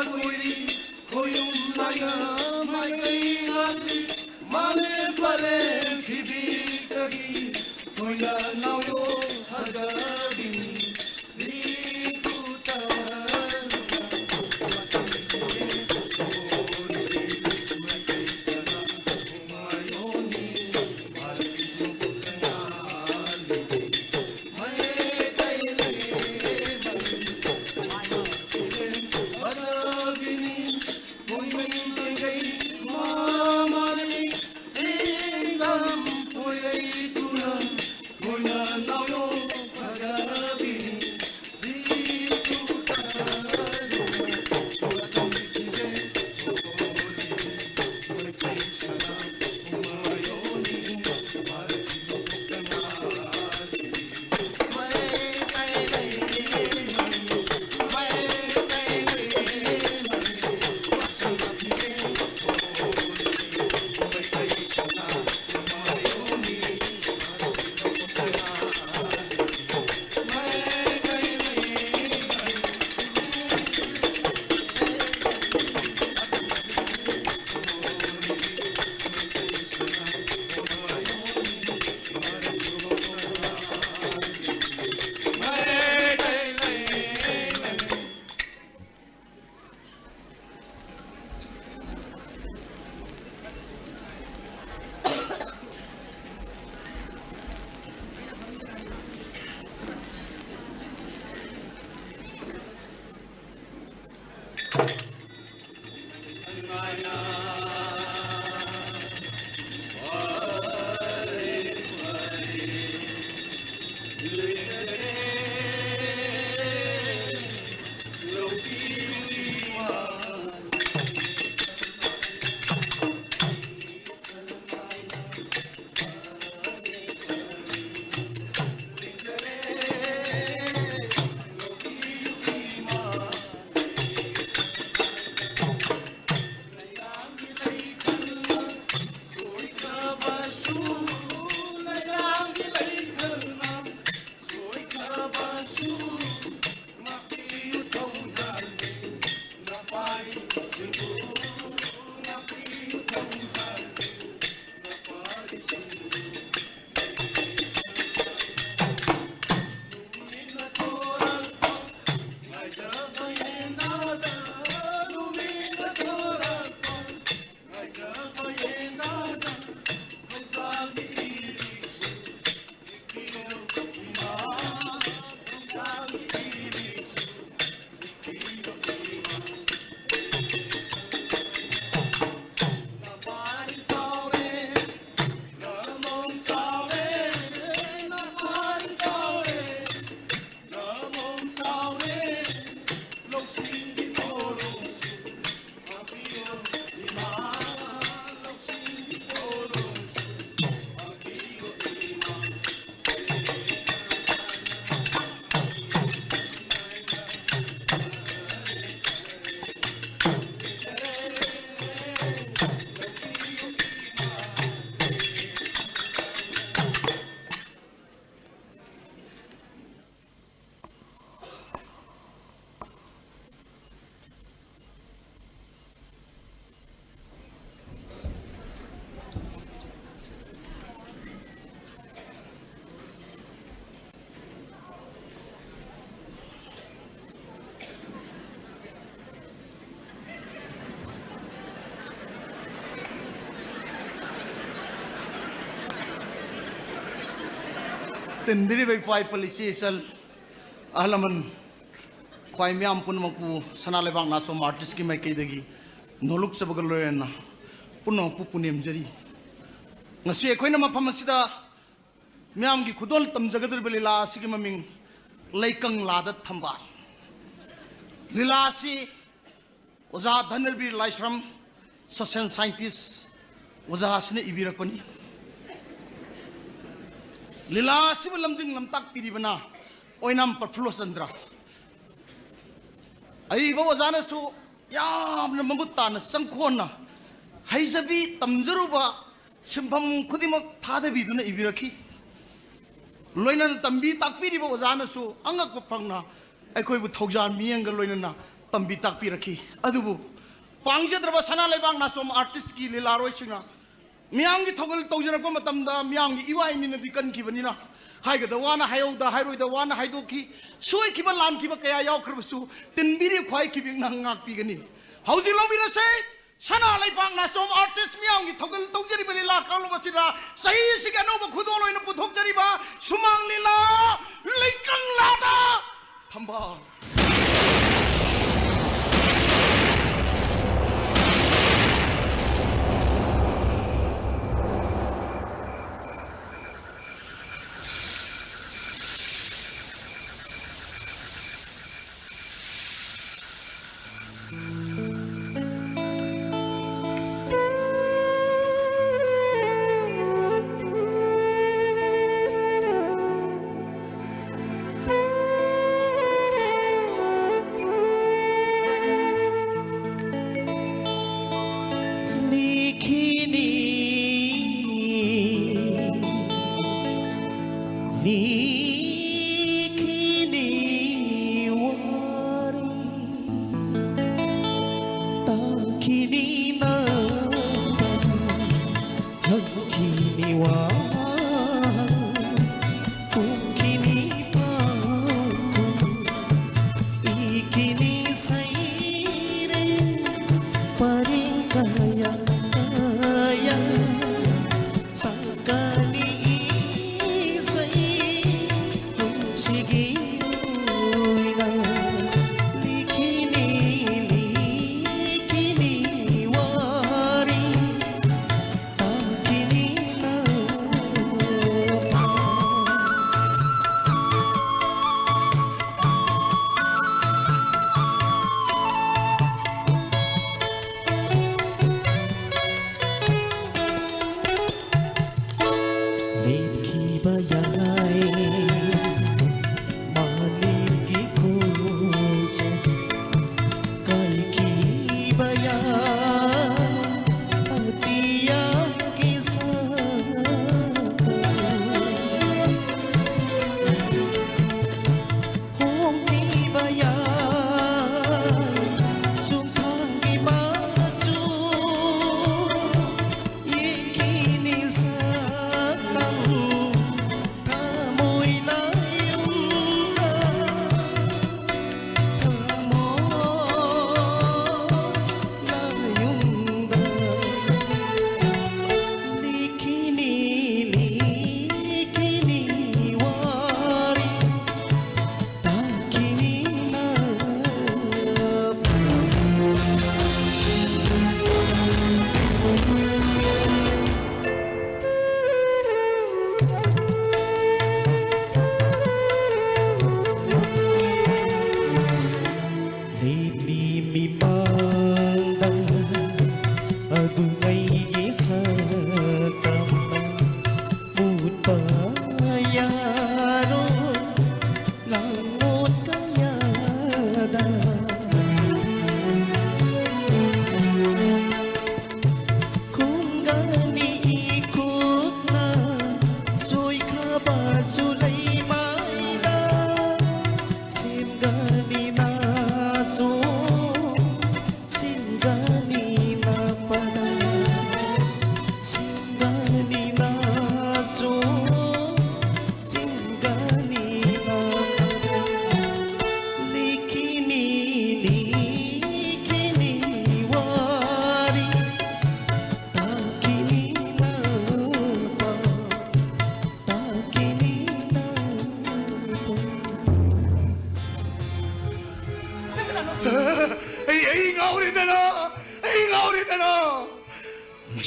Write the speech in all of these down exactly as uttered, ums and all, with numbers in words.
ꯈꯣꯏꯔꯤ ꯈꯣꯌꯨꯝ ꯂꯥꯏꯅ ꯃꯥꯏꯀꯩ ꯉꯥꯛꯂꯤ꯫ ꯃꯥꯂꯦꯝ ꯄꯂꯦꯝ ꯄ꯭ꯔꯤꯊꯤꯕꯤꯗꯒꯤ ꯊꯣꯏꯅ ꯅꯥꯎꯌꯣ ꯊꯥꯖꯕꯤꯅꯤ꯫ ꯔꯤꯇꯨ ꯇꯥꯔꯨꯅ ꯃꯇꯝ ꯃꯥꯏꯀꯩ ꯆꯅꯥ ꯃꯥꯌꯣꯟꯅꯤ꯫ ꯇꯤꯟꯕꯤꯔꯤꯕ ꯏꯄꯥ ꯏꯄꯨ, ꯏꯆꯦ ꯏꯆꯜ, ꯑꯍꯜ ꯂꯃꯟ, ꯈ꯭ꯋꯥꯏ ꯃꯤꯌꯥꯝ ꯄꯨꯝꯅꯃꯛꯄꯨ ꯁꯅꯥ ꯂꯩꯕꯥꯛ ꯅꯥꯆꯣꯝ ꯑꯥꯔꯇꯤꯁꯀꯤ ꯃꯥꯏꯀꯩꯗꯒꯤ ꯅꯣꯂꯨꯛꯆꯕꯒ ꯂꯣꯏꯅꯅ ꯄꯨꯝꯅꯃꯛꯄꯨ ꯄꯨꯅꯦꯝꯖꯔꯤ꯫ ꯉꯁꯤ ꯑꯩꯈꯣꯏꯅ ꯃꯐꯝ ꯑꯁꯤꯗ ꯃꯤꯌꯥꯝꯒꯤ ꯈꯨꯗꯣꯜ ꯇꯝꯖꯒꯗꯧꯔꯤꯕ ꯂꯤꯂꯥ ꯑꯁꯤꯒꯤ ꯃꯃꯤꯡ ꯂꯩꯀꯪꯂꯥꯗ ꯊꯝꯕꯥꯜ꯫ ꯂꯤꯂꯥ ꯑꯁꯤ ꯑꯣꯖꯥ ꯙꯅꯔꯕꯤꯔ ꯂꯥꯏꯁ꯭ꯔꯝ, ꯁꯣꯁꯤꯌꯦꯜ ꯁꯥꯏꯟꯇꯤꯁ ꯑꯣꯖꯥ ꯑꯁꯤꯅ ꯏꯕꯤꯔꯛꯄꯅꯤ꯫ ꯂꯤꯂꯥ ꯑꯁꯤꯕꯨ ꯂꯝꯖꯤꯡ ꯂꯝꯇꯥꯛꯄꯤꯔꯤꯕꯅ ꯑꯣꯏꯅꯥꯝ ꯄ꯭ꯔꯐꯨꯜꯂ ꯆꯟꯗ꯭ꯔ꯫ ꯑꯏꯕ ꯑꯣꯖꯥꯅꯁꯨ ꯌꯥꯝꯅ ꯃꯃꯨꯠ ꯇꯥꯅ ꯆꯪꯈꯣꯟꯅ ꯍꯩꯖꯕꯤ ꯇꯝꯖꯔꯨꯕ ꯁꯤꯟꯐꯝ ꯈꯨꯗꯤꯡꯃꯛ ꯊꯥꯗꯕꯤꯗꯨꯅ ꯏꯕꯤꯔꯛꯈꯤ꯫ ꯂꯣꯏꯅꯅ ꯇꯝꯕꯤ ꯇꯥꯛꯄꯤꯔꯤꯕ ꯑꯣꯖꯥꯅꯁꯨ ꯑꯉꯛꯄ ꯐꯪꯅ ꯑꯩꯈꯣꯏꯕꯨ ꯊꯧꯖꯥꯜ ꯃꯤꯠꯌꯦꯡꯒ ꯂꯣꯏꯅꯅ ꯇꯝꯕꯤ ꯇꯥꯛꯄꯤꯔꯛꯈꯤ꯫ ꯑꯗꯨꯕꯨ ꯄꯥꯡꯖꯗ꯭ꯔꯕ ꯁꯅꯥ ꯂꯩꯕꯥꯛ ꯅꯥꯆꯣꯝ ꯑꯥꯔꯇꯤꯁꯀꯤ ꯂꯤꯂꯥꯔꯣꯏꯁꯤꯡꯅ ꯃꯤꯌꯥꯝꯒꯤ ꯊꯧꯒꯜ ꯇꯧꯖꯔꯛꯄ ꯃꯇꯝꯗ ꯃꯤꯌꯥꯝꯒꯤ ꯏꯋꯥ ꯏꯃꯤꯟꯅꯗꯤ ꯀꯟꯈꯤꯕꯅꯤꯅ, ꯍꯥꯏꯒꯗ ꯋꯥꯅ ꯍꯥꯏꯍꯧꯗ, ꯍꯥꯏꯔꯣꯏꯗ ꯋꯥꯅ ꯍꯥꯏꯗꯣꯛꯈꯤ꯫ ꯁꯣꯏꯈꯤꯕ ꯂꯥꯟꯈꯤꯕ ꯀꯌꯥ ꯌꯥꯎꯈ꯭ꯔꯕꯁꯨ ꯇꯤꯟꯕꯤꯔꯤ ꯈ꯭ꯋꯥꯏ ꯀꯤꯕꯤꯛꯅ ꯉꯥꯛꯄꯤꯒꯅꯤ꯫ ꯍꯧꯖꯤꯛ ꯂꯧꯕꯤꯔꯁꯦ, ꯁꯅꯥ ꯂꯩꯕꯥꯛ ꯅꯥꯆꯣꯝ ꯑꯥꯔꯇꯤꯁ ꯃꯤꯌꯥꯝꯒꯤ ꯊꯧꯒꯜ ꯇꯧꯖꯔꯤꯕ ꯂꯤꯂꯥ ꯀꯥꯡꯂꯨꯞ ꯑꯁꯤꯗ ꯆꯍꯤ ꯑꯁꯤꯒꯤ ꯑꯅꯧꯕ ꯈꯨꯗꯣꯜ ꯑꯣꯏꯅ ꯄꯨꯊꯣꯛꯆꯔꯤꯕ ꯁꯨꯃꯥꯡ ꯂꯤꯂꯥ ꯂꯩꯀꯪꯂꯥꯗ ꯊꯝꯕꯥꯜ꯫ ꯅꯤꯈꯤꯅꯤ, ꯅꯤꯈꯤꯅꯤ ꯋꯥꯔꯤ, ꯇꯥꯈꯤꯅꯤ ꯅꯪ꯫ ꯍꯛꯈꯤꯅꯤ ꯋꯥ, ꯀꯨꯝꯈꯤꯅꯤ ꯄꯥꯎꯈꯨꯝ, ꯏꯈꯤꯅꯤ ꯁꯩꯔꯦꯡ ꯄꯔꯦꯡ ꯀꯌꯥ ꯀꯌꯥ, ꯁꯛꯀꯅꯤ ꯏꯁꯩ ꯄꯨꯟꯁꯤꯒꯤ ꯑꯣꯏꯅ꯫ ꯂꯤꯈꯤꯅꯤ, ꯂꯤꯈꯤꯅꯤ ꯋꯥꯔꯤ꯫ ꯂꯦꯞꯈꯤꯕ ꯌꯥꯏ ꯃꯥꯂꯦꯝꯒꯤ ꯈꯣꯡꯆꯠ, ꯀꯥꯏꯈꯤꯕ ꯌꯥꯏ ꯑꯇꯤꯌꯥꯒꯤ ꯁꯛꯇꯝ꯫ ꯍꯣꯡꯈꯤꯕ ꯌꯥꯏ ꯁꯨꯝꯊꯥꯡꯒꯤ ꯃꯥ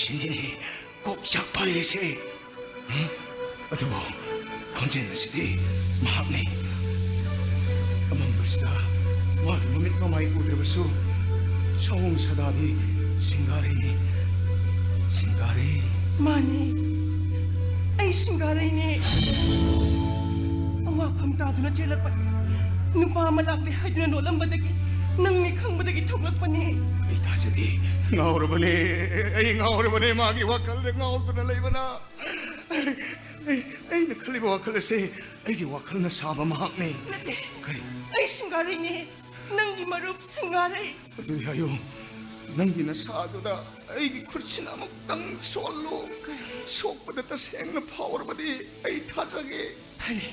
ꯁꯤꯅꯤ ꯀꯣꯛ ꯆꯥꯛ ꯄꯥꯏꯔꯤꯁꯦ꯫ ꯍꯝ? ꯑꯗꯨꯕꯨ ꯈꯣꯟꯖꯦꯜ ꯑꯁꯤꯗꯤ ꯃꯍꯥꯛꯅꯤ꯫ ꯑꯃꯝꯕꯁꯤꯗ ꯃꯥꯒꯤ ꯃꯃꯤꯠ ꯃꯃꯥꯏ ꯎꯗ꯭ꯔꯕꯁꯨ ꯁꯑꯣꯡ ꯁꯥꯗꯥꯗꯤ ꯁꯤꯡꯒꯥꯔꯩꯅꯤ꯫ ꯁꯤꯡꯒꯥꯔꯩ꯫ ꯃꯥꯅꯤ, ꯑꯩ ꯁꯤꯡꯒꯥꯔꯩꯅꯦ꯫ ꯑꯋꯥꯐꯝ ꯇꯥꯗꯨꯅ ꯆꯦꯜꯂꯛꯄ ꯅꯨꯄꯥ ꯑꯃ ꯂꯥꯛꯂꯦ ꯍꯥꯏꯗꯨꯅ ꯂꯣꯠꯂꯝꯕꯗꯒꯤ, ꯅꯪꯅꯤ ꯈꯪꯕꯗꯒꯤ ꯊꯣꯛꯂꯛꯄꯅꯦ꯫ ꯑꯩ ꯊꯥꯖꯗꯦ꯫ ꯉꯥꯎꯔꯕꯅꯦ꯫ ꯑꯩ ꯉꯥꯎꯔꯕꯅꯦ꯫ ꯃꯥꯒꯤ ꯋꯥꯈꯜꯗ ꯉꯥꯎꯗꯨꯅ ꯂꯩꯕꯅ꯫ ꯑꯩ, ꯑꯩ, ꯑꯩꯅ ꯈꯜꯂꯤꯕ ꯋꯥꯈꯜ ꯑꯁꯦ ꯑꯩꯒꯤ ꯋꯥꯈꯜꯅ ꯁꯥꯕ ꯃꯍꯥꯛꯅꯤ꯫ ꯅꯠꯇꯦ꯫ ꯀꯔꯤ? ꯑꯩ ꯁꯤꯡꯒꯥꯔꯩꯅꯦ꯫ ꯅꯪꯒꯤ ꯃꯔꯨꯞ ꯁꯤꯡꯒꯥꯔꯩ꯫ ꯑꯗꯨꯗꯤ ꯍꯥꯏꯌꯨ, ꯅꯪꯒꯤ ꯅꯁꯥꯗꯨꯗ ꯑꯩꯒꯤ ꯈꯨꯠꯁꯤꯅ ꯑꯃꯨꯛꯇꯪ ꯁꯣꯛꯍꯜꯂꯨ꯫ ꯀꯔꯤ? ꯁꯣꯛꯄꯗ ꯇꯁꯦꯡꯅ ꯐꯥꯎꯔꯕꯗꯤ ꯑꯩ ꯊꯥꯖꯒꯦ꯫ ꯐꯔꯦ,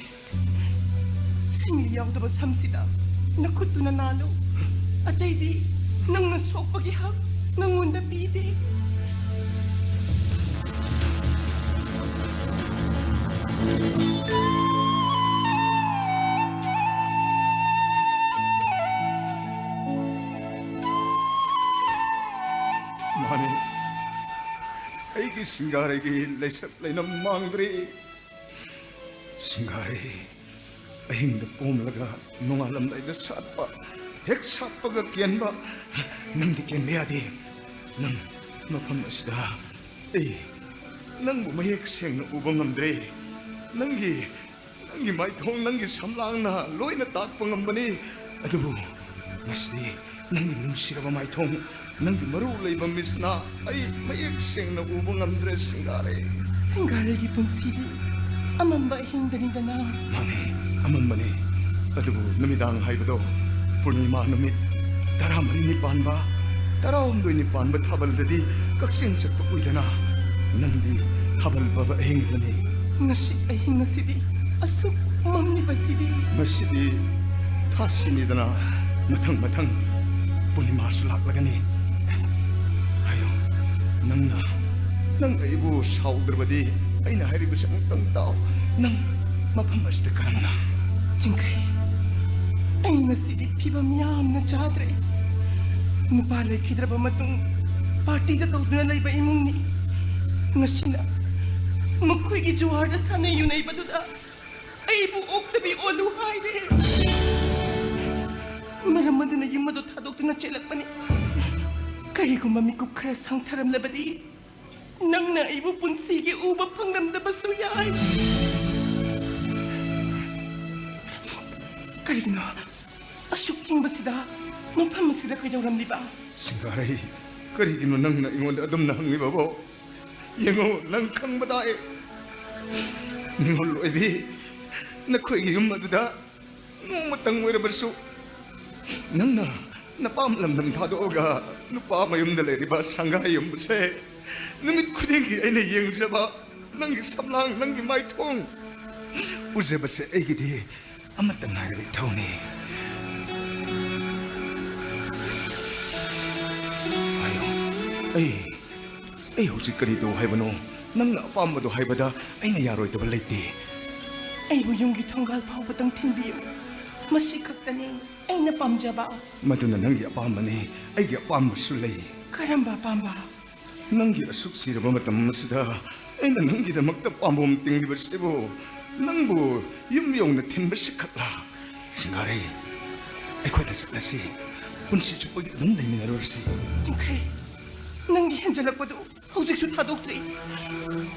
ꯁꯤꯡꯂꯤ ꯌꯥꯎꯗꯕ ꯁꯝꯁꯤꯗ ꯅꯈꯨꯠꯇꯨꯅ ꯅꯥꯜꯂꯨ꯫ ꯑꯇꯩꯗꯤ ꯅꯪꯅ ꯁꯣꯛꯄꯒꯤ ꯍꯛ ꯅꯪꯉꯣꯟꯗ ꯄꯤꯗꯦ꯫ ꯃꯥꯅꯦ, ꯑꯩꯒꯤ ꯁꯤꯡꯒꯥꯔꯩꯒꯤ ꯂꯩꯁꯛ ꯂꯩꯅꯝ ꯃꯥꯡꯗ꯭ꯔꯦ꯫ ꯁꯤꯡꯒꯥꯔꯩ, ꯑꯍꯤꯡꯗ ꯄꯣꯝꯂꯒ ꯅꯣꯡꯉꯥꯜꯂꯝꯗꯥꯏꯗ ꯁꯥꯠꯄ, ꯍꯦꯛ ꯁꯥꯠꯄꯒ ꯀꯦꯟꯕ, ꯅꯪꯗꯤ ꯀꯦꯟꯕ ꯌꯥꯗꯦ꯫ ꯅꯪ ꯃꯐꯝ ꯑꯁꯤꯗ ꯑꯩ ꯅꯪꯕꯨ ꯃꯌꯦꯛ ꯁꯦꯡꯅ ꯎꯕ ꯉꯝꯗ꯭ꯔꯦ꯫ ꯅꯪꯒꯤ, ꯅꯪꯒꯤ ꯃꯥꯏꯊꯣꯡ, ꯅꯪꯒꯤ ꯁꯝꯂꯥꯡꯅ ꯂꯣꯏꯅ ꯇꯥꯛꯄ ꯉꯝꯕꯅꯤ꯫ ꯑꯗꯨꯕꯨ ꯉꯁꯤꯗꯤ ꯅꯪꯒꯤ ꯅꯨꯡꯁꯤꯔꯕ ꯃꯥꯏꯊꯣꯡ, ꯅꯪꯒꯤ ꯃꯔꯨ ꯂꯩꯕ ꯃꯤꯠꯁꯅ ꯑꯩ ꯃꯌꯦꯛ ꯁꯦꯡꯅ ꯎꯕ ꯉꯝꯗ꯭ꯔꯦ, ꯁꯤꯡꯒꯥꯔꯩ꯫ ꯁꯤꯡꯒꯥꯔꯩꯒꯤ ꯄꯨꯟꯁꯤꯗꯤ ꯑꯃꯝꯕ ꯑꯍꯤꯡꯗꯅꯤꯗꯅ꯫ ꯃꯥꯅꯦ, ꯑꯃꯝꯕꯅꯦ꯫ ꯑꯗꯨꯕꯨ ꯅꯨꯃꯤꯗꯥꯡ ꯍꯥꯏꯕꯗꯣ, ꯄꯨꯔꯅꯤꯃꯥ ꯅꯨꯃꯤꯠ, ꯇꯔꯥꯃꯔꯤꯅꯤ ꯄꯥꯟꯕ, ꯇꯔꯥꯍꯨꯝꯗꯣꯏꯅꯤ ꯄꯥꯟꯕ ꯊꯥꯕꯜꯗꯗꯤ ꯀꯛꯆꯦꯡ ꯆꯠꯄ ꯎꯏꯗꯅ꯫ ꯅꯪꯗꯤ ꯊꯥꯕꯜ ꯄꯥꯕ ꯑꯍꯤꯡ ꯑꯃꯅꯤ꯫ ꯉꯁꯤ ꯑꯍꯤꯡ ꯑꯁꯤꯗꯤ ꯑꯁꯨꯛ ꯃꯝꯂꯤꯕꯁꯤꯗꯤ꯫ ꯉꯁꯤꯗꯤ ꯊꯥꯁꯤꯅꯤꯗꯅ, ꯃꯊꯪ ꯃꯊꯪ ꯄꯨꯔꯅꯤꯃꯥꯁꯨ ꯂꯥꯛꯂꯒꯅꯤ꯫ ꯍꯥꯏꯌꯣ, ꯅꯪꯅ, ꯅꯪ ꯑꯩꯕꯨ ꯁꯥꯎꯗ꯭ꯔꯕꯗꯤ ꯑꯩꯅ ꯍꯥꯏꯔꯤꯕꯁꯦ ꯑꯃꯨꯛꯇꯪ ꯇꯥꯎ꯫ ꯅꯪ ꯃꯐꯝ ꯑꯁꯤꯗ ꯀꯔꯝꯅ? ꯆꯤꯡꯈꯩ, ꯑꯩ ꯉꯁꯤꯗꯤ ꯐꯤꯕꯝ ꯌꯥꯝꯅ ꯆꯥꯗ꯭ꯔꯦ꯫ ꯅꯨꯄꯥ ꯂꯩꯈꯤꯗ꯭ꯔꯕ ꯃꯇꯨꯡ ꯄꯥꯔꯇꯤꯗ ꯇꯧꯗꯨꯅ ꯂꯩꯕ ꯏꯃꯨꯡꯅꯤ꯫ ꯉꯁꯤꯅ ꯃꯈꯣꯏꯒꯤ ꯖꯨꯋꯥꯔꯗ ꯁꯥꯟꯅ ꯌꯨꯅꯩꯕꯗꯨꯗ ꯑꯩꯕꯨ ꯑꯣꯛꯇꯕꯤ ꯑꯣꯜꯂꯨ ꯍꯥꯏꯔꯦ꯫ ꯃꯔꯝ ꯑꯗꯨꯅ ꯌꯨꯝ ꯑꯗꯨ ꯊꯥꯗꯣꯛꯇꯨꯅ ꯆꯦꯜꯂꯛꯄꯅꯤ꯫ ꯀꯔꯤꯒꯨꯝꯕ ꯃꯤꯀꯨꯞ ꯈꯔ ꯁꯥꯡꯊꯔꯝꯂꯕꯗꯤ ꯅꯪꯅ ꯑꯩꯕꯨ ꯄꯨꯟꯁꯤꯒꯤ ꯎꯕ ꯐꯪꯂꯝꯗꯕꯁꯨ ꯌꯥꯏ꯫ ꯀꯔꯤꯒꯤꯅꯣ ꯑꯁꯨꯛ ꯏꯪꯕꯁꯤꯗ ꯃꯐꯝ ꯑꯁꯤꯗ ꯀꯩꯗꯧꯔꯝꯂꯤꯕ? ꯁꯤꯡꯒꯥꯔꯩ, ꯀꯔꯤꯒꯤꯅꯣ ꯅꯪꯅ ꯑꯩꯉꯣꯟꯗ ꯑꯗꯨꯝꯅ ꯍꯪꯂꯤꯕꯕꯣ? ꯌꯦꯡꯉꯣ, ꯅꯪ ꯈꯪꯕ ꯇꯥꯏ꯫ ꯅꯤꯉꯣꯜ ꯑꯣꯏꯕꯤ, ꯅꯈꯣꯏꯒꯤ ꯌꯨꯝ ꯑꯗꯨꯗ ꯅꯣꯡꯃꯇꯪ ꯑꯣꯏꯔꯕꯁꯨ ꯅꯪꯅ ꯅꯄꯥꯝ ꯂꯝꯗꯝ ꯊꯥꯗꯣꯛꯑꯒ ꯅꯨꯄꯥ ꯃꯌꯨꯝꯗ ꯂꯩꯔꯤꯕ ꯁꯪꯒꯥꯏ ꯌꯨꯝꯕꯨꯁꯦ ꯅꯨꯃꯤꯠ ꯈꯨꯗꯤꯡꯒꯤ ꯑꯩꯅ ꯌꯦꯡꯖꯕ ꯅꯪꯒꯤ ꯁꯝꯂꯥꯡ, ꯅꯪꯒꯤ ꯃꯥꯏꯊꯣꯡ ꯎꯖꯕꯁꯦ ꯑꯩꯒꯤꯗꯤ ꯑꯃꯠꯇ ꯉꯥꯏꯔꯕ ꯏꯊꯧꯅꯤ꯫ ꯍꯥꯏꯌꯣ, ꯑꯩ, ꯑꯩ ꯍꯧꯖꯤꯛ ꯀꯔꯤ ꯇꯧ ꯍꯥꯏꯕꯅꯣ? ꯅꯪꯅ ꯑꯄꯥꯝꯕꯗꯣ ꯍꯥꯏꯕꯗ ꯑꯩꯅ ꯌꯥꯔꯣꯏꯗꯕ ꯂꯩꯇꯦ꯫ ꯑꯩꯕꯨ ꯌꯨꯝꯒꯤ ꯊꯣꯡꯒꯥꯜ ꯐꯥꯎꯕꯗꯪ ꯊꯤꯟꯕꯤꯌꯨ, ꯃꯁꯤ ꯈꯛꯇꯅꯤ ꯑꯩꯅ ꯄꯥꯝꯖꯕ꯫ ꯃꯗꯨꯅ ꯅꯪꯒꯤ ꯑꯄꯥꯝꯕꯅꯤ, ꯑꯩꯒꯤ ꯑꯄꯥꯝꯕꯁꯨ ꯂꯩ꯫ ꯀꯔꯝꯕ ꯑꯄꯥꯝꯕ? ꯅꯪꯒꯤ ꯑꯁꯨꯛ ꯁꯤꯔꯕ ꯃꯇꯝ ꯑꯁꯤꯗ ꯑꯩꯅ ꯅꯪꯒꯤꯗꯃꯛꯇ ꯄꯥꯝꯕꯣꯝ ꯇꯤꯡꯂꯤꯕꯁꯤꯕꯨ ꯅꯪꯕꯨ ꯌꯨꯝ ꯌꯧꯅ ꯊꯤꯟꯕꯁꯤ ꯈꯛꯂꯥ? ꯁꯤꯡꯒꯥꯔꯩ, ꯑꯩꯈꯣꯏꯗ ꯆꯠꯂꯁꯤ, ꯄꯨꯟꯁꯤ ꯆꯨꯞꯄꯒꯤ ꯑꯗꯨꯝ ꯂꯩꯃꯤꯟꯅꯔꯨꯔꯁꯤ꯫ ꯆꯤꯡꯈꯩ, ꯅꯪꯒꯤ ꯍꯦꯟꯖꯜꯂꯛꯄꯗꯨ ꯍꯧꯖꯤꯛꯁꯨ ꯊꯥꯗꯣꯛꯇ꯭ꯔꯤ꯫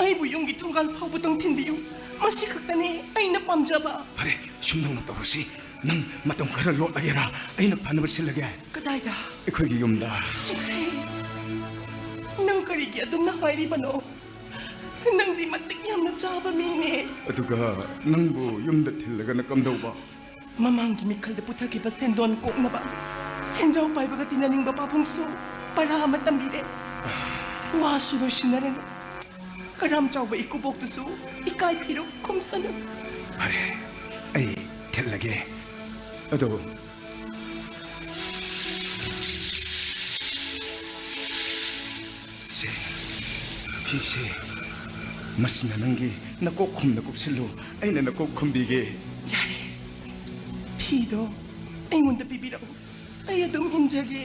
ꯑꯩꯕꯨ ꯌꯨꯝꯒꯤ ꯊꯣꯡꯒꯥꯜ ꯐꯥꯎꯕꯗꯪ ꯊꯤꯟꯕꯤꯌꯨ, ꯃꯁꯤ ꯈꯛꯇꯅꯤ ꯑꯩꯅ ꯄꯥꯝꯖꯕ꯫ ꯐꯔꯦ, ꯁꯨꯝꯗꯧꯅ ꯇꯧꯔꯁꯤ꯫ ꯅꯪ ꯃꯇꯝ ꯈꯔ ꯂꯣꯠꯂꯒꯦꯔꯥ? ꯑꯩꯅ ꯐꯅꯕ ꯁꯤꯜꯂꯒꯦ꯫ ꯀꯗꯥꯏꯗ? ꯑꯩꯈꯣꯏꯒꯤ ꯌꯨꯝꯗ꯫ ꯆꯤꯡꯈꯩ, ꯅꯪ ꯀꯔꯤꯒꯤ ꯑꯗꯨꯝꯅ ꯍꯥꯏꯔꯤꯕꯅꯣ? ꯅꯪꯗꯤ ꯃꯇꯤꯛ ꯌꯥꯝꯅ ꯆꯥꯕ ꯃꯤꯅꯦ꯫ ꯑꯗꯨꯒ ꯅꯪꯕꯨ ꯌꯨꯝꯗ ꯊꯤꯜꯂꯒꯅ ꯀꯝꯗꯧꯕ? ꯃꯃꯥꯡꯒꯤ ꯃꯤꯈꯜꯗ ꯄꯨꯊꯈꯤꯕ ꯁꯦꯟꯗꯣꯟ ꯀꯣꯛꯅꯕ ꯁꯦꯟꯖꯥꯎ ꯄꯥꯏꯕꯒ ꯇꯤꯟꯅꯅꯤꯡꯕ ꯄꯥꯕꯨꯡꯁꯨ ꯄꯔꯥ ꯑꯃ ꯇꯝꯕꯤꯔꯦ꯫ ꯋꯥꯁꯨ ꯂꯣꯏꯁꯤꯟꯅꯔꯅꯤ꯫ ꯀꯔꯥꯝ ꯆꯥꯎꯕ ꯏꯀꯨꯕꯣꯛꯇꯨꯁꯨ ꯏꯀꯥꯏ ꯐꯤꯔꯨꯛ ꯈꯨꯝꯁꯅꯨ꯫ ꯐꯔꯦ, ꯑꯩ ꯊꯤꯜꯂꯒꯦ꯫ ꯑꯗꯣ ꯁꯦ, ꯐꯤꯁꯦ, ꯃꯁꯤꯅ ꯅꯪꯒꯤ ꯅꯀꯣꯛ ꯈꯨꯝꯅ ꯀꯨꯞꯁꯤꯜꯂꯨ, ꯑꯩꯅ ꯅꯀꯣꯛ ꯈꯨꯝꯕꯤꯒꯦ꯫ ꯌꯥꯔꯦ, ꯐꯤꯗꯣ ꯑꯩꯉꯣꯟꯗ ꯄꯤꯕꯤꯔꯛꯎ, ꯑꯩ ꯑꯗꯨꯝ ꯏꯟꯖꯒꯦ꯫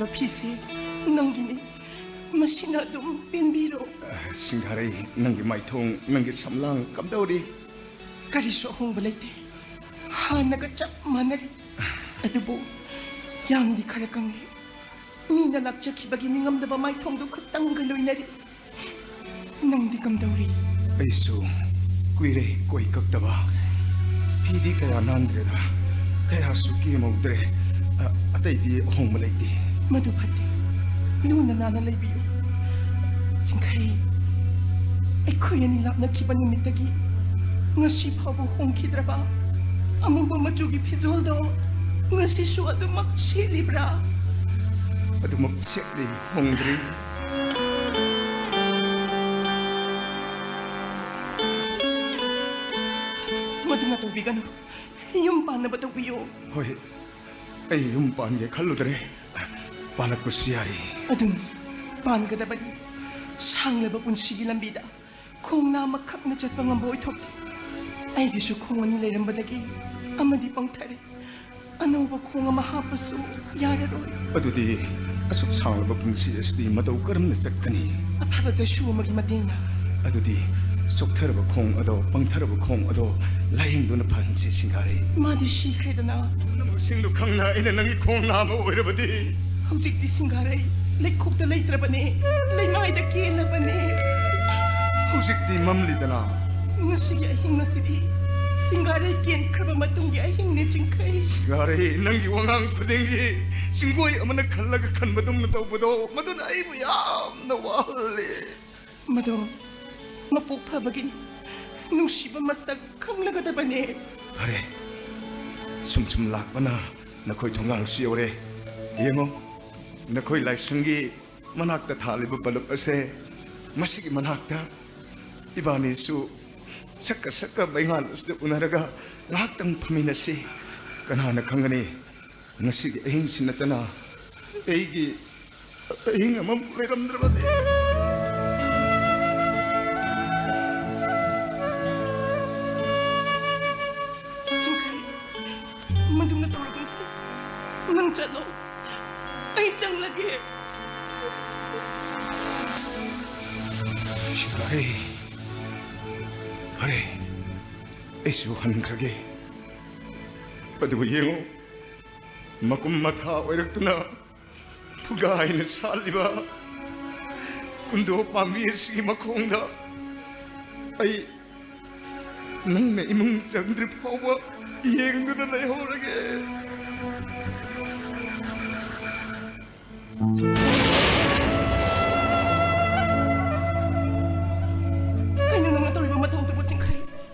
ꯐꯤꯁꯦ ꯅꯪꯒꯤꯅꯦ꯫ ꯃꯁꯤꯅ ꯑꯗꯨꯝ ꯄꯦꯟꯕꯤꯔꯣ꯫ ꯁꯤꯡꯒꯥꯔꯩ, ꯅꯪꯒꯤ ꯃꯥꯏꯊꯣꯡ, ꯅꯪꯒꯤ ꯁꯝꯂꯥꯡ ꯀꯝꯗꯧꯔꯤ? ꯀꯔꯤꯁꯨ ꯑꯍꯣꯡꯕ ꯂꯩꯇꯦ꯫ ꯍꯥꯟꯅꯒ ꯆꯞ ꯃꯥꯟꯅꯔꯤ꯫ ꯑꯗꯨꯕꯨ ꯌꯥꯝꯗꯤ ꯈꯔ ꯀꯪꯂꯦ꯫ ꯃꯤꯅ ꯂꯥꯛꯆꯈꯤꯕꯒꯤ ꯅꯤꯡꯉꯝꯗꯕ ꯃꯥꯏꯊꯣꯡꯗꯨ ꯈꯛꯇꯪꯒ ꯂꯣꯏꯅꯔꯤ꯫ ꯅꯪꯗꯤ ꯀꯝꯗꯧꯔꯤ? ꯑꯩꯁꯨ ꯀꯨꯏꯔꯦ ꯀꯣꯏ ꯀꯛꯇꯕ꯫ ꯐꯤꯗꯤ ꯀꯌꯥ ꯅꯥꯟꯗ꯭ꯔꯦꯗ, ꯀꯌꯥꯁꯨ ꯀꯦꯝꯍꯧꯗ꯭ꯔꯦ꯫ ꯑ, ꯑꯇꯩꯗꯤ ꯑꯍꯣꯡꯕ ꯂꯩꯇꯦ꯫ ꯃꯗꯨ ꯐꯠꯇꯦ꯫ ꯂꯨꯅ ꯅꯥꯟꯅ ꯂꯩꯕꯤꯌꯨ꯫ ꯆꯤꯡꯈꯩ, ꯑꯩꯈꯣꯏ ꯑꯅꯤ ꯂꯥꯞꯅꯈꯤꯕ ꯅꯨꯃꯤꯠꯇꯒꯤ ꯉꯁꯤ ꯐꯥꯎꯕ ꯍꯣꯡꯈꯤꯗ꯭ꯔꯕ ꯑꯃꯨꯕ ꯃꯆꯨꯒꯤ ꯐꯤꯖꯣꯜꯗꯣ ꯉꯁꯤꯁꯨ ꯑꯗꯨꯃꯛ ꯁꯦꯠꯂꯤꯕ꯭ꯔꯥ? ꯑꯗꯨꯃꯛ ꯁꯦꯠꯂꯤ, ꯍꯣꯡꯗ꯭ꯔꯤ꯫ ꯃꯗꯨꯃ ꯇꯧꯕꯤꯒꯅꯨ꯫ ꯌꯨꯝ ꯄꯥꯟꯅꯕ ꯇꯧꯕꯤꯌꯨ꯫ ꯍꯣꯏ, ꯑꯩ ꯌꯨꯝ ꯄꯥꯟꯒꯦ ꯈꯜꯂꯨꯗ꯭ꯔꯦ꯫ ꯄꯥꯜꯂꯛꯄꯁꯨ ꯌꯥꯔꯤ꯫ ꯑꯗꯨꯅꯤ, ꯄꯥꯟꯒꯗꯕꯅꯤ꯫ ꯁꯥꯡꯂꯕ ꯄꯨꯟꯁꯤꯒꯤ ꯂꯝꯕꯤꯗ ꯈꯣꯡ ꯅꯥꯝꯃꯈꯛꯅ ꯆꯠꯄ ꯉꯝꯕ ꯑꯣꯏꯊꯣꯛꯇꯦ꯫ ꯑꯩꯒꯤꯁꯨ ꯈꯣꯡ ꯑꯅꯤ ꯂꯩꯔꯝꯕꯗꯒꯤ ꯑꯃꯗꯤ ꯄꯪꯊꯔꯦ꯫ ꯑꯅꯧꯕ ꯈꯣꯡ ꯑꯃ ꯍꯥꯞꯄꯁꯨ ꯌꯥꯔꯔꯣꯏ꯫ ꯑꯗꯨꯗꯤ ꯑꯁꯨꯛ ꯁꯥꯡꯂꯕ ꯄꯨꯟꯁꯤ ꯑꯁꯤꯗꯤ ꯃꯇꯧ ꯀꯔꯝꯅ ꯆꯠꯀꯅꯤ? ꯑꯐꯕ ꯆꯩꯁꯨ ꯑꯃꯒꯤ ꯃꯇꯦꯡꯅ꯫ ꯑꯗꯨꯗꯤ ꯆꯣꯛꯊꯔꯕ ꯈꯣꯡ ꯑꯗꯣ, ꯄꯪꯊꯔꯕ ꯈꯣꯡ ꯑꯗꯣ ꯂꯥꯌꯦꯡꯗꯨꯅ ꯐꯍꯟꯁꯤ, ꯁꯤꯡꯒꯥꯔꯩ꯫ ꯃꯥꯗꯤ ꯁꯤꯈ꯭ꯔꯦꯗꯅ꯫ ꯄꯨꯝꯅꯃꯛꯁꯤꯡꯗꯨ ꯈꯪꯅ ꯑꯩꯅ ꯅꯪꯒꯤ ꯈꯣꯡ ꯅꯥꯝꯃ ꯑꯣꯏꯔꯕꯗꯤ? ꯍꯧꯖꯤꯛꯇꯤ ꯁꯤꯡꯒꯥꯔꯩ ꯂꯩꯈꯣꯛꯇ ꯂꯩꯇ꯭ꯔꯕꯅꯦ, ꯂꯩꯃꯥꯏꯗ ꯀꯦꯜꯂꯕꯅꯦ꯫ ꯍꯧꯖꯤꯛꯇꯤ ꯃꯝꯂꯤꯗꯅ꯫ ꯉꯁꯤꯒꯤ ꯑꯍꯤꯡ ꯑꯁꯤꯗꯤ ꯁꯤꯡꯒꯥꯔꯩ ꯀꯦꯟꯈ꯭ꯔꯕ ꯃꯇꯨꯡꯒꯤ ꯑꯍꯤꯡꯅꯦ, ꯆꯤꯡꯈꯩ꯫ ꯁꯤꯡꯒꯥꯔꯩ, ꯅꯪꯒꯤ ꯋꯥꯉꯥꯡ ꯈꯨꯗꯤꯡꯒꯤ ꯆꯤꯡꯒꯣꯏ ꯑꯃꯅ ꯈꯜꯂꯒ ꯈꯟꯕꯗꯧꯅ ꯇꯧꯕꯗꯣ, ꯃꯗꯨꯅ ꯑꯩꯕꯨ ꯌꯥꯝꯅ ꯋꯥꯍꯜꯂꯦ꯫ ꯃꯗꯣ ꯃꯄꯣꯛ ꯐꯕꯒꯤꯅꯤ꯫ ꯅꯨꯡꯁꯤꯕ ꯃꯁꯛ ꯈꯪꯂꯒꯗꯕꯅꯦ꯫ ꯐꯔꯦ, ꯁꯨꯝ ꯁꯨꯝ ꯂꯥꯛꯄꯅ ꯅꯈꯣꯏ ꯊꯣꯡꯒꯥꯜꯁꯨ ꯌꯧꯔꯦ꯫ ꯌꯦꯡꯉꯣ, ꯅꯈꯣꯏ ꯂꯥꯏꯁꯪꯒꯤ ꯃꯅꯥꯛꯇ ꯊꯥꯜꯂꯤꯕ ꯕꯂꯕ ꯑꯁꯦ, ꯃꯁꯤꯒꯤ ꯃꯅꯥꯛꯇ ꯏꯕꯥꯅꯤꯁꯨ ꯁꯛꯀ ꯁꯛꯀ ꯃꯩꯉꯥꯜ ꯑꯁꯤꯗ ꯎꯅꯔꯒ ꯉꯥꯏꯍꯥꯛꯇꯪ ꯐꯝꯃꯤꯟꯅꯁꯤ꯫ ꯀꯅꯥꯅ ꯈꯪꯒꯅꯤ, ꯉꯁꯤꯒꯤ ꯑꯍꯤꯡꯁꯤ ꯅꯠꯇꯅ ꯑꯩꯒꯤ ꯑꯍꯤꯡ ꯑꯃ ꯂꯩꯔꯝꯗ꯭ꯔꯕꯗꯤ꯫ ꯆꯤꯡꯈꯩ, ꯃꯗꯨꯅ ꯇꯧꯔꯒꯨꯝꯁꯤ꯫ ꯅꯪ ꯆꯠꯂꯣ, ꯑꯩ ꯆꯠ ꯍꯜꯂꯒꯦ꯫ ꯁꯤꯒꯥꯏ꯫ ꯐꯔꯦ, ꯑꯩꯁꯨ ꯍꯟꯈ꯭ꯔꯒꯦ꯫ ꯑꯗꯨꯕꯨ ꯌꯦꯡꯉꯨ, ꯃꯀꯨꯝ ꯃꯊꯥ ꯑꯣꯏꯔꯛꯇꯨꯅ ꯐꯨꯒꯥꯏꯅ ꯁꯥꯠꯂꯤꯕ ꯀꯨꯟꯗꯣ ꯄꯥꯝꯕꯤ ꯑꯁꯤꯒꯤ ꯃꯈꯣꯡꯗ ꯑꯩ ꯅꯪꯅ ꯏꯃꯨꯡ ꯆꯪꯗ꯭ꯔꯤ ꯐꯥꯎꯕ ꯌꯦꯡꯗꯨꯅ ꯂꯩꯍꯧꯔꯒꯦ꯫ ꯀꯩꯅꯣ ꯅꯪꯅ ꯇꯧꯔꯤꯕ ꯃꯇꯧꯗꯨꯕꯨ, ꯆꯤꯡꯈꯩ?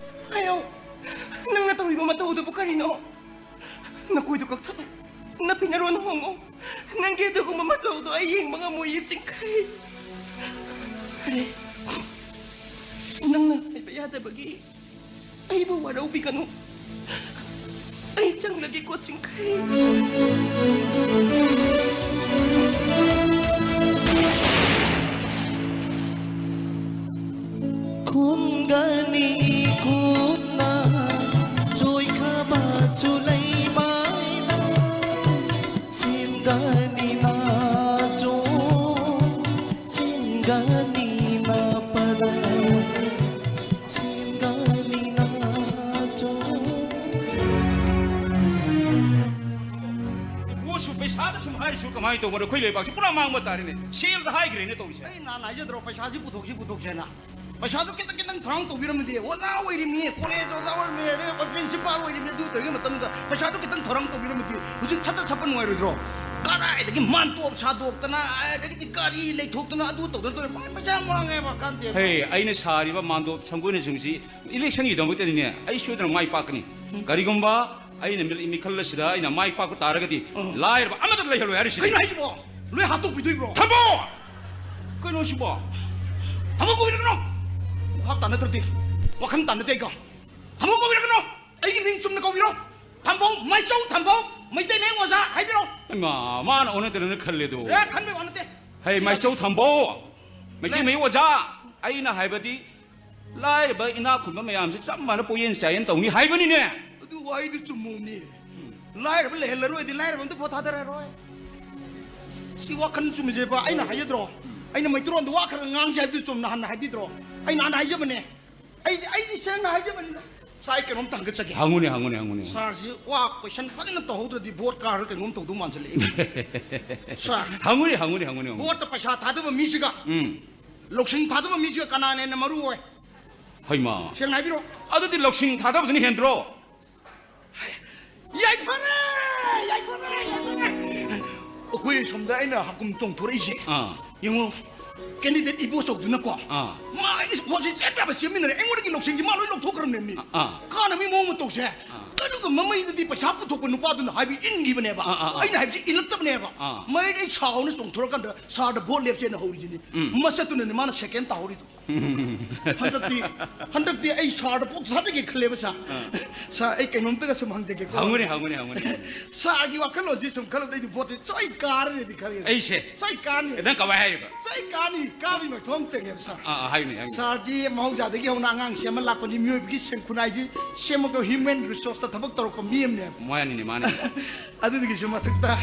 ꯍꯥꯏꯌꯣ, ꯅꯪꯅ ꯇꯧꯔꯤꯕ ꯃꯇꯧꯗꯨꯕꯨ ꯀꯔꯤꯅꯣ? ꯅꯀꯣꯏꯗꯨ ꯀꯛꯊꯠꯂꯨ, ꯅꯐꯤ ꯅꯔꯣꯟ ꯍꯣꯡꯉꯨ꯫ ꯅꯪꯒꯤ ꯑꯗꯨꯒꯨꯝꯕ ꯃꯇꯧꯗꯣ ꯑꯩ ꯌꯦꯡꯕ ꯉꯝꯃꯣꯏꯌꯦ, ꯆꯤꯡꯈꯩ꯫ ꯐꯔꯦ, ꯅꯪꯅ ꯍꯥꯏꯕ ꯌꯥꯗꯕꯒꯤ ꯑꯩꯕꯨ ꯋꯥꯔꯧꯕꯤꯒꯅꯨ꯫ ꯑꯩ ꯆꯪꯂꯒꯦꯀꯣ, ꯆꯤꯡꯈꯩ꯫ ꯈꯨꯟꯒꯅꯤ ꯏꯈꯨꯠꯅ ꯆꯣꯏꯈꯕꯁꯨ ꯂꯩꯃꯥꯏꯗ ꯆꯤꯟꯒꯅꯤ ꯅꯥꯆꯣ, ꯆꯤꯟꯒꯅꯤ ꯅꯥꯄꯗ, ꯆꯤꯟꯒꯅꯤ ꯅꯥꯆꯣ꯫ ꯏꯕꯣꯁꯨ ꯄꯩꯁꯥꯗ ꯁꯨꯝ ꯍꯥꯏꯔꯤꯁꯨ ꯀꯃꯥꯏꯅ ꯇꯧꯕꯅꯣ? ꯑꯩꯈꯣꯏ ꯂꯩꯕꯥꯛꯁꯤ ꯄꯨꯔꯥ ꯃꯥꯡꯕ ꯇꯥꯔꯦꯅꯦ꯫ ꯁꯦꯜꯗ ꯍꯥꯏꯈ꯭ꯔꯦꯅꯦ ꯇꯧꯔꯤꯁꯦ꯫ ꯑꯩ ꯅꯍꯥꯟ ꯍꯥꯏꯖꯗ꯭ꯔꯣ, ꯄꯩꯁꯥꯁꯤ ꯄꯨꯊꯣꯛꯁꯤ ꯄꯨꯊꯣꯛꯁꯦꯅ? ꯄꯩꯁꯥꯗꯣ ꯈꯤꯇꯪ ꯈꯤꯇꯪ ꯊꯧꯔꯥꯡ ꯇꯧꯕꯤꯔꯝꯃꯗꯤ, ꯑꯣꯖꯥ ꯑꯣꯏꯔꯤꯃꯤ, ꯀꯣꯂꯦꯖ ꯑꯣꯖꯥ ꯑꯣꯏꯔꯤꯃꯤ, ꯑꯗꯩ ꯄ꯭ꯔꯤꯟꯁꯤꯄꯥꯜ ꯑꯣꯏꯔꯤꯃꯤ, ꯑꯗꯨ ꯇꯧꯔꯤꯉꯩ ꯃꯇꯝꯗ ꯄꯩꯁꯥꯗꯣ ꯈꯤꯇꯪ ꯊꯧꯔꯥꯡ ꯇꯧꯕꯤꯔꯝꯃꯗꯤ ꯍꯧꯖꯤꯛ ꯁꯠ ꯁꯠ ꯁꯠꯄ ꯅꯨꯡꯉꯥꯏꯔꯣꯏꯗ꯭ꯔꯣ? ꯀꯗꯥꯏꯗꯒꯤ ꯃꯥꯟꯇꯣꯞ ꯁꯥꯗꯣꯛꯇꯅ, ꯑꯗꯒꯤꯗꯤ ꯒꯥꯔꯤ ꯂꯩꯊꯣꯛꯇꯅ, ꯑꯗꯨ ꯇꯧꯗꯅ ꯇꯧꯔꯦ꯫ ꯃꯥꯏ ꯄꯩꯁꯥ ꯌꯥꯝ ꯃꯥꯡꯉꯦꯕ, ꯀꯥꯟꯗꯦꯕ꯫ ꯍꯦ, ꯑꯩꯅ ꯁꯥꯔꯤꯕ ꯃꯥꯟꯗꯣꯞ ꯁꯪꯒꯣꯏꯅꯁꯤꯡꯁꯤ ꯏꯂꯦꯛꯁꯟꯒꯤꯗꯃꯛꯇꯅꯤꯅꯦ꯫ ꯑꯩ ꯁꯣꯏꯗꯅ ꯃꯥꯏ ꯄꯥꯛꯀꯅꯤ꯫ ꯎꯝ꯫ ꯀꯔꯤꯒꯨꯝꯕ ꯑꯩꯅ ꯃꯤ-, ꯃꯤꯈꯜ ꯑꯁꯤꯗ ꯑꯩꯅ ꯃꯥꯏ ꯄꯥꯛꯄ ꯇꯥꯔꯒꯗꯤ, ꯎꯝ, ꯂꯥꯏꯔꯕ ꯑꯃꯠꯇ ꯂꯩꯍꯜꯂꯣꯏ ꯍꯥꯏꯔꯤꯁꯤꯅꯤ꯫ ꯀꯩꯅꯣ ꯍꯥꯏꯁꯤꯕꯣ? ꯂꯣꯏ ꯍꯥꯠꯇꯣꯛꯄꯤꯗꯣꯏꯕ꯭ꯔꯣ? ꯊꯝꯃꯣ! ꯀꯩꯅꯣ ꯁꯤꯕꯣ? ꯊꯝꯃꯣ, ꯀꯧꯕꯤꯔꯛꯀꯅꯣ! ꯚꯥꯞ ꯇꯥꯅꯗ꯭ꯔꯗꯤ, ꯋꯥꯈꯜ ꯇꯥꯅꯗꯦ ꯑꯩꯒ꯫ ꯊꯝꯃꯣ, ꯀꯧꯕꯤꯔꯛꯀꯅꯣ! ꯑꯩꯒꯤ ꯃꯤꯡ ꯆꯨꯝꯅ ꯀꯧꯕꯤꯔꯣ꯫ ꯊꯝꯕꯧ, ꯃꯥꯏꯆꯧ ꯊꯝꯕꯧ, ꯃꯩꯇꯩ ꯃꯌꯦꯛ ꯑꯣꯖꯥ ꯍꯥꯏꯕꯤꯔꯣ꯫ ꯏꯃꯥ, ꯃꯥꯅ ꯑꯣꯟꯅ ꯇꯩꯅꯅ ꯈꯜꯂꯦꯗꯣ꯫ ꯑꯦ, ꯈꯟꯕꯩ ꯋꯥ ꯅꯠꯇꯦ꯫ ꯍꯩ, ꯃꯥꯏꯆꯧ ꯊꯝꯕꯧ, ꯃꯩꯇꯩ ꯃꯌꯦꯛ ꯑꯣꯖꯥ, ꯑꯩꯅ ꯍꯥꯏꯕꯗꯤ ꯂꯥꯏꯔꯕ ꯏꯅꯥꯛ ꯈꯨꯟꯕ ꯃꯌꯥꯝꯁꯦ ꯆꯞ ꯃꯥꯟꯅ ꯄꯣꯌꯦꯟ ꯆꯥꯏꯌꯦꯟ ꯇꯧꯅꯤ ꯍꯥꯏꯕꯅꯤꯅꯦ꯫ ꯑꯗꯨ ꯋꯥꯍꯩꯗꯨ ꯆꯨꯝꯃꯣꯅꯦ꯫ ꯂꯥꯏꯔꯕ ꯂꯩꯍꯜꯂꯔꯣꯏꯗꯤ ꯂꯥꯏꯔꯕ ꯑꯝꯇ ꯚꯣꯠ ꯊꯥꯗꯔꯔꯣꯏ꯫ ꯁꯤ ꯋꯥꯈꯜ ꯆꯨꯝꯃꯤꯁꯦꯕ, ꯑꯩꯅ ꯍꯥꯏꯖꯗ꯭ꯔꯣ? ꯑꯩꯅ ꯃꯩꯇꯩꯔꯣꯟꯗ ꯋꯥ ꯈꯔ ꯉꯥꯡꯁꯦ ꯍꯥꯏꯕꯗꯨ ꯆꯨꯝꯅ ꯍꯥꯟꯅ ꯍꯥꯏꯕꯤꯗ꯭ꯔꯣ? ꯑꯩꯅ ꯍꯥꯟꯅ ꯍꯥꯏꯖꯕꯅꯦ꯫ ꯑꯩ, ꯑꯩꯗꯤ ꯁꯦꯡꯅ ꯍꯥꯏꯖꯕꯅꯤꯗ꯫ ꯁꯥꯔ, ꯑꯩ ꯀꯩꯅꯣꯝꯇ ꯍꯪꯒꯠꯆꯒꯦ꯫ ꯍꯪꯉꯨꯅꯦ, ꯍꯪꯉꯨꯅꯦ, ꯍꯪꯉꯨꯅꯦ꯫ ꯁꯥꯔꯁꯤ ꯋꯥ question ꯐꯖꯅ ꯇꯧꯍꯧꯗ꯭ꯔꯗꯤ ꯚꯣꯠ ꯀꯥꯔ ꯀꯩꯅꯣꯝ ꯇꯧꯗꯧ ꯃꯥꯟꯁꯤꯜꯂꯛꯑꯦ꯫ ꯁꯥꯔ, ꯍꯪꯉꯨꯅꯦ, ꯍꯪꯉꯨꯅꯦ, ꯍꯪꯉꯨꯅꯦ, ꯍꯪꯉꯨꯅꯦ꯫ ꯚꯣꯠꯇ ꯄꯩꯁꯥ ꯊꯥꯗꯕ ꯃꯤꯁꯤꯒ, ꯎꯝ꯫ ꯂꯧꯁꯤꯡ ꯊꯥꯗꯕ ꯃꯤꯁꯤꯒ ꯀꯅꯥꯅ ꯍꯦꯟꯅ ꯃꯔꯨ ꯑꯣꯏ? ꯍꯩꯃꯥ꯫ ꯁꯦꯡꯅ ꯍꯥꯏꯕꯤꯔꯣ꯫ ꯑꯗꯨꯗꯤ ꯂꯧꯁꯤꯡ ꯊꯥꯗꯕꯗꯨꯅ ꯍꯦꯟꯗ꯭ꯔꯣ? ꯌꯥꯏꯐꯔꯦ! ꯌꯥꯏꯐꯔꯦ! ꯌꯥꯏꯐꯔꯦ! ꯑꯩꯈꯣꯏ ꯁꯣꯝꯗ ꯑꯩꯅ ꯍꯀꯨꯝ ꯆꯣꯡꯊꯣꯔꯛꯏꯁꯦ꯫ ꯑꯥ꯫ ꯌꯦꯡꯉꯣ, candidate ꯏꯕꯣꯆꯧꯗꯨꯅꯀꯣ, ꯑꯥ꯫ ꯃꯥ ꯑꯩꯒꯤ ꯚꯣꯠꯁꯦ ꯆꯦꯟꯕ ꯌꯥꯕ ꯆꯦꯟꯃꯤꯟꯅꯔꯦ, ꯑꯩꯉꯣꯟꯗꯒꯤ ꯂꯧꯁꯤꯡꯁꯦ ꯃꯥ ꯂꯣꯏ ꯂꯧꯊꯣꯛꯈ꯭ꯔꯕꯅꯦꯃꯤ꯫ ꯑꯥ, ꯑꯥ꯫ ꯀꯥꯟꯅꯕꯒꯤ ꯃꯑꯣꯡ ꯃꯇꯧꯁꯦ꯫ ꯑꯥ꯫ ꯑꯗꯨꯒ ꯃꯃꯩꯗꯗꯤ ꯄꯩꯁꯥ ꯄꯨꯊꯣꯛꯄ ꯅꯨꯄꯥꯗꯨꯅ ꯍꯥꯏꯕ ꯏꯟꯈꯤꯕꯅꯦꯕ꯫ ꯑꯥ, ꯑꯥ, ꯑꯥ꯫ ꯑꯩꯅ ꯍꯥꯏꯕꯁꯤ ꯏꯜꯂꯛꯇꯕꯅꯦꯕ꯫ ꯑꯥ꯫ ꯃꯩꯗꯩ ꯁꯥꯎꯅ ꯆꯣꯡꯊꯣꯔꯀꯥꯟꯗ ꯁꯥꯔꯗ ꯚꯣꯠ ꯂꯦꯞꯁꯦꯅ ꯍꯧꯔꯤꯁꯤꯅꯤ꯫ ꯎꯝ꯫ ꯃꯁꯛꯇꯨꯅꯅꯦ ꯃꯥꯅ second ꯇꯥꯍꯧꯔꯤꯗꯣ꯫ ꯍꯟꯗꯛꯇꯤ, ꯍꯟꯗꯛꯇꯤ ꯑꯩ ꯁꯥꯔꯗ ꯄꯣꯛ ꯊꯥꯗꯒꯦ ꯈꯜꯂꯦꯕ, ꯁꯥꯔ꯫ ꯑꯥ꯫ ꯁꯥꯔ, ꯑꯩ ꯀꯩꯅꯣꯝꯇꯒ ꯁꯨꯝ ꯍꯪꯖꯒꯦꯀꯣ꯫ ꯍꯪꯉꯨꯅꯦ, ꯍꯪꯉꯨꯅꯦ, ꯍꯪꯉꯨꯅꯦ, ꯍꯪꯉꯨꯅꯦ꯫ ꯁꯥꯔꯒꯤ ꯋꯥꯈꯜꯂꯣꯟꯁꯤ ꯁꯨꯝ ꯈꯜꯂꯨꯕꯗ ꯑꯩꯗꯤ ꯚꯣꯠꯁꯦ ꯁꯣꯏ ꯀꯥꯔꯅꯤꯗꯤ ꯈꯜꯂꯦ꯫ ꯑꯩꯁꯦ? ꯁꯣꯏ ꯀꯥꯔꯅꯤ꯫ ꯅꯪ ꯀꯃꯥꯏ ꯍꯥꯏꯔꯤꯕ? ꯁꯣꯏ ꯀꯥꯔꯅꯤ, ꯀꯥꯕꯒꯤ ꯃꯥꯏꯊꯣꯡ ꯑꯃ ꯆꯪꯉꯦꯕ, ꯁꯥꯔ꯫ ꯑꯥ, ꯑꯥ, ꯍꯥꯏꯌꯨꯅꯦ, ꯍꯥꯏꯌꯨꯅꯦ꯫ ꯁꯥꯔꯗꯤ ꯃꯍꯧꯁꯥꯗꯒꯤ ꯍꯧꯅ ꯑꯉꯥꯡ ꯁꯦꯝꯃ ꯂꯥꯛꯄꯅꯤ, ꯃꯤꯑꯣꯏꯕꯒꯤ ꯁꯦꯟ ꯈꯨꯟꯅꯥꯏꯁꯤ ꯁꯦꯝꯃꯒ human resource ꯇ ꯊꯕꯛ ꯇꯧꯔꯛꯄ ꯃꯤ ꯑꯃꯅꯦꯕ꯫ ꯃꯥꯅꯤꯅꯦ, ꯃꯥꯅꯤꯅꯦ꯫ ꯑꯗꯨꯗꯨꯒꯤꯁꯨ ꯃꯊꯛꯇ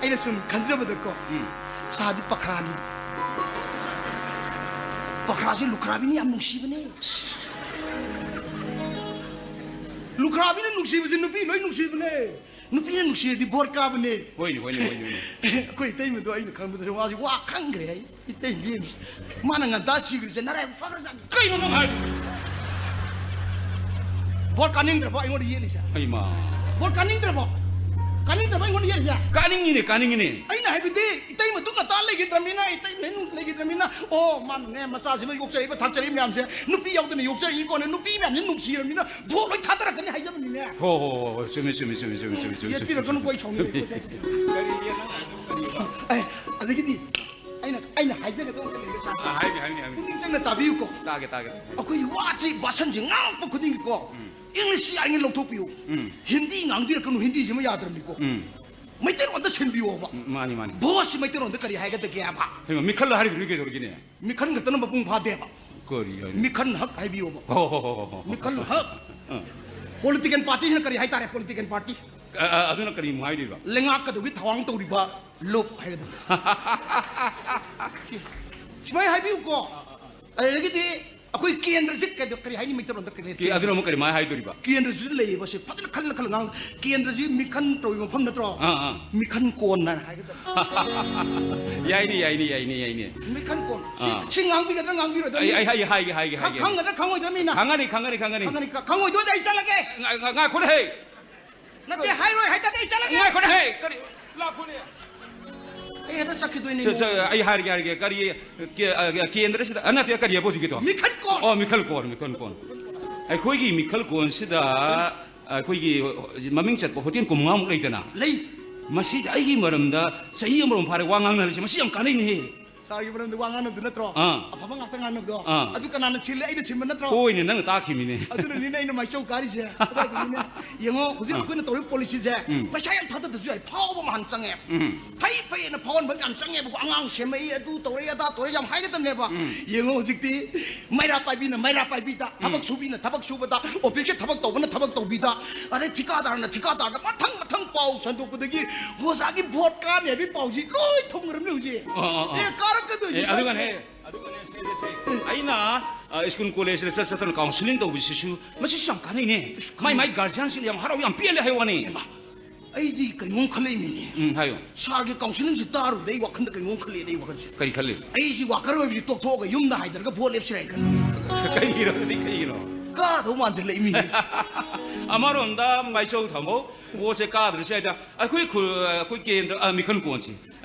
ꯑꯩꯅ ꯁꯨꯝ ꯈꯟꯖꯕꯗꯀꯣ, ꯎꯝ꯫ ꯁꯥꯔꯗꯤ ꯄꯈ꯭ꯔꯥꯅꯤ꯫ ꯄꯈ꯭ꯔꯥꯁꯦ ꯂꯨꯈ꯭ꯔꯥꯕꯤꯅ ꯌꯥꯝ ꯅꯨꯡꯁꯤꯕꯅꯦ꯫ ꯂꯨꯈ꯭ꯔꯥꯕꯤꯅ ꯅꯨꯡꯁꯤꯕꯁꯦ ꯅꯨꯄꯤ ꯂꯣꯏ ꯅꯨꯡꯁꯤꯕꯅꯦ꯫ ꯅꯨꯄꯤꯅ ꯅꯨꯡꯁꯤꯔꯗꯤ ꯚꯣꯠ ꯀꯥꯕꯅꯦ꯫ ꯍꯣꯏꯅꯦ, ꯍꯣꯏꯅꯦ, ꯍꯣꯏꯅꯦ, ꯍꯣꯏꯅꯦ꯫ ꯑꯩꯈꯣꯏ ꯏꯇꯩꯃꯗꯣ ꯑꯩꯅ ꯈꯪꯕꯗꯁꯨ ꯃꯥꯁꯦ ꯋꯥ ꯈꯪꯈ꯭ꯔꯦ ꯍꯥꯏ꯫ ꯏꯇꯩ ꯏꯕꯦꯝꯃ, ꯃꯥꯅ ꯉꯟꯇꯥ ꯁꯤꯈ꯭ꯔꯤꯁꯦ ꯅꯔꯥꯏꯕꯛ ꯐꯈ꯭ꯔꯖꯥꯠꯅꯤ꯫ ꯀꯩꯅꯣ ꯅꯪ ꯍꯥꯏ? ꯚꯣꯠ ꯀꯥꯅꯤꯡꯗ꯭ꯔꯕꯣ ꯑꯩꯉꯣꯟꯗ ꯌꯦꯠꯂꯤꯁꯦ? ꯍꯩꯃꯥ꯫ ꯚꯣꯠ ꯀꯥꯅꯤꯡꯗ꯭ꯔꯕꯣ? ꯀꯥꯅꯤꯡꯗ꯭ꯔꯕꯣ ꯑꯩꯉꯣꯟꯗ ꯌꯦꯠꯂꯤꯁꯦ? ꯀꯥꯅꯤꯡꯉꯤꯅꯦ, ꯀꯥꯅꯤꯡꯉꯤꯅꯦ꯫ ꯑꯩꯅ ꯍꯥꯏꯕꯗꯤ ꯏꯇꯩꯃꯗꯨ ꯉꯟꯇꯥ ꯂꯩꯈꯤꯗ꯭ꯔꯕꯅꯤꯅ, ꯏꯇꯩꯃ ꯍꯦꯛ ꯂꯩꯈꯤꯗ꯭ꯔꯕꯅꯤꯅ, ꯑꯣ, ꯃꯥꯅꯅꯦ ꯃꯆꯥꯁꯤꯕꯨ ꯌꯣꯛꯆꯔꯛꯏꯕ ꯊꯥꯛꯆꯔꯛꯏꯕ ꯃꯌꯥꯝꯁꯦ ꯅꯨꯄꯤ ꯌꯥꯎꯗꯅ ꯌꯣꯛꯆꯔꯛꯏꯀꯣꯅꯦ, ꯅꯨꯄꯤ ꯃꯌꯥꯝꯁꯦ ꯅꯨꯡꯁꯤꯔꯕꯅꯤꯅ ꯚꯣꯠ ꯂꯣꯏ ꯊꯥꯗꯔꯛꯀꯅꯤ ꯍꯥꯏꯖꯕꯅꯤꯅꯦ꯫ ꯍꯣ, ꯍꯣ, ꯍꯣ, ꯍꯣ, ꯆꯨꯝꯃꯤ, ꯆꯨꯝꯃꯤ, ꯆꯨꯝꯃꯤ꯫ ꯌꯦꯠꯄꯤꯔꯛꯀꯅꯨꯀꯣ, ꯑꯩ ꯁꯥꯎꯅꯤꯡꯉꯦ꯫ ꯑꯦ, ꯑꯗꯒꯤꯗꯤ ꯑꯩꯅ, ꯑꯩꯅ ꯍꯥꯏꯖꯒꯗꯧꯕ ꯑꯃ ꯂꯩꯔꯦ, ꯁꯥꯔ꯫ ꯑꯥ, ꯍꯥꯏꯕꯤꯌꯨ, ꯍꯥꯏꯕꯤꯌꯨ, ꯍꯥꯏꯕꯤꯌꯨ꯫ ꯄꯨꯛꯅꯤꯡ ꯆꯪꯅ ꯇꯥꯕꯤꯌꯨꯀꯣ꯫ ꯇꯥꯒꯦ, ꯇꯥꯒꯦ꯫ ꯑꯩꯈꯣꯏꯒꯤ ꯋꯥꯁꯤ, ꯚꯥꯁꯟꯁꯤ ꯉꯥꯡꯉꯛꯄ ꯈꯨꯗꯤꯡꯒꯤꯀꯣ, ꯎꯝ꯫ English ꯌꯥꯔꯤꯉꯩ ꯂꯧꯊꯣꯛꯄꯤꯌꯨ꯫ ꯎꯝ꯫ ꯍꯤꯟꯗꯤ ꯉꯥꯡꯕꯤꯔꯛꯀꯅꯨ, ꯍꯤꯟꯗꯤꯁꯤꯃ ꯌꯥꯗ꯭ꯔꯕꯅꯤꯀꯣ꯫ ꯎꯝ꯫ ꯃꯩꯇꯩꯂꯣꯟꯗ ꯁꯤꯟꯕꯤꯌꯣꯕ꯫ ꯎꯝ, ꯃꯥꯅꯤ, ꯃꯥꯅꯤ꯫ ꯚꯣꯠꯁꯤ ꯃꯩꯇꯩꯂꯣꯟꯗ ꯀꯔꯤ ꯍꯥꯏꯒꯗꯒꯦ ꯍꯥꯏꯕ? ꯍꯩꯃꯥ, ꯃꯤꯈꯜ ꯍꯥꯏꯔꯤꯕꯗꯨꯗꯤ ꯀꯩꯗꯧꯔꯒꯦꯅꯦ? ꯃꯤꯈꯜ ꯈꯛꯇꯅ ꯃꯄꯨꯡ ꯐꯥꯗꯦꯕ꯫ ꯀꯔꯤ ꯍꯥꯏꯅꯣ? ꯃꯤꯈꯜ ꯍꯛ ꯍꯥꯏꯕꯤꯌꯣꯕ꯫ ꯍꯣ, ꯍꯣ, ꯍꯣ, ꯍꯣ, ꯍꯣ꯫ ꯃꯤꯈꯜ ꯍꯛ꯫ ꯑꯥ꯫ Political party ꯁꯤꯅ ꯀꯔꯤ ꯍꯥꯏꯇꯥꯔꯦ, political party? ꯑ, ꯑ, ꯑꯗꯨꯅ ꯀꯔꯤꯃꯨꯛ ꯍꯥꯏꯗꯣꯏꯕ? ꯂꯩꯉꯥꯛꯀꯗꯧꯒꯤ ꯊꯧꯔꯥꯡ ꯇꯧꯔꯤꯕ ꯂꯨꯞ ꯍꯥꯏꯒꯗꯕ꯫ ꯁꯨꯃꯥꯏꯅ ꯍꯥꯏꯕꯤꯌꯨꯀꯣ꯫ ꯑꯗꯨꯗꯒꯤꯗꯤ ꯑꯩꯈꯣꯏ ꯀꯦꯟꯗ꯭ꯔꯁꯤ ꯀꯩꯗ-, ꯀꯔꯤ ꯍꯥꯏꯅꯤ ꯃꯩꯇꯩꯂꯣꯟꯗ? ꯀꯔꯤ ꯍꯥꯏ-, ꯀꯦ-, ꯑꯗꯨꯅ ꯑꯃꯨꯛ ꯀꯔꯤꯃꯥꯏꯅ ꯍꯥꯏꯗꯣꯔꯤꯕ? ꯀꯦꯟꯗ꯭ꯔꯁꯤꯁꯨ ꯂꯩꯌꯦꯕ꯫ ꯁꯤ ꯐꯖꯅ ꯈꯜꯂ ꯈꯜꯂ ꯉꯥꯡ-, ꯀꯦꯟꯗ꯭ꯔꯁꯤ ꯃꯤꯈꯟ ꯇꯧꯔꯤꯕ ꯃꯐꯝ ꯅꯠꯇ꯭ꯔꯣ? ꯑꯥ, ꯑꯥ꯫ ꯃꯤꯈꯟ ꯀꯣꯟꯅ ꯍꯥꯏꯒꯗꯕ꯫ ꯌꯥꯏꯅꯦ, ꯌꯥꯏꯅꯦ, ꯌꯥꯏꯅꯦ, ꯌꯥꯏꯅꯦ꯫ ꯃꯤꯈꯟ ꯀꯣꯟ꯫ ꯁꯤ, ꯑꯥ꯫ ꯁꯤ ꯉꯥꯡꯕꯤꯒꯗ꯭ꯔꯥ ꯉꯥꯡꯕꯤꯔꯣꯏꯗ꯭ꯔꯥ? ꯑꯩ, ꯑꯩ, ꯑꯩ ꯍꯥꯏꯒꯦ, ꯍꯥꯏꯒꯦ, ꯈꯪ-, ꯍꯥꯏꯒꯦ꯫ ꯈꯪꯒꯗ꯭ꯔꯥ ꯈꯪꯉꯣꯏꯗ꯭ꯔꯥ ꯃꯤꯅ? ꯈꯪꯒꯅꯤ, ꯈꯪꯒꯅꯤ, ꯈꯪꯒꯅꯤ꯫ ꯈꯪꯒꯅꯤ, ꯈ-, ꯈꯪꯉꯣꯏꯗꯣꯏꯗꯤ ꯑꯩ ꯆꯠꯂꯒꯦ꯫ ꯉꯥꯏ-, ꯉꯥꯏ-, ꯉꯥꯏꯈꯣꯅꯦ ꯍꯦ꯫ ꯅꯠꯇꯦ, ꯍꯥꯏꯔꯣꯏ ꯍꯥꯏꯇꯥꯔꯗꯤ ꯑꯩ ꯆꯠꯂꯒꯦ꯫ ꯉꯥꯏꯈꯣꯅꯦ ꯍꯦ꯫ ꯀꯔꯤ? ꯂꯥꯛꯈꯣꯅꯦ꯫ ꯑꯩ ꯍꯦꯛꯇ ꯆꯠꯈꯤꯗꯣꯏꯅꯦ꯫ ꯁꯦ, ꯁꯦ, ꯑꯩ ꯍꯥꯏꯔꯒꯦ, ꯍꯥꯏꯔꯒꯦ꯫ ꯀꯔꯤ, ꯀꯦ-, ꯑ, ꯀꯦꯟꯗ꯭ꯔꯁꯤꯗ, ꯑ, ꯅꯠꯇꯦ, ꯀꯔꯤ ꯍꯥꯏꯕ ꯍꯧꯖꯤꯛꯀꯤꯗꯣ? ꯃꯤꯈꯜ ꯀꯣꯟ꯫ ꯑꯣ, ꯃꯤꯈꯜ ꯀꯣꯟ, ꯃꯤꯈꯜ ꯀꯣꯟ꯫ ꯑꯩꯈꯣꯏꯒꯤ ꯃꯤꯈꯜ ꯀꯣꯟꯁꯤꯗ ꯑꯩꯈꯣꯏꯒꯤ ꯃꯃꯤꯡ ꯆꯠꯄ ꯍꯣꯇꯦꯜ ꯀꯨꯟꯃꯉꯥꯃꯨꯛ ꯂꯩꯗꯅ꯫ ꯂꯩ꯫ ꯃꯁꯤꯗ ꯑꯩꯒꯤ ꯃꯔꯝꯗ ꯆꯍꯤ ꯑꯃꯔꯣꯝ ꯐꯥꯔꯦ ꯋꯥ ꯉꯥꯡꯅꯔꯤꯁꯦ꯫ ꯃꯁꯤ ꯌꯥꯝ ꯀꯥꯟꯅꯩꯅꯦꯍꯦ꯫ ꯁꯥꯔꯒꯤ ꯃꯔꯝꯗ ꯋꯥ ꯉꯥꯡꯅꯕꯗꯨ ꯅꯠꯇ꯭ꯔꯣ? ꯑꯥ꯫ ꯑꯐꯕ ꯉꯥꯛꯇ ꯉꯥꯡꯅꯕꯗꯣ꯫ ꯑꯥ꯫ ꯑꯗꯨ ꯀꯅꯥꯅ ꯁꯤꯜꯂꯦ? ꯑꯩꯅ ꯁꯤꯟꯕ ꯅꯠꯇ꯭ꯔꯣ? ꯍꯣꯏꯅꯦ, ꯅꯪꯅ ꯇꯥꯛꯈꯤꯕꯅꯤꯅꯦ꯫ ꯑꯗꯨꯅꯅꯤꯅꯦ ꯑꯩꯅ ꯃꯥꯏꯆꯧ ꯀꯥꯔꯤꯁꯦ꯫ ꯑꯗꯨꯅꯅꯤꯅꯦ꯫ ꯌꯦꯡꯉꯣ, ꯍꯧꯖꯤꯛ ꯑꯩꯈꯣꯏꯅ ꯇꯧꯔꯤꯕ ꯄꯣꯂꯤꯁꯤꯁꯦ ꯎꯝ꯫ ꯄꯩꯁꯥ ꯌꯥꯝ ꯊꯥꯗꯗ꯭ꯔꯁꯨ ꯌꯥꯏ, ꯐꯥꯎꯕ ꯑꯃ ꯍꯥꯟꯅ ꯆꯪꯉꯦ꯫ ꯎꯝ꯫ ꯐꯩ ꯐꯩꯅ ꯐꯥꯎꯍꯟꯕ ꯌꯥꯝ ꯆꯪꯉꯦꯕꯀꯣ꯫ ꯑꯉꯥꯡ ꯁꯦꯝꯃꯛꯏ, ꯑꯗꯨ ꯇꯧꯔꯛꯏ, ꯑꯗꯥ ꯇꯧꯔꯛꯏ ꯌꯥꯝ ꯍꯥꯏꯒꯗꯕꯅꯦꯕ꯫ ꯎꯝ꯫ ꯌꯦꯡꯉꯣ, ꯍꯧꯖꯤꯛꯇꯤ ꯃꯩꯔꯥ ꯄꯥꯏꯕꯤꯅ ꯃꯩꯔꯥ ꯄꯥꯏꯕꯤꯗ, ꯊꯕꯛ ꯁꯨꯕꯤꯅ ꯊꯕꯛ ꯁꯨꯕꯗ, ꯑꯣꯐꯤꯁꯀꯤ ꯊꯕꯛ ꯇꯧꯕꯅ ꯊꯕꯛ ꯇꯧꯕꯤꯗ, ꯑꯗꯩ ꯊꯤꯀꯥꯗꯥꯔꯅ ꯊꯤꯀꯥꯗꯥꯔꯗ, ꯃꯊꯪ ꯃꯊꯪ ꯄꯥꯎ ꯁꯟꯗꯣꯛꯄꯗꯒꯤ ꯑꯣꯖꯥꯒꯤ ꯚꯣꯠ ꯀꯥꯅꯤ ꯍꯥꯏꯕꯒꯤ ꯄꯥꯎꯁꯤ ꯂꯣꯏ ꯊꯣꯡꯈ꯭ꯔꯕꯅꯤ ꯍꯧꯖꯤꯛ꯫ ꯑꯥ, ꯑꯥ, ꯑꯥ꯫ ꯑꯦ, ꯀꯥꯔꯛꯀꯗꯣꯏꯁꯤ ꯑꯦ, ꯑꯗꯨꯒꯅꯦ, ꯑꯗꯨꯒꯅꯦ, ꯁꯦ, ꯁꯦ, ꯁꯦ꯫ ꯑꯩꯅ, ꯑ, ꯁ꯭ꯀꯨꯜ ꯀꯣꯂꯦꯖꯇ ꯆꯠ ꯆꯠꯇꯅ ꯀꯥꯎꯟꯁꯤꯂꯤꯡ ꯇꯧꯕꯁꯤꯁꯨ ꯃꯁꯤꯁꯨ ꯌꯥꯝ ꯀꯥꯟꯅꯩꯅꯦ꯫ ꯃꯥꯏ ꯃꯥꯏ ꯒꯥꯔꯖꯤꯌꯥꯟꯁꯤꯡꯅ ꯌꯥꯝ ꯍꯔꯥꯎ, ꯌꯥꯝ ꯄꯦꯜꯂꯦ ꯍꯥꯏ ꯋꯥꯅꯤ꯫ ꯍꯩꯃꯥ, ꯑꯩꯗꯤ ꯀꯩꯅꯣꯝ ꯈꯜꯂꯛꯏꯅꯤꯅꯦ꯫ ꯎꯝ, ꯍꯥꯏꯌꯣ꯫ ꯁꯥꯔꯒꯤ ꯀꯥꯎꯟꯁꯤꯂꯤꯡꯁꯤ ꯇꯥꯔꯨꯕꯗ ꯑꯩ ꯋꯥꯈꯜꯗ ꯀꯩꯅꯣꯝ ꯈꯜꯂꯛꯑꯦ, ꯑꯩ ꯋꯥꯈꯜꯁꯦ꯫ ꯀꯔꯤ ꯈꯜꯂꯤ? ꯑꯩꯁꯤ ꯋꯥꯀꯔ ꯑꯣꯏꯕꯁꯤ ꯇꯣꯛꯊꯣꯛꯑꯒ ꯌꯨꯝꯗ ꯍꯥꯏꯗꯔꯒ ꯚꯣꯠ ꯂꯦꯞꯁꯤꯔꯥ ꯍꯥꯏꯅ ꯈꯜꯂꯤ꯫ ꯀꯩꯒꯤꯅꯣ ꯑꯗꯨꯗꯤ, ꯀꯩꯒꯤꯅꯣ? ꯀꯥꯗꯧ ꯃꯥꯟꯁꯤꯜꯂꯛꯏꯃꯤꯅꯦ꯫ ꯑꯃꯔꯣꯝꯗ ꯃꯥꯏꯆꯧ ꯊꯝꯃꯣ, ꯚꯣꯠꯁꯦ ꯀꯥꯗ꯭ꯔꯁꯨ ꯌꯥꯏꯗ꯫ ꯑꯩꯈꯣꯏ ꯈꯨ-, ꯑꯩꯈꯣꯏ ꯀꯦꯟꯗ꯭ꯔ, ꯑ, ꯃꯤꯈꯜ ꯀꯣꯟꯁꯦ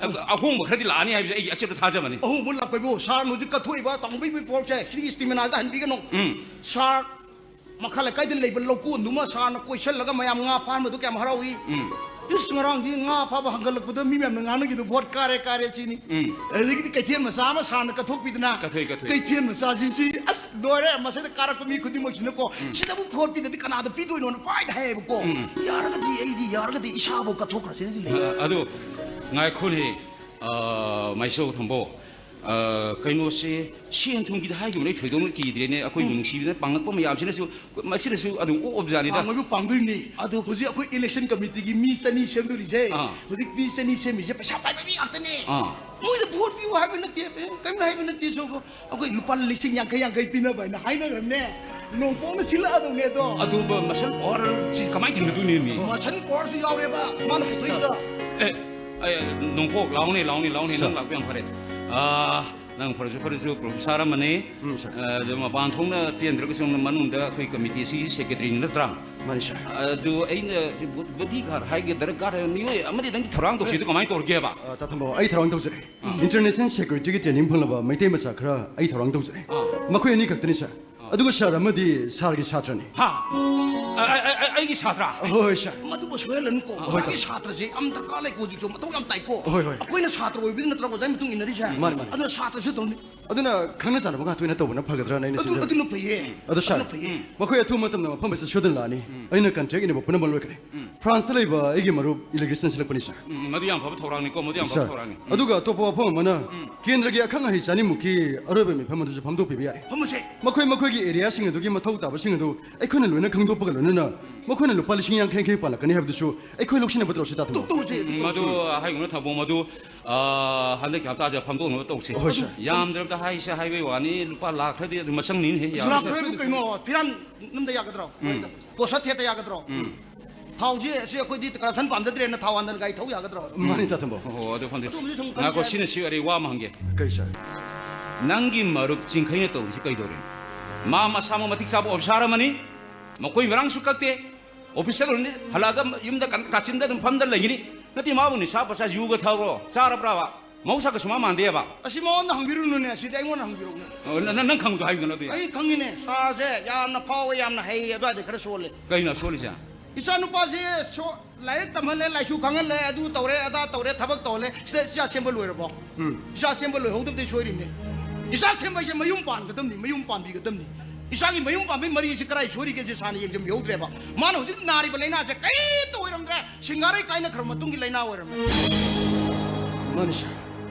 ꯑꯍꯣꯡꯕ ꯈꯔꯗꯤ ꯂꯥꯛꯑꯅꯤ ꯍꯥꯏꯕꯁꯦ ꯑꯩꯒꯤ ꯑꯆꯦꯠꯄ ꯊꯥꯖꯕꯅꯤ꯫ ꯑꯍꯣꯡꯕ ꯂꯥꯛꯄꯩꯕꯨ ꯁꯥꯔꯅ ꯍꯧꯖꯤꯛ ꯀꯠꯊꯣꯛꯏꯕ ꯇꯥꯎꯕꯤꯕꯒꯤ ꯄꯣꯔꯛꯁꯦ ꯁꯤꯒꯤ ꯏꯁꯇꯤꯃꯤꯅꯥꯗ ꯍꯟꯕꯤꯒꯅꯨ꯫ ꯎꯝ꯫ ꯁꯥꯔ, ꯃꯈꯥ ꯂꯩꯀꯥꯏꯗ ꯂꯩꯕ ꯂꯧꯀꯣꯟꯗꯨꯃ ꯁꯥꯔꯅ ꯀꯣꯏꯁꯜꯂꯒ ꯃꯌꯥꯝ ꯉꯥ ꯐꯥꯍꯟꯕꯗꯨ ꯀꯌꯥꯝ ꯍꯔꯥꯎꯏ꯫ ꯎꯝ꯫ ꯏꯁ, ꯉꯔꯥꯡꯗꯤ ꯉꯥ ꯐꯥꯕ ꯍꯪꯒꯠꯂꯛꯄꯗ ꯃꯤ ꯃꯌꯥꯝꯅ ꯉꯥꯡꯅꯈꯤꯗꯨ ꯚꯣꯠ ꯀꯥꯔꯦ ꯀꯥꯔꯦ ꯁꯤꯅꯤ꯫ ꯎꯝ꯫ ꯑꯗꯨꯗꯒꯤꯗꯤ ꯀꯩꯊꯦꯜ ꯃꯆꯥ ꯑꯃ ꯁꯥꯔꯅ ꯀꯠꯊꯣꯛꯄꯤꯗꯅ꯫ ꯀꯠꯊꯣꯛꯏ, ꯀꯠꯊꯣꯛꯏ꯫ ꯀꯩꯊꯦꯜ ꯃꯆꯥꯁꯤꯡꯁꯤ ꯑꯁ ꯂꯣꯏꯔꯦ, ꯃꯁꯤꯗ ꯀꯥꯔꯛꯄ ꯃꯤ ꯈꯨꯗꯤꯡꯃꯛꯁꯤꯅꯀꯣ, ꯁꯤꯗꯕꯨ ꯚꯣꯠ ꯄꯤꯗꯗꯤ ꯀꯅꯥꯗ ꯄꯤꯗꯣꯏꯅꯣꯅ ꯄꯥꯏꯗ ꯍꯥꯏꯌꯦꯕꯀꯣ꯫ ꯌꯥꯔꯒꯗꯤ ꯑꯩꯗꯤ, ꯌꯥꯔꯒꯗꯤ ꯏꯁꯥꯕꯨ ꯀꯠꯊꯣꯛꯈ꯭ꯔꯁꯤꯅ ꯂꯩ꯫ ꯑ, ꯑꯗꯨ ꯉꯥꯏꯈꯣꯅꯦ, ꯑ, ꯃꯥꯏꯆꯧ ꯊꯝꯕꯧ꯫ ꯑ, ꯀꯩꯅꯣꯁꯦ, ꯁꯦꯟ ꯊꯨꯝꯒꯤꯗ ꯍꯥꯏꯈꯤꯕꯅꯦ, ꯑꯩ ꯊꯣꯏꯗꯣꯛꯅ ꯀꯤꯗ꯭ꯔꯦꯅꯦ꯫ ꯑꯩꯈꯣꯏꯕꯨ ꯅꯨꯡꯁꯤꯕꯤꯗꯅ ꯄꯥꯡꯉꯛꯄ ꯃꯌꯥꯝꯁꯤꯅꯁꯨ, ꯃꯁꯤꯅꯁꯨ ꯑꯗꯨꯝ ꯑꯣꯛꯑꯕꯖꯥꯠꯅꯤꯗ꯫ ꯄꯥꯡꯕꯩꯕꯨ ꯄꯥꯡꯗꯣꯏꯅꯤ꯫ ꯑꯗꯨ ꯍꯧꯖꯤꯛ ꯑꯩꯈꯣꯏ election committeeꯒꯤ ꯃꯤ ꯆꯅꯤ ꯁꯦꯝꯗꯣꯔꯤꯁꯦ, ꯑꯥ꯫ ꯍꯧꯖꯤꯛ ꯃꯤ ꯆꯅꯤ ꯁꯦꯝꯃꯤꯁꯦ ꯄꯩꯁꯥ ꯄꯥꯏꯕ ꯃꯤ ꯉꯥꯛꯇꯅꯦ꯫ ꯑꯥ꯫ ꯃꯣꯏꯗ vote ꯄꯤꯌꯨ ꯍꯥꯏꯕ ꯅꯠꯇꯦ, ꯀꯔꯤꯝꯇ ꯍꯥꯏꯕ ꯅꯠꯇꯦ꯫ ꯁꯣ ꯑꯩꯈꯣꯏ ꯂꯨꯄꯥ ꯂꯤꯁꯤꯡ ꯌꯥꯡꯈꯩ ꯌꯥꯡꯈꯩ ꯄꯤꯅꯕ ꯍꯥꯏꯅ ꯍꯥꯏꯅꯈ꯭ꯔꯕꯅꯦ꯫ ꯅꯣꯡꯄꯣꯛꯅ ꯁꯤꯜꯂꯛꯑꯗꯧꯅꯦ ꯑꯗꯣ꯫ ꯑꯗꯨꯕꯨ muscle power ꯁꯤ ꯀꯃꯥꯏꯅ ꯊꯦꯡꯅꯗꯣꯏꯅꯣ ꯃꯤ? Muscle powerꯁꯨ ꯌꯥꯎꯔꯦꯕ ꯃꯥꯅ ꯄꯨꯊꯣꯛꯏꯁꯤꯗ꯫ ꯑꯦ, ꯑꯦ, ꯅꯣꯡꯄꯣꯛ, ꯂꯥꯎꯅꯦ, ꯂꯥꯎꯅꯦ, ꯂꯥꯎꯅꯦ, ꯅꯪ ꯂꯥꯛꯄ ꯌꯥꯝ ꯐꯔꯦ꯫ ꯑꯥ, ꯅꯪ ꯐꯔꯁꯨ ꯐꯔꯁꯨ professor ꯑꯃꯅꯤ꯫ ꯎꯝ, sir꯫ ꯑ, ꯑꯗꯨ ꯃꯄꯥꯟ ꯊꯣꯛꯅ ꯆꯦꯟꯗ꯭ꯔꯒꯁꯨ ꯃꯅꯨꯡꯗ ꯑꯩꯈꯣꯏ committeeꯁꯤꯒꯤ secretaryꯅꯤ ꯅꯠꯇ꯭ꯔꯥ? ꯃꯥꯅꯤ, sir꯫ ꯑꯗꯨ ꯑꯩꯅ ꯁꯤ bodyguard ꯍꯥꯏꯒꯗ꯭ꯔꯥ, guard ꯍꯥꯏꯒꯗ꯭ꯔꯥ, ꯃꯤꯑꯣꯏ ꯑꯃꯗꯤ ꯅꯪꯒꯤ ꯊꯧꯔꯥꯡ ꯇꯧꯁꯤꯗꯨ ꯀꯃꯥꯏꯅ ꯇꯧꯔꯒꯦꯕ? ꯑ, ꯇꯥ ꯊꯝꯕꯧ, ꯑꯩ ꯊꯧꯔꯥꯡ ꯇꯧꯖꯔꯦ꯫ International securityꯒꯤ training ꯐꯪꯂꯕ ꯃꯩꯇꯩ ꯃꯆꯥ ꯈꯔ ꯑꯩ ꯊꯧꯔꯥꯡ ꯇꯧꯖꯔꯦ꯫ ꯑꯥ꯫ ꯃꯈꯣꯏ ꯑꯅꯤ ꯈꯛꯇꯅꯤ, sir꯫ ꯑꯥ꯫ ꯑꯗꯨꯒ sir ꯑꯃꯗꯤ sirꯒꯤ ꯁꯥꯇ꯭ꯔꯅꯤ꯫ ꯍꯥ? ꯑ, ꯑ, ꯑ, ꯑ, ꯑꯩꯒꯤ ꯁꯥꯇ꯭ꯔ? ꯍꯣꯏ, sir꯫ ꯃꯗꯨꯕꯨ ꯁꯣꯏꯍꯜꯂꯅꯨꯀꯣ꯫ ꯍꯣꯏ, ꯑꯣꯖꯥꯒꯤ ꯍꯣꯏ꯫ ꯁꯥꯇ꯭ꯔꯁꯦ ꯌꯥꯝ ꯗꯔꯀꯥꯔ ꯂꯩꯀꯣ, ꯍꯧꯖꯤꯛꯁꯨ ꯃꯊꯧ ꯌꯥꯝ ꯇꯥꯏꯀꯣ꯫ ꯍꯣꯏ, ꯍꯣꯏ꯫ ꯑꯩꯈꯣꯏꯅ ꯁꯥꯇ꯭ꯔ ꯑꯣꯏꯕꯗꯤ ꯅꯠꯇ꯭ꯔꯒ ꯑꯣꯖꯥꯒꯤ ꯃꯇꯨꯡ ꯏꯟꯅꯔꯤꯁꯦ? ꯃꯥꯅꯤ, ꯃꯥꯅꯤ꯫ ꯑꯗꯨꯅ ꯁꯥꯇ꯭ꯔꯁꯨ ꯇꯧꯅꯤ꯫ ꯑꯗꯨꯅ ꯈꯪꯅ ꯆꯥꯟꯅꯕ ꯉꯥꯛꯇ ꯑꯣꯏꯅ ꯇꯧꯕꯅ ꯐꯒꯗ꯭ꯔꯥꯅ ꯑꯩꯅ ꯑꯗꯨ, ꯁꯤꯟꯖꯕꯅꯤ꯫ ꯑꯗꯨꯅ ꯐꯩꯌꯦ꯫ ꯑꯗꯨ, sir, ꯑꯗꯨꯅ ꯐꯩꯌꯦ꯫ ꯃꯈꯣꯏ ꯑꯊꯨꯕ ꯃꯇꯝꯗ ꯃꯐꯝ ꯑꯁꯤꯗ ꯁꯣꯏꯗꯅ ꯂꯥꯛꯑꯅꯤ꯫ ꯎꯝ꯫ ꯑꯩꯅ contract ꯏꯅꯕ ꯄꯨꯝꯅꯃꯛ ꯂꯣꯏꯈ꯭ꯔꯦ꯫ ꯎꯝ꯫ Franceꯇ ꯂꯩꯕ ꯑꯩꯒꯤ ꯃꯔꯨꯞ electrician ꯁꯤꯜꯂꯛꯄꯅꯤ, sir꯫ ꯎꯝ, ꯃꯗꯨ ꯌꯥꯝ ꯐꯕ ꯊꯧꯔꯥꯡꯅꯤꯀꯣ, ꯃꯗꯨ ꯌꯥꯝ ꯐꯕ sir, ꯊꯧꯔꯥꯡꯅꯤ꯫ ꯎꯝ꯫ ꯑꯗꯨꯒ ꯑꯇꯣꯞꯄ ꯋꯥꯐꯝ ꯑꯃꯅ, ꯎꯝ꯫ ꯀꯦꯟꯗ꯭ꯔꯒꯤ ꯑꯈꯪ ꯑꯍꯩ ꯆꯅꯤꯃꯨꯛꯀꯤ ꯑꯔꯣꯏꯕ ꯃꯤꯐꯝ ꯑꯗꯨꯁꯨ ꯐꯝꯗꯣꯛꯄꯤꯕ ꯌꯥꯔꯦ꯫ ꯐꯝꯃꯁꯦ꯫ ꯃꯈꯣꯏ ꯃꯈꯣꯏꯒꯤ areaꯁꯤꯡ ꯑꯗꯨꯒꯤ ꯃꯊꯧ ꯇꯥꯕꯁꯤꯡ ꯑꯗꯨ ꯑꯩꯈꯣꯏꯅ ꯂꯣꯏꯅ ꯈꯪꯗꯣꯛꯄꯒ ꯂꯣꯏꯅꯅ ꯃꯈꯣꯏꯅ ꯂꯨꯄꯥ ꯂꯤꯁꯤꯡ ꯌꯥꯡꯈꯩ ꯌꯥꯡꯈꯩ ꯄꯥꯜꯂꯛꯀꯅꯤ ꯍꯥꯏꯕꯗꯨꯁꯨ ꯑꯩꯈꯣꯏ ꯂꯧꯁꯤꯟꯅꯕ ꯇꯧꯔꯁꯤ, ꯇꯥ ꯊꯝꯕꯧ꯫ ꯇꯧ-, ꯇꯧꯁꯦ, ꯎꯝ, ꯇꯧꯁꯦ꯫ ꯃꯗꯨ ꯍꯥꯏꯒꯨꯝꯅ ꯊꯝꯕꯧ, ꯃꯗꯨ, ꯑ, ꯍꯟꯗꯛꯀꯤ ꯍꯞꯇꯥꯁꯦ ꯐꯝꯗꯣꯛꯅꯕ ꯇꯧꯁꯤ꯫ ꯍꯣꯏ, sir꯫ ꯌꯥꯝꯗ꯭ꯔꯕꯗ ꯍꯥꯏꯁꯦ ꯍꯥꯏꯕꯩ ꯋꯥꯅꯤ, ꯂꯨꯄꯥ ꯂꯥꯛ ꯈꯔꯗꯤ ꯑꯗꯨꯝ ꯃꯆꯪꯅꯤꯅꯦꯍꯦ, ꯌꯥꯝ ꯂꯥꯛ ꯈꯔꯕꯨ ꯀꯩꯅꯣ, ꯐꯤꯔꯥꯟ ꯅꯝꯗ ꯌꯥꯒꯗ꯭ꯔꯣ? ꯎꯝ꯫ ꯄꯣꯁꯠ ꯊꯦꯠꯇ ꯌꯥꯒꯗ꯭ꯔꯣ? ꯎꯝ꯫ ꯊꯥꯎꯁꯦ, ꯁꯤ ꯑꯩꯈꯣꯏꯗꯤ corruption ꯄꯥꯝꯖꯗ꯭ꯔꯦꯅ ꯊꯥꯎ ꯍꯥꯟꯗꯅ ꯒꯥꯔꯤ ꯊꯧ ꯌꯥꯒꯗ꯭ꯔꯣ? ꯃꯥꯅꯤ, ꯇꯥ ꯊꯝꯕꯧ꯫ ꯑꯣ, ꯑꯗꯨ ꯈꯪꯗꯦ꯫ ꯑꯗꯨꯕꯨꯗꯤ ꯁꯨꯝ ꯉꯥꯏꯈꯣ, ꯈꯟꯕ ꯁꯤꯅ ꯁꯤ ꯑꯣꯏꯔꯦ, ꯋꯥ ꯑꯃ ꯍꯪꯒꯦ꯫ ꯀꯩ, sir? ꯅꯪꯒꯤ ꯃꯔꯨꯞ ꯆꯤꯡꯈꯩꯅ ꯇꯧꯔꯤꯁꯤ ꯀꯩꯗꯧꯔꯤꯅꯣ? ꯃꯥ ꯃꯁꯥꯃꯛ ꯃꯇꯤꯛ ꯆꯥꯕ officer ꯑꯃꯅꯤ, ꯃꯈꯣꯏ ꯃꯔꯥꯡꯁꯨ ꯀꯛꯇꯦ, office ꯆꯠꯂꯨꯔꯅꯤ, ꯍꯜꯂꯛꯑꯒ ꯌꯨꯝꯗ ꯀꯟ-, ꯀꯥꯆꯤꯟꯗ ꯑꯗꯨꯝ ꯐꯝꯗ ꯂꯩꯒꯅꯤ꯫ ꯅꯠꯇꯦ, ꯃꯥꯕꯨ ꯅꯤꯁꯥ ꯄꯁꯥ ꯌꯨꯒ ꯊꯛꯕ꯭ꯔꯣ? ꯆꯥꯔꯕ꯭ꯔꯥꯕ? ꯃꯍꯧꯁꯥꯒ ꯁꯨꯃꯥꯟ ꯃꯥꯟꯗꯦꯕ꯫ ꯑꯁꯤ ꯃꯉꯣꯟꯗ ꯍꯪꯕꯤꯔꯨꯅꯨꯅꯦ, ꯑꯁꯤꯗꯤ ꯑꯩꯉꯣꯟꯗ ꯍꯪꯕꯤꯔꯛꯎꯅꯦ꯫ ꯑꯣ, ꯅ-, ꯅ-, ꯅꯪ ꯈꯪꯕꯗꯣ ꯍꯥꯏꯌꯨꯗꯅ ꯑꯗꯨꯗꯤ꯫ ꯑꯩ ꯈꯪꯉꯤꯅꯦ, sirꯁꯦ ꯌꯥꯝꯅ ꯐꯥꯎꯋꯦ, ꯌꯥꯝꯅ ꯍꯩꯌꯦ, ꯑꯗꯨꯋꯥꯏꯗ ꯈꯔ ꯁꯣꯜꯂꯦ꯫ ꯀꯩꯅꯣ ꯁꯣꯜꯂꯤꯁꯦ? ꯏꯆꯥꯅꯨꯄꯥꯁꯦ ꯁꯣ-, ꯂꯥꯏꯔꯤꯛ ꯇꯝꯍꯜꯂꯦ, ꯂꯥꯏꯁꯨ ꯈꯪꯍꯜꯂꯦ, ꯑꯗꯨ ꯇꯧꯔꯦ, ꯑꯗꯥ ꯇꯧꯔꯦ, ꯊꯕꯛ ꯇꯧꯍꯜꯂꯦ, ꯁꯤꯗ ꯏꯆꯥ ꯁꯦꯝꯕ ꯂꯣꯏꯔꯕꯣ? ꯎꯝ꯫ ꯏꯆꯥ ꯁꯦꯝꯕ ꯂꯣꯏꯍꯧꯗꯕꯗꯩ ꯁꯣꯏꯔꯤꯅꯦ꯫ ꯏꯆꯥ ꯁꯦꯝꯕ ꯍꯥꯏꯁꯦ ꯃꯌꯨꯝ ꯄꯥꯟꯒꯗꯕꯅꯤ, ꯃꯌꯨꯝ ꯄꯥꯟꯕꯤꯒꯗꯕꯅꯤ꯫ ꯏꯆꯥꯒꯤ ꯃꯌꯨꯝ ꯄꯥꯟꯕꯒꯤ ꯃꯔꯤꯁꯤ ꯀꯗꯥꯏ ꯁꯣꯏꯔꯤꯒꯦ ꯁꯤ sirꯅ ꯌꯦꯡꯁꯤꯟꯕꯤꯍꯧꯗ꯭ꯔꯦꯕ꯫ ꯃꯥꯅ ꯍꯧꯖꯤꯛ ꯅꯥꯔꯤꯕ ꯂꯥꯏꯅꯥꯁꯦ ꯀꯔꯤꯝꯇ ꯑꯣꯏꯔꯝꯗ꯭ꯔꯦ, ꯁꯤꯡꯒꯥꯔꯩ ꯀꯥꯏꯅꯈ꯭ꯔꯕ ꯃꯇꯨꯡꯒꯤ ꯂꯥꯏꯅꯥ ꯑꯣꯏꯔꯝꯃꯦ꯫ ꯃꯥꯅꯤ, sir꯫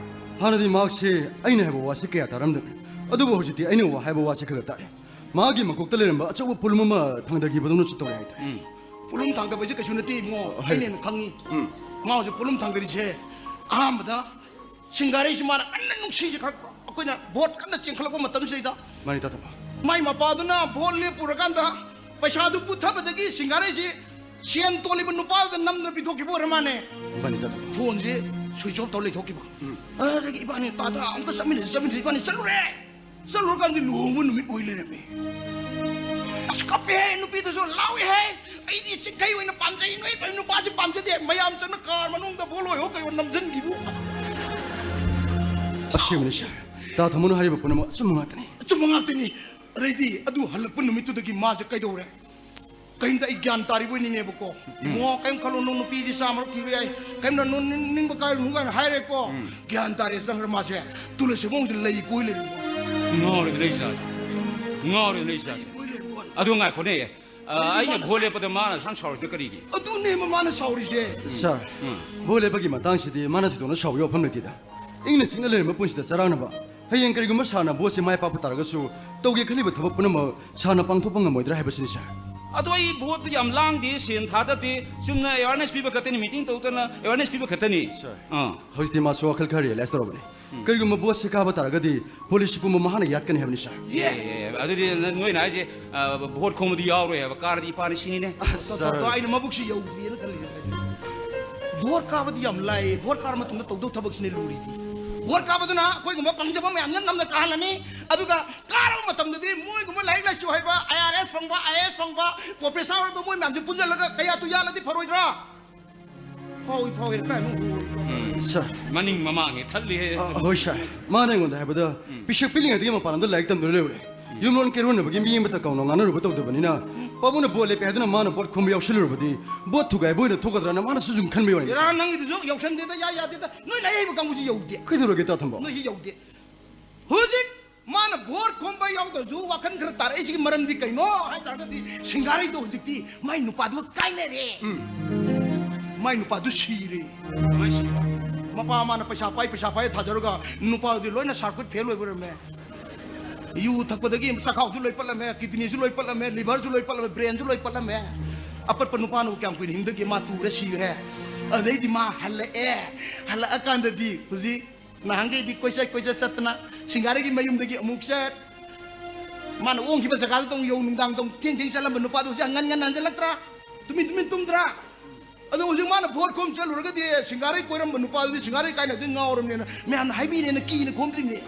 ꯍꯥꯟꯅꯗꯤ ꯃꯍꯥꯛꯁꯦ ꯑꯩꯅ ꯍꯥꯏꯕ ꯋꯥꯁꯦ ꯀꯌꯥ ꯇꯥꯔꯝꯗꯕꯅꯤ, ꯑꯗꯨꯕꯨ ꯍꯧꯖꯤꯛꯇꯤ ꯑꯩꯅ ꯋꯥ ꯍꯥꯏꯕ ꯋꯥꯁꯦ ꯈꯔ ꯈꯔ ꯇꯥꯔꯦ꯫ ꯃꯥꯒꯤ ꯃꯀꯣꯛꯇ ꯂꯩꯔꯝꯕ ꯑꯆꯧꯕ ꯄꯣꯠꯂꯨꯝ ꯑꯃ ꯊꯥꯡꯗꯈꯤꯕꯗꯧꯅꯁꯨ ꯇꯧꯔꯦ ꯍꯥꯏꯇꯥꯔꯦ꯫ ꯎꯝ꯫ ꯄꯣꯠꯂꯨꯝ ꯊꯥꯡꯗꯕꯁꯦ ꯀꯩꯁꯨ ꯅꯠꯇꯦ ꯏꯕꯨꯡꯉꯣ, ꯍꯣꯏ꯫ ꯑꯩꯅ ꯍꯦꯟꯅ ꯈꯪꯉꯤ꯫ ꯎꯝ꯫ ꯃꯥ ꯍꯧꯖꯤꯛ ꯄꯣꯠꯂꯨꯝ ꯊꯥꯡꯗꯔꯤꯁꯦ ꯑꯍꯥꯟꯕꯗ ꯁꯤꯡꯒꯥꯔꯩꯁꯤ ꯃꯥꯅ ꯀꯟꯅ ꯅꯨꯡꯁꯤꯁꯦ ꯈꯔ, ꯑꯩꯈꯣꯏꯅ ꯚꯣꯠ ꯀꯟꯅ ꯆꯦꯟꯈꯠꯂꯛꯄ ꯃꯇꯝꯁꯤꯗꯩꯗ ꯃꯥꯅꯤ ꯇꯥ ꯊꯝꯕ꯫ ꯃꯥꯏ ꯃꯄꯥꯗꯨꯅ ꯚꯣꯠ ꯂꯦꯞꯄꯨꯔꯀꯥꯟꯗ ꯄꯩꯁꯥꯗꯨ ꯄꯨꯊꯕꯗꯒꯤ ꯁꯤꯡꯒꯥꯔꯩꯁꯤ ꯁꯦꯟ ꯇꯣꯜꯂꯤꯕ ꯅꯨꯄꯥꯗꯨꯗ ꯅꯝꯗꯅ ꯄꯤꯊꯣꯛꯈꯤꯕ ꯑꯣꯏꯔ ꯃꯥꯅꯦ꯫ ꯃꯥꯅꯤ ꯇꯥ ꯊꯝꯕ꯫ ꯐꯣꯟꯁꯦ ꯁ꯭ꯋꯤꯆ ꯑꯣꯐ ꯇꯧꯔ ꯂꯩꯊꯣꯛꯈꯤꯕ꯫ ꯎꯝ꯫ ꯑꯗꯨꯗꯒꯤ ꯏꯕꯥꯅꯤ ꯇꯥꯗ ꯑꯝꯇ ꯆꯠꯃꯤꯟꯅꯁꯤ, ꯆꯠꯃꯤꯟꯅꯁꯤ, ꯏꯕꯥꯅꯤ ꯆꯠꯂꯨꯔꯦ꯫ ꯆꯠꯂꯨꯔꯀꯥꯟꯗ ꯂꯨꯍꯣꯡꯕ ꯅꯨꯃꯤꯠ ꯑꯣꯏ ꯂꯩꯔꯝꯃꯦ꯫ ꯑꯁ, ꯀꯞꯄꯦꯍꯦ, ꯅꯨꯄꯤꯗꯨꯁꯨ ꯂꯥꯎꯏꯍꯦ꯫ ꯑꯩꯗꯤ ꯆꯤꯡꯈꯩ ꯑꯣꯏꯅ ꯄꯥꯝꯖꯩ, ꯅꯣꯏ ꯅꯨꯄꯥꯁꯤ ꯄꯥꯝꯖꯗꯦ꯫ ꯃꯌꯥꯝ ꯆꯪꯅ ꯀꯥꯔ ꯃꯅꯨꯡꯗ ꯕꯣꯜ ꯑꯣꯏꯍꯣ ꯀꯩꯍꯣ ꯅꯝꯁꯤꯟꯈꯤꯕꯨ꯫ ꯑꯁꯦꯡꯕꯅꯤ ꯁꯥꯔ, ꯇꯥ ꯊꯝꯃꯅꯨ ꯍꯥꯏꯔꯤꯕ ꯄꯨꯝꯅꯃꯛ ꯑꯆꯨꯝꯕ ꯉꯥꯛꯇꯅꯤ꯫ ꯑꯆꯨꯝꯕ ꯉꯥꯛꯇꯅꯤ꯫ ꯑꯗꯩꯗꯤ ꯑꯗꯨ ꯍꯜꯂꯛꯄ ꯅꯨꯃꯤꯠꯇꯨꯗꯒꯤ ꯃꯥꯁꯦ ꯀꯩꯗꯧꯔꯦ? ꯀꯩꯝꯇ ꯑꯩ ꯒ꯭ꯌꯥꯟ ꯇꯥꯔꯤꯕꯣꯏ ꯅꯤꯡꯉꯦꯕꯀꯣ꯫ ꯎꯝ꯫ ꯏꯕꯨꯡꯉꯣ, ꯀꯩꯝ ꯈꯜꯂꯨ, ꯅꯪ ꯅꯨꯄꯤꯗꯤ ꯆꯥꯝꯃꯔꯛ ꯊꯤꯕ ꯌꯥꯏ, ꯀꯩꯝꯇ ꯅꯣꯛꯅꯤꯡꯕ ꯀꯥꯏꯔꯨꯅꯨ ꯀꯥꯏꯅ ꯍꯥꯏꯔꯦꯀꯣ꯫ ꯎꯝ꯫ ꯒ꯭ꯌꯥꯟ ꯇꯥꯔꯦ, ꯆꯪꯈ꯭ꯔ ꯃꯥꯁꯦ ꯇꯨꯂꯁꯤꯕꯣꯡꯁꯦ ꯂꯩ ꯀꯣꯏ ꯂꯩꯔꯝꯕ꯫ ꯉꯥꯎꯔꯦꯗ ꯂꯩ ꯏꯆꯥꯁꯦ꯫ ꯉꯥꯎꯔꯦꯗ ꯂꯩ ꯏꯆꯥꯁꯦ꯫ ꯀꯣꯏ ꯂꯩꯔꯝꯕ ꯋꯥꯅꯤ꯫ ꯑꯗꯨ ꯉꯥꯏꯈꯣꯅꯦ, ꯑ, ꯀꯔꯤꯅꯣ ꯑꯩꯅ ꯃꯥꯅ ꯚꯣꯠ ꯂꯦꯞꯄꯗ ꯃꯥꯅ ꯑꯁꯨꯛ ꯁꯥꯎꯔꯤꯁꯤꯅ ꯀꯔꯤꯒꯤ? ꯑꯗꯨꯅꯦꯕ ꯃꯥꯅ ꯁꯥꯎꯔꯤꯁꯦ꯫ ꯁꯥꯔ, ꯎꯝ꯫ ꯚꯣꯠ ꯂꯦꯞꯄꯒꯤ ꯃꯇꯥꯡꯁꯤꯗꯤ ꯃꯥꯅ ꯊꯣꯏꯗꯣꯛꯅ ꯁꯥꯎꯕꯒꯤ ꯋꯥꯐꯝ ꯂꯩꯇꯦꯗ꯫ ꯏꯪꯅ ꯆꯤꯛꯅ ꯂꯩꯔꯝꯕ ꯄꯨꯟꯁꯤꯗ ꯆꯔꯥꯡꯅꯕ꯫ ꯍꯌꯦꯡ ꯀꯔꯤꯒꯨꯝꯕ ꯁꯥꯔꯅ ꯚꯣꯠꯁꯦ ꯃꯥꯏ ꯄꯥꯛꯄ ꯇꯥꯔꯒꯁꯨ ꯇꯧꯒꯦ ꯈꯜꯂꯤꯕ ꯊꯕꯛ ꯄꯨꯝꯅꯃꯛ ꯁꯥꯔꯅ ꯄꯥꯡꯊꯣꯛꯄ ꯉꯝꯃꯣꯏꯗ꯭ꯔꯥ ꯍꯥꯏꯕꯁꯤꯅꯤ, ꯁꯥꯔ꯫ ꯑꯗꯣ ꯑꯩ ꯚꯣꯠꯇ ꯌꯥꯝ ꯂꯥꯡꯗꯦ, ꯁꯦꯟ ꯊꯥꯗꯗꯦ, ꯆꯨꯝꯅ ꯑꯦꯋꯥꯔꯅꯦꯁ ꯄꯤꯕ ꯈꯛꯇꯅꯤ, ꯃꯤꯇꯤꯡ ꯇꯧꯗꯅ ꯑꯦꯋꯥꯔꯅꯦꯁ ꯄꯤꯕ ꯈꯛꯇꯅꯤ꯫ ꯁꯥꯔ, ꯑꯥ꯫ ꯍꯧꯖꯤꯛꯇꯤ ꯃꯥꯁꯨ ꯋꯥꯈꯜ ꯈꯔ ꯔꯤꯌꯦꯂꯥꯏꯁ ꯇꯧꯔꯕꯅꯤ꯫ ꯎꯝ꯫ ꯀꯔꯤꯒꯨꯝꯕ ꯚꯣꯠꯁꯦ ꯀꯥꯕ ꯇꯥꯔꯒꯗꯤ ꯄꯣꯂꯤꯁꯤ ꯄꯨꯝꯕ ꯃꯍꯥꯛꯅ ꯌꯥꯠꯀꯅꯤ ꯍꯥꯏꯕꯅꯤ, ꯁꯥꯔ꯫ ꯑꯦ, ꯑꯦ, ꯑꯗꯨꯗꯤ ꯅ-, ꯅꯣꯏꯅ ꯍꯥꯏꯁꯦ, ꯑ, ꯚꯣꯠ ꯈꯣꯝꯕꯗꯤ ꯌꯥꯎꯔꯣꯏ ꯍꯥꯏꯕ, ꯀꯥꯔꯗꯤ ꯏꯄꯥꯅ ꯁꯤꯅꯤꯅꯦ꯫ ꯑꯁ, ꯇꯣ, ꯇꯣ, ꯁꯥꯔ꯫ ꯇꯣ, ꯑꯩꯅ ꯃꯕꯨꯛꯁꯤ ꯌꯧꯗ꯭ꯔꯤꯅ ꯈꯜꯂꯤꯅꯦ꯫ ꯚꯣꯠ ꯀꯥꯕꯗꯤ ꯌꯥꯝ ꯂꯥꯏꯌꯦ, ꯚꯣꯠ ꯀꯥꯔ ꯃꯇꯨꯡꯗ ꯇꯧꯗꯧ ꯊꯕꯛꯁꯤꯅꯦ ꯂꯨꯔꯤꯗꯤ꯫ ꯚꯣꯠ ꯀꯥꯕꯗꯨꯅ ꯑꯩꯈꯣꯏꯒꯨꯝꯕ ꯄꯪꯖꯕ ꯃꯌꯥꯝꯁꯤꯅ ꯅꯝꯅ ꯀꯥꯍꯜꯂꯅꯤ, ꯑꯗꯨꯒ ꯀꯥꯔꯕ ꯃꯇꯝꯗꯗꯤ ꯃꯣꯏꯒꯨꯝꯕ ꯂꯥꯏꯔꯤꯛ ꯂꯥꯏꯁꯨ ꯍꯩꯕ, ꯑꯥꯏ ꯑꯥꯔ ꯑꯦꯁ ꯐꯪꯕ, ꯑꯥꯏ ꯑꯦ ꯑꯦꯁ ꯐꯪꯕ, ꯄ꯭ꯔꯣꯐꯦꯁꯔ ꯑꯣꯏꯕ ꯃꯣꯏ ꯃꯌꯥꯝꯁꯦ ꯄꯨꯟꯁꯤꯜꯂꯒ ꯀꯌꯥ ꯇꯨ ꯌꯥꯜꯂꯗꯤ ꯐꯔꯣꯏꯗ꯭ꯔꯥ? ꯐꯥꯎꯏ, ꯐꯥꯎꯏ, ꯀꯥꯏꯅꯣ? ꯎꯝ꯫ ꯁꯥꯔ꯫ ꯃꯅꯤꯡ ꯃꯃꯥꯡ ꯍꯦꯛ ꯊꯠꯂꯤꯍꯦ꯫ ꯑ, ꯍꯣꯏ, ꯁꯥꯔ꯫ ꯃꯥꯅ ꯑꯩꯉꯣꯟꯗ ꯍꯥꯏꯕꯗ, ꯎꯝ꯫ ꯄꯤꯁꯛ ꯄꯤꯛꯂꯤꯉꯩꯗꯒꯤ ꯃꯄꯥꯟ ꯂꯝꯗ ꯂꯥꯏꯔꯤꯛ ꯇꯝꯗꯨꯅ ꯂꯩꯔꯨꯔꯦ꯫ ꯎꯝ꯫ ꯌꯨꯝꯂꯣꯟ ꯀꯩꯔꯣꯟꯅꯕꯒꯤ ꯃꯤ ꯑꯃꯠꯇ ꯀꯧꯅ ꯉꯥꯡꯅꯔꯨꯕ ꯇꯧꯗꯕꯅꯤꯅ, ꯄꯥꯕꯨꯡꯅ ꯚꯣꯠ ꯂꯦꯞꯄꯦ ꯍꯥꯏꯗꯨꯅ ꯃꯥꯅ ꯚꯣꯠ ꯈꯣꯝꯕ ꯌꯥꯎꯁꯜꯂꯨꯔꯕꯗꯤ, ꯚꯣꯠ ꯊꯨꯒꯥꯏꯕ ꯑꯣꯏꯅ ꯊꯣꯛꯀꯗ꯭ꯔꯅ ꯃꯥꯅꯁꯨ ꯁꯨꯝ ꯈꯟꯕꯒꯤ ꯋꯥꯔꯤꯅꯤ, ꯏꯔꯥ, ꯁꯥꯔ꯫ ꯅꯪꯒꯤꯗꯨꯁꯨ ꯌꯥꯎꯁꯟꯗꯦꯗ, ꯌꯥ ꯌꯥꯗꯦꯗ꯫ ꯅꯣꯏ ꯂꯥꯏꯔꯤꯛ ꯍꯩꯕ ꯀꯥꯡꯕꯨꯁꯤ ꯌꯧꯗꯦ꯫ ꯀꯩꯗꯧꯔꯒꯦ, ꯇꯥ ꯊꯝꯕ? ꯅꯣꯏꯁꯤ ꯌꯧꯗꯦ꯫ ꯍꯧꯖꯤꯛ ꯃꯥꯅ ꯚꯣꯠ ꯈꯣꯝꯕ ꯌꯥꯎꯗ꯭ꯔꯁꯨ ꯋꯥꯈꯜ ꯈꯔ ꯇꯥꯔꯛꯏꯁꯤꯒꯤ ꯃꯔꯝꯗꯤ ꯀꯩꯅꯣ ꯍꯥꯏ ꯇꯥꯔꯒꯗꯤ, ꯁꯤꯡꯒꯥꯔꯩꯗꯣ ꯍꯧꯖꯤꯛꯇꯤ ꯃꯥꯏ ꯅꯨꯄꯥꯗꯨꯒ ꯀꯥꯏꯅꯔꯦ꯫ ꯎꯝ꯫ ꯃꯥꯏ ꯅꯨꯄꯥꯗꯨ ꯁꯤꯔꯦ꯫ ꯀꯃꯥꯏ ꯁꯤꯕ? ꯃꯄꯥ ꯃꯥꯅ ꯄꯩꯁꯥ ꯄꯥꯏ, ꯄꯩꯁꯥ ꯄꯥꯏ ꯊꯥꯖꯔꯒ ꯅꯨꯄꯥꯗꯨꯗꯤ ꯂꯣꯏꯅ circuit fail ꯑꯣꯏꯕ ꯑꯣꯏꯔꯝꯃꯦ꯫ ꯌꯨ ꯊꯛꯄꯗꯒꯤ ꯆꯈꯥꯎꯁꯨ ꯂꯣꯏ ꯄꯠꯂꯝꯃꯦ, kidneyꯁꯨ ꯂꯣꯏ ꯄꯠꯂꯝꯃꯦ, liverꯁꯨ ꯂꯣꯏ ꯄꯠꯂꯝꯃꯦ, brainꯁꯨ ꯂꯣꯏ ꯄꯠꯂꯝꯃꯦ꯫ ꯑꯄꯠꯄ ꯅꯨꯄꯥꯅꯕꯨ ꯀꯌꯥꯝ ꯀꯨꯏꯅ ꯍꯤꯡꯗꯒꯦ? ꯃꯥ ꯇꯨꯔꯦ, ꯁꯤꯈ꯭ꯔꯦ꯫ ꯑꯗꯩꯗꯤ ꯃꯥ ꯍꯜꯂꯛꯑꯦ꯫ ꯍꯜꯂꯛꯑꯀꯥꯟꯗꯗꯤ ꯍꯧꯖꯤꯛ ꯅꯍꯥꯟꯈꯩꯗꯤ ꯀꯣꯏꯆꯠ ꯀꯣꯏꯆꯠ ꯆꯠꯇꯅ ꯁꯤꯡꯒꯥꯔꯩꯒꯤ ꯃꯌꯨꯝꯗꯒꯤ ꯑꯃꯨꯛ ꯆꯠ, ꯃꯥꯅ ꯑꯣꯡꯈꯤꯕ ꯖꯒꯥꯗꯨꯗ ꯑꯃꯨꯛ ꯌꯧ, ꯅꯨꯡꯗꯥꯡꯗ ꯑꯃꯨꯛ ꯊꯦꯡ ꯊꯦꯡ ꯆꯠꯂꯝꯕ ꯅꯨꯄꯥꯗꯣ ꯍꯧꯖꯤꯛ ꯉꯟ ꯉꯟ ꯍꯟꯖꯜꯂꯛꯇ꯭ꯔꯥ? ꯇꯨꯃꯤꯟ ꯇꯨꯃꯤꯟ ꯇꯨꯝꯗ꯭ꯔꯥ? ꯑꯗꯣ ꯍꯧꯖꯤꯛ ꯃꯥꯅ ꯚꯣꯠ ꯈꯣꯝ ꯆꯠꯂꯨꯔꯒꯗꯤ ꯁꯤꯡꯒꯥꯔꯩ ꯀꯣꯏꯔꯝꯕ ꯅꯨꯄꯥꯗꯨꯗꯤ ꯁꯤꯡꯒꯥꯔꯩ ꯀꯥꯏꯅꯕꯗꯤ ꯉꯥꯎꯔꯕꯅꯤꯅ ꯃꯌꯥꯝꯅ ꯍꯥꯏꯕꯤꯔꯦꯅ ꯀꯤꯅ ꯈꯣꯝꯗ꯭ꯔꯤꯕꯅꯤ꯫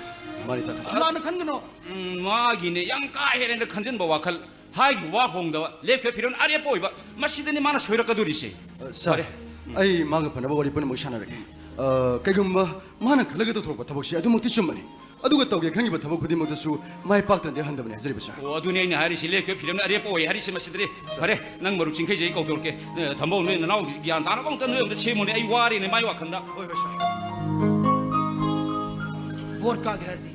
ꯃꯥꯅꯤ ꯇꯥ꯫ ꯃꯥꯅ ꯈꯟꯒꯅꯣ꯫ ꯎꯝ, ꯃꯥꯒꯤꯅꯦ ꯌꯥꯝ ꯀꯥ ꯍꯦꯟꯅ ꯈꯟꯖꯤꯟꯕ ꯋꯥꯈꯜ꯫ ꯍꯥꯏꯈꯤꯕ ꯋꯥ ꯍꯣꯡꯗꯕ, ꯂꯦꯞꯈꯤꯕ ꯐꯤꯔꯝ ꯑꯔꯦꯞꯄ ꯑꯣꯏꯕ, ꯃꯁꯤꯗꯅꯤ ꯃꯥꯅ ꯁꯣꯏꯔꯛꯀꯗꯣꯔꯤꯁꯦ꯫ ꯑ, ꯁꯥꯔ, ꯐꯔꯦ꯫ ꯎꯝ꯫ ꯑꯩ ꯃꯥꯒ ꯐꯅꯕ ꯋꯥꯔꯤ ꯄꯨꯝꯅꯃꯛ ꯁꯥꯟꯅꯔꯒꯦ꯫ ꯑ, ꯀꯩꯒꯨꯝꯕ ꯃꯥꯅ ꯈꯜꯂꯒ ꯇꯧꯊꯣꯔꯛꯄ ꯊꯕꯛꯁꯦ ꯑꯗꯨꯃꯛꯇꯤ ꯆꯨꯝꯕꯅꯤ꯫ ꯑꯗꯨꯒ ꯇꯧꯒꯦ ꯈꯟꯈꯤꯕ ꯊꯕꯛ ꯈꯨꯗꯤꯡꯃꯛꯇꯁꯨ ꯃꯥꯏ ꯄꯥꯛꯇꯅꯗꯤ ꯍꯟꯗꯕꯅꯤ, ꯍꯥꯏꯖꯔꯤꯕ ꯁꯥꯔ꯫ ꯑꯣ, ꯑꯗꯨꯅꯤ ꯑꯩꯅ ꯍꯥꯏꯔꯤꯁꯤ, ꯂꯦꯞꯈꯤꯕ ꯐꯤꯔꯝꯅ ꯑꯔꯦꯞꯄ ꯑꯣꯏ ꯍꯥꯏꯔꯤꯁꯤ ꯃꯁꯤꯗꯗꯤ꯫ ꯁꯥꯔ꯫ ꯐꯔꯦ, ꯅꯪ ꯃꯔꯨꯞ ꯆꯤꯡꯈꯩꯁꯦ ꯑꯩ ꯀꯧꯊꯣꯔꯛꯀꯦ꯫ ꯑ, ꯊꯝꯕꯧ, ꯅꯣꯏ ꯅꯅꯥꯎꯁꯤ ꯒ꯭ꯌꯥꯟ ꯇꯥꯅꯕ ꯑꯝꯇ ꯅꯣꯏ ꯑꯝꯇ ꯁꯦꯝꯃꯨꯅꯦ, ꯑꯩ ꯋꯥꯔꯦꯅꯦ ꯃꯥꯏ ꯋꯥꯈꯜꯗ꯫ ꯍꯣꯏ, ꯍꯣꯏ, ꯁꯥꯔ꯫ ꯚꯣꯠ ꯀꯥꯒꯦ ꯍꯥꯏꯔꯗꯤ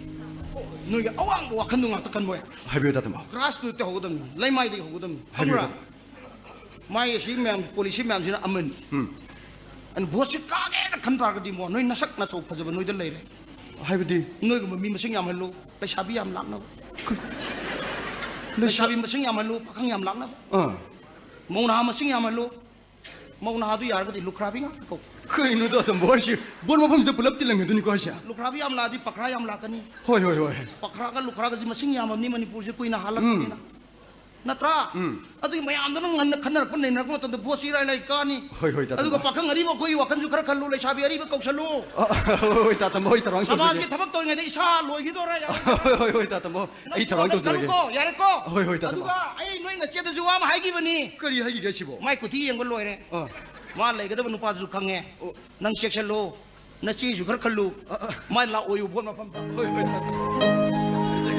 ꯅꯣꯏꯒꯤ ꯑꯋꯥꯡꯕ ꯋꯥꯈꯜꯗꯣ ꯉꯥꯛꯇ ꯈꯟꯕ ꯌꯥꯏ꯫ ꯍꯥꯏꯕꯤꯌꯨ, ꯇꯥ ꯇꯝꯕ꯫ Grassrootꯇ ꯍꯧꯒꯗꯕꯅꯤ, ꯂꯩꯃꯥꯏꯗꯒꯤ ꯍꯧꯒꯗꯕꯅꯤ꯫ ꯍꯥꯏꯕꯤꯌꯨ, ꯈꯪꯕ꯭ꯔꯥ? ꯇꯥ ꯇꯝꯕ꯫ ꯃꯥꯒꯤ ꯑꯁꯤ ꯃꯌꯥꯝ, policy ꯃꯌꯥꯝꯁꯤꯅ ꯑꯃꯅꯤ꯫ ꯎꯝ꯫ ꯑꯗꯨꯅ ꯚꯣꯠꯁꯤ ꯀꯥꯒꯦꯅ ꯈꯟ ꯇꯥꯔꯒꯗꯤ ꯃꯣ, ꯅꯣꯏ ꯅꯁꯛ ꯅꯁꯧ ꯐꯖꯕ ꯅꯣꯏꯗ ꯂꯩꯔꯦ꯫ ꯍꯥꯏꯕꯗꯤ? ꯅꯣꯏꯒꯨꯝꯕ ꯃꯤ ꯃꯁꯤꯡ ꯌꯥꯝꯍꯜꯂꯨ, ꯂꯩꯁꯥꯕꯤ ꯌꯥꯝ ꯂꯥꯛꯅꯕ꯫ ꯂꯩꯁꯥ- ꯂꯩꯁꯥꯕꯤ ꯃꯁꯤꯡ ꯌꯥꯝꯍꯜꯂꯨ, ꯄꯥꯈꯪ ꯌꯥꯝ ꯂꯥꯛꯅꯕ꯫ ꯑꯥ꯫ ꯃꯧ ꯅꯍꯥ ꯃꯁꯤꯡ ꯌꯥꯝꯍꯜꯂꯨ, ꯃꯧ ꯅꯍꯥꯗꯨ ꯌꯥꯔꯒꯗꯤ ꯂꯨꯈ꯭ꯔꯥꯕꯤ ꯉꯥꯛꯇ ꯀꯧ꯫ ꯀꯩꯅꯣ ꯇꯥ ꯇꯝꯕ ꯍꯥꯏꯁꯤ? ꯚꯣꯠ ꯃꯐꯝꯁꯤꯗ ꯄꯨꯂꯞ ꯇꯤꯜꯂꯝꯒꯗꯣꯏꯅꯤꯀꯣ ꯍꯥꯏꯁꯦ? ꯂꯨꯈ꯭ꯔꯥꯕꯤ ꯌꯥꯝ ꯂꯥꯛꯑꯗꯤ ꯄꯥꯈ꯭ꯔꯥ ꯌꯥꯝ ꯂꯥꯛꯀꯅꯤ꯫ ꯍꯣꯏ, ꯍꯣꯏ, ꯍꯣꯏ꯫ ꯄꯥꯈ꯭ꯔꯥꯒ ꯂꯨꯈ꯭ꯔꯥꯒꯁꯤ ꯃꯁꯤꯡ ꯌꯥꯝꯃꯕꯅꯤ ꯃꯅꯤꯄꯨꯔꯁꯦ ꯀꯨꯏꯅ ꯍꯥꯜꯂꯛꯄꯅꯤꯅ꯫ ꯎꯝ꯫ ꯅꯠꯇ꯭ꯔꯥ? ꯎꯝ꯫ ꯑꯗꯨꯒꯤ ꯃꯌꯥꯝꯗꯨꯅ ꯉꯟꯅ ꯈꯟꯅꯔꯛꯄ, ꯅꯩꯅꯔꯛꯄ ꯃꯇꯝꯗ ꯚꯣꯠꯁꯤ ꯏꯔꯥꯏ ꯂꯥꯏ ꯀꯥꯅꯤ꯫ ꯍꯣꯏ, ꯍꯣꯏ, ꯇꯥ ꯇꯝꯕ꯫ ꯑꯗꯨꯒ ꯄꯥꯈꯪ ꯑꯔꯤꯕ ꯑꯩꯈꯣꯏꯒꯤ ꯋꯥꯈꯜꯁꯨ ꯈꯔ ꯈꯜꯂꯨ, ꯂꯩꯁꯥꯕꯤ ꯑꯔꯤꯕ ꯀꯧꯁꯜꯂꯨ꯫ ꯑ, ꯍꯣꯏ, ꯍꯣꯏ, ꯇꯥ ꯇꯝꯕ, ꯍꯣꯏ, ꯊꯧꯔꯥꯡ ꯇꯧꯖꯒꯦ꯫ ꯁꯃꯥꯖꯀꯤ ꯊꯕꯛ ꯇꯧꯔꯤꯉꯩꯗ ꯏꯁꯥ ꯂꯣꯏꯈꯤꯗꯣꯔꯦ, ꯌꯥꯔꯦ꯫ ꯍꯣꯏ, ꯍꯣꯏ, ꯍꯣꯏ, ꯇꯥ ꯇꯝꯕ, ꯑꯩ ꯅꯪꯁꯨ ꯊꯧꯔꯥꯡ ꯋꯥꯈꯜ ꯇꯧꯖꯔꯒꯦ꯫ ꯈꯜꯂꯨꯀꯣ, ꯌꯥꯔꯦꯀꯣ? ꯍꯣꯏ, ꯍꯣꯏ, ꯇꯥ ꯇꯝꯕ꯫ ꯑꯗꯨꯒ ꯑꯩ ꯅꯣꯏ ꯅꯆꯦꯗꯁꯨ ꯋꯥ ꯑꯃ ꯍꯥꯏꯈꯤꯕꯅꯤ꯫ ꯀꯔꯤ ꯍꯥꯏꯈꯤꯒꯦ ꯁꯤꯕꯣ? ꯃꯥꯏ ꯀꯨꯊꯤ ꯌꯦꯡꯕ ꯂꯣꯏꯔꯦ꯫ ꯑꯥ꯫ ꯃꯥ ꯂꯩꯒꯗꯕ ꯅꯨꯄꯥꯗꯨꯁꯨ ꯈꯪꯉꯦ꯫ ꯑꯣ꯫ ꯅꯪ ꯆꯦꯛꯁꯤꯜꯂꯨ꯫ ꯅꯆꯦꯁꯨ ꯈꯔ ꯈꯜꯂꯨ꯫ ꯑ, ꯑ꯫ ꯃꯥ ꯂꯥꯛꯑꯣꯌꯨ ꯚꯣꯠ ꯃꯐꯝꯗ꯫ ꯍꯣꯏ, ꯍꯣꯏ, ꯇꯥ ꯇꯝꯕ꯫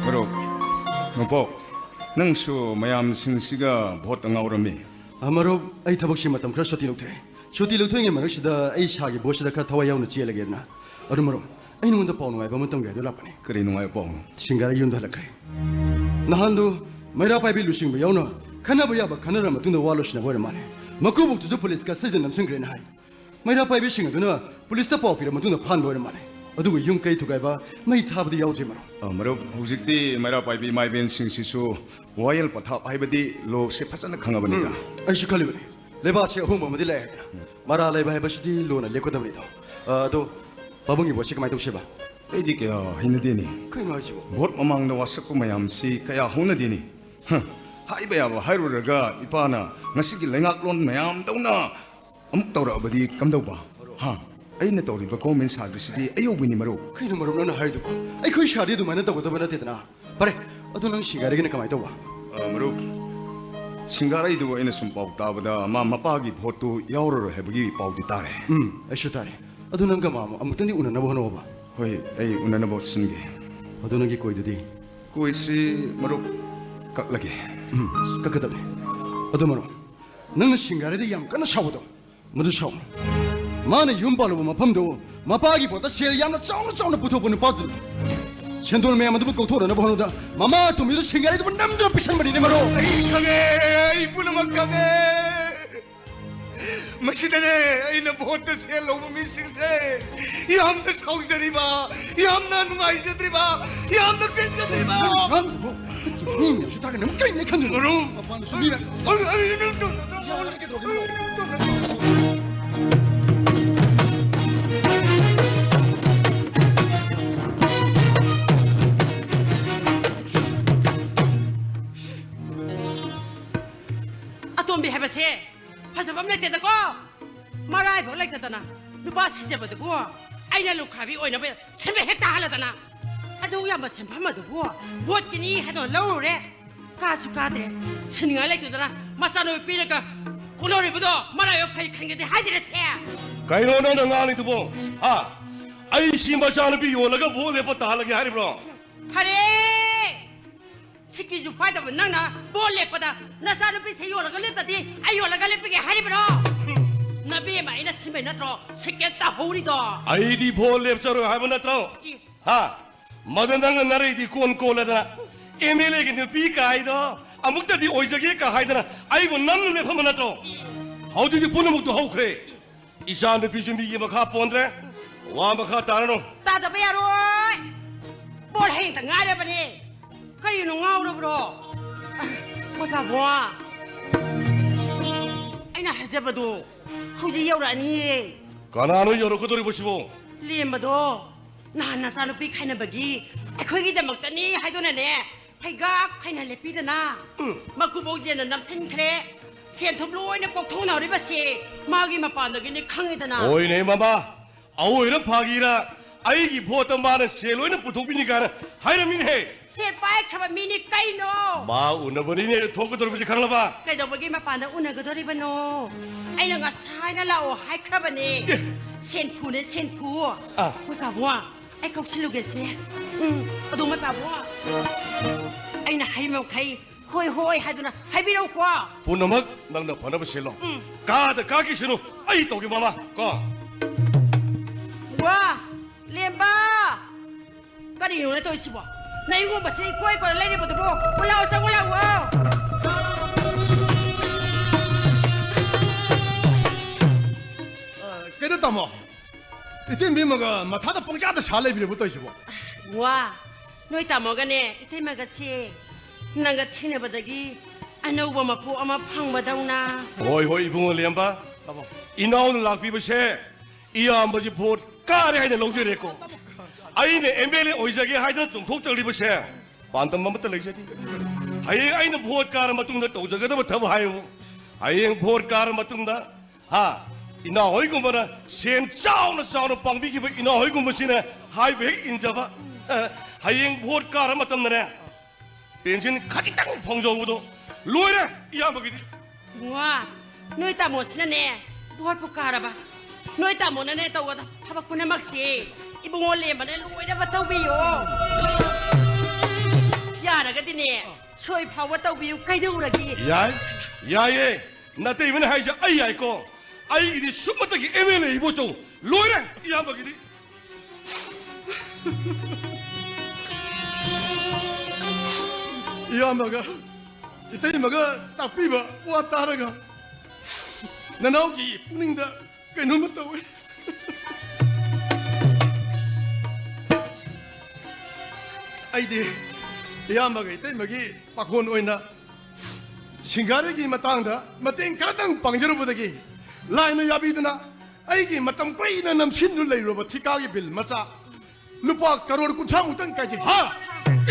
ꯃꯔꯨꯞ, ꯅꯣꯡꯄꯣꯛ, ꯅꯪꯁꯨ ꯃꯌꯥꯝꯁꯤꯡꯁꯤꯒ ꯚꯣꯠꯇ ꯉꯥꯎꯔꯝꯃꯤ꯫ ꯑ, ꯃꯔꯨꯞ, ꯑꯩ ꯊꯕꯛꯁꯤ ꯃꯇꯝ ꯈꯔ ꯁꯨꯇꯤ ꯂꯧꯊꯣꯛꯑꯦ꯫ ꯁꯨꯇꯤ ꯂꯧꯊꯣꯛꯏꯉꯩ ꯃꯔꯛꯁꯤꯗ ꯑꯩ ꯁꯥꯔꯒꯤ ꯚꯣꯠꯁꯤꯗ ꯈꯔ ꯊꯋꯥꯏ ꯌꯥꯎꯅ ꯆꯦꯜꯂꯒꯦꯗꯅ꯫ ꯑꯗꯨ ꯃꯔꯨꯞ, ꯑꯩ ꯅꯉꯣꯟꯗ ꯄꯥꯎ ꯅꯨꯡꯉꯥꯏꯕ ꯑꯃ ꯇꯝꯒꯦ ꯍꯥꯏꯗꯨ ꯂꯥꯛꯄꯅꯦ꯫ ꯀꯔꯤ ꯅꯨꯡꯉꯥꯏꯕ ꯄꯥꯎꯅꯣ? ꯁꯤꯡꯒꯥꯔꯩ ꯌꯨꯝꯗ ꯍꯜꯂꯛꯈ꯭ꯔꯦ꯫ ꯅꯍꯥꯟꯗꯨ ꯃꯩꯔꯥ ꯄꯥꯏꯕꯤ ꯂꯨꯆꯤꯡꯕ ꯌꯥꯎꯅ ꯈꯟꯅꯕ ꯌꯥꯕ ꯈꯟꯅꯔ ꯃꯇꯨꯡꯗ ꯋꯥ ꯂꯣꯏꯁꯤꯟꯅꯕ ꯑꯣꯏꯔ ꯃꯥꯜꯂꯦ꯫ ꯃꯀꯨꯕꯣꯛꯇꯨꯁꯨ ꯄꯨꯂꯤꯁ ꯀꯁꯇꯗꯤꯗ ꯅꯝꯁꯤꯟꯈ꯭ꯔꯦꯅ ꯍꯥꯏ꯫ ꯃꯩꯔꯥ ꯄꯥꯏꯕꯤꯁꯤꯡ ꯑꯗꯨꯅ ꯄꯨꯂꯤꯁꯇ ꯄꯥꯎ ꯄꯤꯔ ꯃꯇꯨꯡꯗ ꯐꯥꯍꯟꯕ ꯑꯣꯏꯔ ꯃꯥꯜꯂꯦ꯫ ꯑꯗꯨꯕꯨ ꯌꯨꯝ ꯀꯩ ꯊꯨꯒꯥꯏꯕ, ꯃꯩ ꯊꯥꯕꯗꯤ ꯌꯥꯎꯗ꯭ꯔꯤ, ꯃꯔꯨꯞ꯫ ꯑ, ꯃꯔꯨꯞ, ꯍꯧꯖꯤꯛꯇꯤ ꯃꯩꯔꯥ ꯄꯥꯏꯕꯤ ꯏꯃꯥ ꯏꯕꯦꯟꯁꯤꯡꯁꯤꯁꯨ ꯋꯥꯌꯦꯜ ꯄꯊꯥꯞ ꯍꯥꯏꯕꯗꯤ ꯂꯣꯁꯦ ꯐꯖꯅ ꯈꯪꯉꯕꯅꯤꯗ꯫ ꯎꯝ, ꯑꯩꯁꯨ ꯈꯜꯂꯤꯕꯅꯤ꯫ ꯂꯩꯕꯥꯛꯁꯦ ꯑꯍꯣꯡꯕ ꯑꯃꯗꯤ ꯂꯥꯛꯑꯦ ꯍꯥꯏꯗꯅ꯫ ꯃꯔꯥ ꯂꯩꯕ ꯍꯥꯏꯕꯁꯤꯗꯤ ꯂꯣꯅ ꯂꯦꯞꯀꯗꯕꯅꯤꯗꯣ꯫ ꯑ, ꯑꯗꯣ ꯄꯥꯕꯨꯡꯒꯤ ꯚꯣꯠꯁꯤ ꯀꯃꯥꯏꯅ ꯇꯧꯁꯦꯕ? ꯑꯩꯗꯤ ꯀꯌꯥ ꯍꯩꯅꯗꯦꯅꯦ꯫ ꯀꯩꯅꯣ ꯍꯥꯏꯁꯤꯕꯣ? ꯚꯣꯠ ꯃꯃꯥꯡꯗ ꯋꯥꯁꯛꯄ ꯃꯌꯥꯝꯁꯤ ꯀꯌꯥ ꯍꯧꯅꯗꯦꯅꯦ꯫ ꯍ, ꯍꯥꯏꯕ ꯌꯥꯕ ꯍꯥꯏꯔꯨꯔꯒ ꯏꯄꯥꯅ ꯉꯁꯤꯒꯤ ꯂꯩꯉꯥꯛꯂꯣꯟ ꯃꯌꯥꯝꯗꯧꯅ ꯑꯃꯨꯛ ꯇꯧꯔꯛꯑꯕꯗꯤ ꯀꯝꯗꯧꯕ? ꯍꯥ? ꯑꯩꯅ ꯇꯧꯔꯤꯕ ꯒꯣꯔꯃꯦꯟ ꯁꯥꯔꯚꯤꯁꯁꯤꯗꯤ ꯑꯌꯧꯕꯅꯤ, ꯃꯔꯨꯞ꯫ ꯀꯩꯅꯣ ꯃꯔꯨꯞ ꯅꯪꯅ ꯍꯥꯏꯔꯤꯗꯨꯕꯣ? ꯑꯩꯈꯣꯏ ꯁꯥꯔꯗꯤ ꯑꯗꯨꯃꯥꯏꯅ ꯇꯧꯒꯗꯕ ꯅꯠꯇꯦꯗꯅ꯫ ꯐꯔꯦ, ꯑꯗꯨ ꯅꯪ ꯁꯤꯡꯒꯥꯔꯩꯒꯤꯅ ꯀꯃꯥꯏꯅ ꯇꯧꯕ? ꯑ, ꯃꯔꯨꯞ, ꯁꯤꯡꯒꯥꯔꯩꯗꯨ ꯑꯩꯅ ꯁꯨꯝ ꯄꯥꯎ ꯇꯥꯕꯗ ꯃꯥ ꯃꯄꯥꯒꯤ ꯚꯣꯠꯇꯨ ꯌꯥꯎꯔꯔꯣꯏ ꯍꯥꯏꯕꯒꯤ ꯄꯥꯎꯗꯤ ꯇꯥꯔꯦ꯫ ꯎꯝ, ꯑꯩꯁꯨ ꯇꯥꯔꯦ꯫ ꯑꯗꯨ ꯅꯪꯒ ꯃꯥ ꯑꯃꯨꯛꯇꯪꯗꯤ ꯎꯅꯅꯕ ꯍꯣꯠꯅꯧꯕ꯫ ꯍꯣꯏ, ꯑꯩ ꯎꯅꯅꯕ ꯁꯤꯟꯒꯦ꯫ ꯑꯗꯨ ꯅꯪꯒꯤ ꯀꯣꯏꯗꯨꯗꯤ? ꯀꯣꯏꯁꯤ, ꯃꯔꯨꯞ, ꯀꯛꯂꯒꯦ꯫ ꯎꯝ, ꯀꯛꯀꯗꯕꯅꯦ꯫ ꯑꯗꯨ ꯃꯔꯨꯞ, ꯅꯪꯅ ꯁꯤꯡꯒꯥꯔꯩꯗ ꯌꯥꯝ ꯀꯟꯅ ꯁꯥꯎꯕꯗꯣ, ꯃꯗꯨ ꯁꯥꯎ꯫ ꯃꯥꯅ ꯌꯨꯝ ꯄꯥꯜꯂꯨꯕ ꯃꯐꯝꯗꯨ ꯃꯄꯥꯒꯤ ꯄꯣꯠꯇ ꯁꯦꯜ ꯌꯥꯝꯅ ꯆꯥꯎꯅ ꯆꯥꯎꯅ ꯄꯨꯊꯣꯛꯄ ꯅꯨꯄꯥꯗꯨꯅꯤ꯫ ꯁꯦꯟꯗꯣꯟ ꯃꯌꯥꯝ ꯑꯗꯨꯕꯨ ꯀꯧꯊꯣꯛꯅꯅꯕ ꯍꯣꯠꯅꯕꯗ ꯃꯃꯥ ꯑꯇꯣꯝꯕꯤꯗ ꯁꯤꯡꯒꯥꯔꯩꯗꯨꯕꯨ ꯅꯝꯗꯨꯅ ꯄꯤꯁꯟꯕꯅꯤꯅꯦ, ꯃꯔꯨꯞ꯫ ꯑꯩ ꯈꯪꯉꯦ, ꯑꯩ ꯄꯨꯝꯅꯃꯛ ꯈꯪꯉꯦ꯫ ꯃꯁꯤꯗꯅꯦ ꯑꯩꯅ ꯚꯣꯠꯇ ꯁꯦꯜ ꯂꯧꯕ ꯃꯤꯁꯤꯡꯁꯦ ꯌꯥꯝꯅ ꯁꯥꯎꯖꯔꯤꯕ, ꯌꯥꯝꯅ ꯅꯨꯡꯉꯥꯏꯖꯗ꯭ꯔꯤꯕ, ꯌꯥꯝꯅ ꯄꯦꯟꯖꯗ꯭ꯔꯤꯕ꯫ ꯅꯪ ꯉꯥꯡꯗ꯭ꯔꯤꯕꯣ? ꯃꯤ ꯃꯌꯥꯝꯁꯨ ꯇꯥꯒ ꯅꯪ ꯀꯔꯤꯅꯦ ꯈꯟꯗꯣꯏꯅꯣ? ꯃꯔꯨꯞ꯫ ꯃꯄꯥꯟꯗꯁꯨ ꯃꯤ ꯃꯌꯥꯝ꯫ ꯑꯩ, ꯑꯩ, ꯑꯩ, ꯑꯇꯣꯝꯕꯤ ꯍꯥꯏꯕꯁꯦ ꯐꯖꯕ ꯑꯃ ꯂꯩꯇꯦꯗꯀꯣ꯫ ꯃꯔꯥꯏꯕꯛ ꯂꯩꯇꯗꯅ ꯅꯨꯄꯥ ꯁꯤꯖꯕꯗꯨꯕꯨ ꯑꯩꯅ ꯂꯨꯈ꯭ꯔꯥꯕꯤ ꯑꯣꯏꯅꯕ ꯁꯤꯟꯕ ꯍꯦꯛ ꯇꯥꯍꯜꯂꯗꯅ꯫ ꯑꯗꯨ ꯌꯥꯝꯕ ꯁꯦꯟꯐꯝ ꯑꯗꯨꯕꯨ ꯚꯣꯠꯀꯤꯅꯤ ꯍꯥꯏꯗꯨꯅ ꯂꯧꯔꯨꯔꯦ꯫ ꯀꯥꯁꯨ ꯀꯥꯗ꯭ꯔꯦ꯫ ꯁꯤꯅꯤꯡꯉꯥꯏ ꯂꯩꯇꯗꯅ ꯃꯆꯥꯅꯨꯄꯤ ꯄꯤꯔꯒ ꯀꯣꯟꯅꯔꯤꯕꯗꯣ ꯃꯔꯥꯏꯕꯛ ꯐꯩ ꯈꯟꯒꯦꯗꯤ ꯍꯥꯏꯗ꯭ꯔꯦꯁꯦ꯫ ꯀꯩꯅꯣ ꯅꯪꯅ ꯉꯥꯡꯂꯤꯗꯨꯕꯣ? ꯍꯥ? ꯑꯩ ꯁꯤ ꯃꯆꯥꯅꯨꯄꯤ ꯌꯣꯜꯂꯒ ꯚꯣꯠ ꯂꯦꯞꯄ ꯇꯥꯍꯜꯂꯒꯦ ꯍꯥꯏꯔꯤꯕ꯭ꯔꯣ? ꯐꯔꯦ! ꯁꯤꯀꯤꯁꯨ ꯄꯥꯏꯗꯕ ꯅꯪꯅ ꯚꯣꯠ ꯂꯦꯞꯄꯗ ꯅꯆꯥꯅꯨꯄꯤꯁꯦ ꯌꯣꯜꯂꯒ ꯂꯦꯞꯇꯗꯤ ꯑꯩ ꯌꯣꯜꯂꯒ ꯂꯦꯞꯄꯒꯦ ꯍꯥꯏꯔꯤꯕ꯭ꯔꯣ? ꯅꯕꯦꯝꯃ ꯑꯩꯅ ꯁꯤꯟꯕꯩ ꯅꯠꯇ꯭ꯔꯣ ꯁꯤꯀꯦꯠ ꯇꯥꯍꯧꯔꯤꯗꯣ? ꯑꯩꯗꯤ ꯚꯣꯠ ꯂꯦꯞꯆꯔꯣꯏ ꯍꯥꯏꯕ ꯅꯠꯇ꯭ꯔꯣ? ꯏ꯫ ꯍꯥ? ꯃꯗꯨ ꯅꯪꯅ ꯅꯔꯩꯗꯤ ꯀꯣꯟ ꯀꯣꯜꯂꯗꯅ ꯑꯦꯝ ꯑꯦꯜ ꯑꯦꯒꯤ ꯅꯨꯄꯤ ꯀꯥꯏꯗꯣ ꯑꯃꯨꯛꯇꯗꯤ ꯑꯣꯏꯖꯒꯦ ꯀꯥ ꯍꯥꯏꯗꯅ ꯑꯩꯕꯨ ꯅꯝꯅ ꯂꯦꯞꯍꯟꯕ ꯅꯠꯇ꯭ꯔꯣ? ꯍꯧꯖꯤꯛꯇꯤ ꯄꯨꯝꯅꯃꯛꯇꯨ ꯍꯧꯈ꯭ꯔꯦ꯫ ꯏꯆꯥ ꯅꯨꯄꯤꯁꯨ ꯃꯤꯒꯤ ꯃꯈꯥ ꯄꯣꯟꯗ꯭ꯔꯦ꯫ ꯋꯥ ꯃꯈꯥ ꯇꯥꯔꯅꯨ꯫ ꯇꯥꯗꯕ ꯌꯥꯔꯣꯏ꯫ ꯕꯣꯜ ꯍꯌꯦꯡꯇ ꯉꯥꯏꯔꯕꯅꯦ꯫ ꯀꯔꯤꯅꯣ ꯉꯥꯎꯔꯕ꯭ꯔꯣ? ꯃꯣꯏ ꯄꯥꯕꯨꯡ, ꯑꯩꯅ ꯍꯥꯏꯖꯕꯗꯣ ꯍꯧꯖꯤꯛ ꯌꯧꯔꯛꯑꯅꯤꯌꯦ꯫ ꯀꯅꯥꯅꯣ ꯌꯧꯔꯛꯀꯗꯧꯔꯤꯕꯁꯤꯕꯣ? ꯂꯦꯝꯕꯗꯣ ꯅꯍꯥꯟ ꯅꯆꯥꯅꯨꯄꯤ ꯈꯥꯏꯅꯕꯒꯤ ꯑꯩꯈꯣꯏꯒꯤꯗꯃꯛꯇꯅꯤ ꯍꯥꯏꯗꯨꯅꯅꯦ, ꯐꯩꯒꯥꯛ ꯐꯩꯅ ꯂꯦꯞꯄꯤꯗꯅ꯫ ꯎꯝ꯫ ꯃꯀꯨꯕꯣꯛ ꯖꯦꯟꯗ ꯅꯝꯁꯤꯟꯈ꯭ꯔꯦ꯫ ꯁꯦꯟ ꯊꯨꯝ ꯂꯣꯏꯅ ꯀꯣꯛꯊꯣꯛꯅꯍꯧꯔꯤꯕꯁꯦ ꯃꯥꯒꯤ ꯃꯄꯥꯟꯗꯒꯤꯅꯤ ꯈꯪꯉꯤꯗꯅ꯫ ꯍꯣꯏꯅꯦ ꯃꯃꯥ, ꯑꯑꯣꯏꯔ ꯐꯥꯒꯤꯔ ꯑꯩꯒꯤ ꯚꯣꯠꯇ ꯃꯥꯅ ꯁꯦꯜ ꯂꯣꯏꯅ ꯄꯨꯊꯣꯛꯄꯤꯅꯤ ꯀꯥꯏꯅ ꯍꯥꯏꯔꯝꯃꯤꯅꯦꯍꯦ꯫ ꯁꯦꯜ ꯄꯥꯏꯈ꯭ꯔꯕ ꯃꯤꯅꯤ ꯀꯩꯅꯣ꯫ ꯃꯥ ꯎꯅꯕꯅꯤꯅꯦ ꯊꯣꯛꯀꯗꯧꯔꯤꯕꯁꯤ ꯈꯪꯂꯕ? ꯀꯩꯗꯧꯕꯒꯤ ꯃꯄꯥꯟꯗ ꯎꯅꯒꯗꯧꯔꯤꯕꯅꯣ? ꯑꯩꯅ ꯉꯁꯥꯏꯅ ꯂꯥꯛꯑꯣ ꯍꯥꯏꯈ꯭ꯔꯕꯅꯦ꯫ ꯑꯦ꯫ ꯁꯦꯟꯐꯨꯅꯦ, ꯁꯦꯟꯐꯨ꯫ ꯑꯥ꯫ ꯃꯣꯏ ꯄꯥꯕꯨꯡ, ꯑꯩ ꯀꯧꯁꯤꯜꯂꯨꯒꯦꯁꯦ꯫ ꯎꯝ, ꯑꯗꯣ ꯃꯣꯏ ꯄꯥꯕꯨꯡ, ꯑꯩꯅ ꯍꯥꯏꯔꯤꯕ ꯃꯈꯩ ꯍꯣꯏ, ꯍꯣꯏ ꯍꯥꯏꯗꯨꯅ ꯍꯥꯏꯕꯤꯔꯛꯎꯀꯣ꯫ ꯄꯨꯝꯅꯃꯛ ꯅꯪꯅ ꯐꯅꯕ ꯁꯤꯜꯂꯣ꯫ ꯎꯝ꯫ ꯀꯥꯗ ꯀꯥꯈꯤꯁꯅꯨ, ꯑꯩ ꯇꯧꯒꯦ ꯃꯃꯥ, ꯀꯣ꯫ ꯋꯥ, ꯂꯦꯝꯕ! ꯀꯔꯤꯅꯣꯅꯦ ꯇꯧꯔꯤꯁꯤꯕꯣ? ꯅꯌꯨꯝꯒꯨꯝꯕꯁꯦ ꯏꯀꯣꯏ ꯀꯣꯏꯔ ꯂꯩꯔꯤꯕꯗꯨꯕꯨ? ꯎ ꯂꯥꯛꯑꯣ, ꯆꯪꯉꯨ ꯂꯥꯛꯑꯣ! ꯑ, ꯀꯩꯅꯣ ꯇꯥꯃꯣ, ꯏꯇꯩꯃꯒ ꯃꯊꯥꯗ ꯄꯪꯆꯥꯗ ꯁꯥ ꯂꯩꯕꯤꯔꯕ ꯇꯧꯔꯤꯁꯤꯕꯣ? ꯋꯥ, ꯅꯣꯏ ꯇꯥꯃꯣꯒꯅꯦ ꯏꯇꯩꯃꯒꯁꯦ ꯅꯪꯒ ꯊꯦꯡꯅꯕꯗꯒꯤ ꯑꯅꯧꯕ ꯃꯄꯨ ꯑꯃ ꯐꯪꯕꯗꯧꯅ꯫ ꯍꯣꯏ, ꯍꯣꯏ, ꯏꯕꯨꯡꯉꯣ ꯂꯦꯝꯕ, ꯏꯅꯥꯎꯅ ꯂꯥꯛꯄꯤꯕꯁꯦ ꯏꯌꯥꯝꯕꯁꯤ ꯚꯣꯠ ꯀꯥꯔꯦ ꯍꯥꯏꯅ ꯂꯧꯖꯔꯦꯀꯣ꯫ ꯑꯩꯅ ꯑꯦꯝ ꯑꯦꯜ ꯑꯦ ꯑꯣꯏꯖꯒꯦ ꯍꯥꯏꯗꯅ ꯆꯣꯡꯊꯣꯛꯆꯔꯤꯕꯁꯦ ꯄꯥꯟꯗꯝ ꯑꯃꯠꯇ ꯂꯩꯖꯗꯦ꯫ ꯍꯌꯦꯡ ꯑꯩꯅ ꯚꯣꯠ ꯀꯥꯔ ꯃꯇꯨꯡꯗ ꯇꯧꯖꯒꯗꯕ ꯊꯕꯛ ꯍꯥꯏꯕꯨ, ꯍꯌꯦꯡ ꯚꯣꯠ ꯀꯥꯔ ꯃꯇꯨꯡꯗ, ꯍꯥ, ꯏꯅꯥꯎꯍꯣꯏꯒꯨꯝꯕꯅ ꯁꯦꯟ ꯆꯥꯎꯅ ꯆꯥꯎꯅ ꯄꯥꯡꯕꯤꯈꯤꯕ ꯏꯅꯥꯎꯍꯣꯏꯒꯨꯝꯕꯁꯤꯅ ꯍꯥꯏꯕ ꯍꯦꯛ ꯏꯟꯖꯕ꯫ ꯑ, ꯍꯌꯦꯡ ꯚꯣꯠ ꯀꯥꯔ ꯃꯇꯝꯗꯅꯦ, ꯄꯦꯟꯁꯤꯟ ꯈꯖꯤꯛꯇꯪ ꯐꯪꯖꯍꯧꯕꯗꯣ ꯂꯣꯏꯔꯦ ꯏꯌꯥꯝꯕꯒꯤꯗꯤ꯫ ꯏꯕꯨꯡꯉꯣ, ꯅꯣꯏ ꯇꯥꯃꯣꯁꯤꯅꯅꯦ, ꯚꯣꯠꯄꯨ ꯀꯥꯔꯕ, ꯅꯣꯏ ꯇꯥꯃꯣꯅꯅꯦ ꯇꯧꯒꯗꯕ ꯊꯕꯛ ꯄꯨꯝꯅꯃꯛꯁꯦ ꯏꯕꯨꯡꯉꯣ ꯂꯦꯝꯕꯅ ꯂꯣꯏꯅꯕ ꯇꯧꯕꯤꯌꯣ꯫ ꯌꯥꯔꯒꯗꯤꯅꯦ, ꯁꯣꯏ ꯐꯥꯎꯕ ꯇꯧꯕꯤꯌꯨ, ꯀꯩꯗꯧꯔꯒꯦ? ꯌꯥꯏ, ꯌꯥꯏꯌꯦ꯫ ꯅꯇꯩꯃꯅ ꯍꯥꯏꯁꯦ ꯑꯩ ꯌꯥꯏꯀꯣ꯫ ꯑꯩꯒꯤꯗꯤ ꯁꯨꯞꯅꯇꯒꯤ ꯑꯦꯝ ꯑꯦꯜ ꯑꯦ ꯏꯕꯣꯆꯧ ꯂꯣꯏꯔꯦ ꯏꯌꯥꯝꯕꯒꯤꯗꯤ꯫ ꯏꯌꯥꯝꯕꯒ ꯏꯇꯩꯃꯒ ꯇꯥꯛꯄꯤꯕ ꯋꯥ ꯇꯥꯔꯒ ꯅꯅꯥꯎꯒꯤ ꯄꯨꯛꯅꯤꯡꯗ ꯀꯩꯅꯣꯝꯃ ꯇꯧꯋꯦ꯫ ꯑꯩꯗꯤ ꯏꯌꯥꯝꯕꯒ ꯏꯇꯩꯃꯒꯤ ꯄꯥꯈꯣꯟ ꯑꯣꯏꯅ ꯁꯤꯡꯒꯥꯔꯩꯒꯤ ꯃꯇꯥꯡꯗ ꯃꯇꯦꯡ ꯈꯔꯇꯪ ꯄꯥꯡꯖꯔꯨꯕꯗꯒꯤ ꯂꯥꯏꯅ ꯌꯥꯕꯤꯗꯨꯅ ꯑꯩꯒꯤ ꯃꯇꯝ ꯀꯨꯏꯅ ꯅꯝꯁꯤꯟꯗꯨꯅ ꯂꯩꯔꯨꯔꯕ ꯊꯤꯀꯥꯒꯤ ꯕꯤꯜ ꯃꯆꯥ ꯂꯨꯄꯥ ꯀꯔꯣꯔ ꯀꯨꯟꯊ꯭ꯔꯥ ꯃꯨꯛꯇꯪ ꯀꯥꯏꯖꯩ꯫ ꯍꯥ?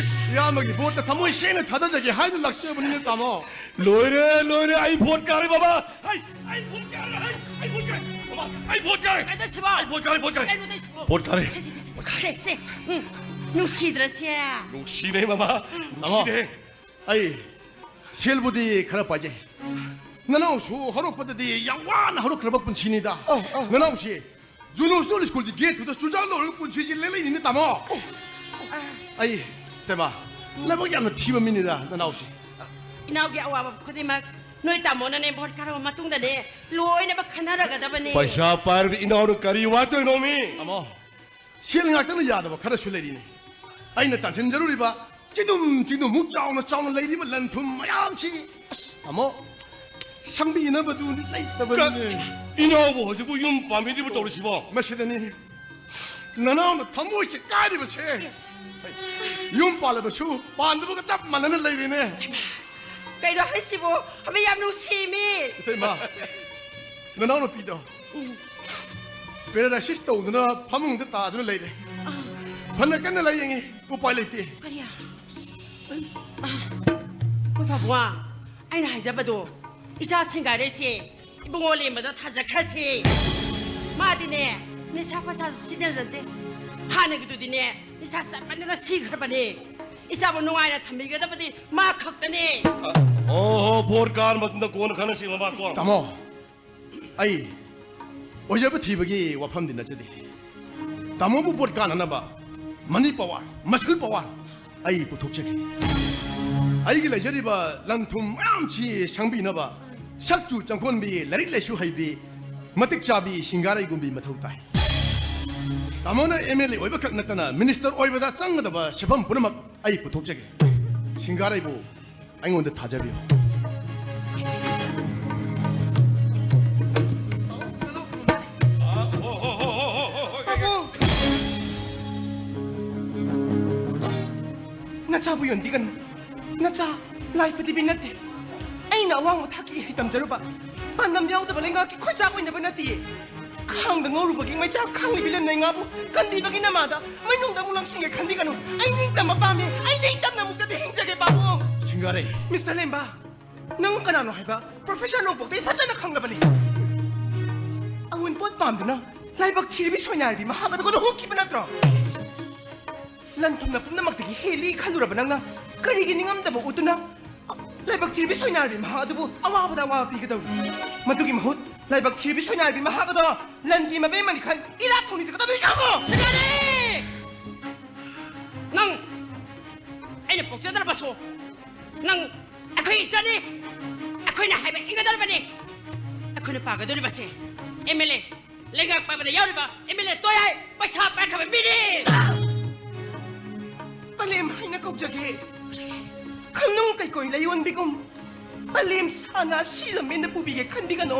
ꯏꯁ, ꯏꯌꯥꯝꯕꯒꯤ ꯚꯣꯠꯇ ꯊꯃꯣꯏ ꯁꯦꯡꯅ ꯊꯥꯗꯖꯒꯦ ꯍꯥꯏꯅ ꯂꯥꯛꯆꯕꯅꯤꯅꯦ, ꯇꯥꯃꯣ꯫ ꯂꯣꯏꯔꯦ, ꯂꯣꯏꯔꯦ, ꯑꯩ ꯚꯣꯠ ꯀꯥꯔꯦ, ꯕꯥꯕꯥ꯫ ꯍꯩ, ꯑꯩ ꯚꯣꯠ ꯀꯥꯔꯦ, ꯍꯩ, ꯑꯩ ꯚꯣꯠ ꯀꯥꯔꯦ, ꯕꯥꯕꯥ, ꯑꯩ ꯚꯣꯠ ꯀꯥꯔꯦ꯫ ꯀꯩꯅꯣ ꯁꯤꯕꯣ? ꯑꯩ ꯚꯣꯠ ꯀꯥꯔꯦ, ꯚꯣꯠ ꯀꯥꯔꯦ꯫ ꯀꯩꯅꯣ ꯇꯧꯏꯁꯤꯕꯣ? ꯚꯣꯠ ꯀꯥꯔꯦ꯫ ꯁꯦ, ꯁꯦ, ꯁꯦ, ꯁꯦ, ꯁꯦ, ꯁꯦ꯫ ꯎꯝ, ꯅꯨꯡꯁꯤꯗ꯭ꯔꯁꯦ? ꯅꯨꯡꯁꯤꯅꯦ, ꯃꯃꯥ꯫ ꯇꯥꯃꯣ, ꯅꯨꯡꯁꯤꯅꯦ꯫ ꯑꯩ ꯁꯦꯜꯕꯨꯗꯤ ꯈꯔ ꯄꯥꯏꯖꯩ꯫ ꯅꯅꯥꯎꯁꯨ ꯍꯧꯔꯛꯄꯗꯗꯤ ꯌꯥꯝ ꯋꯥꯅ ꯍꯧꯔꯛꯈ꯭ꯔꯕ ꯄꯨꯟꯁꯤꯅꯤꯗ꯫ ꯑꯧ, ꯑꯧ꯫ ꯅꯅꯥꯎꯁꯤ ꯖꯨꯅꯣ ꯁ꯭ꯀꯨꯜ, ꯁ꯭ꯀꯨꯜꯒꯤ ꯒꯦꯠꯇꯨꯗ ꯆꯨꯖꯥꯛ ꯂꯧꯔꯒ ꯄꯨꯟꯁꯤꯁꯤ ꯂꯦꯜꯂꯛꯏꯅꯤꯅꯦ, ꯇꯥꯃꯣ꯫ ꯑꯩ, ꯇꯦꯕꯥ, ꯂꯥꯏꯕꯛ ꯌꯥꯝꯅ ꯊꯤꯕ ꯃꯤꯅꯤꯗ ꯅꯅꯥꯎꯁꯤ꯫ ꯏꯅꯥꯎꯒꯤ ꯑꯋꯥꯕ ꯈꯨꯗꯤꯡꯃꯛ ꯅꯣꯏ ꯇꯥꯃꯣꯅꯅꯦ ꯚꯣꯠ ꯀꯥꯔꯕ ꯃꯇꯨꯡꯗꯅꯦ ꯂꯣꯏꯅꯃꯛ ꯈꯟꯅꯔꯒꯗꯕꯅꯦ꯫ ꯄꯩꯁꯥ ꯄꯥꯏꯔꯕ ꯏꯅꯥꯎꯅ ꯀꯔꯤ ꯋꯥꯠꯇꯣꯏꯅꯣ ꯃꯤ? ꯇꯥꯃꯣ, ꯁꯦꯜ ꯉꯥꯛꯇꯅ ꯌꯥꯗꯕ ꯈꯔꯁꯨ ꯂꯩꯔꯤꯅꯦ꯫ ꯑꯩꯅ ꯇꯥꯟꯁꯤꯟꯖꯔꯨꯔꯤꯕ ꯆꯤꯗꯨꯝ ꯆꯤꯗꯨꯝꯃꯨꯛ ꯆꯥꯎꯅ ꯆꯥꯎꯅ ꯂꯩꯔꯤꯕ ꯂꯟ ꯊꯨꯝ ꯃꯌꯥꯝꯁꯤ, ꯑꯁ, ꯇꯥꯃꯣ, ꯁꯪꯕꯤꯅꯕꯗꯨ ꯂꯩꯇꯕꯅꯤꯅꯦ꯫ ꯀ-, ꯏꯅꯥꯎꯕꯨ ꯍꯧꯖꯤꯛꯄꯨ ꯌꯨꯝ ꯄꯥꯟꯕꯤꯗ꯭ꯔꯤꯕ ꯇꯧꯔꯤꯁꯤꯕꯣ? ꯃꯁꯤꯗꯅꯤ꯫ ꯅꯅꯥꯎꯅ ꯊꯃꯣꯏꯁꯦ ꯀꯥꯏꯔꯤꯕꯁꯦ꯫ ꯌꯨꯝ ꯄꯥꯜꯂꯕꯁꯨ ꯄꯥꯟꯗꯕꯒ ꯆꯞ ꯃꯥꯟꯅꯅ ꯂꯩꯔꯤꯅꯦ꯫ ꯀꯩꯅꯣ ꯍꯥꯏꯁꯤꯕꯣ? ꯑꯕꯦ, ꯌꯥꯝ ꯅꯨꯡꯁꯤꯃꯤ꯫ ꯏꯇꯩꯃ, ꯅꯅꯥꯎꯅꯨꯄꯤꯗꯣ paralysis ꯇꯧꯗꯨꯅ ꯐꯃꯨꯡꯗ ꯇꯥꯗꯨꯅ ꯂꯩꯔꯦ꯫ ꯐꯅ ꯀꯟꯅ ꯂꯥꯌꯦꯡꯉꯤ, ꯎꯄꯥꯏ ꯂꯩꯇꯦ꯫ ꯀꯔꯤ? ꯍꯣꯏ ꯄꯥꯕꯨꯡ, ꯑꯩꯅ ꯍꯥꯏꯖꯕꯗꯣ, ꯏꯆꯥ ꯁꯤꯡꯒꯥꯔꯩꯁꯦ ꯏꯕꯨꯡꯉꯣ ꯂꯦꯝꯕꯗ ꯊꯥꯖꯈ꯭ꯔꯁꯦ꯫ ꯃꯥꯗꯤꯅꯦ, ꯅꯤꯁꯥ ꯄꯁꯥꯁꯨ ꯁꯤꯖꯤꯟꯅꯗꯦ꯫ ꯍꯥꯟꯅꯒꯤꯗꯨꯗꯤꯅꯦ, ꯅꯤꯁꯥ ꯆꯥꯃꯟꯗꯅ ꯁꯤꯈ꯭ꯔꯕꯅꯦ꯫ ꯏꯆꯥꯕꯨ ꯅꯨꯡꯉꯥꯏꯅ ꯊꯝꯕꯤꯒꯗꯕꯗꯤ ꯃꯥ ꯈꯛꯇꯅꯦ꯫ ꯑꯣ ꯍꯣ, ꯚꯣꯠ ꯀꯥꯔ ꯃꯇꯨꯡꯗ ꯀꯣꯟꯅ ꯈꯟꯅꯁꯤ, ꯃꯃꯥ, ꯀꯣ꯫ ꯇꯥꯃꯣ, ꯑꯩ ꯑꯣꯏꯖꯕ ꯊꯤꯕꯒꯤ ꯋꯥꯐꯝꯗꯤ ꯅꯠꯆꯗꯦ꯫ ꯇꯥꯃꯣꯕꯨ vote ꯀꯥꯅꯅꯕ money power, muscle power ꯑꯩ ꯄꯨꯊꯣꯛꯆꯒꯦ꯫ ꯑꯩꯒꯤ ꯂꯩꯖꯔꯤꯕ ꯂꯟ ꯊꯨꯝ ꯃꯌꯥꯝꯁꯤ ꯁꯪꯕꯤꯅꯕ ꯁꯛ ꯆꯨ ꯆꯪꯈꯣꯟꯕꯤ, ꯂꯥꯏꯔꯤꯛ ꯂꯥꯏꯁꯨ ꯍꯩꯕꯤ, ꯃꯇꯤꯛ ꯆꯥꯕꯤ ꯁꯤꯡꯒꯥꯔꯩꯒꯨꯝꯕꯤ ꯃꯊꯧ ꯇꯥꯏ꯫ ꯇꯥꯃꯣꯅ MLA ꯑꯣꯏꯕ ꯈꯛ ꯅꯠꯇꯅ minister ꯑꯣꯏꯕꯗ ꯆꯪꯒꯗꯕ ꯁꯦꯐꯝ ꯄꯨꯝꯅꯃꯛ ꯑꯩ ꯄꯨꯊꯣꯛꯆꯒꯦ꯫ ꯁꯤꯡꯒꯥꯔꯩꯕꯨ ꯑꯩꯉꯣꯟꯗ ꯊꯥꯖꯕꯤꯌꯨ꯫ ꯅꯆꯥꯕꯨ ꯌꯣꯟꯕꯤꯒꯅꯨ꯫ ꯅꯆꯥ ꯂꯥꯏ ꯐꯗꯤꯕꯤ ꯅꯠꯇꯦ꯫ ꯑꯩꯅ ꯑꯋꯥꯡꯕ ꯊꯥꯛꯀꯤ ꯏꯍꯩ ꯇꯝꯖꯔꯨꯕ, ꯄꯥꯟꯗꯝ ꯌꯥꯎꯗꯕ ꯂꯩꯉꯥꯛꯀꯤ ꯈꯣꯏꯆꯥꯛ ꯑꯣꯏꯅꯕ ꯅꯠꯇꯤꯌꯦ꯫ ꯈꯥꯡꯗ ꯉꯧꯔꯨꯕꯒꯤ ꯃꯩꯆꯥꯛ ꯈꯥꯡꯂꯤꯕꯤ ꯂꯦꯝꯅꯩ ꯉꯥꯕꯨ ꯀꯟꯕꯤꯕꯒꯤ ꯅꯃꯥꯗ ꯃꯩꯅꯨꯡꯗ ꯑꯃꯨꯛ ꯂꯪꯁꯤꯟꯒꯦ ꯈꯟꯕꯤꯒꯅꯨ꯫ ꯑꯩ ꯅꯤꯡꯇꯝꯕ ꯄꯥꯝꯃꯤ꯫ ꯑꯩ ꯅꯤꯡꯇꯝꯅ ꯑꯃꯨꯛꯇꯗꯤ ꯍꯤꯡꯖꯒꯦ, ꯄꯥꯕꯨꯡ꯫ ꯁꯤꯡꯒꯥꯔꯩ꯫ ꯃꯤꯁꯇꯔ ꯂꯦꯝꯕ, ꯅꯪ ꯀꯅꯥꯅꯣ ꯍꯥꯏꯕ? ꯄ꯭ꯔꯣꯐꯦꯁꯔ ꯅꯣꯡꯄꯣꯛꯇ ꯑꯩ ꯐꯖꯅ ꯈꯪꯂꯕꯅꯤ꯫ ꯑꯋꯨꯟꯄꯣꯠ ꯄꯥꯝꯗꯨꯅ ꯂꯥꯏꯕꯛ ꯊꯤꯔꯤꯕꯤ ꯁꯣꯏꯅꯥꯏꯔꯕꯤ ꯃꯍꯥꯛ ꯑꯗꯨꯒ ꯂꯨꯍꯣꯡꯈꯤꯕ ꯅꯠꯇ꯭ꯔꯣ? ꯂꯟ ꯊꯨꯝꯅ ꯄꯨꯝꯅꯃꯛꯇꯒꯤ ꯍꯦꯜꯂꯤ ꯈꯜꯂꯨꯔꯕ ꯅꯪꯅ ꯀꯔꯤꯒꯤ ꯅꯤꯡꯉꯝꯗꯕ ꯎꯠꯇꯨꯅ ꯂꯥꯏꯕꯛ ꯊꯤꯔꯤꯕꯤ ꯁꯣꯏꯅꯥꯏꯔꯕꯤ ꯃꯍꯥꯛ ꯑꯗꯨꯕꯨ ꯑꯋꯥꯕꯗ ꯑꯋꯥꯕ ꯄꯤꯒꯗꯧꯔꯤ? ꯃꯗꯨꯒꯤ ꯃꯍꯨꯠ ꯂꯥꯏꯕꯛ ꯊꯤꯔꯤꯕꯤ ꯁꯣꯏꯅꯥꯏꯔꯕꯤ ꯃꯍꯥꯛ ꯑꯗꯣ ꯂꯟꯒꯤ ꯃꯕꯦꯝꯃꯅꯤ ꯈꯟ ꯏꯔꯥꯠ ꯊꯣꯡꯅꯤꯖꯒꯗꯕꯅꯤ, ꯈꯪꯉꯣ? ꯁꯤꯡꯒꯥꯔꯩ! ꯅꯪ ꯑꯩꯅ ꯄꯣꯛꯆꯗ꯭ꯔꯕꯁꯨ ꯅꯪ ꯑꯩꯈꯣꯏ ꯏꯆꯥꯅꯤ꯫ ꯑꯩꯈꯣꯏꯅ ꯍꯥꯏꯕ ꯏꯟꯒꯗꯧꯔꯤꯕꯅꯤ꯫ ꯑꯩꯈꯣꯏꯅ ꯄꯥꯒꯗꯧꯔꯤꯕꯁꯦ ꯑꯦꯝ ꯑꯦꯜ ꯑꯦ, ꯂꯩꯉꯥꯛ ꯄꯥꯏꯕꯗ ꯌꯥꯎꯔꯤꯕ ꯑꯦꯝ ꯑꯦꯜ ꯑꯦ ꯇꯣꯌꯥꯏ ꯄꯩꯁꯥ ꯄꯥꯏꯈ꯭ꯔꯕ ꯃꯤꯅꯤ꯫ ꯄꯂꯦꯝ ꯍꯥꯏꯅ ꯀꯧꯖꯒꯦ꯫ ꯈꯝꯅꯨꯡ ꯀꯩꯀꯣꯏ ꯂꯩꯌꯣꯟꯕꯤꯒꯨꯝ ꯄꯂꯦꯝ ꯁꯥꯅ ꯁꯤ ꯂꯝꯕꯦꯟꯗ ꯄꯨꯕꯤꯒꯦ ꯈꯟꯕꯤꯒꯅꯣ꯫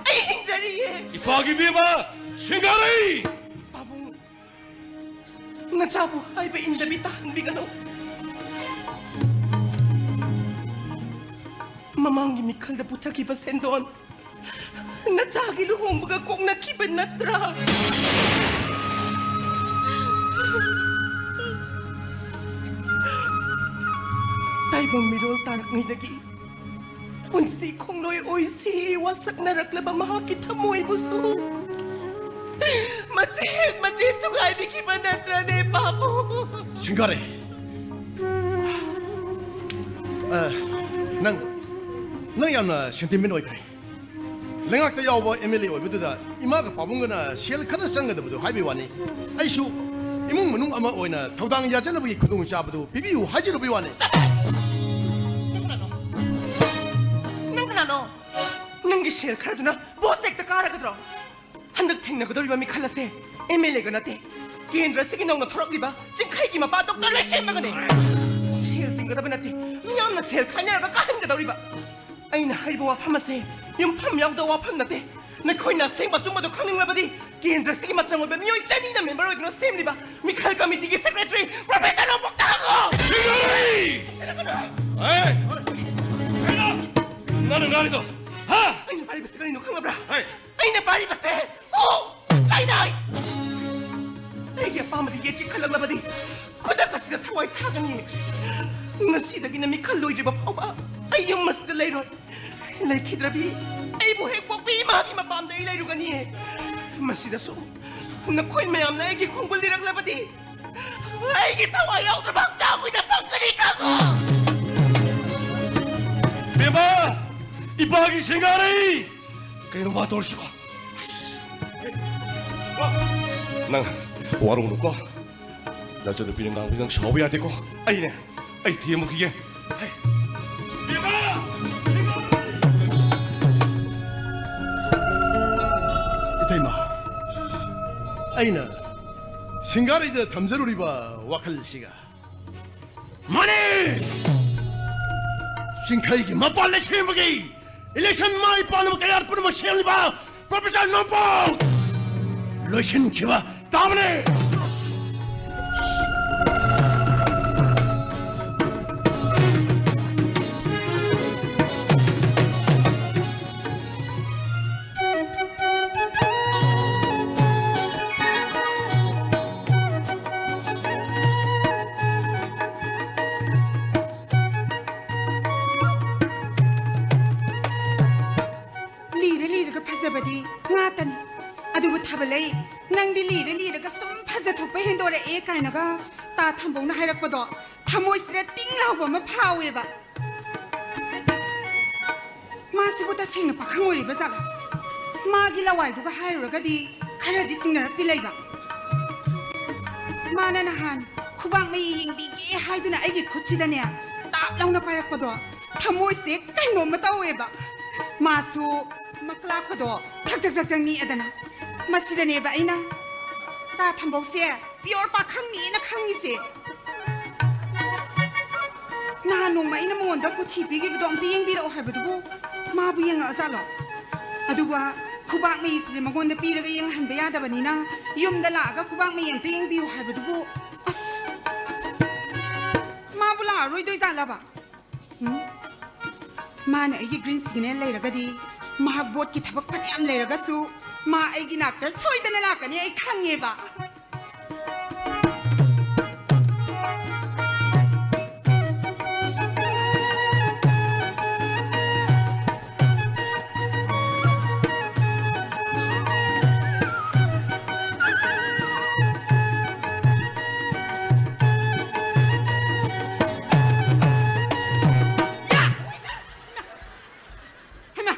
ꯑꯩ ꯍꯤꯡꯖꯔꯤꯌꯦ꯫ ꯏꯄꯥꯒꯤ ꯏꯕꯦꯝꯃ ꯁꯤꯡꯒꯥꯔꯩ! ꯄꯥꯕꯨꯡ, ꯅꯆꯥꯕꯨ ꯍꯥꯏꯕ ꯏꯟꯗꯕꯤ ꯇꯥꯍꯟꯕꯤꯒꯅꯨ꯫ ꯃꯃꯥꯡꯒꯤ ꯃꯤꯈꯜꯗ ꯄꯨꯊꯈꯤꯕ ꯁꯦꯟꯗꯣꯟ ꯅꯆꯥꯒꯤ ꯂꯨꯍꯣꯡꯕꯒ ꯀꯣꯛꯅꯈꯤꯕ ꯅꯠꯇ꯭ꯔꯥ? ꯇꯥꯏꯕꯪ ꯃꯤꯔꯣꯜ ꯇꯥꯔꯛꯉꯩꯗꯒꯤ ꯄꯨꯟꯁꯤ ꯈꯣꯡꯂꯣꯏ ꯑꯣꯏꯁꯤ ꯋꯥꯁꯛꯅꯔꯛꯂꯕ ꯃꯍꯥꯛꯀꯤ ꯊꯃꯣꯏꯕꯨꯁꯨ ꯃꯆꯦꯠ ꯃꯆꯦꯠ ꯊꯨꯒꯥꯏꯕꯤꯈꯤꯕ ꯅꯠꯇ꯭ꯔꯅꯦ, ꯄꯥꯕꯨꯡ? ꯁꯤꯡꯒꯥꯔꯩ, ꯑ, ꯅꯪ, ꯅꯪ ꯌꯥꯝꯅ ꯁꯦꯟꯇꯤꯃꯦꯟ ꯑꯣꯏꯈ꯭ꯔꯦ꯫ ꯂꯩꯉꯥꯛꯇ ꯌꯥꯎꯕ ꯑꯦꯝ ꯑꯦꯜ ꯑꯦ ꯑꯣꯏꯕꯗꯨꯗ ꯏꯃꯥꯒ ꯄꯥꯕꯨꯡꯒꯅ ꯁꯦꯜ ꯈꯔ ꯆꯪꯒꯗꯕꯗꯨ ꯍꯥꯏꯕꯒꯤ ꯋꯥꯅꯤ꯫ ꯑꯩꯁꯨ ꯏꯃꯨꯡ ꯃꯅꯨꯡ ꯑꯃ ꯑꯣꯏꯅ ꯊꯧꯗꯥꯡ ꯌꯥꯖꯅꯕꯒꯤ ꯈꯨꯗꯣꯡꯆꯥꯕꯗꯨ ꯄꯤꯕꯤꯌꯨ ꯍꯥꯏꯖꯔꯨꯕꯒꯤ ꯋꯥꯅꯤ꯫ ꯅꯪ ꯀꯅꯥꯅꯣ? ꯅꯪ ꯀꯅꯥꯅꯣ? ꯅꯪꯒꯤ ꯁꯦꯜ ꯈꯔꯗꯨꯅ ꯚꯣꯠ ꯍꯦꯛꯇ ꯀꯥꯔꯒꯗ꯭ꯔꯣ? ꯍꯟꯗꯛ ꯊꯦꯡꯅꯒꯗꯧꯔꯤꯕ ꯃꯤꯈꯜ ꯑꯁꯦ ꯑꯦꯝ ꯑꯦꯜ ꯑꯦꯒ ꯅꯠꯇꯦ, ꯀꯦꯟꯗ꯭ꯔ ꯑꯁꯤꯒꯤ ꯅꯧꯅ ꯊꯣꯔꯛꯂꯤꯕ ꯆꯤꯡꯈꯩꯒꯤ ꯃꯄꯥ ꯗꯣꯛꯇꯔ ꯂꯩꯁꯦꯝꯕꯒꯅꯤ꯫ ꯁꯦꯜ ꯇꯤꯡꯒꯗꯕ ꯅꯠꯇꯦ, ꯃꯤꯌꯥꯝꯅ ꯁꯦꯜ ꯈꯥꯏꯅꯔꯒ ꯀꯥꯍꯟꯒꯗꯧꯔꯤꯕ꯫ ꯑꯩꯅ ꯍꯥꯏꯔꯤꯕ ꯋꯥꯐꯝ ꯑꯁꯦ ꯌꯨꯝꯐꯝ ꯌꯥꯎꯗꯕ ꯋꯥꯐꯝ ꯅꯠꯇꯦ꯫ ꯅꯈꯣꯏꯅ ꯑꯁꯦꯡꯕ ꯑꯆꯨꯝꯕꯗꯨ ꯈꯪꯅꯤꯡꯂꯕꯗꯤ ꯀꯦꯟꯗ꯭ꯔꯁꯤꯒꯤ ꯃꯆꯪ ꯑꯣꯏꯕ ꯃꯤꯑꯣꯏ ꯆꯅꯤꯅ ꯃꯦꯝꯕꯔ ꯑꯣꯏꯗꯨꯅ ꯁꯦꯝꯂꯤꯕ ꯃꯤꯈꯜ ꯀꯃꯤꯇꯤꯒꯤ ꯁꯦꯀ꯭ꯔꯦꯇꯔꯤ ꯄ꯭ꯔꯣꯐꯦꯁꯔ ꯅꯣꯡꯄꯣꯛꯇ ꯍꯪꯉꯨ! ꯁꯤꯡꯒꯥꯔꯩ! ꯁꯤꯟꯅꯒꯅꯨ! ꯑꯦ! ꯀꯩꯅꯣ? ꯅꯪꯅ ꯉꯥꯡꯉꯤꯗꯣ, ꯍꯥ? ꯑꯩꯅ ꯄꯥꯏꯔꯤꯕꯁꯤ ꯀꯔꯤꯅꯣ ꯈꯪꯂꯕ꯭ꯔꯥ? ꯍꯩ! ꯑꯩꯅ ꯄꯥꯏꯔꯤꯕꯁꯦ, ꯑꯣ, ꯁꯥꯏꯅꯥꯏ! ꯑꯩꯒꯤ ꯑꯄꯥꯝꯕꯗꯤ ꯌꯦꯠꯀꯦ ꯈꯜꯂꯛꯂꯕꯗꯤ ꯈꯨꯗꯛ ꯑꯁꯤꯗ ꯊꯋꯥꯏ ꯊꯥꯒꯅꯤ꯫ ꯉꯁꯤꯗꯒꯤꯅ ꯃꯤꯈꯜ ꯂꯣꯏꯗ꯭ꯔꯤꯕ ꯐꯥꯎꯕ ꯑꯩ ꯌꯨꯝ ꯑꯁꯤꯗ ꯂꯩꯔꯣꯏ꯫ ꯂꯩꯈꯤꯗ꯭ꯔꯕꯤ ꯑꯩꯕꯨ ꯍꯦꯛ ꯄꯣꯛꯄꯤ ꯏꯃꯥꯒꯤ ꯃꯄꯥꯝꯗ ꯑꯩ ꯂꯩꯔꯨꯒꯅꯤ꯫ ꯃꯁꯤꯗꯁꯨ ꯅꯈꯣꯏ ꯃꯌꯥꯝꯅ ꯑꯩꯒꯤ ꯈꯣꯡꯒꯨꯜ ꯂꯤꯔꯛꯂꯕꯗꯤ ꯑꯩꯒꯤ ꯊꯋꯥꯏ ꯌꯥꯎꯗ꯭ꯔꯕ ꯍꯛꯆꯥꯡ ꯑꯣꯏꯅ ꯐꯪꯒꯅꯤ ꯈꯪꯉꯨ꯫ ꯕꯦꯝꯃ! ꯏꯄꯥꯒꯤ ꯁꯤꯡꯒꯥꯔꯩ! ꯀꯩꯅꯣ ꯃꯥ ꯇꯧꯔꯤꯁꯤꯕꯣ? ꯅꯪ ꯋꯥꯔꯧꯅꯨꯀꯣ꯫ ꯅꯆꯟꯅꯨꯄꯤꯅ ꯉꯥꯡꯕꯁꯤ ꯅꯪ ꯁꯥꯎꯕ ꯌꯥꯗꯦꯀꯣ꯫ ꯑꯩꯅꯦ, ꯑꯩ ꯊꯦꯝꯃꯨꯈꯤꯒꯦ꯫ ꯍꯩ! ꯕꯦꯝꯃ! ꯏꯇꯩꯃ, ꯑꯩꯅ ꯁꯤꯡꯒꯥꯔꯩꯗ ꯊꯝꯖꯔꯨꯔꯤꯕ ꯋꯥꯈꯜꯁꯤꯒ ꯃꯥꯅꯦ! ꯆꯤꯡꯈꯩꯒꯤ ꯃꯄꯥꯟ ꯂꯩꯁꯦꯝꯕꯒꯤ ꯏꯂꯦꯛꯁꯟ ꯃꯥꯏ ꯄꯥꯛꯅꯕ ꯀꯌꯥꯠ ꯄꯨꯝꯅꯃꯛ ꯁꯦꯝꯂꯤꯕ ꯄ꯭ꯔꯣꯐꯦꯁꯔ ꯅꯣꯡꯄꯣꯛ ꯂꯣꯏꯁꯤꯟꯈꯤꯕ ꯇꯥꯕꯅꯦ! ꯂꯤꯔ ꯂꯤꯔꯒ ꯐꯖꯕꯗꯤ ꯉꯥꯇꯅꯤ꯫ ꯑꯗꯨꯕꯨ ꯊꯥꯕꯂꯩ, ꯅꯪꯗꯤ ꯂꯤꯔ ꯂꯤꯔꯒ ꯁꯨꯝ ꯐꯖꯊꯣꯛꯄ ꯍꯦꯟꯗꯣꯔꯛꯑꯦ ꯀꯥꯏꯅꯒ ꯇꯥ ꯊꯝꯕꯧꯅ ꯍꯥꯏꯔꯛꯄꯗꯣ ꯊꯃꯣꯏꯁꯤꯗ ꯇꯤꯡ ꯂꯥꯎꯕ ꯑꯃ ꯐꯥꯎꯋꯦꯕ꯫ ꯃꯥꯁꯤꯕꯨ ꯇꯁꯦꯡꯅ ꯄꯥꯈꯪ ꯑꯣꯏꯔꯤꯕ ꯖꯥꯠꯂꯥ? ꯃꯥꯒꯤ ꯂꯋꯥꯏꯗꯨꯒ ꯍꯥꯏꯔꯨꯔꯒꯗꯤ ꯈꯔꯗꯤ ꯆꯤꯡꯅꯔꯞꯇꯤ ꯂꯩꯕ꯫ ꯃꯥꯅ ꯅꯍꯥꯟ ꯈꯨꯕꯥꯛ ꯃꯌꯤ ꯌꯦꯡꯕꯤꯒꯦ ꯍꯥꯏꯗꯨꯅ ꯑꯩꯒꯤ ꯈꯨꯠꯁꯤꯗꯅꯦ ꯇꯥꯞ ꯂꯥꯎꯅ ꯄꯥꯏꯔꯛꯄꯗꯣ ꯊꯃꯣꯏꯁꯦ ꯀꯩꯅꯣꯝꯃ ꯇꯧꯋꯦꯕ꯫ ꯃꯥꯁꯨ ꯃꯀ꯭ꯂꯥꯛꯄꯗꯣ ꯊꯛ ꯊꯛ ꯊꯛ ꯊꯛ ꯅꯤꯛꯑꯗꯅ꯫ ꯃꯁꯤꯗꯅꯦꯕ ꯑꯩꯅ ꯇꯥ ꯊꯝꯕꯧꯁꯦ ꯄꯤꯌꯣꯔ ꯄꯥꯈꯪꯅꯦꯅ ꯈꯪꯉꯤꯁꯦ꯫ ꯅꯍꯥꯟ ꯅꯣꯡꯃ ꯑꯩꯅ ꯃꯉꯣꯟꯗ ꯀꯨꯊꯤ ꯄꯤꯈꯤꯕꯗꯣ ꯑꯝꯇ ꯌꯦꯡꯕꯤꯔꯛꯑꯣ ꯍꯥꯏꯕꯗꯨꯕꯨ ꯃꯥꯕꯨ ꯌꯦꯡꯉꯛꯑꯖꯥꯠꯂꯣ? ꯑꯗꯨꯒ ꯈꯨꯕꯥꯛ ꯃꯌꯤꯁꯤꯗꯤ ꯃꯉꯣꯟꯗ ꯄꯤꯔꯒ ꯌꯦꯡꯍꯟꯕ ꯌꯥꯗꯕꯅꯤꯅ, ꯌꯨꯝꯗ ꯂꯥꯛꯑꯒ ꯈꯨꯕꯥꯛ ꯃꯌꯤ ꯑꯝꯇ ꯌꯦꯡꯕꯤꯌꯨ ꯍꯥꯏꯕꯗꯨꯕꯨ, ꯑꯁ, ꯃꯥꯕꯨ ꯂꯥꯛꯑꯔꯣꯏꯗꯣꯏ ꯖꯥꯠꯂꯕ? ꯎꯝ? ꯃꯥꯅ ꯑꯩꯒꯤ green signal ꯂꯩꯔꯒꯗꯤ, ꯃꯍꯥꯛ ꯕꯣꯠꯀꯤ ꯊꯕꯛ ꯐꯅꯌꯥꯝ ꯂꯩꯔꯒꯁꯨ, ꯃꯥ ꯑꯩꯒꯤ ꯅꯥꯛꯇ ꯁꯣꯏꯗꯅ ꯂꯥꯛꯀꯅꯤ, ꯑꯩ ꯈꯪꯉꯦꯕ꯫ ꯍꯩꯃꯥ!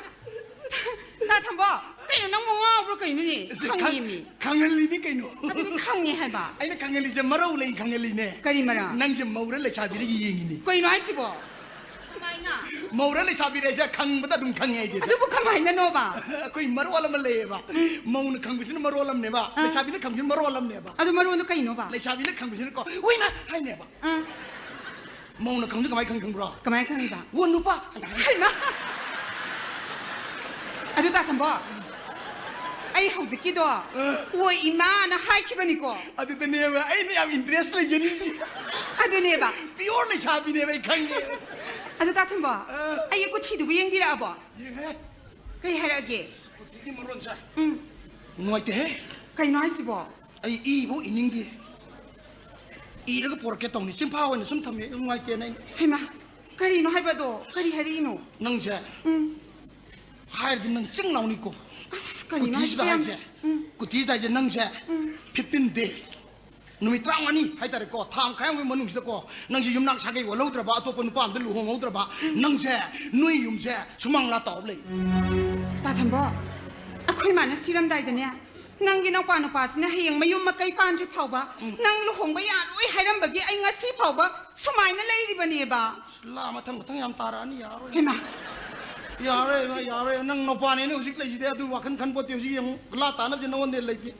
ꯇꯥ ꯊꯝꯕꯣ, ꯀꯩꯅꯣ ꯅꯪꯕꯨ ꯉꯥꯎꯕ꯭ꯔꯣ ꯀꯩꯅꯣꯅꯦ? ꯑꯁ, ꯈꯪ-, ꯈꯪꯉꯦꯃꯤ꯫ ꯈꯪꯍꯜꯂꯤꯅꯤ ꯀꯩꯅꯣ꯫ ꯑꯗꯨꯗꯤ ꯈꯪꯉꯦ ꯍꯥꯏꯕ꯫ ꯑꯩꯅ ꯈꯪꯍꯜꯂꯤꯁꯦ ꯃꯔꯧ ꯂꯩ ꯈꯪꯍꯜꯂꯤꯅꯦ꯫ ꯀꯔꯤ ꯃꯔꯝ? ꯅꯪꯁꯦ ꯃꯧꯔ ꯂꯩꯁꯥꯕꯤꯔ ꯌꯦꯡꯉꯤꯅꯤ꯫ ꯀꯩꯅꯣ ꯍꯥꯏꯁꯤꯕꯣ? ꯀꯃꯥꯏꯅ? ꯃꯧꯔ ꯂꯩꯁꯥꯕꯤꯔ ꯍꯥꯏꯁꯦ ꯈꯪꯕꯗ ꯑꯗꯨꯝ ꯈꯪꯉꯦ ꯑꯩꯗꯤ꯫ ꯑꯗꯨꯕꯨ ꯀꯃꯥꯏꯅꯅꯣꯕ? ꯑꯩꯈꯣꯏ ꯃꯔꯣꯜ ꯑꯃ ꯂꯩꯌꯦꯕ꯫ ꯎꯝ꯫ ꯃꯧꯅ ꯈꯪꯕꯁꯤꯅ ꯃꯔꯣꯜ ꯑꯃꯅꯦꯕ, ꯑꯥ꯫ ꯂꯩꯁꯥꯕꯤꯅ ꯈꯪꯕꯁꯤꯅ ꯃꯔꯣꯜ ꯑꯃꯅꯦꯕ꯫ ꯑꯗꯨ ꯃꯔꯣꯜꯗꯣ ꯀꯩꯅꯣꯕ? ꯂꯩꯁꯥꯕꯤꯅ ꯈꯪꯕꯁꯤꯅꯀꯣ, "ꯍꯨꯏꯃ!" ꯍꯥꯏꯅꯦꯕ꯫ ꯑꯥ꯫ ꯃꯧꯅ ꯈꯪꯕꯁꯤ ꯀꯃꯥꯏꯅ ꯈꯪ-, ꯈꯪꯕ꯭ꯔꯣ? ꯀꯃꯥꯏꯅ ꯈꯪꯉꯤꯕ? "ꯑꯣ, ꯅꯨꯄꯥ!" ꯍꯥꯏꯅ ꯍꯥꯏ꯫ ꯍꯩꯃꯥ! ꯑꯗꯨ ꯇꯥ ꯊꯝꯕꯣ, ꯑꯩ ꯍꯧꯖꯤꯛꯀꯤꯗꯣ, ꯑ꯫ "ꯑꯣ, ꯏꯃꯥꯅ" ꯍꯥꯏꯈꯤꯕꯅꯤꯀꯣ꯫ ꯑꯗꯨꯗꯅꯦꯕ ꯑꯩꯅ ꯌꯥꯝ interest ꯂꯩꯖꯔꯤꯁꯦ꯫ ꯑꯗꯨꯅꯦꯕ꯫ Pure ꯂꯩꯁꯥꯕꯤꯅꯦꯕ ꯑꯩ ꯈꯪꯉꯦ꯫ ꯑꯗꯨ ꯇꯥ ꯊꯝꯕꯣ, ꯑ꯫ ꯑꯩꯒꯤ ꯀꯨꯊꯤꯗꯨꯕꯨ ꯌꯦꯡꯕꯤꯔꯛꯑꯕꯣ? ꯌꯦꯡꯉꯦ꯫ ꯀꯩ ꯍꯥꯏꯔꯛꯑꯒꯦ? ꯀꯨꯊꯤꯒꯤ ꯃꯔꯣꯟꯁꯦ꯫ ꯎꯝ꯫ ꯅꯨꯡꯉꯥꯏꯇꯦꯍꯦ꯫ ꯀꯩꯅꯣ ꯍꯥꯏꯁꯤꯕꯣ? ꯑꯩ ꯏꯕꯨ ꯏꯅꯤꯡꯗꯦ꯫ ꯏꯔꯒ ꯄꯣꯔꯛꯀꯦ ꯇꯧꯅꯤ꯫ ꯆꯤꯟꯐꯥ ꯑꯣꯏꯅ ꯁꯨꯝ ꯊꯝꯃꯦ꯫ ꯅꯨꯡꯉꯥꯏꯇꯦꯅ ꯑꯩ꯫ ꯍꯩꯃꯥ, ꯀꯔꯤꯅꯣ ꯍꯥꯏꯕꯗꯣ? ꯀꯔꯤ ꯍꯥꯏꯔꯛꯏꯅꯣ? ꯅꯪꯁꯦ ꯎꯝ꯫ ꯍꯥꯏꯔꯗꯤ ꯅꯪ ꯆꯤꯡ ꯂꯥꯎꯅꯤꯀꯣ꯫ ꯑꯁ, ꯀꯔꯤꯅꯣ ꯀꯨꯊꯤꯁꯤꯗ ꯍꯥꯏꯁꯤꯕꯣ ꯌꯥꯝ-, ꯍꯥꯏꯁꯦ꯫ ꯎꯝ꯫ ꯀꯨꯊꯤꯁꯤꯗ ꯍꯥꯏꯁꯦ ꯅꯪꯁꯦ ꯎꯝ꯫ Fifteen days꯫ ꯅꯨꯃꯤꯠ ꯇꯔꯥꯃꯉꯥꯅꯤ ꯍꯥꯏꯇꯥꯔꯦꯀꯣ, ꯊꯥ ꯃꯈꯥꯏ ꯑꯃꯒꯤ ꯃꯅꯨꯡꯁꯤꯗꯀꯣ, ꯅꯪꯁꯦ ꯌꯨꯝꯅꯥꯛ ꯁꯥꯒꯩ ꯑꯣꯜꯍꯧꯗ꯭ꯔꯕ, ꯑꯇꯣꯞꯄ ꯅꯨꯄꯥ ꯑꯝꯗ ꯂꯨꯍꯣꯡꯍꯧꯗ꯭ꯔꯕ, ꯅꯪꯁꯦ ꯅꯣꯏ ꯌꯨꯝꯁꯦ ꯁꯨꯃꯥꯡ ꯂꯥ ꯇꯥꯎꯔ ꯂꯩ꯫ ꯇꯥ ꯊꯝꯕꯣ, ꯑꯩꯈꯣꯏ ꯃꯥꯅ ꯁꯤꯔꯝꯗꯥꯏꯗꯅꯦ, ꯅꯪꯒꯤ ꯅꯧꯄꯥ ꯅꯨꯄꯥꯁꯤꯅ ꯍꯌꯦꯡ ꯃꯌꯨꯝ ꯃꯀꯩ ꯄꯥꯟꯗ꯭ꯔꯤ ꯐꯥꯎꯕ ꯎꯝ꯫ ꯅꯪ ꯂꯨꯍꯣꯡꯕ ꯌꯥꯔꯣꯏ ꯍꯥꯏꯔꯝꯕꯒꯤ ꯑꯩ ꯉꯁꯤ ꯐꯥꯎꯕ ꯁꯨꯃꯥꯏꯅ ꯂꯩꯔꯤꯕꯅꯦꯕ꯫ ꯂꯥ ꯃꯊꯪ ꯃꯊꯪ ꯌꯥꯝ ꯇꯥꯔꯛꯑꯅꯤ, ꯌꯥꯔꯣꯏ꯫ ꯍꯩꯃꯥ! ꯌꯥꯔꯣꯏ, ꯌꯥꯔꯣꯏ, ꯅꯪ ꯅꯧꯄꯥꯅꯦꯅ ꯍꯧꯖꯤꯛ ꯂꯩꯁꯤꯗꯤ, ꯑꯗꯨ ꯋꯥꯈꯜ ꯈꯟꯄꯣꯠꯇꯦ꯫ ꯍꯧꯖꯤꯛ ꯌꯦꯡꯉꯨ, ꯂꯥ ꯇꯥꯅꯕꯁꯦ ꯅꯉꯣꯟꯗ ꯂꯩꯇꯦ꯫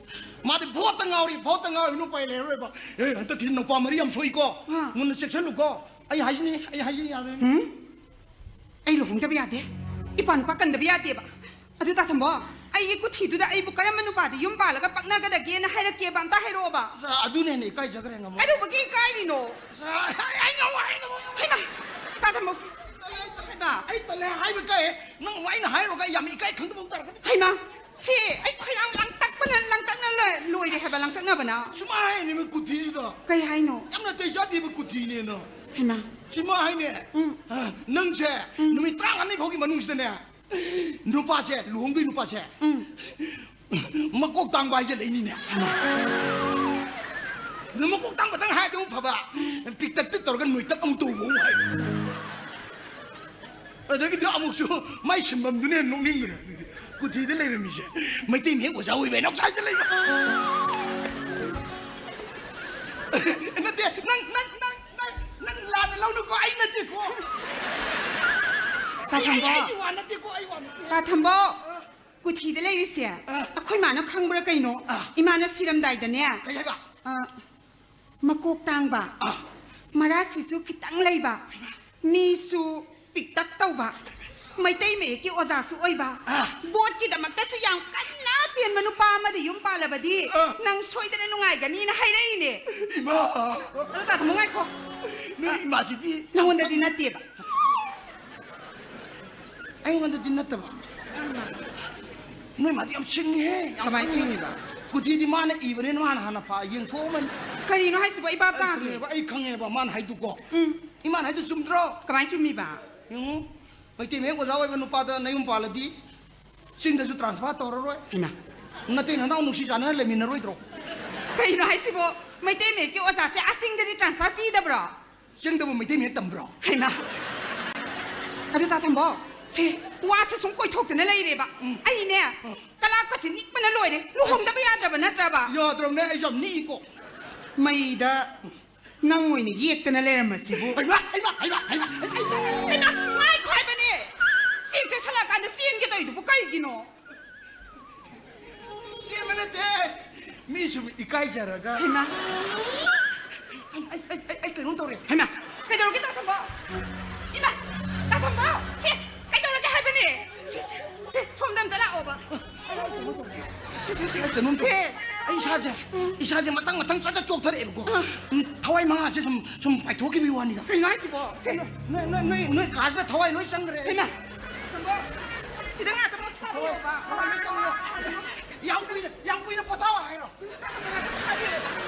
ꯃꯥꯗꯤ ꯚꯣꯠꯇ ꯉꯥꯎꯔꯤ, ꯚꯣꯠꯇ ꯉꯥꯎꯔꯤ, ꯎꯄꯥꯏ ꯂꯩꯔꯔꯣꯏꯕ꯫ ꯑꯦ, ꯍꯟꯗꯛꯀꯤ ꯅꯧꯄꯥ ꯃꯔꯤ ꯌꯥꯝ ꯁꯣꯛꯏꯀꯣ꯫ ꯑꯥ꯫ ꯃꯨꯟꯅ ꯆꯦꯛꯁꯤꯜꯂꯨꯀꯣ꯫ ꯑꯩ ꯍꯥꯏꯁꯤꯅꯤ, ꯑꯩ ꯍꯥꯏꯁꯤꯅꯤ, ꯌꯥꯔꯣꯏ꯫ ꯎꯝ? ꯑꯩ ꯂꯨꯍꯣꯡꯗꯕ ꯌꯥꯗꯦ꯫ ꯏꯄꯥ ꯅꯨꯄꯥ ꯀꯟꯗꯕ ꯌꯥꯗꯦꯕ꯫ ꯑꯗꯨ ꯇꯥ ꯊꯝꯕꯣ, ꯑꯩꯒꯤ ꯀꯨꯊꯤꯗꯨꯗ ꯑꯩꯕꯨ ꯀꯔꯝꯕ ꯅꯨꯄꯥꯗ ꯌꯨꯝ ꯄꯥꯜꯂꯒ ꯄꯛꯅꯒꯗꯒꯦꯅ ꯍꯥꯏꯔꯛꯀꯦꯕ, ꯑꯝꯇ ꯍꯥꯏꯔꯛꯑꯣꯕ꯫ ꯑꯁ, ꯑꯗꯨꯅ ꯍꯦꯟꯅ ꯏꯀꯥꯏꯖꯈ꯭ꯔꯦ, ꯉꯝꯃꯣ꯫ ꯀꯩꯗꯧꯕꯒꯤ ꯏꯀꯥꯏꯔꯤꯅꯣ? ꯑꯁ, ꯑꯩ, ꯑꯩ ꯉꯝꯃꯣ, ꯑꯩ ꯉꯝꯃꯣ, ꯑꯩ ꯉꯝꯃꯣ꯫ ꯍꯩꯃꯥ! ꯇꯥ ꯊꯝꯃꯣ꯫ ꯍꯩꯃꯥ! ꯑꯩ ꯇꯜꯂꯦ ꯍꯥꯏꯕ ꯀꯥꯏ꯫ ꯅꯪ ꯑꯩꯅ ꯍꯥꯏꯔꯨꯔꯒ ꯌꯥꯝ ꯏꯀꯥꯏ ꯈꯪꯗꯕ ꯑꯃ ꯇꯥꯔꯛꯀꯅꯤ꯫ ꯍꯩꯃꯥ! ꯁꯤ ꯑꯩ ꯈꯣꯏꯔꯥꯡ ꯂꯥꯡꯇꯛꯄꯅ ꯂꯥꯡꯇꯛꯅ ꯂꯣꯏ-, ꯂꯣꯏꯔꯦ ꯍꯥꯏꯕ, ꯂꯥꯡꯇꯛꯅꯕꯅ꯫ ꯁꯨꯃꯥꯏ ꯍꯥꯏꯅꯦ ꯃꯤ ꯀꯨꯊꯤꯁꯤꯗ꯫ ꯀꯩ ꯍꯥꯏꯅꯣ? ꯌꯥꯝ ꯅꯥꯇꯩ ꯆꯥꯗꯦꯕ ꯀꯨꯊꯤꯅꯦꯅ꯫ ꯍꯩꯃꯥ! ꯁꯤꯃ ꯍꯥꯏꯅꯦ꯫ ꯎꯝ꯫ ꯑ, ꯅꯪꯁꯦ ꯎꯝ꯫ ꯅꯨꯃꯤꯠ ꯇꯔꯥꯃꯉꯥꯅꯤ ꯐꯥꯎꯒꯤ ꯃꯅꯨꯡꯁꯤꯗꯅꯦ, ꯅꯨꯄꯥꯁꯦ, ꯂꯨꯍꯣꯡꯗꯣꯏ ꯅꯨꯄꯥꯁꯦ, ꯎꯝ꯫ ꯃꯀꯣꯛ ꯇꯥꯡꯕ ꯍꯥꯏꯁꯦ ꯂꯩꯅꯤꯅꯦ꯫ ꯑꯗꯨ ꯃꯀꯣꯛ ꯇꯥꯡꯕꯇꯪ ꯍꯥꯏꯔꯗꯤ ꯑꯃꯨꯛ ꯐꯕ, ꯄꯤꯛꯇꯛꯇ ꯇꯧꯔꯒ ꯅꯣꯏꯇꯛ ꯑꯃꯨꯛ ꯇꯧꯕ ꯑꯃꯨꯛ ꯍꯥꯏ꯫ ꯑꯗꯒꯤꯗꯤ ꯑꯃꯨꯛꯁꯨ ꯃꯥꯏ ꯁꯤꯟꯐꯝꯗꯨꯅ ꯍꯦꯟꯅ ꯅꯣꯛꯅꯤꯡꯈ꯭ꯔꯦ꯫ ꯀꯨꯊꯤꯗ ꯂꯩꯔꯝꯃꯤꯁꯦ ꯃꯩꯇꯩ ꯃꯌꯦꯛ ꯑꯣꯖꯥ ꯑꯣꯏꯕ ꯍꯥꯏꯅ ꯁꯥꯏꯖ ꯂꯩꯕ꯫ ꯅꯠꯇꯦ, ꯅꯪ, ꯅꯪ, ꯅꯪ, ꯅꯪ, ꯅꯪ ꯂꯥꯟꯅ ꯂꯧꯅꯨꯀꯣ, ꯑꯩ ꯅꯠꯇꯦꯀꯣ꯫ ꯇꯥ ꯑꯩ, ꯑꯩ, ꯊꯝꯕꯧ꯫ ꯑꯩꯒꯤ ꯋꯥ ꯅꯠꯇꯦꯀꯣ, ꯑꯩ ꯋꯥ ꯅꯠꯇꯦ꯫ ꯇꯥ ꯊꯝꯕꯧ꯫ ꯑ꯫ ꯀꯨꯊꯤꯗ ꯂꯩꯔꯤꯁꯦ ꯑ꯫ ꯑꯩꯈꯣꯏ ꯃꯥꯅ ꯈꯪꯕ꯭ꯔꯥ ꯀꯩꯅꯣ? ꯑ꯫ ꯏꯃꯥꯅ ꯁꯤꯔꯝꯗꯥꯏꯗꯅꯦ꯫ ꯀꯩ ꯍꯥꯏꯕ? ꯑ, ꯃꯀꯣꯛ ꯇꯥꯡꯕ, ꯑ꯫ ꯃꯔꯥꯁꯤꯁꯨ ꯈꯤꯇꯪ ꯂꯩꯕ, ꯍꯩꯃꯥ꯫ ꯃꯤꯁꯨ ꯄꯤꯛꯇꯛ ꯇꯧꯕ, ꯃꯩꯇꯩ ꯃꯌꯦꯛꯀꯤ ꯑꯣꯖꯥꯁꯨ ꯑꯣꯏꯕ, ꯑ꯫ ꯚꯣꯠꯀꯤꯗꯃꯛꯇꯁꯨ ꯌꯥꯝ ꯀꯟꯅ ꯆꯦꯟꯕ ꯅꯨꯄꯥ ꯑꯃꯗ ꯌꯨꯝ ꯄꯥꯜꯂꯕꯗꯤ ꯑ꯫ ꯅꯪ ꯁꯣꯏꯗꯅ ꯅꯨꯡꯉꯥꯏꯒꯅꯤꯅ ꯍꯥꯏꯔꯛꯏꯅꯦ꯫ ꯏꯃꯥ! ꯑꯗꯣ ꯇꯥ ꯊꯝꯃꯣ, ꯉꯥꯏꯈꯣ꯫ ꯅꯣꯏ ꯏꯃꯥꯁꯤꯗꯤ ꯅꯉꯣꯟꯗꯗꯤ ꯅꯠꯇꯦꯕ꯫ ꯑꯩꯉꯣꯟꯗꯗꯤ ꯅꯠꯇꯕ꯫ ꯅꯣꯏ ꯃꯥꯗꯤ ꯌꯥꯝ ꯁꯤꯡꯉꯤꯍꯦ, ꯌꯥꯝ ꯀꯃꯥꯏ ꯈꯪꯉꯦ꯫ ꯁꯤꯡꯉꯤꯕ? ꯀꯨꯊꯤꯗꯤ ꯃꯥꯅ ꯏꯕꯅꯤꯅ ꯃꯥꯅ ꯍꯥꯟꯅ ꯐꯥ ꯌꯦꯡꯊꯣꯛꯑꯝꯃꯅꯤ꯫ ꯀꯔꯤꯅꯣ ꯍꯥꯏꯁꯤꯕꯣ? ꯑꯩ ꯚꯥꯞ ꯑꯩ ꯇꯥꯗ꯭ꯔꯦ꯫ ꯈꯪꯉꯦꯕ, ꯑꯩ ꯈꯪꯉꯦꯕ ꯃꯥꯅ ꯍꯥꯏꯗꯨꯀꯣ꯫ ꯎꯝ꯫ ꯏꯃꯥꯅ ꯍꯥꯏꯗꯨ ꯆꯨꯝꯗ꯭ꯔꯣ? ꯀꯃꯥꯏ ꯆꯨꯝꯃꯤꯕ? ꯌꯦꯡꯉꯨ, ꯃꯩꯇꯩ ꯃꯌꯦꯛ ꯑꯣꯖꯥ ꯑꯣꯏꯕ ꯅꯨꯄꯥꯗ ꯅꯌꯨꯝ ꯄꯥꯜꯂꯗꯤ ꯆꯤꯡꯗꯁꯨ transfer ꯇꯧꯔꯔꯣꯏ꯫ ꯍꯩꯃꯥ꯫ ꯅꯇꯩ ꯅꯅꯥꯎ ꯅꯨꯡꯁꯤ ꯆꯥꯟꯅꯅ ꯂꯩꯃꯤꯟꯅꯔꯣꯏꯗ꯭ꯔꯣ? ꯀꯩꯅꯣ ꯍꯥꯏꯁꯤꯕꯣ? ꯃꯩꯇꯩ ꯃꯌꯦꯛꯀꯤ ꯑꯣꯖꯥꯁꯦ ꯑꯥ ꯆꯤꯡꯗꯗꯤ transfer ꯄꯤꯗꯕ꯭ꯔꯣ? ꯆꯤꯡꯗꯕꯨ ꯃꯩꯇꯩ ꯃꯌꯦꯛ ꯇꯝꯕ꯭ꯔꯣ? ꯍꯩꯃꯥ! ꯑꯗꯨ ꯇꯥ ꯊꯝꯕꯧ, ꯁꯦ, ꯋꯥꯁꯦ ꯁꯨꯝ ꯀꯣꯏꯊꯣꯛꯇꯅ ꯂꯩꯔꯦꯕ꯫ ꯎꯝ꯫ ꯑꯩꯅꯦ, ꯎꯝ꯫ ꯀꯂꯥꯞꯀꯁꯦ ꯅꯤꯛꯄꯅ ꯂꯣꯏꯔꯦ꯫ ꯂꯨꯍꯣꯡꯗꯕ ꯌꯥꯗ꯭ꯔꯕ ꯅꯠꯇ꯭ꯔꯕ? ꯌꯥꯗ꯭ꯔꯕꯅꯦ, ꯑꯩꯁꯨ ꯌꯥꯝ ꯅꯤꯛꯏꯀꯣ꯫ ꯃꯩꯗ ꯅꯪ ꯑꯣꯏꯅ ꯌꯦꯛꯇꯅ ꯂꯩꯔꯝꯃꯁꯤꯕꯨ꯫ ꯍꯩꯃꯥ, ꯍꯩꯃꯥ, ꯍꯩꯃꯥ, ꯍꯩꯃꯥ, ꯍꯩꯃꯥ꯫ ꯍꯩꯃꯥ, ꯉꯥꯏꯈꯣ ꯍꯥꯏꯕꯅꯦ꯫ ꯆꯦꯡ ꯆꯦꯛꯁꯜꯂꯛꯑꯀꯥꯟꯗ ꯆꯦꯟꯒꯦ ꯇꯧꯔꯤꯗꯨꯕꯨ ꯀꯩꯒꯤꯅꯣ? ꯆꯦꯟꯕ ꯅꯠꯇꯦ꯫ ꯃꯤ ꯁꯨꯝ ꯏꯀꯥꯏꯖꯔꯒ꯫ ꯍꯩꯃꯥ꯫ ꯑꯩ, ꯑꯩ, ꯑꯩ, ꯑꯩ, ꯑꯩ ꯀꯩꯅꯣꯝ ꯇꯧꯔꯦ꯫ ꯍꯩꯃꯥ꯫ ꯀꯩꯗꯧꯔꯒꯦ ꯇꯥ ꯊꯝꯕꯧ? ꯏꯃꯥ! ꯇꯥ ꯊꯝꯕꯧ! ꯁꯦ! ꯀꯩꯗꯧꯔꯒꯦ ꯍꯥꯏꯕꯅꯦ? ꯁꯦ, ꯁꯦ, ꯁꯦ, ꯁꯣꯝꯗ ꯑꯝꯇ ꯂꯥꯛꯑꯣꯕ꯫ ꯀꯩꯅꯣꯝ ꯇꯧ-, ꯁꯦ꯫ ꯑꯩ ꯏꯁꯥꯁꯦ, ꯎꯝ꯫ ꯏꯁꯥꯁꯦ ꯃꯊꯪ ꯃꯊꯪ ꯆꯠ ꯆꯠ ꯆꯣꯛꯊꯔꯛꯑꯦꯕꯀꯣ꯫ ꯑꯥ꯫ ꯎꯝ, ꯊꯋꯥꯏ ꯃꯉꯥꯁꯦ ꯁꯨꯝ, ꯁꯨꯝ ꯄꯥꯏꯊꯣꯛꯈꯤꯕꯒꯤ ꯋꯥꯅꯤꯗ꯫ ꯀꯩꯅꯣ ꯍꯥꯏꯁꯤꯕꯣ? ꯁꯦ꯫ ꯅꯣꯏ, ꯅꯣꯏ, ꯅꯣꯏ, ꯅꯣꯏ ꯀꯥꯁꯤꯗ ꯊꯋꯥꯏ ꯂꯣꯏ ꯆꯪꯈ꯭ꯔꯦ꯫ ꯍꯩꯃꯥ꯫ ꯇꯥꯊꯝꯕ, ꯁꯤꯗ ꯉꯥꯛꯇ ꯄꯣꯊꯥꯕꯤꯌꯣꯕ꯫ ꯊꯋꯥꯏ ꯂꯣꯏ ꯆꯪꯈ꯭ꯔꯦ꯫ ꯌꯥꯝ ꯀꯨꯏꯅ, ꯌꯥꯝ ꯀꯨꯏꯅ ꯄꯣꯊꯥꯑꯣ ꯍꯥꯏꯔꯣ?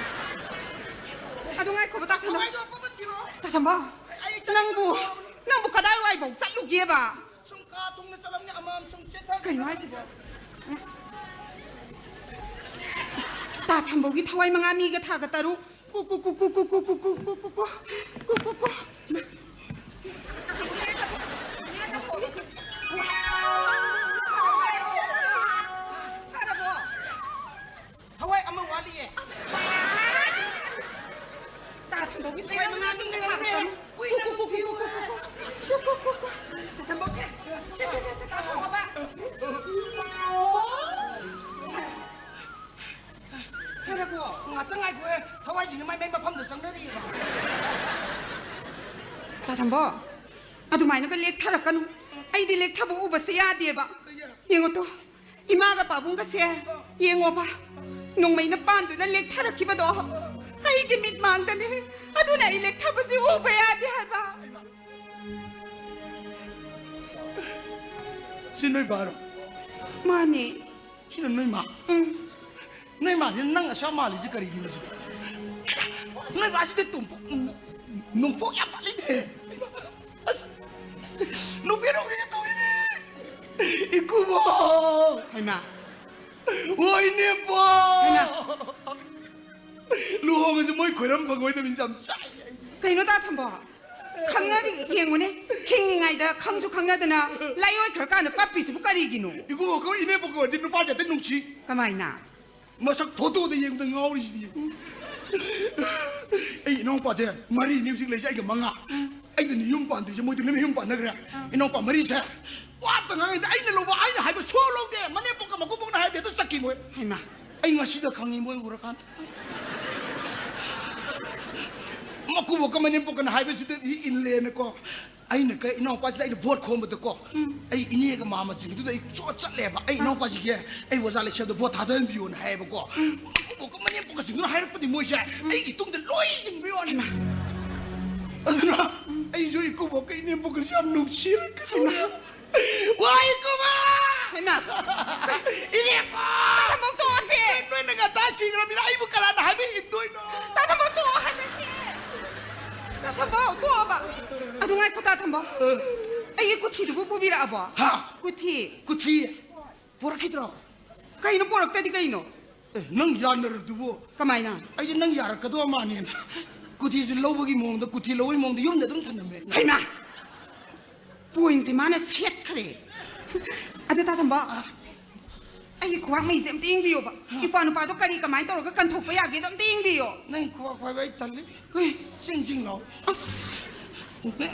ꯑꯗꯨ ꯉꯥꯏꯈꯣꯕ, ꯇꯥꯊꯝꯕ꯫ ꯊꯋꯥꯏꯗꯣ ꯑꯄꯣꯞꯄ ꯊꯤꯔꯣ꯫ ꯇꯥꯊꯝꯕ, ꯑꯩ ꯆꯠ-, ꯅꯪꯕꯨ, ꯅꯪꯕꯨ ꯀꯗꯥꯏꯋꯥꯏꯐꯥꯎ ꯆꯠꯂꯨꯒꯦꯕ? ꯁꯨꯝ ꯀꯥ ꯊꯨꯡꯅ ꯆꯠꯂꯝꯅꯤ, ꯑꯃꯃꯝ ꯁꯨꯝ ꯆꯦꯟꯊꯈ꯭ꯔꯦ꯫ ꯀꯩꯅꯣ ꯍꯥꯏꯁꯤꯕꯣ? ꯇꯥꯊꯝꯕꯒꯤ ꯊꯋꯥꯏ ꯃꯉꯥ, ꯃꯤꯒ ꯊꯥꯒ ꯇꯔꯨꯛ꯫ ꯀꯨ, ꯀꯨ, ꯀꯨ꯫ ꯐꯔꯕꯣ? ꯊꯋꯥꯏ ꯑꯃ ꯋꯥꯠꯂꯤꯌꯦ꯫ ꯇꯥꯊꯝꯕꯒꯤ ꯊꯋꯥꯏ ꯃꯉꯥ ꯃꯤꯒ ꯊꯥꯒ ꯇꯔꯨꯛ꯫ ꯀꯨ, ꯀꯨ, ꯀꯨ꯫ ꯇꯥꯊꯝꯕꯧꯁꯦ꯫ ꯁꯦ, ꯁꯦ, ꯁꯦ, ꯁꯦ, ꯀꯥꯊꯣꯛꯑꯕ꯫ ꯐꯔꯕꯣ? ꯉꯥꯛꯇ ꯉꯥꯏꯈꯣꯍꯦ꯫ ꯊꯋꯥꯏꯁꯤꯡꯁꯦ ꯃꯥꯏ ꯃꯥꯏ ꯃꯐꯝꯗ ꯆꯪꯅꯔꯤꯑꯕ꯫ ꯇꯥꯊꯝꯕꯣ, ꯑꯗꯨꯃꯥꯏꯅꯒ ꯂꯦꯛꯊꯔꯛꯀꯅꯨ꯫ ꯑꯩꯗꯤ ꯂꯦꯛꯊꯕ ꯎꯕꯁꯦ ꯌꯥꯗꯦꯕ꯫ ꯌꯦꯡꯉꯣ ꯇꯣ, ꯏꯃꯥꯒ ꯄꯥꯕꯨꯡꯒꯁꯦ ꯌꯦꯡꯉꯣꯕ, ꯅꯣꯡꯃꯩꯅ ꯄꯥꯟꯗꯨꯅ ꯂꯦꯛꯊꯔꯛꯈꯤꯕꯗꯣ ꯑꯩꯒꯤ ꯃꯤꯠ ꯃꯥꯡꯗꯅꯦ꯫ ꯑꯗꯨꯅ ꯑꯩ ꯂꯦꯛꯊꯕꯁꯦ ꯎꯕ ꯌꯥꯗꯦ ꯍꯥꯏꯕ꯫ ꯁꯤ ꯅꯣꯏ ꯕꯥꯔꯣ? ꯃꯥꯅꯦ꯫ ꯁꯤꯅ ꯅꯣꯏ ꯃꯥ? ꯎꯝ꯫ ꯅꯣꯏ ꯃꯥꯁꯤꯅ ꯅꯪ ꯑꯁꯨꯛ ꯌꯥꯝ ꯃꯥꯜꯂꯤꯁꯤ ꯀꯔꯤꯒꯤꯅꯣ ꯁꯤꯗꯤ? ꯅꯣꯏ ꯃꯥꯁꯤꯗꯤ ꯇꯨꯝꯄꯣꯛ, ꯅꯨꯡꯄꯣꯛ ꯌꯥꯝ ꯃꯥꯜꯂꯤꯅꯦ꯫ ꯑꯁ, ꯅꯨꯄꯤ ꯅꯨꯄꯤ ꯇꯧꯏꯅꯦ꯫ ꯏꯀꯨꯕꯣ꯫ ꯍꯩꯃꯥ꯫ ꯍꯣꯏ, ꯏꯅꯦꯝꯕꯣ꯫ ꯍꯩꯃꯥ꯫ ꯂꯨꯍꯣꯡꯉꯁꯨ ꯃꯣꯏ ꯈꯣꯏꯔꯝ ꯐꯪꯉꯣꯏꯗꯕꯅꯤ, ꯌꯥꯝ ꯆꯥꯏ꯫ ꯀꯩꯅꯣ ꯇꯥꯊꯝꯕꯣ? ꯈꯪꯅꯔꯤ, ꯌꯦꯡꯉꯨꯅꯦ, ꯍꯤꯡꯉꯤꯉꯩꯗ ꯈꯪꯁꯨ ꯈꯪꯅꯗꯅ ꯂꯥꯏꯑꯣꯏꯈ꯭ꯔꯀꯥꯟꯗ ꯀꯞꯄꯤꯁꯤꯕꯨ ꯀꯔꯤꯒꯤꯅꯣ? ꯏꯕꯨꯡꯉꯣ, ꯑꯩꯈꯣꯏ ꯏꯅꯦꯝꯕꯣꯛꯀ ꯑꯣꯏꯔꯗꯤ ꯅꯨꯄꯥꯁꯦ ꯍꯦꯛꯇ ꯅꯨꯡꯁꯤ꯫ ꯀꯃꯥꯏꯅ? ꯃꯁꯛ ꯐꯣꯇꯣꯗ ꯌꯦꯡꯕꯗ ꯉꯥꯎꯔꯤꯁꯤꯗꯤ꯫ ꯑꯩ ꯏꯅꯥꯎꯄꯥꯁꯦ ꯃꯔꯤꯅꯤ ꯍꯧꯖꯤꯛ ꯂꯩꯁꯦ, ꯑꯩꯒ ꯃꯉꯥ꯫ ꯑꯩꯗꯅꯤ ꯌꯨꯝ ꯄꯥꯟꯗ꯭ꯔꯤꯁꯦ, ꯃꯣꯏꯗꯤ ꯂꯣꯏꯅ ꯌꯨꯝ ꯄꯥꯟꯅꯈ꯭ꯔꯦ꯫ ꯏꯅꯥꯎꯄꯥ ꯃꯔꯤꯁꯦ ꯋꯥ ꯑꯝꯇ ꯉꯥꯡꯉꯛꯇꯦ꯫ ꯑꯩꯅ ꯂꯧꯕ, ꯑꯩꯅ ꯍꯥꯏꯕ ꯁꯨꯡꯂꯧ ꯂꯧꯗꯦ꯫ ꯃꯅꯦꯝꯄꯣꯛꯀ ꯃꯀꯨꯕꯣꯛꯅ ꯍꯥꯏꯔꯗꯤ ꯍꯦꯛꯇ ꯆꯠꯈꯤ ꯃꯣꯏ꯫ ꯍꯩꯃꯥ꯫ ꯑꯩ ꯉꯁꯤꯗ ꯈꯪꯉꯤ ꯃꯣꯏ ꯎꯔꯀꯥꯟꯗ꯫ ꯃꯀꯨꯕꯣꯛꯀ ꯃꯅꯦꯝꯄꯣꯛꯀꯅ ꯍꯥꯏꯕꯁꯤꯗꯗꯤ ꯏꯜꯂꯦꯅꯀꯣ꯫ ꯑꯩꯅ ꯀꯩ ꯏꯅꯥꯎꯄꯥꯁꯤꯗ ꯑꯩꯅ ꯚꯣꯠ ꯈꯣꯝꯕꯗꯀꯣ, ꯎꯝ꯫ ꯑꯩ ꯏꯅꯦꯒ ꯃꯥꯃꯁꯤꯡꯗꯨꯗ ꯑꯩ ꯆꯣꯠ ꯆꯠꯂꯦꯕ꯫ ꯑꯩ ꯏꯅꯥꯎꯄꯥꯁꯤꯒꯤ ꯑꯩ ꯑꯣꯖꯥ ꯂꯩꯁꯦꯝꯗ ꯚꯣꯠ ꯊꯥꯗꯍꯟꯕꯤꯌꯣꯅ ꯍꯥꯏꯌꯦꯕꯀꯣ꯫ ꯃꯀꯨꯕꯣꯛꯀ ꯃꯅꯦꯝꯄꯣꯛꯀꯁꯤꯡꯗꯨꯅ ꯍꯥꯏꯔꯛꯄꯗꯤ ꯃꯣꯏꯁꯦ ꯑꯩꯒꯤ ꯇꯨꯡꯗ ꯂꯣꯏ ꯏꯟꯕ ꯋꯥꯅꯤ꯫ ꯑꯗꯨꯅ ꯑꯩꯁꯨ ꯏꯀꯨꯕꯣꯛꯀ ꯏꯅꯦꯝꯄꯣꯛꯀꯁꯦ ꯌꯥꯝ ꯅꯨꯡꯁꯤꯔꯛꯀꯅꯤ꯫ ꯋꯥꯏ ꯀꯨꯃꯥ! ꯍꯩꯃꯥ! ꯏꯅꯦꯀꯣ! ꯇꯥ ꯊꯝꯕꯧ ꯇꯣꯛꯑꯁꯦ! ꯅꯣꯏꯅ ꯉꯟꯇꯥ ꯁꯤꯈ꯭ꯔꯕꯅꯤꯅ ꯑꯩꯕꯨ ꯀꯅꯥꯅ ꯍꯥꯏꯕ ꯏꯟꯗꯣꯏꯅꯣ? ꯇꯥ ꯊꯝꯕꯧ ꯇꯣꯛꯑꯣ ꯍꯥꯏꯕꯁꯦ! ꯇꯥ ꯊꯝꯕꯧ ꯇꯣꯛꯑꯣꯕ! ꯑꯗꯨ ꯉꯥꯏꯈꯣ ꯇꯥ ꯊꯝꯕꯧ꯫ ꯑꯩꯒꯤ ꯀꯨꯊꯤꯗꯨꯕꯨ ꯄꯨꯕꯤꯔꯛꯑꯕꯣ? ꯍꯥ? ꯀꯨꯊꯤ꯫ ꯀꯨꯊꯤ? ꯄꯣꯔꯛꯈꯤꯗ꯭ꯔꯣ? ꯀꯩꯅꯣ ꯄꯣꯔꯛꯇꯗꯤ ꯀꯩꯅꯣ? ꯑꯦ, ꯅꯪ ꯌꯥꯅꯔꯕꯗꯨꯕꯨ? ꯀꯃꯥꯏꯅ? ꯑꯩꯗꯤ ꯅꯪ ꯌꯥꯔꯛꯀꯗꯧꯕ ꯃꯥꯟꯅꯦꯅ꯫ ꯀꯨꯊꯤꯁꯨ ꯂꯧꯕꯒꯤ ꯃꯑꯣꯡꯗ, ꯀꯨꯊꯤ ꯂꯧꯕꯒꯤ ꯃꯑꯣꯡꯗ ꯌꯨꯝꯗ ꯑꯗꯨꯝ ꯊꯝꯂꯝꯃꯦ꯫ ꯍꯩꯃꯥ! ꯄꯣꯏꯟꯁꯦ ꯃꯥꯅ ꯁꯦꯠꯈ꯭ꯔꯦ꯫ ꯑꯗꯨ ꯇꯥ ꯊꯝꯕ, ꯑꯩꯒꯤ ꯈꯨꯕꯥꯛ ꯃꯩꯁꯦ ꯑꯝꯇ ꯌꯦꯡꯕꯤꯌꯣꯕ꯫ ꯏꯄ꯭ꯋꯥ ꯅꯨꯄꯥꯗꯣ ꯀꯔꯤ ꯀꯃꯥꯏꯅ ꯇꯧꯔꯒ ꯀꯟꯊꯣꯛꯄ ꯌꯥꯒꯦꯗꯣ ꯑꯝꯇ ꯌꯦꯡꯕꯤꯌꯣ꯫ ꯅꯪ ꯈꯨꯕꯥꯛ ꯄꯥꯏꯕ ꯑꯩ ꯇꯜꯂꯤ꯫ ꯍꯣꯏ꯫ ꯆꯤꯡ ꯆꯤꯡ ꯂꯥꯎ꯫ ꯑꯁ꯫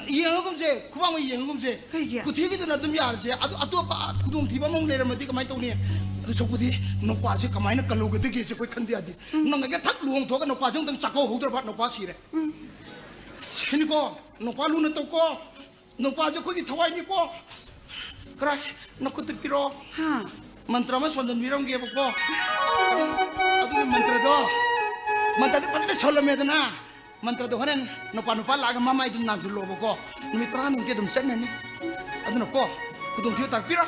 ꯌꯦꯡꯉꯒꯨꯝꯁꯦ, ꯈꯨꯕꯥꯛ ꯃꯩ ꯌꯦꯡꯉꯒꯨꯝꯁꯦ꯫ ꯀꯩꯒꯤ? ꯀꯨꯊꯤꯒꯤꯗꯨꯅ ꯑꯗꯨꯝ ꯌꯥꯔꯁꯦ꯫ ꯑꯗꯨ ꯑꯇꯣꯞꯄ ꯈꯨꯗꯣꯡꯊꯤꯕ ꯑꯃꯃꯨꯛ ꯂꯩꯔꯝꯃꯗꯤ ꯀꯃꯥꯏꯅ ꯇꯧꯅꯤ? ꯑꯗꯨ ꯁꯔꯨꯛꯄꯨꯗꯤ ꯅꯨꯄꯥꯁꯦ ꯀꯃꯥꯏꯅ ꯀꯜꯍꯧꯒꯗꯒꯦꯁꯦ ꯑꯩꯈꯣꯏ ꯈꯟꯗ ꯌꯥꯗꯦ꯫ ꯎꯝ꯫ ꯅꯪ ꯑꯩꯒ ꯊꯛ ꯂꯨꯍꯣꯡ ꯊꯣꯛꯑꯒ ꯅꯨꯄꯥꯁꯦ ꯑꯃꯨꯛꯇꯪ ꯆꯥꯛꯀꯧꯍꯧꯗ꯭ꯔꯕ? ꯅꯨꯄꯥ ꯁꯤꯔꯦ꯫ ꯎꯝ꯫ ꯁꯤꯅꯤꯀꯣ, ꯅꯨꯄꯥ ꯂꯨꯅ ꯇꯧꯀꯣ꯫ ꯅꯨꯄꯥꯁꯦ ꯑꯩꯈꯣꯏꯒꯤ ꯊꯋꯥꯏꯅꯤꯀꯣ꯫ ꯀꯔꯥꯏ? ꯅꯈꯨꯠꯇ ꯄꯤꯔꯛꯑꯣ꯫ ꯍꯥ? ꯃꯟꯇ꯭ꯔ ꯑꯃ ꯁꯣꯟꯖꯟꯕꯤꯔꯝꯒꯦꯕꯀꯣ꯫ ꯑꯗꯨꯒꯤ ꯃꯟꯇ꯭ꯔꯗꯣ, ꯃꯟꯇ꯭ꯔꯗꯤ ꯐꯖꯅ ꯁꯣꯜꯂꯝꯃꯦꯗꯅ꯫ ꯃꯟꯇ꯭ꯔꯗꯣ ꯍꯣꯔꯦꯟ ꯅꯨꯄꯥ ꯅꯨꯄꯥ ꯂꯥꯛꯑꯒ ꯃꯃꯥꯏꯗꯨꯝ ꯅꯥꯟꯁꯤꯜꯂꯣꯕꯀꯣ꯫ ꯅꯨꯃꯤꯠ ꯇꯔꯥꯅꯤꯃꯨꯛꯀꯤ ꯑꯗꯨꯝ ꯆꯠꯅꯅꯤ꯫ ꯑꯗꯨꯅꯀꯣ, ꯈꯨꯗꯣꯡꯊꯤꯕ ꯇꯥꯛꯄꯤꯔꯣ꯫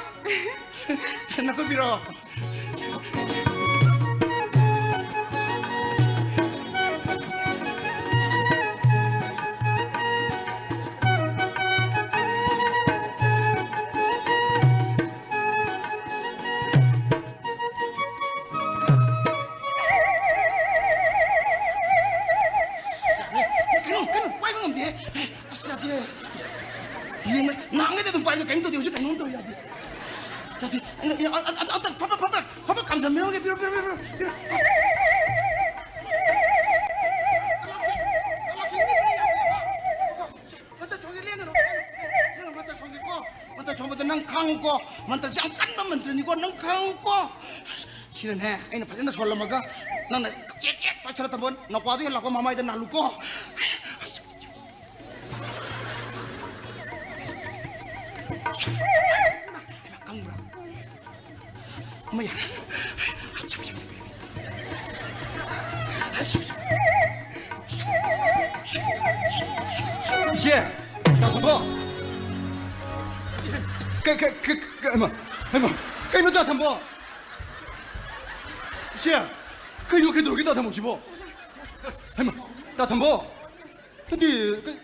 ꯅꯈꯨꯠ ꯄꯤꯔꯛꯑꯣ꯫ ꯀꯩꯅꯣ, ꯀꯩꯅꯣ, ꯄꯥꯏꯕ ꯉꯝꯗꯦ꯫ ꯑꯁ, ꯌꯥꯗꯦ꯫ ꯌꯦꯡꯉꯦ, ꯅꯍꯥꯟꯉꯩꯗꯤ ꯑꯗꯨꯝ ꯄꯥꯏꯒ ꯀꯩꯅꯣ ꯇꯧꯗꯦ, ꯍꯧꯖꯤꯛ ꯀꯩꯅꯣꯝ ꯇꯧꯔꯦ, ꯌꯥꯗꯦ꯫ ꯌꯥꯗꯦ꯫ ꯑ, ꯑ, ꯑ, ꯑ, ꯑꯝꯇ ꯐꯠ, ꯐꯠ, ꯐꯠ, ꯐꯠ, ꯐꯠ ꯀꯥꯝꯊꯝꯕꯤꯔꯝꯒꯦ, ꯄꯤꯔꯣ, ꯄꯤꯔꯣ, ꯄꯤꯔꯣ, ꯄꯤꯔꯣ꯫ ꯃꯟꯇ꯭ꯔ ꯁꯣꯟꯒꯦ, ꯂꯦꯡꯒꯅꯨ, ꯂꯦꯡꯒꯅꯨ, ꯂꯦꯡꯒꯅꯨ, ꯃꯟꯇ꯭ꯔ ꯁꯣꯟꯒꯦꯀꯣ꯫ ꯃꯟꯇ꯭ꯔ ꯁꯣꯟꯕꯗ ꯅꯪ ꯈꯥꯡꯉꯨꯀꯣ꯫ ꯃꯟꯇ꯭ꯔꯁꯦ ꯌꯥꯝ ꯀꯟꯕ ꯃꯟꯇ꯭ꯔꯅꯤꯀꯣ, ꯅꯪ ꯈꯥꯡꯉꯨꯀꯣ꯫ ꯁꯤꯅꯅꯦ, ꯑꯩꯅ ꯐꯖꯅ ꯁꯣꯜꯂꯝꯃꯒ ꯅꯪꯅ ꯆꯦꯠ ꯆꯦꯠ ꯄꯥꯏꯁꯜꯂ ꯊꯝꯕ ꯅꯄꯥꯗꯨ ꯍꯦꯛ ꯂꯥꯛꯄ ꯃꯃꯥꯏꯗ ꯅꯥꯜꯂꯨꯀꯣ꯫ ꯀꯪꯕ꯭ꯔꯥ? ꯑꯃ ꯌꯥꯔꯦ꯫ ꯏꯆꯦ, ꯇꯥ ꯊꯝꯕꯣ꯫ ꯀ-, ꯀ-, ꯀ-, ꯀ-, ꯍꯩꯃꯥ, ꯍꯩꯃꯥ, ꯀꯩꯅꯣ ꯇꯥ ꯊꯝꯕꯣ? ꯏꯆꯦ, ꯀꯩꯅꯣ, ꯀꯩꯗꯧꯔꯒꯦ ꯇꯥ ꯊꯝꯕꯣꯁꯤꯕꯣ? ꯍꯩꯃꯥ, ꯇꯥ ꯊꯝꯕꯣ꯫ ꯅꯠꯇꯦ, ꯀꯩ-,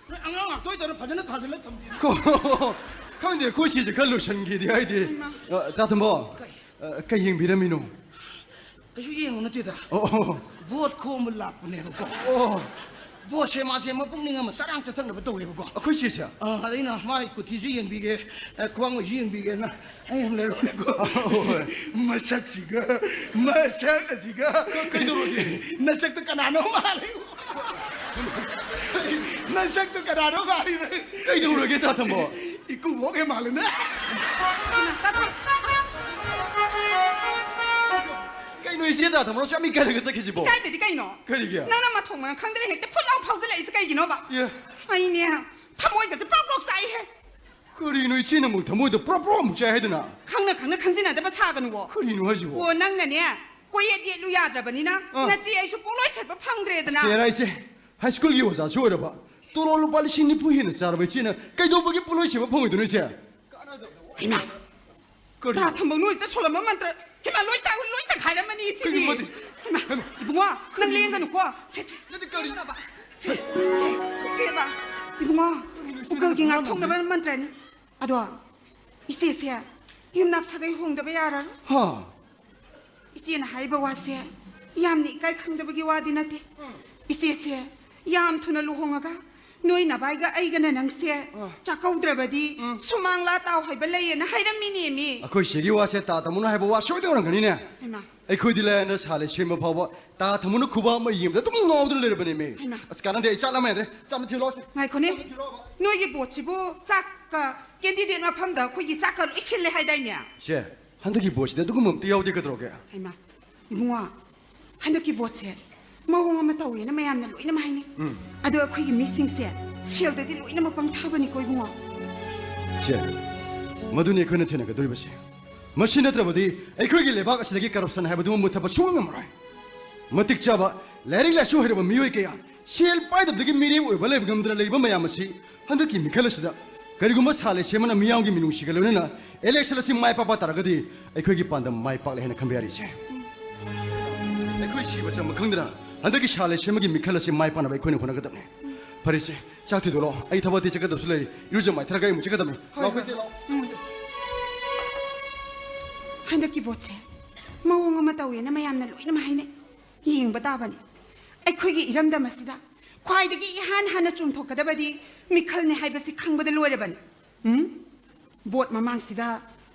ꯅꯣꯏ ꯑꯉꯥꯡ ꯉꯥꯛꯇ ꯑꯣꯏꯗꯧꯅ ꯐꯖꯅ ꯊꯥꯖꯤꯜꯂ ꯊꯝꯕꯤꯔꯣ꯫ ꯀꯣ-, ꯈꯪꯗꯦ, ꯑꯩꯈꯣꯏ ꯁꯤꯁꯦ ꯈꯔ ꯂꯣꯏꯁꯟꯒꯦꯗꯤ ꯍꯥꯏꯗꯦ꯫ ꯍꯩꯃꯥ꯫ ꯑ, ꯇꯥ ꯊꯝꯕꯣ, ꯀꯩ? ꯑ, ꯀꯩ ꯌꯦꯡꯕꯤꯔꯝꯃꯤꯅꯣ? ꯀꯩꯁꯨ ꯌꯦꯡꯕ ꯅꯠꯇꯦꯗ꯫ ꯑꯣ, ꯑꯣ꯫ ꯚꯣꯠ ꯈꯣꯝꯕ ꯂꯥꯛꯄꯅꯦꯕꯀꯣ꯫ ꯑꯣ꯫ ꯚꯣꯠꯁꯦ ꯃꯥꯁꯦ ꯃꯄꯨꯛꯅꯤꯡ ꯑꯃ ꯆꯔꯥꯡ ꯆꯊꯛꯅꯕ ꯇꯧꯋꯦꯕꯀꯣ꯫ ꯑꯩꯈꯣꯏ ꯁꯤꯁꯦ? ꯑ, ꯑꯗ ꯑꯩꯅ ꯃꯥꯒꯤ ꯀꯨꯊꯤꯁꯨ ꯌꯦꯡꯕꯤꯒꯦ, ꯑ, ꯈ꯭ꯋꯥꯡ ꯑꯣꯏꯁꯨ ꯌꯦꯡꯕꯤꯒꯦꯅ ꯑꯩ ꯑꯃ ꯂꯩꯔꯨꯕꯅꯦꯀꯣ꯫ ꯍꯣꯏ꯫ ꯃꯁꯛꯁꯤꯒ, ꯃꯁꯛ ꯑꯁꯤꯒ꯫ ꯀ-, ꯀꯩꯗꯧꯔꯒꯦ? ꯅꯁꯛꯇ ꯀꯅꯥꯅꯣ ꯃꯥꯜꯂꯦ꯫ ꯅꯁꯛꯇꯣ ꯀꯅꯥꯅꯣ ꯃꯥꯜꯂꯤꯅꯦ? ꯀꯩꯗꯧꯔꯒꯦ, ꯇꯥ ꯊꯝꯕꯣ? ꯏꯀꯨꯕꯣꯛ ꯍꯦꯛ ꯃꯥꯜꯂꯤꯅꯦ꯫ ꯏꯃꯥ, ꯇꯥ ꯊꯝ-, ꯀꯩꯅꯣ ꯏꯆꯦ, ꯇꯥ ꯊꯝꯕꯣ? ꯁꯨꯛꯌꯥꯝ ꯏꯀꯥꯏꯔꯒ ꯆꯠꯈꯤꯁꯤꯕꯣ? ꯏꯀꯥꯏꯗꯗꯤ ꯀꯩꯅꯣ? ꯀꯔꯤꯒꯤ? ꯅꯪꯅ ꯃꯊꯣꯡ ꯃꯔꯝ ꯈꯪꯗꯅ ꯍꯦꯛꯇ ꯐꯨꯠ ꯂꯥꯎ ꯐꯥꯎꯖꯜꯂꯛꯏꯁꯦ ꯀꯩꯒꯤꯅꯣꯕ? ꯑꯦ꯫ ꯑꯩꯅꯦ, ꯊꯃꯣꯏꯒꯁꯦ ꯄ꯭ꯔꯣꯛ ꯄ꯭ꯔꯣꯛ ꯆꯥꯛꯏꯍꯦ꯫ ꯀꯔꯤꯅꯣ ꯏꯆꯦ, ꯅꯪꯕꯨ ꯊꯃꯣꯏꯗꯣ ꯄ꯭ꯔꯣꯛ ꯄ꯭ꯔꯣꯛ ꯑꯃꯨꯛ ꯆꯥꯏ ꯍꯥꯏꯗꯨꯅ? ꯈꯪꯅ ꯈꯪꯅ ꯈꯪꯖꯤꯟꯅꯗꯕ ꯁꯥꯒꯅꯨꯋꯣ꯫ ꯀꯔꯤꯅꯣ ꯍꯥꯏꯁꯤꯕꯣ? ꯑꯣ, ꯅꯪꯅꯅꯦ, ꯀꯣꯏꯌꯦꯠ ꯌꯦꯠꯂꯨ ꯌꯥꯗ꯭ꯔꯕꯅꯤꯅ, ꯑꯥ꯫ ꯅꯆꯦ ꯑꯩꯁꯨ ꯄꯣꯂꯣꯏ ꯁꯦꯠꯄ ꯐꯪꯗ꯭ꯔꯦꯗꯅ꯫ ꯁꯦꯔꯥ ꯏꯆꯦ, ꯍꯥꯏ ꯁ꯭ꯀꯨꯜꯒꯤ ꯑꯣꯖꯥꯁꯨ ꯑꯣꯏꯔꯕ, ꯇꯣꯂꯣꯞ ꯂꯨꯄꯥ ꯂꯤꯁꯤꯡ ꯅꯤꯐꯨ ꯍꯦꯟꯅ ꯆꯥꯔꯕ ꯏꯆꯦꯅ ꯀꯩꯗꯧꯕꯒꯤ ꯄꯣꯂꯣꯏ ꯁꯦꯠꯄ ꯐꯪꯉꯣꯏꯗꯣꯏꯅꯣ ꯏꯆꯦ? ꯍꯩꯃꯥ, ꯀꯔꯤ? ꯇꯥ ꯊꯝꯕꯧ ꯅꯣꯏꯁꯤꯗ ꯁꯣꯜꯂꯝꯕ ꯃꯟꯇ꯭ꯔ, ꯍꯩꯃꯥ, ꯂꯣꯏ ꯆꯥ-, ꯂꯣꯏ ꯆꯥꯈꯥꯏꯔꯝꯃꯅꯤ ꯁꯤꯗꯤ꯫ ꯀꯩꯅꯣ ꯃꯗꯤ? ꯍꯩꯃꯥ, ꯍꯩꯃꯥ꯫ ꯏꯕꯨꯡꯉꯣ, ꯅꯪ ꯂꯦꯡꯒꯅꯨꯀꯣ꯫ ꯁꯦ, ꯁꯦ, ꯅꯠꯇꯦ, ꯀꯔꯤ? ꯁꯦ, ꯁꯦ, ꯁꯦꯕ꯫ ꯏꯕꯨꯡꯉꯣ, ꯀꯔꯤꯅꯣ ꯏꯆꯦꯅ ꯎꯀꯜꯒꯤ ꯉꯥꯡꯉꯝꯃꯤꯁꯦ? ꯉꯥꯛꯊꯣꯛꯅꯕ ꯃꯟꯇ꯭ꯔꯅꯤ꯫ ꯑꯗꯣ, ꯏꯆꯦꯁꯦ ꯌꯨꯝꯅꯥꯛ ꯁꯥꯒꯩ ꯍꯣꯡꯗꯕ ꯌꯥꯔꯔꯣꯏ꯫ ꯍꯥ? ꯏꯆꯦꯅ ꯍꯥꯏꯔꯤꯕ ꯋꯥꯁꯦ ꯌꯥꯝꯅ ꯏꯀꯥꯏ ꯈꯪꯗꯕꯒꯤ ꯋꯥꯗꯤ ꯅꯠꯇꯦ꯫ ꯎꯝ꯫ ꯏꯆꯦꯁꯦ ꯌꯥꯝ ꯊꯨꯅ ꯂꯨꯍꯣꯡꯉꯒ ꯅꯣꯏ ꯅꯚꯥꯏꯒ ꯑꯩꯒꯅ ꯅꯪꯁꯦ ꯑꯥ꯫ ꯆꯥꯛꯀꯧꯗ꯭ꯔꯕꯗꯤ ꯎꯝ꯫ ꯁꯨꯃꯥꯡ ꯂꯥ ꯇꯥꯎ ꯍꯥꯏꯕ ꯂꯩꯌꯦꯅ ꯍꯥꯏꯔꯝꯃꯤꯅꯦꯃꯤ꯫ ꯑꯩꯈꯣꯏ ꯁꯤꯒꯤ ꯋꯥꯁꯦ ꯇꯥ ꯇꯥꯃꯣꯅ ꯍꯥꯏꯕ ꯋꯥ ꯁꯣꯏꯗꯅ ꯑꯣꯏꯔꯝꯒꯅꯤꯅꯦ꯫ ꯍꯩꯃꯥ꯫ ꯑꯩꯈꯣꯏꯗꯤ ꯂꯥꯏꯌꯦꯡꯗ ꯁꯥꯜꯂꯦ ꯁꯦꯝꯕ ꯐꯥꯎꯕ ꯇꯥ ꯊꯝꯃꯨꯅ ꯈꯨꯕꯥꯛ ꯑꯃ ꯌꯦꯡꯕꯗ ꯑꯗꯨꯝ ꯉꯥꯎꯗꯨꯅ ꯂꯩꯔꯕꯅꯦꯃꯤ꯫ ꯍꯩꯃꯥ꯫ ꯑꯁ, ꯀꯥꯟꯅꯗꯦ, ꯑꯩ ꯆꯥꯛ ꯂꯥꯝꯃꯦ ꯌꯥꯗ꯭ꯔꯦ꯫ ꯆꯥ ꯑꯃ ꯊꯤꯜꯂꯛꯑꯣꯁꯦ꯫ ꯉꯥꯏꯈꯣꯅꯦ꯫ ꯆꯥ ꯑꯃ ꯊꯤꯜꯂꯛꯑꯣꯕ꯫ ꯅꯣꯏꯒꯤ ꯕꯣꯠꯁꯤꯕꯨ ꯆꯥꯛꯀ candidate ꯃꯐꯝꯗ ꯑꯩꯈꯣꯏꯒꯤ ꯆꯥꯛꯀ ꯂꯣꯏ ꯁꯤꯜꯂꯦ ꯍꯥꯏꯗꯥꯏꯅꯦ? ꯁꯦ, ꯍꯟꯗꯛꯀꯤ ꯕꯣꯠꯁꯤꯗ ꯑꯗꯨꯒꯨꯝꯕ ꯑꯝꯇ ꯌꯥꯎꯗꯦ ꯀꯩꯗꯧꯔꯒꯦ? ꯍꯩꯃꯥ, ꯏꯕꯨꯡꯉꯣ, ꯍꯟꯗꯛꯀꯤ ꯚꯣꯠꯁꯦ ꯃꯑꯣꯡ ꯑꯃ ꯇꯧꯋꯦꯅ ꯃꯌꯥꯝꯅ ꯂꯣꯏꯅꯃꯛ ꯍꯥꯏꯅꯩ꯫ ꯎꯝ꯫ ꯑꯗꯣ ꯑꯩꯈꯣꯏꯒꯤ ꯃꯤꯁꯤꯡꯁꯦ ꯁꯦꯜꯗꯗꯤ ꯂꯣꯏꯅꯃꯛ ꯄꯪꯊꯥꯕꯅꯤꯀꯣ, ꯏꯕꯨꯡꯉꯣ꯫ ꯆꯦ, ꯃꯗꯨꯅꯤ ꯑꯩꯈꯣꯏꯅ ꯊꯦꯡꯅꯒꯗꯧꯔꯤꯕꯁꯦ꯫ ꯃꯁꯤ ꯅꯠꯇ꯭ꯔꯕꯗꯤ ꯑꯩꯈꯣꯏꯒꯤ ꯂꯩꯕꯥꯛ ꯑꯁꯤꯗꯒꯤ corruption ꯍꯥꯏꯕꯗꯨꯃ ꯃꯨꯠꯊꯠꯄ ꯁꯨꯡꯉꯝ ꯉꯝꯃꯔꯣꯏ꯫ ꯃꯇꯤꯛ ꯆꯥꯕ, ꯂꯥꯏꯔꯤꯛ ꯂꯥꯏꯁꯨ ꯍꯩꯔꯕ ꯃꯤꯑꯣꯏ ꯀꯌꯥ, ꯁꯦꯜ ꯄꯥꯏꯗꯕꯗꯒꯤ ꯃꯤꯔꯦꯝ ꯑꯣꯏꯕ ꯂꯩꯕ ꯉꯝꯗꯅ ꯂꯩꯔꯤꯕ ꯃꯌꯥꯝ ꯑꯁꯤ ꯍꯟꯗꯛꯀꯤ ꯃꯤꯈꯜ ꯑꯁꯤꯗ ꯀꯔꯤꯒꯨꯝꯕ ꯁꯥ ꯂꯩꯁꯦꯝꯕꯅ ꯃꯤꯌꯥꯝꯒꯤ ꯃꯤꯅꯨꯡꯁꯤꯒ ꯂꯣꯏꯅꯅ election ꯑꯁꯤ ꯃꯥꯏ ꯄꯥꯛꯄ ꯇꯥꯔꯒꯗꯤ ꯑꯩꯈꯣꯏꯒꯤ ꯄꯥꯟꯗꯝ ꯃꯥꯏ ꯄꯥꯛꯂꯦ ꯍꯥꯏꯅ ꯈꯟꯕ ꯌꯥꯔꯦ, ꯏꯆꯦ꯫ ꯑꯩꯈꯣꯏ ꯁꯤꯕ ꯆꯪꯕ ꯈꯪꯗꯅ ꯍꯟꯗꯛꯀꯤ ꯁꯥ ꯂꯩꯁꯦꯝꯕꯒꯤ ꯃꯤꯈꯜ ꯑꯁꯤ ꯃꯥꯏ ꯄꯥꯛꯅꯕ ꯑꯩꯈꯣꯏꯅ ꯍꯣꯠꯅꯒꯗꯕꯅꯤ꯫ ꯐꯔꯦ, ꯏꯆꯦ, ꯆꯥꯛ ꯊꯤꯗꯣꯛꯂꯣ꯫ ꯑꯩ ꯊꯕꯛ ꯑꯇꯩ ꯆꯠꯀꯗꯕꯁꯨ ꯂꯩꯔꯤ꯫ ꯏꯔꯨꯖ ꯃꯥꯏꯊꯔꯒ ꯑꯩ ꯑꯃꯨꯛ ꯆꯠꯀꯗꯕꯅꯤ꯫ ꯍꯣꯏ, ꯂꯥꯛꯑꯣ, ꯍꯣꯏ꯫ ꯏꯆꯦ, ꯂꯥꯛꯑꯣ꯫ ꯎꯝ꯫ ꯍꯟꯗꯛꯀꯤ ꯚꯣꯠꯁꯦ ꯃꯑꯣꯡ ꯑꯃ ꯇꯧꯋꯦꯅ ꯃꯌꯥꯝꯅ ꯂꯣꯏꯅꯃꯛ ꯍꯥꯏꯅꯩ꯫ ꯌꯦꯡꯕ ꯇꯥꯕꯅꯤ꯫ ꯑꯩꯈꯣꯏꯒꯤ ꯏꯔꯝꯗꯝ ꯑꯁꯤꯗ ꯈ꯭ꯋꯥꯏꯗꯒꯤ ꯏꯍꯥꯟ ꯍꯥꯟꯅ ꯆꯣꯡꯊꯣꯛꯀꯗꯕꯗꯤ ꯃꯤꯈꯜꯅꯤ ꯍꯥꯏꯕꯁꯤ ꯈꯪꯕꯗ ꯂꯣꯏꯔꯕꯅꯤ꯫ ꯎꯝ? ꯚꯣꯠ ꯃꯃꯥꯡꯁꯤꯗ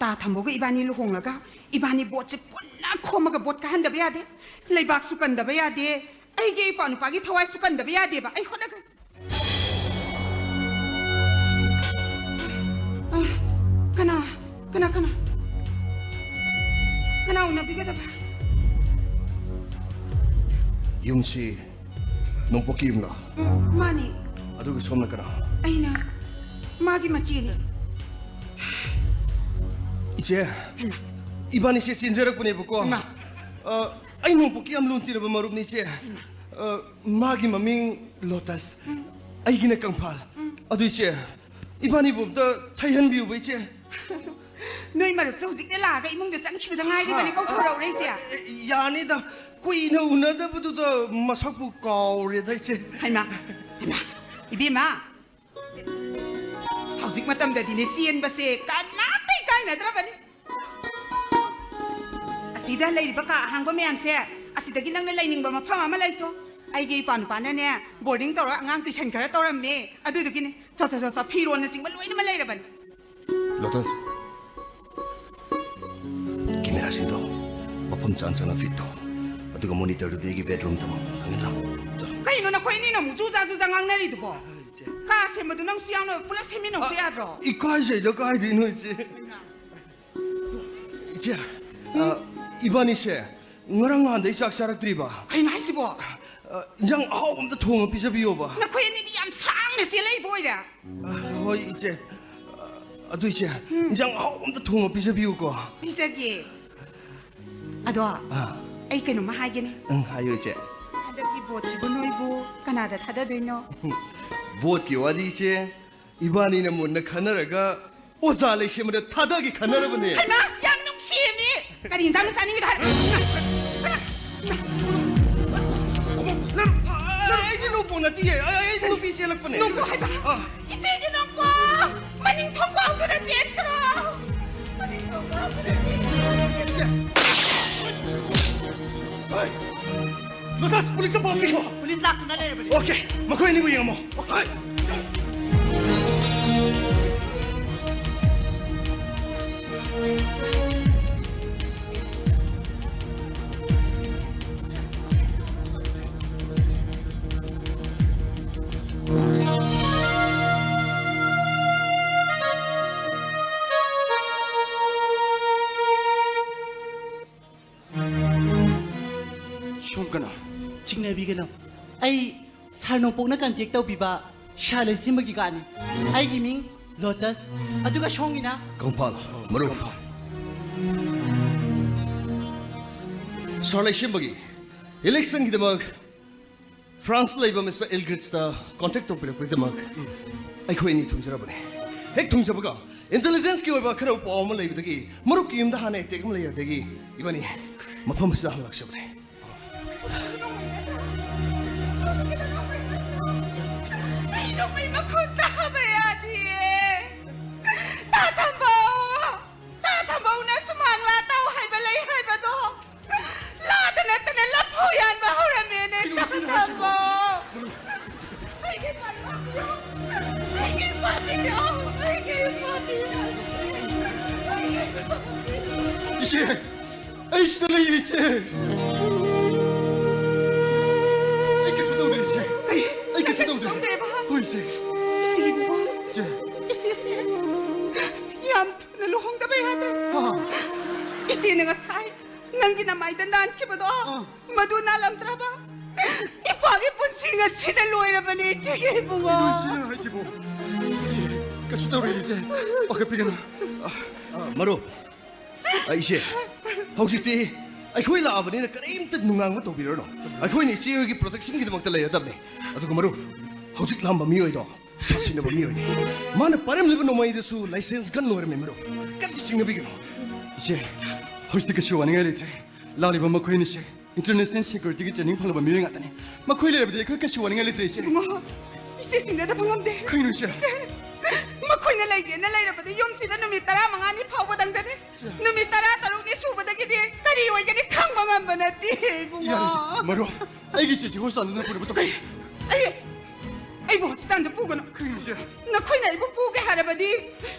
ꯇꯥ ꯊꯝꯕꯒ ꯏꯕꯥꯅꯤ ꯂꯨꯍꯣꯡꯂꯒ ꯏꯕꯥꯅꯤ ꯚꯣꯠꯁꯦ ꯄꯨꯟꯅ ꯈꯣꯝꯃꯒ ꯚꯣꯠ ꯀꯥꯍꯟꯗꯕ ꯌꯥꯗꯦ꯫ ꯂꯩꯕꯥꯛꯁꯨ ꯀꯟꯗꯕ ꯌꯥꯗꯦ꯫ ꯑꯩꯒꯤ ꯏꯄꯥ ꯅꯨꯄꯥꯒꯤ ꯊꯋꯥꯏꯁꯨ ꯀꯟꯗꯕ ꯌꯥꯗꯦꯕ꯫ ꯑꯩ ꯍꯣꯠꯅꯒꯦ꯫ ꯑ, ꯀꯅꯥ, ꯀꯅꯥ, ꯀꯅꯥ? ꯀꯅꯥ ꯎꯅꯕꯤꯒꯗꯕ? ꯌꯨꯝꯁꯤ ꯅꯣꯡꯄꯣꯛꯀꯤ ꯌꯨꯝꯂꯣ? ꯎꯝ, ꯃꯥꯅꯤ꯫ ꯑꯗꯨꯒ ꯁꯣꯝꯅ ꯀꯅꯥ? ꯑꯩꯅ ꯃꯥꯒꯤ ꯃꯆꯦꯅꯤ꯫ ꯏꯆꯦ, ꯍꯩꯃꯥ꯫ ꯏꯕꯥꯅꯤꯁꯦ ꯆꯦꯟꯖꯔꯛꯄꯅꯦꯕꯀꯣ꯫ ꯍꯩꯃꯥ꯫ ꯑ, ꯑꯩ ꯅꯣꯡꯄꯣꯛꯀꯤ ꯌꯥꯝ ꯂꯨꯅ ꯇꯤꯟꯅꯕ ꯃꯔꯨꯞꯅꯤ, ꯏꯆꯦ꯫ ꯍꯩꯃꯥ꯫ ꯑ, ꯃꯥꯒꯤ ꯃꯃꯤꯡ ꯂꯣꯇꯁ꯫ ꯎꯝ꯫ ꯑꯩꯒꯤꯅ ꯀꯪꯐꯥꯜ꯫ ꯎꯝ꯫ ꯑꯗꯨ ꯏꯆꯦ, ꯏꯕꯥꯅꯤꯕꯨ ꯑꯝꯇ ꯊꯩꯍꯟꯕꯤꯌꯨꯕ, ꯏꯆꯦ꯫ ꯅꯣꯏ ꯃꯔꯨꯞꯁꯨ ꯍꯧꯖꯤꯛꯇ ꯂꯥꯛꯑꯒ ꯏꯃꯨꯡꯗ ꯆꯪꯈꯤꯕꯗ ꯉꯥꯏꯔꯤꯕꯅꯤ, ꯍꯥ? ꯀꯧꯊꯣꯔꯛꯎꯔꯦ, ꯏꯆꯦ꯫ ꯑꯦ, ꯌꯥꯅꯤꯗ, ꯀꯨꯏꯅ ꯎꯅꯗꯕꯗꯨꯗ ꯃꯁꯛꯄꯨ ꯀꯥꯎꯔꯦꯗ, ꯏꯆꯦ꯫ ꯍꯩꯃꯥ, ꯍꯩꯃꯥ, ꯏꯕꯦꯝꯃ, ꯍꯧꯖꯤꯛ ꯃꯇꯝꯗꯗꯤꯅꯦ, ꯆꯦꯟꯕꯁꯦ ꯀꯅꯥꯝꯇ ꯏꯀꯥꯏꯅꯗ꯭ꯔꯕꯅꯤ꯫ ꯑꯁꯤꯗ ꯂꯩꯔꯤꯕ ꯀꯥ ꯑꯍꯥꯡꯕ ꯃꯌꯥꯝꯁꯦ, ꯑꯁꯤꯗꯒꯤ ꯅꯪꯅ ꯂꯩꯅꯤꯡꯕ ꯃꯐꯝ ꯑꯃ ꯂꯩꯁꯣ꯫ ꯑꯩꯒꯤ ꯏꯄꯥ ꯅꯨꯄꯥꯅꯅꯦ, boarding ꯇꯧꯔꯒ ꯑꯉꯥꯡ tuition ꯈꯔ ꯇꯧꯔꯝꯃꯦ, ꯑꯗꯨꯗꯨꯒꯤꯅꯦ꯫ ꯆꯣ, ꯆꯣ, ꯆꯣ, ꯆꯣ, ꯐꯤꯔꯣꯜꯅꯆꯤꯡꯕ ꯂꯣꯏꯅꯃꯛ ꯂꯩꯔꯕꯅꯤ꯫ ꯂꯣꯇꯁ, cameraꯁꯤꯡꯗꯣ ꯃꯐꯝ ꯆꯥ ꯆꯥꯅ fit ꯇꯧ, ꯑꯗꯨꯒ monitorꯗꯨꯗꯤ ꯑꯩꯒꯤ bedroomꯗ ꯑꯃ, ꯈꯪꯉꯤꯅ? ꯆꯠꯂꯣ꯫ ꯀꯩꯅꯣ ꯅꯈꯣꯏ ꯑꯅꯤꯅ ꯑꯃꯨꯛ ꯖꯨꯖꯥ ꯖꯨꯖꯥ ꯉꯥꯡꯅꯔꯤꯗꯨꯕꯣ? ꯏꯆꯦ꯫ ꯀꯥ ꯁꯦꯝꯕꯗꯨ ꯅꯪꯁꯨ ꯌꯥꯎꯅ ꯄꯨꯂꯞ ꯁꯦꯝꯃꯤꯟꯅꯧꯁꯨ ꯌꯥꯗ꯭ꯔꯣ? ꯏꯀꯥꯏꯖꯩꯗ, ꯀꯥꯏꯗꯩꯅꯣ, ꯏꯆꯦ? ꯏꯆꯦ, ꯑ, ꯏꯕꯥꯅꯤꯁꯦ ꯉꯔꯥꯡ ꯅꯍꯥꯟꯗꯩ ꯆꯥꯛ ꯆꯥꯔꯛꯇ꯭ꯔꯤꯕ? ꯀꯩꯅꯣ ꯍꯥꯏꯁꯤꯕꯣ? ꯑ, ꯏꯟꯖꯥꯡ ꯑꯍꯥꯎꯕ ꯑꯝꯇ ꯊꯣꯡꯉ ꯄꯤꯖꯕꯤꯌꯣꯕ꯫ ꯅꯈꯣꯏ ꯑꯅꯤꯗꯤ ꯌꯥꯝ ꯁꯥꯡꯅ ꯆꯦꯜꯂꯛꯏꯕ ꯑꯣꯏꯔꯦ꯫ ꯑ, ꯍꯣꯏ, ꯏꯆꯦ꯫ ꯑ, ꯑꯗꯨ, ꯏꯆꯦ, ꯎꯝ꯫ ꯏꯟꯖꯥꯡ ꯑꯍꯥꯎꯕ ꯑꯝꯇ ꯊꯣꯡꯉ ꯄꯤꯖꯕꯤꯌꯨꯀꯣ꯫ ꯄꯤꯖꯒꯦ꯫ ꯑꯗꯣ, ꯑꯥ꯫ ꯑꯩ ꯀꯩꯅꯣꯝꯃ ꯍꯥꯏꯒꯦꯅꯦ꯫ ꯎꯝ, ꯍꯥꯏꯌꯨ, ꯏꯆꯦ꯫ ꯍꯟꯗꯛꯀꯤ ꯚꯣꯠꯁꯤꯕꯨ ꯅꯣꯏꯕꯨ ꯀꯅꯥꯗ ꯊꯥꯗꯗꯣꯏꯅꯣ? ꯚꯣꯠꯀꯤ ꯋꯥꯗꯤ, ꯏꯆꯦ, ꯏꯕꯥꯅꯤꯅ ꯃꯨꯟꯅ ꯈꯟꯅꯔꯒ ꯑꯣꯖꯥ ꯂꯩꯁꯦꯝꯕꯗ ꯊꯥꯗꯒꯦ ꯈꯟꯅꯔꯕꯅꯦ꯫ ꯍꯩꯃꯥ, ꯌꯥꯝ ꯅꯨꯡꯁꯤꯌꯦꯃꯤ꯫ ꯀꯔꯤ ꯏꯟꯖꯥꯡꯅꯣ ꯆꯥꯅꯤꯡꯉꯤꯗꯣ ꯍꯥꯏꯔꯣ꯫ ꯑꯩꯗꯤ ꯅꯣꯡꯄꯣꯛ ꯅꯠꯇꯤꯌꯦ꯫ ꯑꯩ, ꯑꯩ ꯅꯨꯄꯤ ꯆꯦꯜꯂꯛꯄꯅꯦ꯫ ꯅꯣꯡꯄꯣꯛ ꯍꯥꯏꯕ? ꯑꯥ꯫ ꯏꯆꯦꯒꯤ ꯅꯣꯡꯄꯣꯛ! ꯃꯅꯤꯡ ꯊꯣꯡꯐꯥꯎꯗꯨꯅ ꯆꯦꯟꯈ꯭ꯔꯣ! ꯃꯅꯤꯡ ꯊꯣꯡꯐꯥꯎꯗꯨꯅ ꯆꯦꯟꯈ꯭ꯔꯣ! ꯏꯆꯦ! ꯍꯣꯏ! ꯂꯣꯇꯁ, ꯄꯨꯂꯤꯁꯇ ꯄꯥꯎ ꯄꯤꯈꯣ꯫ ꯄꯨꯂꯤꯁ ꯂꯥꯛꯇꯨꯅ ꯂꯩꯔꯕꯅꯤ꯫ ꯑꯣꯀꯦ, ꯃꯈꯣꯏ ꯑꯅꯤꯕꯨ ꯌꯦꯡꯉꯝꯃꯣ꯫ ꯑꯣꯀꯦ꯫ ꯁꯣꯝ ꯀꯅꯥ? ꯆꯤꯡꯅꯕꯤꯒꯅꯨ꯫ ꯑꯩ ꯁꯥꯔ ꯅꯣꯡꯄꯣꯛꯅ ꯀꯟꯇꯦꯛ ꯇꯧꯕꯤꯕ ꯁꯥꯔ ꯂꯩꯁꯦꯝꯕꯒꯤ ꯀꯥꯅꯤ꯫ ꯑꯩꯒꯤ ꯃꯤꯡ ꯂꯣꯇꯁ꯫ ꯑꯗꯨꯒ ꯁꯣꯝꯒꯤꯅ? ꯀꯪꯐꯥꯜ, ꯃꯔꯨꯞ꯫ ꯁꯥꯔ ꯂꯩꯁꯦꯝꯕꯒꯤ ꯏꯂꯦꯛꯁꯟꯒꯤꯗꯃꯛ ꯐ꯭ꯔꯥꯟꯁꯇ ꯂꯩꯕ ꯃꯤꯁꯇꯔ ꯏꯜꯒ꯭ꯔꯤꯠꯁꯇ ꯀꯣꯟꯇꯦꯛ ꯇꯧꯕꯤꯔꯛꯄꯒꯤꯗꯃꯛ ꯑꯩꯈꯣꯏ ꯑꯅꯤ ꯊꯨꯡꯖꯔꯕꯅꯦ꯫ ꯍꯦꯛ ꯊꯨꯡꯖꯕꯒ, ꯏꯟꯇꯦꯂꯤꯖꯦꯟꯁꯀꯤ ꯑꯣꯏꯕ ꯑꯈꯟꯅꯕ ꯄꯥꯎ ꯑꯃ ꯂꯩꯕꯗꯒꯤ ꯃꯔꯨꯞꯀꯤ ꯌꯨꯝꯗ ꯍꯥꯟꯅ ꯑꯦꯇꯦꯛ ꯑꯃ ꯂꯩꯕꯗꯒꯤ ꯏꯕꯥꯅꯤ ꯃꯐꯝ ꯑꯁꯤꯗ ꯍꯜꯂꯛꯆꯕꯅꯦ꯫ ꯑꯩ ꯅꯣꯡꯃꯩ ꯃꯈꯣꯟ ꯇꯥꯕ ꯌꯥꯗꯤꯌꯦ꯫ ꯇꯥ ꯊꯝꯕꯧ! ꯇꯥ ꯊꯝꯕꯧꯅ ꯁꯨꯃꯥꯡ ꯂꯥ ꯇꯥꯎ ꯍꯥꯏꯕ ꯂꯩ ꯍꯥꯏꯕꯗꯣ꯫ ꯂꯥꯗ ꯅꯠꯇꯅ ꯂꯐꯨ ꯌꯥꯟꯕ ꯍꯧꯔꯝꯃꯦꯅꯦ, ꯀꯩꯅꯣ ꯏꯆꯦꯅ ꯍꯥꯏꯁꯤꯕꯣ? ꯇꯥꯃꯣ꯫ ꯑꯩꯒꯤ ꯄꯥꯟ ꯄꯥꯟꯕꯤꯌꯣ! ꯑꯩꯒꯤ ꯄꯥꯟꯕꯤꯌꯣ! ꯑꯩꯒꯤ ꯄꯥꯟꯕꯤꯌꯣ! ꯑꯩꯒꯤ ꯄꯥꯟꯕꯤꯌꯣ! ꯏꯆꯦ! ꯑꯩ ꯁꯤꯗ ꯂꯩꯌꯦ, ꯏꯆꯦ! ꯑꯩ ꯀꯩꯁꯨ ꯇꯧꯗꯦ, ꯏꯆꯦ! ꯀꯔꯤ? ꯑꯩ ꯀꯩꯁꯨ ꯅꯪ ꯀꯩꯁꯨ ꯇꯧꯗꯦ꯫ ꯇꯧꯗꯦꯕ? ꯍꯣꯏ, ꯏꯆꯦ꯫ ꯏꯆꯦꯕꯨ! ꯏꯆꯦ! ꯏꯆꯦꯁꯦ ꯌꯥꯝ ꯊꯨꯅ ꯂꯨꯍꯣꯡꯗꯕ ꯌꯥꯗ꯭ꯔꯦ꯫ ꯍꯥ? ꯏꯆꯦꯅ ꯉꯁꯥꯏ ꯅꯪꯒꯤ ꯅꯃꯥꯏꯗ ꯅꯥꯟꯈꯤꯕꯗꯣ, ꯑꯥ꯫ ꯃꯗꯨ ꯅꯥꯜꯂꯝꯗ꯭ꯔꯕ? ꯏꯄꯥꯒꯤ ꯄꯨꯟꯁꯤ ꯉꯁꯤꯅ ꯂꯣꯏꯔꯕꯅꯦ, ꯏꯆꯦꯒꯤ ꯏꯕꯨꯡꯉꯣ꯫ ꯀꯩꯅꯣ ꯏꯆꯦꯅ ꯍꯥꯏꯁꯤꯕꯣ? ꯏꯆꯦ, ꯀꯩꯁꯨ ꯇꯧꯔꯦ ꯏꯆꯦ꯫ ꯄꯥꯈꯠꯄꯤꯒꯅꯨ꯫ ꯑ, ꯃꯔꯨꯞ, ꯑ, ꯏꯆꯦ, ꯍꯧꯖꯤꯛꯇꯤ ꯑꯩꯈꯣꯏ ꯂꯥꯛꯑꯕꯅꯤꯅ ꯀꯔꯤꯝꯇ ꯅꯨꯡꯅꯥꯡꯕ ꯇꯧꯕꯤꯔꯨꯔꯅꯨ꯫ ꯑꯩꯈꯣꯏꯅ ꯏꯆꯦ ꯍꯣꯏꯒꯤ protectionꯒꯤꯗꯃꯛꯇ ꯂꯩꯔꯗꯕꯅꯤ꯫ ꯑꯗꯨꯒ ꯃꯔꯨꯞ, ꯍꯧꯖꯤꯛ ꯂꯥꯛꯑꯝꯕ ꯃꯤꯑꯣꯏꯗꯣ ꯁꯥꯁꯤꯟꯅꯕ ꯃꯤꯑꯣꯏꯅꯤ꯫ ꯃꯥꯅ ꯄꯥꯏꯔꯝꯂꯤꯕ ꯅꯣꯡꯃꯩꯗꯨꯁꯨ license gun ꯑꯣꯏꯔꯝꯃꯤ ꯃꯔꯨꯞ꯫ ꯀꯔꯤꯝꯇ ꯆꯤꯡꯅꯕꯤꯒꯅꯨ꯫ ꯏꯆꯦ, ꯍꯧꯖꯤꯛꯇꯤ ꯀꯩꯁꯨ ꯋꯥꯅꯤꯡꯉꯥꯏ ꯂꯩꯇ꯭ꯔꯦ꯫ ꯂꯥꯛꯂꯤꯕ ꯃꯈꯣꯏꯅꯤꯁꯦ international securityꯒꯤ training ꯐꯪꯂꯕ ꯃꯤꯑꯣꯏ ꯉꯥꯛꯇꯅꯤ꯫ ꯃꯈꯣꯏ ꯂꯩꯔꯕꯗꯤ ꯑꯩꯈꯣꯏ ꯀꯩꯁꯨ ꯋꯥꯅꯤꯡꯉꯥꯏ ꯂꯩꯇ꯭ꯔꯦ, ꯏꯆꯦ꯫ ꯏꯕꯨꯡꯉꯣ, ꯏꯆꯦ ꯆꯤꯡꯅꯗꯕ ꯉꯝꯗꯦ꯫ ꯀꯩꯅꯣ, ꯏꯆꯦ? ꯏꯆꯦ, ꯃꯈꯣꯏꯅ ꯂꯩꯒꯦꯅ ꯂꯩꯔꯕꯗꯤ ꯌꯨꯝꯁꯤꯗ ꯅꯨꯃꯤꯠ ꯇꯔꯥꯃꯉꯥꯅꯤ ꯐꯥꯎꯕꯗꯪꯗꯅꯤ꯫ ꯏꯆꯦ꯫ ꯅꯨꯃꯤꯠ ꯇꯔꯥꯇꯔꯨꯛꯅꯤ ꯁꯨꯕꯗꯒꯤꯗꯤ ꯀꯔꯤ ꯑꯣꯏꯒꯅꯤ ꯈꯪꯕ ꯉꯝꯕ ꯅꯠꯇꯦ, ꯏꯕꯨꯡꯉꯣ꯫ ꯌꯥꯔꯦ, ꯏꯆꯦ꯫ ꯃꯔꯨꯞ, ꯑꯩꯒꯤ ꯏꯆꯦꯁꯤ hospitalꯗ ꯄꯨꯅꯕ ꯇꯧ꯫ ꯑꯩ, ꯑꯩꯕꯨ hospitalꯗ ꯄꯨꯒꯅꯨ꯫ ꯀꯩꯅꯣ, ꯏꯆꯦ? ꯅꯈꯣꯏꯅ ꯑꯩꯕꯨ ꯄꯨꯒꯦ ꯍꯥꯏꯔꯕꯗꯤ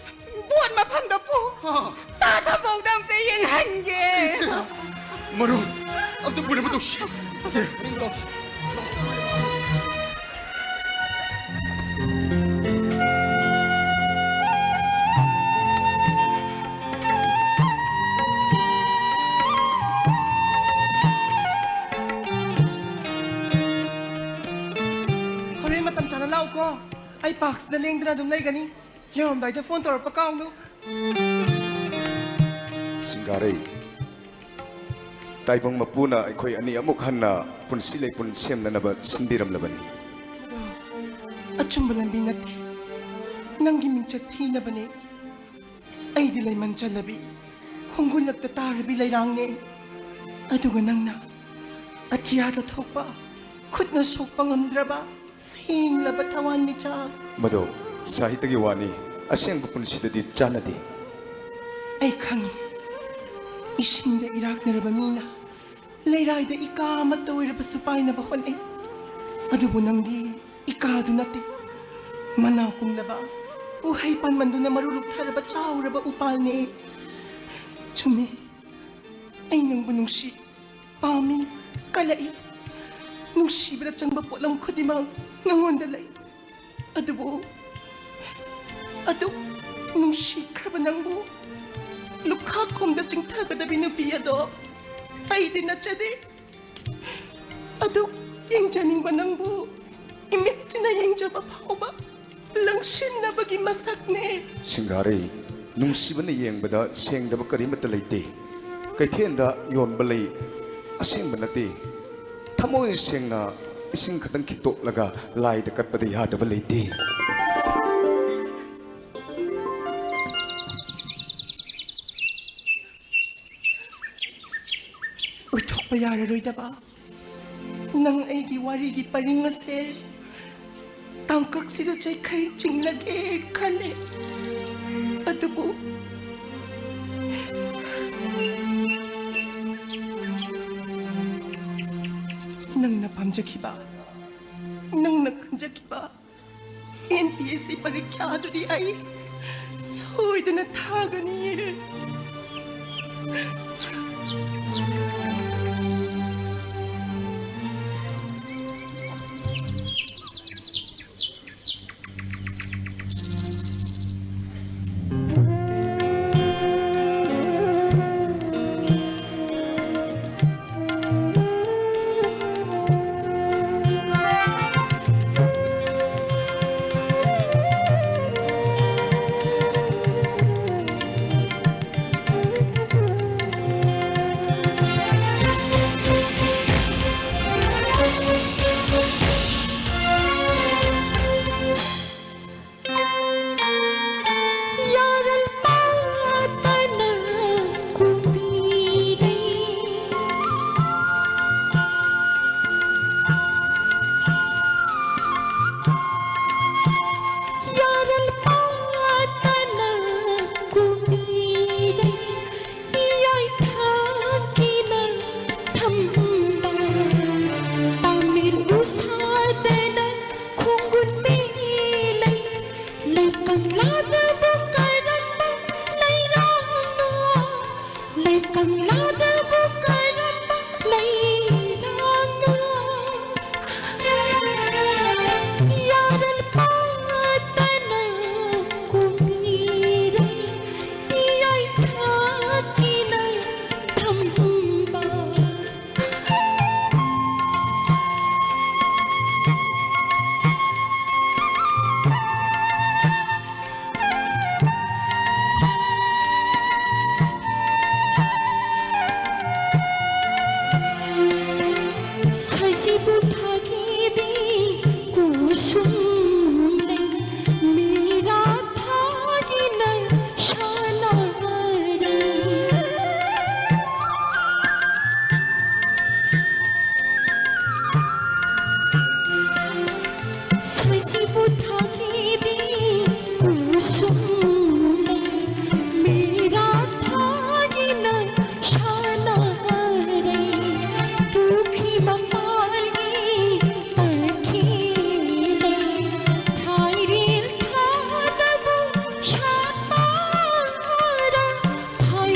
ꯕꯣꯠ ꯃꯐꯝꯗ ꯄꯨ꯫ ꯑꯥ꯫ ꯇꯥ ꯊꯝꯐꯧꯗ ꯑꯝꯇ ꯌꯦꯡꯍꯟꯒꯦ꯫ ꯏꯆꯦ, ꯃꯔꯨꯞ, ꯑꯝꯇ ꯄꯨꯅꯕ ꯇꯧꯁꯤ꯫ ꯏꯆꯦ꯫ ꯍꯣꯔꯦꯟ ꯃꯇꯝ ꯆꯥꯅ ꯂꯥꯛꯎꯀꯣ꯫ ꯑꯩ parkꯁꯤꯗ ꯂꯦꯡꯗꯅ ꯑꯗꯨꯝ ꯂꯩꯒꯅꯤ꯫ ꯌꯧꯔꯝꯗꯥꯏꯗ phone ꯇꯧꯔꯛꯄ ꯀꯥꯎꯅꯨ꯫ ꯁꯤꯡꯒꯥꯔꯩ, ꯇꯥꯏꯕꯪ ꯃꯄꯨꯅ ꯑꯩꯈꯣꯏ ꯑꯅꯤ ꯑꯃꯨꯛ ꯍꯟꯅ ꯄꯨꯟꯁꯤ ꯂꯩꯄꯨꯟ ꯁꯦꯝꯅꯅꯕ ꯁꯤꯟꯕꯤꯔꯝꯂꯕꯅꯤ꯫ ꯑꯗꯣ ꯑꯆꯨꯝꯕ ꯂꯝꯕꯤ ꯅꯠꯇꯦ꯫ ꯅꯪꯒꯤ ꯃꯤꯡꯆꯠ ꯊꯤꯅꯕꯅꯦ꯫ ꯑꯩꯗꯤ ꯂꯩꯃꯟ ꯆꯜꯂꯕꯤ, ꯈꯣꯡꯒꯨꯜꯂꯛꯇ ꯇꯥꯔꯕꯤ ꯂꯩꯔꯥꯡꯅꯦ꯫ ꯑꯗꯨꯒ ꯅꯪꯅ ꯑꯇꯤꯌꯥꯗ ꯊꯣꯛꯄ, ꯈꯨꯠꯅ ꯁꯣꯛꯄ ꯉꯝꯗ꯭ꯔꯕ ꯁꯦꯡꯂꯕ ꯊꯋꯥꯟꯃꯤꯆꯥꯛ꯫ ꯃꯗꯨ ꯁꯥꯍꯤꯇꯒꯤ ꯋꯥꯅꯤ, ꯑꯁꯦꯡꯕ ꯄꯨꯟꯁꯤꯗꯗꯤ ꯆꯥꯟꯅꯗꯦ꯫ ꯑꯩ ꯈꯪꯏ, ꯏꯁꯤꯡꯗ ꯏꯔꯥꯛꯅꯔꯕ ꯃꯤꯅ ꯂꯩꯔꯥꯏꯗ ꯏꯀꯥ ꯑꯃꯠꯇ ꯑꯣꯏꯔꯕꯁꯨ ꯄꯥꯏꯅꯕ ꯍꯣꯠꯅꯩ꯫ ꯑꯗꯨꯕꯨ ꯅꯪꯗꯤ ꯏꯀꯥꯗꯨ ꯅꯠꯇꯦ, ꯃꯅꯥ ꯄꯨꯝꯂꯕ ꯎꯍꯩ ꯄꯥꯟꯃꯟꯗꯨꯅ ꯃꯔꯨ ꯂꯨꯛꯊꯔꯕ ꯆꯥꯎꯔꯕ ꯎꯄꯥꯜꯅꯦ꯫ ꯆꯨꯝꯃꯤ, ꯑꯩ ꯅꯪꯕꯨ ꯅꯨꯡꯁꯤ꯫ ꯄꯥꯝꯃꯤ, ꯀꯜꯂꯛꯏ꯫ ꯅꯨꯡꯁꯤꯕꯗ ꯆꯪꯕ ꯄꯣꯠꯂꯝ ꯈꯨꯗꯤꯡꯃꯛ ꯅꯪꯉꯣꯟꯗ ꯂꯩ꯫ ꯑꯗꯨꯕꯨ ꯑꯗꯨꯛ ꯅꯨꯡꯁꯤꯈ꯭ꯔꯕ ꯅꯪꯕꯨ ꯂꯨꯈꯥꯛꯈꯣꯝꯗ ꯆꯤꯡꯊꯒꯗꯕꯤ ꯅꯨꯄꯤ ꯑꯗꯣ ꯑꯩꯗꯤ ꯅꯠꯆꯗꯦ꯫ ꯑꯗꯨꯛ ꯌꯦꯡꯖꯅꯤꯡꯕ ꯅꯪꯕꯨ ꯏꯃꯤꯠꯁꯤꯅ ꯌꯦꯡꯖꯕ ꯐꯥꯎꯕ ꯂꯪꯁꯤꯟꯅꯕꯒꯤ ꯃꯁꯛꯅꯦ꯫ ꯁꯤꯡꯒꯥꯔꯩ, ꯅꯨꯡꯁꯤꯕꯅ ꯌꯦꯡꯕꯗ ꯁꯦꯡꯗꯕ ꯀꯔꯤꯃꯠꯇ ꯂꯩꯇꯦ꯫ ꯀꯩꯊꯦꯜꯗ ꯌꯣꯟꯕ ꯂꯩ ꯑꯁꯦꯡꯕ ꯅꯠꯇꯦ꯫ ꯊꯃꯣꯏ ꯁꯦꯡꯅ ꯏꯁꯤꯡ ꯈꯛꯇꯪ ꯈꯤꯛꯇꯣꯛꯂꯒ ꯂꯥꯏꯗ ꯀꯠꯄꯗ ꯌꯥꯗꯕ ꯂꯩꯇꯦ꯫ ꯑꯣꯏꯊꯣꯛꯄ ꯌꯥꯔꯔꯣꯏꯗꯕ ꯅꯪ ꯑꯩꯒꯤ ꯋꯥꯔꯤꯒꯤ ꯄꯔꯤꯡ ꯑꯁꯦ ꯇꯥꯡꯀꯛꯁꯤꯗ ꯆꯩꯈꯩ ꯆꯤꯡꯂꯒꯦ ꯈꯜꯂꯦ꯫ ꯑꯗꯨꯕꯨ ꯅꯪꯅ ꯄꯥꯝꯖꯈꯤꯕ, ꯅꯪꯅ ꯈꯟꯖꯈꯤꯕ ꯑꯦꯟ ꯄꯤ ꯑꯦꯁ ꯁꯤ ꯄꯔꯤꯈ꯭ꯌꯥꯗꯨꯗꯤ ꯑꯩ ꯁꯣꯏꯗꯅ ꯊꯥꯒꯅꯤꯌꯦ꯫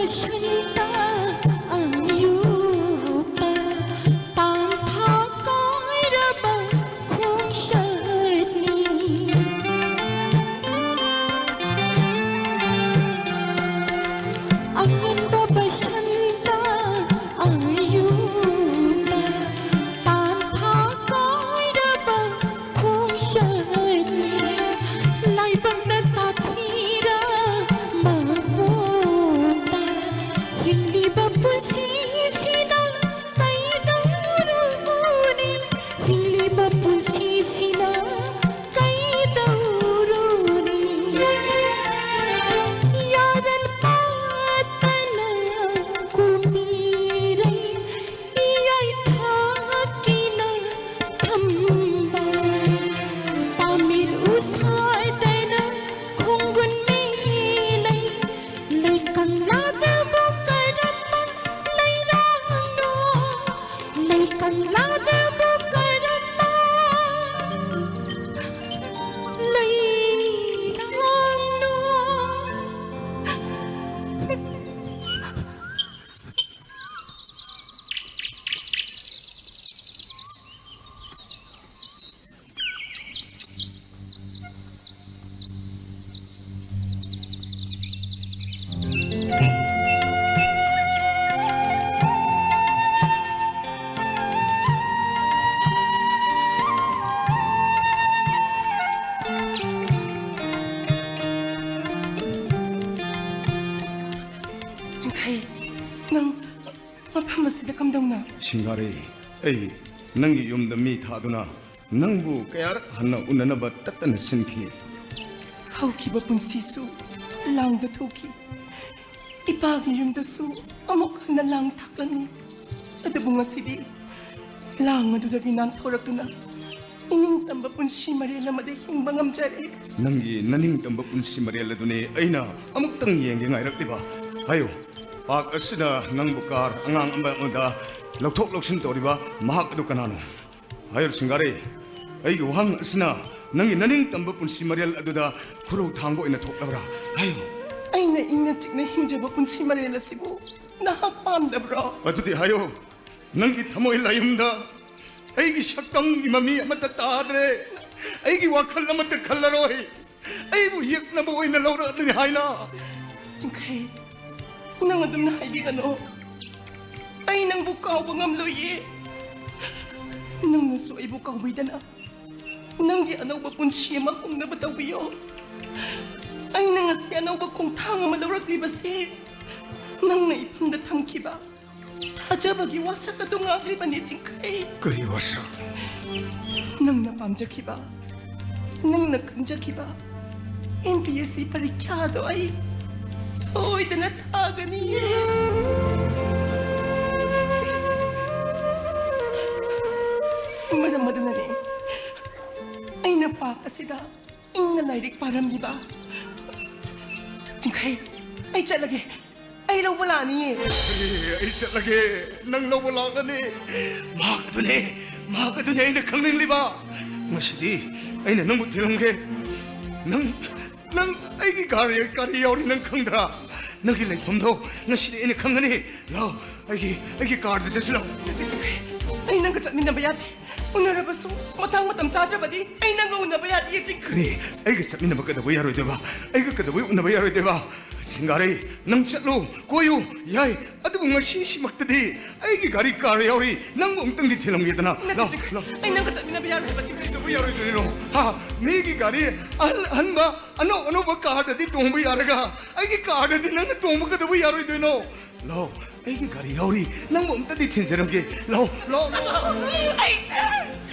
ꯁꯟꯇ ꯑꯌꯨꯛꯇ ꯇꯥꯟꯊꯥ ꯀꯥꯏꯔꯕ ꯈꯣꯡꯆꯠꯅꯤ꯫ ꯑꯉꯟꯕ ꯕꯁꯟꯇ ꯑꯌꯨꯛꯇ ꯇꯥꯟꯊꯥ ꯀꯥꯏꯔꯕ ꯈꯣꯡꯆꯠꯅꯤ꯫ ꯂꯥꯏꯕꯛꯅ ꯇꯥꯛꯄꯤꯔ ꯃꯄꯣꯛꯇ ꯍꯤꯡꯂꯤꯕ ꯄꯨꯟꯁꯤꯁꯤꯅ ꯀꯩꯗꯧꯔꯨꯅꯤ? ꯍꯤꯡꯂꯤꯕ ꯄꯨꯟꯁꯤꯁꯤꯅ ꯀꯩꯗꯧꯔꯨꯅꯤ? ꯌꯥꯔꯟ ꯄꯥꯠꯇꯅ ꯀꯨꯝꯕꯤꯔꯩ ꯏꯌꯥꯏꯊꯛꯀꯤꯅ ꯊꯝꯕ ꯄꯥꯃꯤꯔ ꯎꯁꯥꯗꯅ ꯈꯣꯡꯒꯨꯟ ꯃꯦꯂꯩ꯫ ꯂꯩ ꯀꯪꯂꯥꯗꯕꯨ ꯀꯔꯝꯕ ꯂꯩꯔꯥꯡꯅꯣ? ꯂꯩ ꯀꯪꯂꯥꯗꯕꯨ ꯀꯔꯝꯕ ꯂꯩꯔꯥꯡꯅꯣ? ꯆꯤꯡꯈꯩ, ꯅꯪ ꯃꯐꯝ ꯑꯁꯤꯗ ꯀꯝꯗꯧꯅ? ꯁꯤꯡꯒꯥꯔꯩ, ꯑꯩ ꯅꯪꯒꯤ ꯌꯨꯝꯗ ꯃꯤ ꯊꯥꯗꯨꯅ ꯅꯪꯕꯨ ꯀꯌꯥꯔꯛ ꯍꯟꯅ ꯎꯅꯅꯕ ꯇꯠꯇꯅ ꯁꯤꯟꯈꯤ꯫ ꯍꯧꯈꯤꯕ ꯄꯨꯟꯁꯤꯁꯨ ꯂꯥꯡꯗ ꯊꯣꯛꯈꯤ꯫ ꯏꯄꯥꯒꯤ ꯌꯨꯝꯗꯁꯨ ꯑꯃꯨꯛ ꯍꯟꯅ ꯂꯥꯡ ꯊꯥꯛꯂꯝꯃꯤ꯫ ꯑꯗꯨꯕꯨ ꯉꯁꯤꯗꯤ ꯂꯥꯡ ꯑꯗꯨꯗꯒꯤ ꯅꯥꯟꯊꯣꯔꯛꯇꯨꯅ ꯏꯅꯤꯡꯇꯝꯕ ꯄꯨꯟꯁꯤ ꯃꯔꯦꯜ ꯑꯃꯗ ꯍꯤꯡꯕ ꯉꯝꯖꯔꯦ꯫ ꯅꯪꯒꯤ ꯅꯅꯤꯡꯇꯝꯕ ꯄꯨꯟꯁꯤ ꯃꯔꯦꯜ ꯑꯗꯨꯅꯤ ꯑꯩꯅ ꯑꯃꯨꯛꯇꯪ ꯌꯦꯡꯒꯦ ꯉꯥꯏꯔꯛꯂꯤꯕ꯫ ꯍꯥꯏꯌꯨ, ꯄꯥꯛ ꯑꯁꯤꯗ ꯅꯪꯕꯨ ꯀꯥꯔ ꯑꯉꯥꯡ ꯑꯃ ꯑꯃꯗ ꯂꯧꯊꯣꯛ ꯂꯧꯁꯤꯟ ꯇꯧꯔꯤꯕ ꯃꯍꯥꯛ ꯑꯗꯨ ꯀꯅꯥꯅꯣ? ꯍꯥꯏꯌꯨ ꯁꯤꯡꯒꯥꯔꯩ, ꯑꯩꯒꯤ ꯋꯥꯍꯪ ꯑꯁꯤꯅ ꯅꯪꯒꯤ ꯅꯅꯤꯡꯇꯝꯕ ꯄꯨꯟꯁꯤ ꯃꯔꯦꯜ ꯑꯗꯨꯗ ꯈꯨꯔꯧ ꯊꯥꯡꯕ ꯑꯣꯏꯅ ꯊꯣꯛꯂꯕ꯭ꯔꯥ? ꯍꯥꯏꯌꯨ꯫ ꯑꯩ ꯏꯪꯅ ꯆꯤꯛꯅ ꯍꯤꯡꯖꯕ ꯄꯨꯟꯁꯤ ꯃꯔꯦꯜ ꯑꯁꯤꯕꯨ ꯅꯍꯥꯛ ꯄꯥꯝꯗꯕ꯭ꯔꯣ? ꯑꯗꯨꯗꯤ ꯍꯥꯏꯌꯣ, ꯅꯪꯒꯤ ꯊꯃꯣꯏ ꯂꯥꯏꯌꯨꯝꯗ ꯑꯩꯒꯤ ꯁꯛꯇꯝꯒꯤ ꯃꯃꯤ ꯑꯃꯠꯇ ꯇꯥꯗ꯭ꯔꯦ꯫ ꯑꯩꯒꯤ ꯋꯥꯈꯜ ꯑꯃꯠꯇ ꯈꯜꯂꯔꯣꯏ꯫ ꯑꯩꯕꯨ ꯌꯦꯛꯅꯕ ꯑꯣꯏꯅ ꯂꯧꯔꯛꯂꯅꯤ ꯍꯥꯏꯅ꯫ ꯆꯤꯡꯈꯩ, ꯅꯪ ꯑꯗꯨꯝꯅ ꯍꯥꯏꯕꯤꯒꯅꯨ꯫ ꯑꯩ ꯅꯪꯕꯨ ꯀꯥꯎꯕ ꯉꯝꯂꯣꯏꯌꯦ꯫ ꯅꯪꯅꯁꯨ ꯑꯩꯕꯨ ꯀꯥꯎꯕꯤꯗꯅ ꯅꯪꯒꯤ ꯑꯅꯧꯕ ꯄꯨꯟꯁꯤ ꯑꯃ ꯍꯧꯅꯕ ꯇꯧꯕꯤꯌꯣ꯫ ꯑꯩꯅ ꯉꯁꯤ ꯑꯅꯧꯕ ꯈꯣꯡꯊꯥꯡ ꯑꯃ ꯂꯧꯔꯛꯂꯤꯕꯁꯦ ꯅꯪꯅ ꯏꯐꯝꯗ ꯊꯝꯈꯤꯕ ꯊꯥꯖꯕꯒꯤ ꯋꯥꯁꯛ ꯑꯗꯨ ꯉꯥꯛꯂꯤꯕꯅꯤ, ꯆꯤꯡꯈꯩ꯫ ꯀꯔꯤ ꯋꯥꯁꯛ? ꯅꯪꯅ ꯄꯥꯝꯖꯈꯤꯕ, ꯅꯪꯅ ꯈꯟꯖꯈꯤꯕ ꯑꯦꯝ ꯄꯤ ꯑꯦꯁ ꯁꯤ ꯄꯔꯤꯈ꯭ꯌꯥꯗꯣ ꯑꯩ ꯁꯣꯏꯗꯅ ꯊꯥꯒꯅꯤ꯫ ꯃꯔꯝ ꯑꯗꯨꯅꯅꯦ ꯑꯩꯅ ꯄꯥꯛ ꯑꯁꯤꯗ ꯏꯪꯅ ꯂꯥꯏꯔꯤꯛ ꯄꯥꯔꯝꯂꯤꯕ꯫ ꯆꯤꯡꯈꯩ, ꯑꯩ ꯆꯠꯂꯒꯦ꯫ ꯑꯩ ꯂꯧꯕ ꯂꯥꯛꯑꯅꯤꯌꯦ꯫ ꯑꯩ ꯆꯠꯂꯒꯦ꯫ ꯅꯪ ꯂꯧꯕ ꯂꯥꯛꯂꯅꯤ꯫ ꯃꯍꯥꯛ ꯑꯗꯨꯅꯦ, ꯃꯍꯥꯛ ꯑꯗꯨꯅꯦ ꯑꯩꯅ ꯈꯪꯅꯤꯡꯂꯤꯕ꯫ ꯉꯁꯤꯗꯤ ꯑꯩꯅ ꯅꯪꯕꯨ ꯊꯤꯜꯂꯝꯒꯦ꯫ ꯅꯪ, ꯅꯪ ꯑꯩꯒꯤ ꯒꯥꯔꯤ, ꯒꯥꯔꯤ ꯌꯥꯎꯔꯤ, ꯅꯪ ꯈꯪꯗ꯭ꯔꯥ? ꯅꯪꯒꯤ ꯂꯩꯐꯝꯗꯣ ꯉꯁꯤꯗꯤ ꯑꯩꯅ ꯈꯪꯒꯅꯤ꯫ ꯂꯥꯎ, ꯑꯩꯒꯤ, ꯑꯩꯒꯤ ꯀꯥꯔꯗ ꯆꯠꯁꯤ ꯂꯥꯎ꯫ ꯅꯠꯇꯦ, ꯆꯤꯡꯈꯩ꯫ ꯑꯩ ꯅꯪꯒ ꯆꯠꯃꯤꯟꯅꯕ ꯌꯥꯗꯦ꯫ ꯎꯅꯔꯕꯁꯨ ꯃꯇꯥꯡ ꯃꯇꯝ ꯆꯥꯗ꯭ꯔꯕꯗꯤ ꯑꯩ ꯅꯪꯒ ꯎꯅꯕ ꯌꯥꯗꯦ, ꯆꯤꯡꯈꯩ꯫ ꯀꯔꯤ? ꯑꯩꯒ ꯆꯠꯃꯤꯟꯅꯕ ꯀꯩꯗꯧꯕ ꯌꯥꯔꯣꯏꯗꯣꯏꯕ? ꯑꯩꯒ ꯀꯩꯗꯧꯕꯩ ꯎꯅꯕ ꯌꯥꯔꯣꯏꯗꯣꯏꯕ? ꯁꯤꯡꯒꯥꯔꯩ, ꯅꯪ ꯆꯠꯂꯨ, ꯀꯣꯏꯌꯨ, ꯌꯥꯏ꯫ ꯑꯗꯨꯕꯨ ꯉꯁꯤꯁꯤꯃꯛꯇꯗꯤ ꯑꯩꯒꯤ ꯒꯥꯔꯤ ꯀꯥꯔ ꯌꯥꯎꯔꯤ꯫ ꯅꯪꯕꯨ ꯑꯃꯨꯛꯇꯪꯗꯤ ꯊꯤꯜꯂꯝꯒꯦꯗꯅ꯫ ꯅꯠꯇꯦ, ꯂꯥꯎ, ꯆꯤꯡꯈꯩ꯫ ꯂꯥꯎ꯫ ꯑꯩ ꯅꯪꯒ ꯆꯠꯃꯤꯟꯅꯕ ꯌꯥꯔꯣꯏ ꯍꯥꯏꯕ, ꯆꯤꯡꯈꯩ꯫ ꯀꯩꯗꯧꯕ ꯌꯥꯔꯣꯏꯗꯣꯏꯅꯣ? ꯍꯥ? ꯃꯤꯒꯤ ꯒꯥꯔꯤ ꯑꯍꯜ-, ꯑꯍꯟꯕ ꯑꯅꯧ ꯑꯅꯧꯕ ꯀꯥꯔꯗꯗꯤ ꯇꯣꯡꯕ ꯌꯥꯔꯒ ꯑꯩꯒꯤ ꯀꯥꯔꯗꯗꯤ ꯅꯪꯅ ꯇꯣꯡꯕ ꯀꯩꯗꯧꯕ ꯌꯥꯔꯣꯏꯗꯣꯏꯅꯣ? ꯂꯥꯎ, ꯑꯩꯒꯤ ꯒꯥꯔꯤ ꯌꯥꯎꯔꯤ, ꯅꯪꯕꯨ ꯑꯝꯇꯗꯤ ꯊꯤꯟꯖꯔꯝꯒꯦ꯫ ꯂꯥꯎ, ꯂꯥꯎ, ꯂꯥꯎ꯫ ꯑꯩꯁꯦ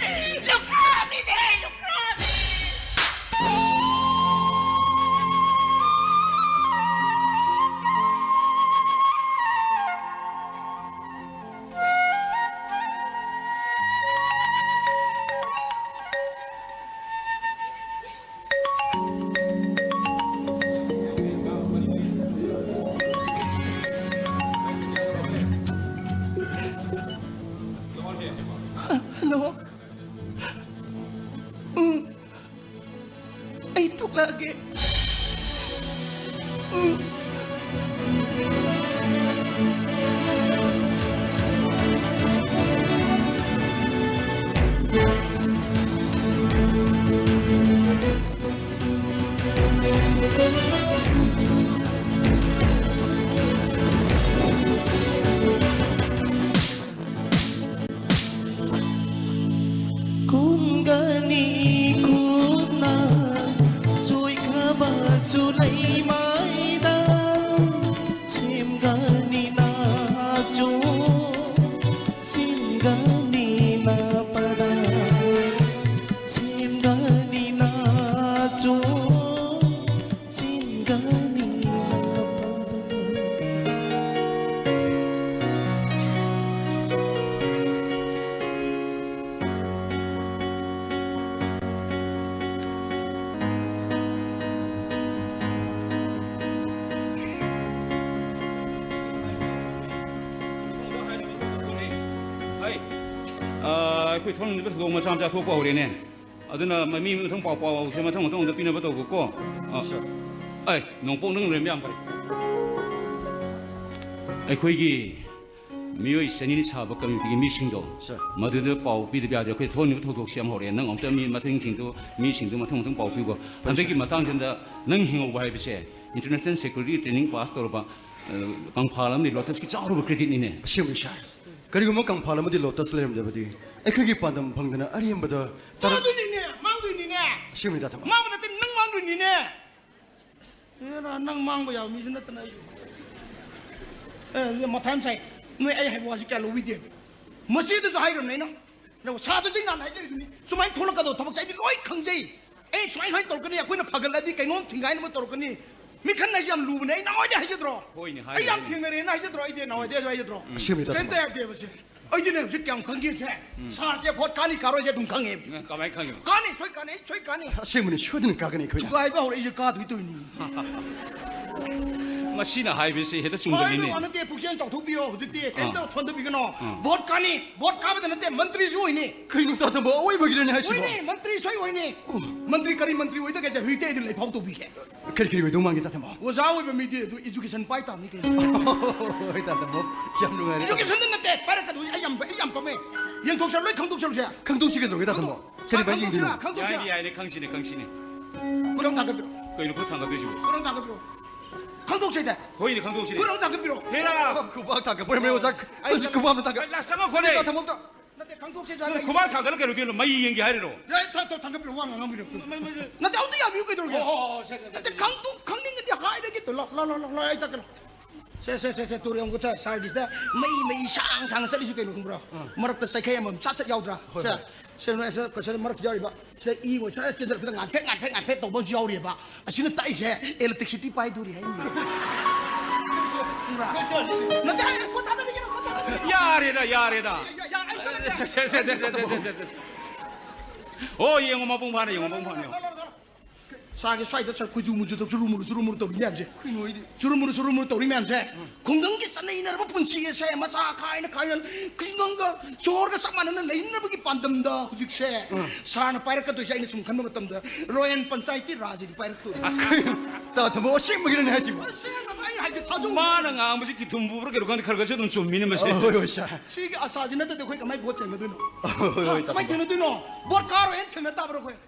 ꯂꯨꯈ꯭ꯔꯥꯕꯤꯅꯦ, ꯂꯨꯈ꯭ꯔꯥꯕꯤ꯫ ꯍꯜꯂꯣ꯫ ꯑꯩꯈꯣꯏ ꯊꯣꯛꯅꯤꯡꯕ ꯊꯧꯗꯣꯛ ꯃꯆꯥ ꯃꯆꯥ ꯊꯣꯛꯄ ꯍꯧꯔꯦꯅꯦ꯫ ꯑꯗꯨꯅ ꯃ-, ꯃꯤ ꯃꯊꯪ ꯄꯥꯎ, ꯄꯥꯎꯁꯦ ꯃꯊꯪ ꯃꯊꯪ ꯑꯝꯇ ꯄꯤꯅꯕ ꯇꯧꯒꯣꯀꯣ꯫ ꯑ, ꯑꯩ, ꯅꯣꯡꯄꯣꯛ ꯅꯪ ꯂꯩꯔꯝꯕ ꯌꯥꯝ ꯐꯔꯦ꯫ ꯑꯩꯈꯣꯏꯒꯤ ꯃꯤꯑꯣꯏ ꯆꯅꯤꯅ ꯁꯥꯕ ꯀꯃꯤꯇꯤꯒꯤ ꯃꯤꯁꯤꯡꯗꯣ, ꯁꯔ꯫ ꯃꯗꯨꯗ ꯄꯥꯎ ꯄꯤꯗꯕ ꯌꯥꯗꯦ꯫ ꯑꯩꯈꯣꯏ ꯊꯣꯛꯍꯟꯅꯤꯡꯕ ꯊꯧꯗꯣꯛꯁꯦ ꯌꯥꯝ ꯍꯧꯔꯛꯑꯦ꯫ ꯅꯪ ꯑꯃꯨꯛꯇ ꯃꯤ ꯃꯊꯪꯁꯤꯡꯗꯨ, ꯃꯤꯁꯤꯡꯗꯨ ꯃꯊꯪ ꯃꯊꯪ ꯄꯥꯎ ꯄꯤꯈꯣ꯫ ꯍꯟꯗꯛꯀꯤ ꯃꯇꯥꯡꯁꯤꯗ ꯅꯪ ꯍꯤꯡꯍꯧꯕ ꯍꯥꯏꯕꯁꯦ international security training pass ꯇꯧꯔꯕ, ꯑ, ꯀꯪꯐꯥꯜ ꯑꯃꯗꯤ ꯂꯣꯇꯁꯀꯤ ꯆꯥꯎꯔꯕ creditꯅꯤꯅꯦ꯫ ꯑꯁꯦꯡꯕꯅꯤ ꯁꯥꯔ꯫ ꯀꯔꯤꯒꯨꯝꯕ ꯀꯪꯐꯥꯜ ꯑꯃꯗꯤ ꯂꯣꯇꯁ ꯂꯩꯔꯝꯗꯕꯗꯤ ꯑꯩꯈꯣꯏꯒꯤ ꯄꯥꯟꯗꯝ ꯐꯪꯗꯅ ꯑꯔꯦꯝꯕꯗ ꯇꯔꯛ- ꯃꯥꯡꯗꯣꯏꯅꯤꯅꯦ, ꯃꯥꯡꯗꯣꯏꯅꯤꯅꯦ꯫ ꯑꯁꯦꯡꯕꯅꯤ ꯇꯥ ꯊꯝꯕ꯫ ꯃꯥꯡꯕ ꯅꯠꯇꯦ, ꯅꯪ ꯃꯥꯡꯗꯣꯏꯅꯤꯅꯦ꯫ ꯑꯦꯔꯥ, ꯅꯪ ꯃꯥꯡꯕ ꯌꯥꯕ ꯃꯤꯁꯨ ꯅꯠꯇꯅ ꯑꯩꯁꯨ꯫ ꯑꯦ, ꯃꯊꯥ ꯌꯥꯝ ꯁꯥꯏ꯫ ꯅꯣꯏ ꯑꯩ ꯍꯥꯏꯕ ꯋꯥꯁꯤ ꯀꯌꯥ ꯂꯧꯕꯤꯗꯦꯕ꯫ ꯃꯆꯦꯗꯁꯨ ꯍꯥꯏꯈ꯭ꯔꯕꯅꯦ ꯑꯩꯅ꯫ ꯅꯪ ꯁꯥꯔꯗꯁꯨ ꯑꯩ ꯅꯍꯥꯟ ꯍꯥꯏꯖꯔꯤꯗꯨꯅꯤ꯫ ꯁꯨꯃꯥꯏꯅ ꯊꯣꯛꯂꯛꯀꯗꯧꯕ ꯊꯕꯛꯁꯦ ꯑꯩꯗꯤ ꯂꯣꯏ ꯈꯪꯖꯩ꯫ ꯑꯩ ꯁꯨꯃꯥꯏꯅ, ꯁꯨꯃꯥꯏꯅ ꯇꯧꯔꯛꯀꯅꯤ, ꯑꯩꯈꯣꯏꯅ ꯐꯒꯠꯂꯗꯤ ꯀꯩꯅꯣꯝ ꯊꯤꯡꯒꯥꯏꯅꯕ ꯇꯧꯔꯛꯀꯅꯤ꯫ ꯃꯤꯈꯜ ꯍꯥꯏꯁꯦ ꯌꯥꯝ ꯂꯨꯕꯅꯦ꯫ ꯑꯩ ꯅꯍꯥꯟꯋꯥꯏꯗꯩ ꯍꯥꯏꯖꯗ꯭ꯔꯣ? ꯍꯣꯏꯅꯦ, ꯑꯩ ꯌꯥꯝ ꯍꯥꯏꯔꯤꯅꯦ꯫ ꯊꯦꯡꯅꯔꯦꯅ ꯍꯥꯏꯖꯗ꯭ꯔꯣ? ꯑꯩꯗꯤ ꯅꯍꯥꯟꯋꯥꯏꯗꯩ ꯍꯥꯏꯖꯗ꯭ꯔꯣ? ꯑꯁꯦꯡꯕꯩ ꯀꯩꯝꯇ ꯇꯥꯊꯣꯛꯑꯣ꯫ ꯌꯥꯗꯦꯕ ꯁꯦ꯫ ꯑꯩꯗꯤꯅꯦ ꯍꯧꯖꯤꯛ ꯀꯌꯥꯝ ꯈꯪꯒꯦꯁꯦ꯫ ꯎꯝ꯫ ꯁꯥꯔꯁꯦ ꯚꯣꯠ ꯀꯥꯅꯤ ꯀꯥꯔꯣꯏꯁꯦ ꯑꯗꯨꯝ ꯈꯪꯉꯦꯕ꯫ ꯎꯝ, ꯀꯃꯥꯏꯅ ꯈꯪꯉꯤꯕ? ꯀꯥꯅꯤ, ꯁꯣꯏ ꯀꯥꯅꯤ, ꯑꯩ ꯁꯣꯏ ꯀꯥꯅꯤ꯫ ꯑꯁꯦꯡꯕꯅꯤ, ꯁꯣꯏꯗꯅ ꯀꯥꯒꯅꯤ ꯑꯩꯈꯣꯏꯅ꯫ ꯊꯨꯒꯥꯏꯕ ꯍꯧꯔꯛꯏꯁꯦ ꯀꯥꯗꯣꯏ ꯇꯧꯔꯤꯅꯤ꯫ ꯃꯁꯤꯅ ꯍꯥꯏꯕꯁꯤ ꯍꯦꯛꯇ ꯆꯨꯝꯒꯜꯂꯤꯅꯦ꯫ ꯍꯥꯏꯕ ꯋꯥ ꯅꯠꯇꯦ, ꯄꯨꯛꯆꯦꯜ ꯆꯥꯎꯊꯣꯛꯄꯤꯌꯣ꯫ ꯍꯧꯖꯤꯛꯇꯤ ꯀꯩꯝꯇ ꯑꯥ꯫ ꯁꯣꯟꯊꯕꯤꯒꯅꯣ꯫ ꯑꯥ꯫ ꯚꯣꯠ ꯀꯥꯅꯤ, ꯚꯣꯠ ꯀꯥꯕꯗ ꯅꯠꯇꯦ, ꯃꯟꯇ꯭ꯔꯤꯁꯨ ꯑꯣꯏꯅꯤ꯫ ꯀꯩꯅꯣ ꯇꯥ ꯊꯝꯕ, ꯑꯋꯣꯏꯕꯒꯤꯔꯅꯦ ꯍꯥꯏꯁꯤꯕꯣ? ꯑꯣꯏꯅꯤ, ꯃꯟꯇ꯭ꯔꯤ ꯁꯣꯏ ꯑꯣꯏꯅꯤ꯫ ꯑꯣ꯫ ꯃꯟꯇ꯭ꯔꯤ ꯀꯔꯤ ꯃꯟꯇ꯭ꯔꯤ ꯑꯣꯏꯗꯒꯦꯁꯦ? ꯍꯧꯖꯤꯛꯇꯤ ꯑꯩ ꯑꯗꯨꯝ ꯂꯩꯐꯥꯎ ꯇꯧꯕꯤꯒꯦ꯫ ꯀꯔꯤ ꯀꯔꯤ ꯑꯣꯏꯗꯧ ꯃꯥꯟꯒꯦ ꯇꯥ ꯊꯝꯕ? ꯑꯣꯖꯥ ꯑꯣꯏꯕ ꯃꯤꯗꯤ ꯑꯗꯨ education ꯄꯥꯏ ꯇꯥꯕꯅꯤ ꯀꯩꯅꯣ꯫ ꯍꯣꯏ ꯇꯥ ꯊꯝꯕ, ꯌꯥꯝ ꯅꯨꯡꯉꯥꯏꯔꯦ꯫ Educationꯗ ꯅꯠꯇꯦ, ꯄꯥꯏꯔꯛꯀꯗꯣꯏꯁꯦ꯫ ꯑꯩ ꯌꯥꯝ, ꯑꯩ ꯌꯥꯝ ꯄꯥꯝꯃꯦ꯫ ꯌꯦꯡꯊꯣꯛꯁꯤꯔꯥ? ꯂꯣꯏ ꯈꯪꯗꯣꯛꯁꯤꯔꯁꯦ? ꯈꯪꯗꯣꯛꯁꯤꯔꯥ? ꯈꯪꯗꯣꯛꯁꯤ ꯀꯩꯗꯧꯔꯒꯦ ꯇꯥ ꯊꯝꯕ? ꯈꯪꯗꯣꯛ-, ꯀꯔꯤ ꯄꯥꯏ ꯈꯪꯗꯣꯛꯁꯤꯔꯥ? ꯌꯦꯡꯗꯣꯏꯅꯣ? ꯈꯪꯗꯣꯛꯁꯤꯔꯥ? ꯌꯥꯏꯅꯦ, ꯈꯪꯁꯤꯅꯦ, ꯈꯪꯁꯤꯅꯦ꯫ ꯈꯨꯠ ꯑꯝ ꯊꯥꯡꯒꯠꯄꯤꯔꯣ꯫ ꯀꯩꯅꯣ ꯈꯨꯠ ꯊꯥꯡꯒꯠꯇꯣꯏꯁꯤꯕꯣ? ꯈꯨꯠ ꯑꯝ ꯊꯥꯡꯒꯠꯄꯤꯔꯣ꯫ ꯈꯪꯗꯣꯛꯁꯦ ꯇꯥꯏ꯫ ꯍꯣꯏꯅꯦ, ꯈꯪꯗꯣꯛꯁꯤꯅꯦ꯫ ꯈꯨꯠ ꯑꯝ ꯊꯥꯡꯒꯠꯄꯤꯔꯣ꯫ ꯍꯦꯔꯥ! ꯈꯨꯕꯥꯛ ꯊꯥꯡꯒꯠꯄ ꯑꯣꯏꯔꯝꯃꯦ, ꯑꯣꯖꯥ꯫ ꯑꯩ ꯍꯧꯖꯤꯛ ꯆꯠꯂꯦ꯫ ꯈꯨꯕꯥꯛ ꯑꯝꯇ ꯊꯥꯡꯒꯠ-, ꯑꯩ ꯂꯥꯁ ꯑꯃ ꯈꯣꯠꯂꯦ꯫ ꯇꯥ ꯊꯝꯕ ꯑꯝꯇ꯫ ꯅꯠꯇꯦ, ꯈꯪꯗꯣꯛꯁꯦ ꯅꯪ ꯍꯥꯏꯕ ꯈꯨꯕꯥꯛ ꯑꯩ ꯊꯥꯡꯒꯠꯂ ꯀꯩꯗꯧꯗꯣꯏꯅꯣ? ꯃꯩ ꯌꯦꯡꯒꯦ ꯍꯥꯏꯔꯤꯔꯣ? ꯌꯥꯏ, ꯊ-, ꯊ-, ꯊꯥꯡꯒꯠꯄꯤꯔꯣ, ꯋꯥ ꯉꯥꯡꯕꯤꯔꯣ꯫ ꯃꯩ, ꯃꯩ, ꯃꯩ꯫ ꯅꯠꯇꯦ, ꯑꯝꯇ ꯌꯥꯕꯤꯌꯨ ꯀꯩꯗꯧꯔꯒꯦ? ꯑꯣ, ꯑꯣ, ꯑꯣ, ꯁꯦ, ꯁꯦ, ꯁꯦ, ꯅꯠꯇꯦ, ꯁꯦ, ꯁꯦ꯫ ꯈꯪꯗꯣꯛ-, ꯈꯪꯅꯤꯡꯉꯗꯤ ꯍꯥꯏꯔꯒꯦ꯫ ꯇꯨ, ꯂꯥꯎ, ꯂꯥꯎ, ꯂꯥꯎ, ꯂꯥꯎ, ꯂꯥꯎ, ꯑꯩ ꯇꯥꯛꯀꯦ, ꯂꯥꯎ꯫ ꯁꯦ, ꯁꯦ, ꯁꯦ, ꯁꯦ, ꯇꯨ ꯌꯦꯡꯉꯨꯀꯣ, ꯁꯦ, ꯁꯥꯔꯒꯤꯁꯤꯗ ꯃꯩ, ꯃꯩ ꯁꯥꯡ ꯁꯥꯡꯅ ꯆꯠꯂꯤꯁꯤ ꯀꯩꯅꯣ ꯈꯪꯕ꯭ꯔꯣ? ꯑꯥ꯫ ꯃꯔꯛꯇ ꯆꯩꯈꯩ ꯑꯃꯃꯝ ꯆꯥꯠ ꯆꯠ ꯌꯥꯎꯗ꯭ꯔꯥ? ꯍꯣꯏ, ꯁꯦ, ꯍꯣꯏ꯫ ꯁꯦ, ꯅꯣꯏ ꯁꯦ, ꯁꯦ, ꯃꯔꯛꯇ ꯌꯥꯎꯔꯤꯕ꯫ ꯁꯤꯗ ꯏ ꯑꯣꯏ ꯁꯠ ꯆꯦꯟꯖꯜꯂꯛꯄꯗ ꯉꯥꯟꯐꯦꯠ, ꯉꯥꯟꯐꯦꯠ, ꯉꯥꯟꯐꯦꯠ ꯇꯧꯕ ꯑꯃꯁꯨ ꯌꯥꯎꯔꯤꯑꯕ꯫ ꯑꯁꯤꯅ ꯇꯥꯛꯏꯁꯦ electricity ꯄꯥꯏꯗꯣꯔꯤ ꯍꯥꯏꯅꯤ꯫ ꯈꯪꯕ꯭ꯔꯥ? ꯅꯠꯇꯦ, ꯑꯩ ꯀꯣꯟ ꯊꯥꯗꯕꯤꯒꯤꯅꯣ, ꯀꯣꯟ ꯊꯥꯗꯕꯤꯒꯤꯅꯣ꯫ ꯌꯥꯔꯦꯗ, ꯌꯥꯔꯦꯗ꯫ ꯌꯥ-, ꯌꯥ-, ꯑꯩ ꯆꯠꯂꯒꯦ꯫ ꯁꯦ, ꯁꯦ, ꯁꯦ꯫ ꯑꯣ, ꯌꯦꯡꯉꯣ, ꯃꯄꯨꯡ ꯐꯥꯅ ꯌꯦꯡꯉꯣ, ꯃꯄꯨꯡ ꯐꯥꯅ ꯌꯦꯡꯉꯣ꯫ ꯂꯧꯔꯣ, ꯂꯧꯔꯣ, ꯂꯧꯔꯣ꯫ ꯁꯥꯔꯒꯤ ꯁ꯭ꯋꯥꯏꯗ ꯁꯥꯔ ꯀꯨꯖꯨ ꯃꯨꯖꯨ ꯇꯧ, ꯆꯨꯔꯨ ꯃꯨꯔꯨ, ꯆꯨꯔꯨ ꯃꯨꯔꯨ ꯇꯧꯔꯤ ꯃꯌꯥꯝꯁꯦ꯫ ꯀꯩꯅꯣ ꯍꯥꯏꯗꯤ? ꯆꯨꯔꯨ ꯃꯨꯔꯨ, ꯆꯨꯔꯨ ꯃꯨꯔꯨ ꯇꯧꯔꯤ ꯃꯌꯥꯝꯁꯦ꯫ ꯈꯨꯡꯒꯪꯒꯤ ꯆꯠꯅ ꯏꯅꯔꯕ ꯄꯨꯟꯁꯤ ꯑꯁꯦ ꯃꯆꯥ ꯈꯥꯏꯅ ꯈꯥꯏꯅ ꯈꯨꯡꯒꯪꯒ ꯁꯣꯍꯣꯔꯒ ꯆꯞ ꯃꯥꯟꯅꯅ ꯂꯩꯅꯕꯒꯤ ꯄꯥꯟꯗꯝꯗ ꯍꯧꯖꯤꯛꯁꯦ ꯁꯥꯔꯅ ꯄꯥꯏꯔꯛꯀꯗꯣꯏꯁꯦ ꯑꯩꯅ ꯁꯨꯝ ꯈꯟꯕ ꯃꯇꯝꯗ ꯔꯣꯌꯦꯜ ꯄꯟꯆꯥꯌꯇꯤ ꯔꯥꯖ ꯍꯥꯏꯗꯤ ꯄꯥꯏꯔꯛꯇꯣꯏꯅꯦ꯫ ꯇꯥ ꯊꯝꯃꯣ, ꯑꯁꯦꯡꯕꯒꯤꯔꯅꯦ ꯍꯥꯏꯁꯤꯕꯣ? ꯑꯁꯦꯡꯕ ꯑꯩꯅ ꯍꯥꯏꯕꯗꯤ ꯊꯥꯖꯧ꯫ ꯃꯥꯅ ꯉꯥꯡꯕꯁꯤ ꯀꯤꯊꯨꯝ ꯄꯨꯕ꯭ꯔꯥ ꯀꯩꯅꯣ ꯈꯪꯗꯦ, ꯈꯔ ꯈꯔꯁꯨ ꯑꯗꯨꯝ ꯆꯨꯝꯃꯤꯅꯦ ꯃꯁꯦ꯫ ꯑ, ꯍꯣꯏ, ꯍꯣꯏ, ꯁꯥꯔ꯫ ꯁꯤꯒꯤ ꯑꯁꯥꯁꯤ ꯅꯠꯇꯗꯤ ꯑꯩꯈꯣꯏ ꯀꯃꯥꯏꯅ ꯚꯣꯠ ꯆꯦꯟꯒꯗꯣꯏꯅꯣ? ꯍꯣꯏ, ꯍꯣꯏ, ꯍꯥ? ꯇꯥꯃꯣ꯫ ꯀꯃꯥꯏꯅ ꯊꯦꯡꯅꯗꯣꯏꯅꯣ? ꯚꯣꯠ ꯀꯥꯔꯣꯏꯅ ꯊꯦꯡꯅ ꯇꯥꯕ꯭ꯔꯥ ꯑꯩꯈꯣꯏ?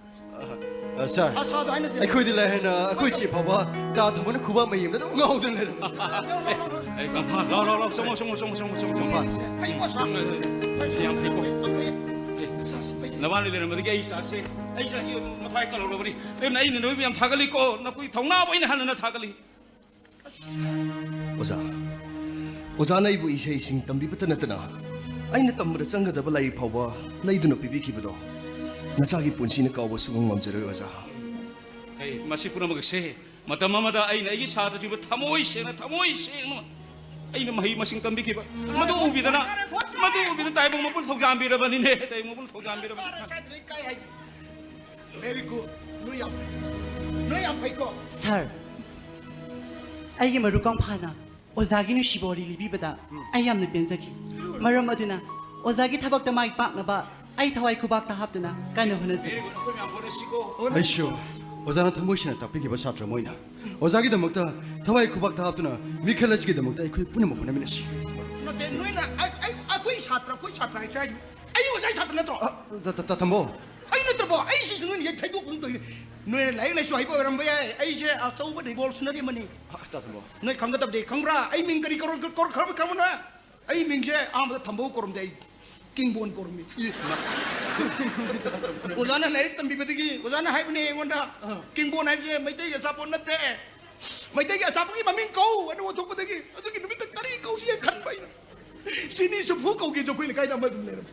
ꯑ, ꯁꯥꯔ, ꯑꯁꯥꯗꯣ ꯍꯥꯏꯅꯁꯦ꯫ ꯑꯩꯈꯣꯏꯗꯤ ꯂꯥꯏ ꯍꯥꯏꯅ ꯑꯩꯈꯣꯏ ꯆꯦ ꯐꯥꯎꯕ ꯇꯥ ꯊꯝꯃꯣꯅ ꯈꯨꯕꯥꯛ ꯃꯌꯨꯝꯗ ꯑꯗꯨꯝ ꯉꯥꯎꯗꯨꯅ ꯂꯩꯔꯦ꯫ ꯑꯦ, ꯂꯥꯎ, ꯂꯥꯎ, ꯂꯥꯎ, ꯆꯪꯉꯣ, ꯆꯪꯉꯣ, ꯆꯪꯉꯣ, ꯆꯪꯉꯣ, ꯆꯪꯉꯣ, ꯆꯪꯉꯣ꯫ ꯐꯩꯀꯣ, ꯁꯥꯔ꯫ ꯎꯝ, ꯎꯝ, ꯎꯝ꯫ ꯌꯥꯝ ꯐꯩꯀꯣ꯫ ꯑꯦ, ꯅꯕꯥꯅꯤ ꯂꯩꯔꯝꯕꯗꯒꯤ ꯑꯩ ꯏꯆꯥꯁꯦ, ꯑꯩ ꯏꯆꯥꯁꯤ ꯃꯊ꯭ꯋꯥꯏ ꯀꯜꯍꯧꯔꯕꯅꯤ꯫ ꯑꯗꯨꯅ ꯑꯩꯅ ꯅꯣꯏꯕꯨ ꯌꯥꯝ ꯊꯥꯒꯠꯂꯤꯀꯣ, ꯅꯈꯣꯏ ꯊꯧꯅꯥꯕꯨ ꯑꯩꯅ ꯍꯟꯅ ꯍꯟꯅ ꯊꯥꯒꯠꯂꯤ꯫ ꯑꯣꯖꯥ, ꯑꯣꯖꯥꯅ ꯑꯩꯕꯨ ꯏꯁꯩꯁꯤꯡ ꯇꯝꯕꯤꯕꯇ ꯅꯠꯇꯅ ꯑꯩꯅ ꯇꯝꯕꯗ ꯆꯪꯒꯗꯕ ꯂꯥꯏꯔꯤꯛ ꯐꯥꯎꯕ ꯂꯩꯗꯨꯅ ꯄꯤꯕꯤꯈꯤꯕꯗꯣ ꯅꯆꯥꯒꯤ ꯄꯨꯟꯁꯤꯅ ꯀꯥꯎꯕ ꯁꯨꯡꯉꯝ ꯉꯝꯖꯔꯣꯏ, ꯑꯣꯖꯥ꯫ ꯑꯩ ꯃꯁꯤ ꯄꯨꯝꯅꯃꯛ ꯑꯁꯦ ꯃꯇꯝ ꯑꯃꯗ ꯑꯩꯅ ꯑꯩꯒꯤ ꯁꯥꯇ꯭ꯔꯁꯤꯡꯕꯨ ꯊꯃꯣꯏ ꯁꯦꯡꯅ, ꯊꯃꯣꯏ ꯁꯦꯡꯅ ꯑꯩꯅ ꯃꯍꯩ ꯃꯁꯤꯡ ꯇꯝꯕꯤꯈꯤꯕ, ꯃꯗꯨ ꯎꯕꯤꯗꯅ, ꯃꯗꯨ ꯎꯕꯤꯗꯅ ꯇꯥꯏꯕꯪ ꯃꯄꯨꯅ ꯊꯧꯖꯥꯟꯕꯤꯔꯕꯅꯤꯅꯦ, ꯇꯥꯏꯕꯪ ꯃꯄꯨꯅ ꯊꯧꯖꯥꯟꯕꯤꯔꯕꯅꯤ꯫ Very good. ꯅꯣꯏ ꯌꯥꯝ ꯐꯩ꯫ ꯅꯣꯏ ꯌꯥꯝ ꯐꯩꯀꯣ꯫ ꯁꯥꯔ, ꯑꯩꯒꯤ ꯃꯔꯨꯞ ꯀꯪꯐꯥꯅ ꯑꯣꯖꯥꯒꯤ ꯅꯨꯡꯁꯤꯕ ꯋꯥꯔꯤ ꯂꯤꯕꯤꯕꯗ ꯑꯩ ꯌꯥꯝꯅ ꯄꯦꯟꯖꯈꯤ꯫ ꯃꯔꯝ ꯑꯗꯨꯅ ꯑꯣꯖꯥꯒꯤ ꯊꯕꯛꯇ ꯃꯥꯏ ꯄꯥꯛꯅꯕ ꯑꯩ ꯊꯋꯥꯏ ꯈꯨꯕꯥꯛꯇ ꯍꯥꯞꯇꯨꯅ ꯀꯟꯅ ꯍꯣꯠꯅꯖꯒꯦ꯫ ꯑꯩꯁꯨ ꯑꯣꯖꯥꯅ ꯊꯃꯣꯏ ꯁꯦꯡꯅ ꯇꯥꯛꯄꯤꯈꯤꯕ ꯁꯥꯇ꯭ꯔ ꯑꯃ ꯑꯣꯏꯅ ꯑꯣꯖꯥꯒꯤꯗꯃꯛꯇ ꯊꯋꯥꯏ ꯈꯨꯕꯥꯛꯇ ꯍꯥꯞꯇꯨꯅ ꯃꯤꯈꯜ ꯑꯁꯤꯒꯤꯗꯃꯛꯇ ꯑꯩꯈꯣꯏ ꯄꯨꯝꯅꯃꯛ ꯍꯣꯠꯅꯃꯤꯟꯅꯁꯤ꯫ ꯅꯠꯇꯦ, ꯅꯣꯏꯅ ꯑꯩ, ꯑꯩ, ꯑꯩꯈꯣꯏ ꯁꯥꯇ꯭ꯔ, ꯑꯩꯈꯣꯏ ꯁꯥꯇ꯭ꯔ ꯍꯥꯏꯁꯦ ꯍꯥꯏꯗꯤ ꯑꯩ ꯑꯣꯖꯥꯒꯤ ꯁꯥꯇ꯭ꯔ ꯅꯠꯇ꯭ꯔꯣ? ꯑ, ꯇ-, ꯇ-, ꯇ-, ꯊꯝꯕꯧ꯫ ꯑꯩ ꯅꯠꯇ꯭ꯔꯕꯣ? ꯑꯩ ꯁꯤꯁꯨ ꯅꯣꯏꯅ ꯌꯩ ꯊꯩꯗꯣꯛꯄ ꯑꯗꯨꯝ ꯇꯧꯔꯤ꯫ ꯅꯣꯏꯅ ꯂꯥꯏꯔꯤꯛ ꯂꯥꯏꯁꯨ ꯍꯩꯕ ꯑꯣꯏꯔꯝꯕ ꯌꯥꯏ, ꯑꯩꯁꯦ ꯑꯆꯧꯕ revolutionary ꯑꯃꯅꯤ꯫ ꯑ, ꯇ-, ꯊꯝꯕꯧ꯫ ꯅꯣꯏ ꯈꯪꯒꯗꯕꯗꯤ ꯈꯪꯕ꯭ꯔꯥ? ꯑꯩ ꯃꯤꯡ ꯀꯔꯤ ꯀꯧꯔ-, ꯀꯧꯔ-, ꯀꯧꯔ-, ꯀꯧꯔꯝꯕꯅꯣ? ꯑꯩ ꯃꯤꯡꯁꯦ ꯑꯍꯥꯟꯕꯗ ꯊꯝꯕꯧ ꯀꯧꯔꯝꯗꯦ, ꯑꯩ ꯀꯤꯡꯕꯣꯟ ꯀꯧꯔꯝꯃꯤ꯫ ꯏ, ꯃ-, ꯑꯣꯖꯥꯅ ꯂꯥꯏꯔꯤꯛ ꯇꯝꯕꯤꯕꯗꯒꯤ ꯑꯣꯖꯥꯅ ꯍꯥꯏꯕꯅꯦ ꯑꯩꯉꯣꯟꯗ, ꯑ꯫ "ꯀꯤꯡꯕꯣꯟ ꯍꯥꯏꯕꯁꯦ ꯃꯩꯇꯩꯒꯤ ꯑꯆꯥꯄꯣꯠ ꯅꯠꯇꯦ, ꯃꯩꯇꯩꯒꯤ ꯑꯆꯥꯄꯣꯠꯀꯤ ꯃꯃꯤꯡ ꯀꯧ" ꯑꯅ ꯑꯣꯟꯊꯣꯛꯄꯗꯒꯤ ꯑꯗꯨꯒꯤ ꯅꯨꯃꯤꯠꯇ ꯀꯔꯤ ꯀꯧꯁꯤꯒꯦ ꯈꯟꯕ ꯑꯩꯅ꯫ ꯆꯤꯅꯤ ꯆꯨꯐꯨ ꯀꯧꯒꯦꯁꯨ ꯑꯩꯈꯣꯏ ꯂꯩꯀꯥꯏꯗ ꯑꯃ ꯑꯗꯨꯝ ꯂꯩꯔꯝꯃꯤ꯫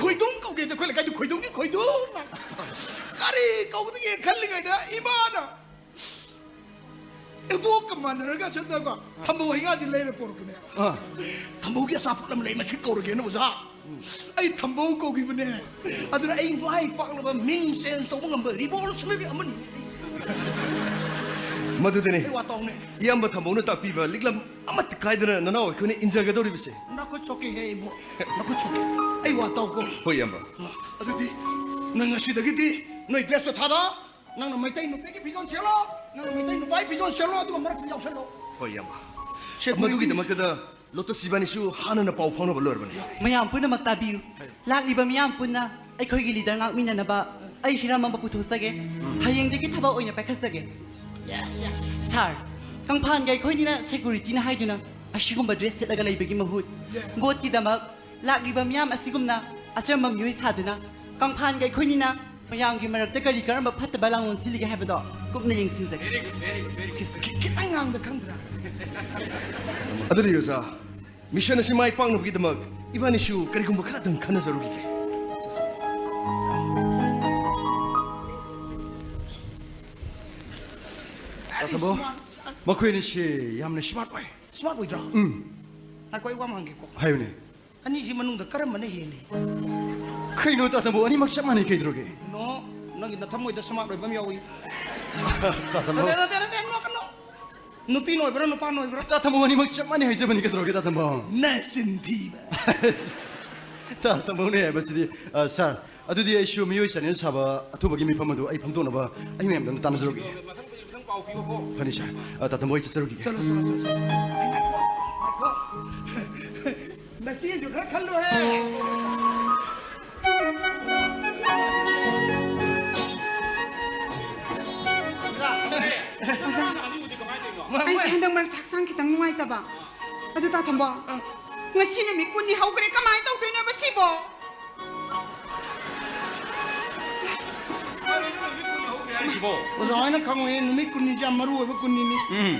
ꯈꯣꯏꯗꯨꯝ ꯀꯧꯒꯦꯁꯨ ꯑꯩꯈꯣꯏ ꯂꯩꯀꯥꯏꯗꯤ ꯈꯣꯏꯗꯨꯝꯒꯤ ꯈꯣꯏꯗꯨꯝ ꯉꯥꯛꯇ꯫ ꯀꯔꯤ ꯀꯧꯒꯗꯒꯦ ꯈꯜꯂꯤꯉꯩꯗ ꯏꯃꯥꯅ ꯏꯕꯣꯛꯀ ꯃꯥꯟꯅꯔꯒ ꯆꯠꯂꯒ ꯊꯝꯕꯧ ꯍꯩꯉꯥꯗꯤ ꯂꯩꯔ ꯄꯣꯔꯛꯄꯅꯦ꯫ ꯑꯥ꯫ "ꯊꯝꯕꯧꯒꯤ ꯑꯆꯥꯄꯣꯠ ꯑꯃ ꯂꯩ, ꯃꯁꯤ ꯀꯧꯔꯒꯦꯅ ꯑꯣꯖꯥ"꯫ ꯑꯩ ꯊꯝꯕꯧ ꯀꯧꯈꯤꯕꯅꯦ꯫ ꯑꯗꯨꯅ ꯑꯩ ꯃꯥꯏ ꯄꯥꯛꯂꯕ, ꯃꯤꯡ ꯆꯦꯟꯖ ꯇꯧꯕ ꯉꯝꯕ ꯔꯤꯚꯣꯂꯨꯁꯅꯔꯤ ꯑꯃꯅꯤ꯫ ꯃꯗꯨꯗꯅꯤ ꯑꯩ ꯋꯥ ꯇꯧꯅꯦ꯫ ꯏꯌꯥꯝꯕ ꯊꯝꯕꯧꯅ ꯇꯥꯛꯄꯤꯕ ꯂꯤꯛꯂꯝ ꯑꯃꯠꯇ ꯀꯥꯏꯗꯅ ꯅꯅꯥꯎ ꯑꯩꯈꯣꯏꯅ ꯏꯟꯖꯒꯗꯧꯔꯤꯕꯁꯦ꯫ ꯅꯈꯨꯠ ꯁꯣꯛꯀꯦꯍꯦ ꯏꯕꯣ, ꯅꯈꯨꯠ ꯁꯣꯛꯀꯦ꯫ ꯑꯩ ꯋꯥ ꯇꯧꯀꯣ꯫ ꯍꯣꯏ, ꯏꯌꯥꯝꯕ꯫ ꯑꯗꯨꯗꯤ ꯅꯪ ꯉꯁꯤꯗꯒꯤꯗꯤ ꯅꯣꯏ ꯗ꯭ꯔꯦꯁꯇꯣ ꯊꯥꯗꯣꯛ꯫ ꯅꯪꯅ ꯃꯩꯇꯩ ꯅꯨꯄꯤꯒꯤ ꯐꯤꯖꯣꯜ ꯁꯦꯠꯂꯣ, ꯅꯪꯅ ꯃꯩꯇꯩ ꯅꯨꯄꯥꯒꯤ ꯐꯤꯖꯣꯜ ꯁꯦꯠꯂꯣ, ꯑꯗꯨꯒ ꯃꯔꯛꯇ ꯌꯥꯎꯁꯜꯂꯣ꯫ ꯍꯣꯏ, ꯏꯌꯥꯝꯕ꯫ ꯁꯦ, ꯃꯗꯨꯒꯤꯗꯃꯛꯇꯗ ꯂꯣꯇꯁ ꯏꯕꯥꯅꯤꯁꯨ ꯍꯥꯟꯅꯅ ꯄꯥꯎ ꯐꯥꯎꯅꯕ ꯂꯣꯏꯔꯕꯅꯤ꯫ ꯃꯌꯥꯝ ꯄꯨꯝꯅꯃꯛ ꯇꯥꯕꯤꯌꯨ꯫ ꯂꯥꯛꯂꯤꯕ ꯃꯤꯌꯥꯝ ꯄꯨꯟꯅ ꯑꯩꯈꯣꯏꯒꯤ ꯂꯤꯗꯔ ꯉꯥꯛꯃꯤꯟꯅꯅꯕ ꯑꯩ ꯍꯤꯔꯝ ꯑꯃ ꯄꯨꯊꯣꯛꯆꯒꯦ꯫ ꯍꯌꯦꯡꯗꯒꯤ ꯊꯕꯛ ꯑꯣꯏꯅ ꯄꯥꯏꯈꯠꯆꯒꯦ꯫ ꯁꯥꯔ, ꯀꯪꯐꯥꯟꯒ ꯑꯩꯈꯣꯏꯅꯤꯅ ꯁꯦꯀꯨꯔꯤꯇꯤꯅ ꯍꯥꯏꯗꯨꯅ ꯑꯁꯤꯒꯨꯝꯕ ꯗ꯭ꯔꯦꯁ ꯁꯦꯠꯂꯒ ꯂꯩꯕꯒꯤ ꯃꯍꯨꯠ, ꯚꯣꯠꯀꯤꯗꯃꯛ ꯂꯥꯛꯂꯤꯕ ꯃꯤꯌꯥꯝ ꯑꯁꯤꯒꯨꯝꯅ ꯑꯆꯝꯕ ꯃꯤꯑꯣꯏ ꯁꯥꯗꯨꯅ ꯀꯪꯐꯥꯟꯒ ꯑꯩꯈꯣꯏꯅꯤꯅ ꯃꯌꯥꯝꯒꯤ ꯃꯔꯛꯇ ꯀꯔꯤ ꯀꯔꯝꯕ ꯐꯠꯇꯕ ꯂꯥꯡꯂꯣꯟ ꯁꯤꯜꯂꯤꯒꯦ ꯍꯥꯏꯕꯗꯣ ꯀꯨꯞꯅ ꯌꯦꯡꯁꯤꯟꯖꯒꯦ꯫ ꯈꯤ-, ꯈꯤꯇꯪ ꯉꯥꯡꯗ ꯈꯪꯗ꯭ꯔꯥ? ꯑꯗꯨꯗꯤ ꯑꯣꯖꯥ, ꯃꯤꯁꯟ ꯑꯁꯤ ꯃꯥꯏ ꯄꯥꯛꯅꯕꯒꯤꯗꯃꯛ ꯏꯕꯥꯅꯤꯁꯨ ꯀꯔꯤꯒꯨꯝꯕ ꯈꯔꯗꯪ ꯈꯟꯅꯖꯔꯨꯈꯤꯒꯦ꯫ ꯇꯥꯊꯕꯣ, ꯃꯈꯣꯏ ꯑꯅꯤꯁꯤ ꯌꯥꯝꯅ ꯁ꯭ꯃꯥꯔꯠ ꯑꯣꯏ꯫ ꯁ꯭ꯃꯥꯔꯠ ꯑꯣꯏꯗ꯭ꯔꯣ? ꯎꯝ꯫ ꯉꯥꯏꯈꯣ, ꯑꯩ ꯋꯥ ꯑꯃ ꯍꯪꯒꯦꯀꯣ꯫ ꯍꯥꯏꯌꯨꯅꯦ꯫ ꯑꯅꯤꯁꯤ ꯃꯅꯨꯡꯗ ꯀꯔꯝꯕꯅ ꯍꯦꯜꯂꯤ? ꯀꯩꯅꯣ ꯇꯥꯊꯕꯣ, ꯑꯅꯤꯃꯛ ꯆꯞ ꯃꯥꯟꯅꯩ ꯀꯩꯗꯧꯔꯒꯦ? ꯅꯣ, ꯅꯪꯒꯤ ꯅꯊꯃꯣꯏꯗ ꯁ꯭ꯃꯥꯔꯠ ꯑꯣꯏꯕ ꯑꯃ ꯌꯥꯎꯏ꯫ ꯑꯁ, ꯇꯥꯊꯕꯣ꯫ ꯅꯠꯇꯦ, ꯅꯠꯇꯦ, ꯅꯠꯇꯦ, ꯅꯣꯛꯀꯅꯨ꯫ ꯅꯨꯄꯤꯅ ꯑꯣꯏꯕ꯭ꯔꯥ, ꯅꯨꯄꯥꯅ ꯑꯣꯏꯕ꯭ꯔꯥ? ꯇꯥꯊꯕꯣ, ꯑꯅꯤꯃꯛ ꯆꯞ ꯃꯥꯟꯅꯩ ꯍꯥꯏꯖꯕꯅꯤ ꯀꯩꯗꯧꯔꯒꯦ, ꯇꯥꯊꯕꯣ? ꯅꯆꯤꯟ ꯊꯤꯕ꯫ ꯇꯥꯊꯕꯣꯅꯦ ꯍꯥꯏꯕꯁꯤꯗꯤ, ꯑ, ꯁꯥꯔ, ꯑꯗꯨꯗꯤ ꯑꯩꯁꯨ ꯃꯤꯑꯣꯏ ꯆꯥꯅꯦꯜ ꯁꯥꯕ ꯑꯊꯨꯕꯒꯤ ꯃꯤꯐꯝ ꯑꯗꯨ ꯑꯩ ꯐꯝꯗꯣꯛꯅꯕ ꯑꯩ ꯃꯌꯥꯝꯗ ꯑꯝꯇ ꯇꯥꯟꯅꯖꯔꯨꯒꯦ꯫ ꯐꯅꯤ ꯁꯥꯔ꯫ ꯑ, ꯇꯥꯊꯕꯣ, ꯑꯩ ꯆꯠꯆꯔꯨꯈꯤꯒꯦ꯫ ꯆꯠꯂꯣ, ꯆꯠꯂꯣ, ꯆꯠꯂꯣ, ꯆꯠꯂꯣ꯫ ꯉꯥꯏꯈꯣ, ꯉꯥꯏꯈꯣ꯫ ꯅꯆꯦꯁꯨ ꯈꯔ ꯈꯜꯂꯨꯍꯦ꯫ ꯑꯣꯖꯥ, ꯑꯩꯁꯦ ꯍꯟꯗꯛ ꯃꯔꯛ ꯍꯛꯆꯥꯡ ꯈꯤꯇꯪ ꯅꯨꯡꯉꯥꯏꯇꯕ꯫ ꯑꯗꯨ ꯇꯥꯊꯝꯕꯣ, ꯉꯁꯤ ꯅꯨꯃꯤꯠ ꯀꯨꯟꯅꯤ ꯍꯧꯈ꯭ꯔꯦ, ꯀꯃꯥꯏꯅ ꯇꯧꯗꯣꯏꯅꯣꯕ ꯁꯤꯕꯣ? ꯀꯔꯤꯅꯣ ꯅꯨꯃꯤꯠ ꯀꯨꯟꯅꯤ ꯍꯧꯈ꯭ꯔꯦ ꯍꯥꯏꯔꯤꯁꯤꯕꯣ? ꯑꯣꯖꯥ ꯍꯣꯏꯅ ꯈꯪꯉꯣꯏꯌꯦ, ꯅꯨꯃꯤꯠ ꯀꯨꯟꯅꯤꯁꯦ ꯌꯥꯝ ꯃꯔꯨ ꯑꯣꯏꯕ ꯀꯨꯟꯅꯤꯅꯤ꯫ ꯎꯝ꯫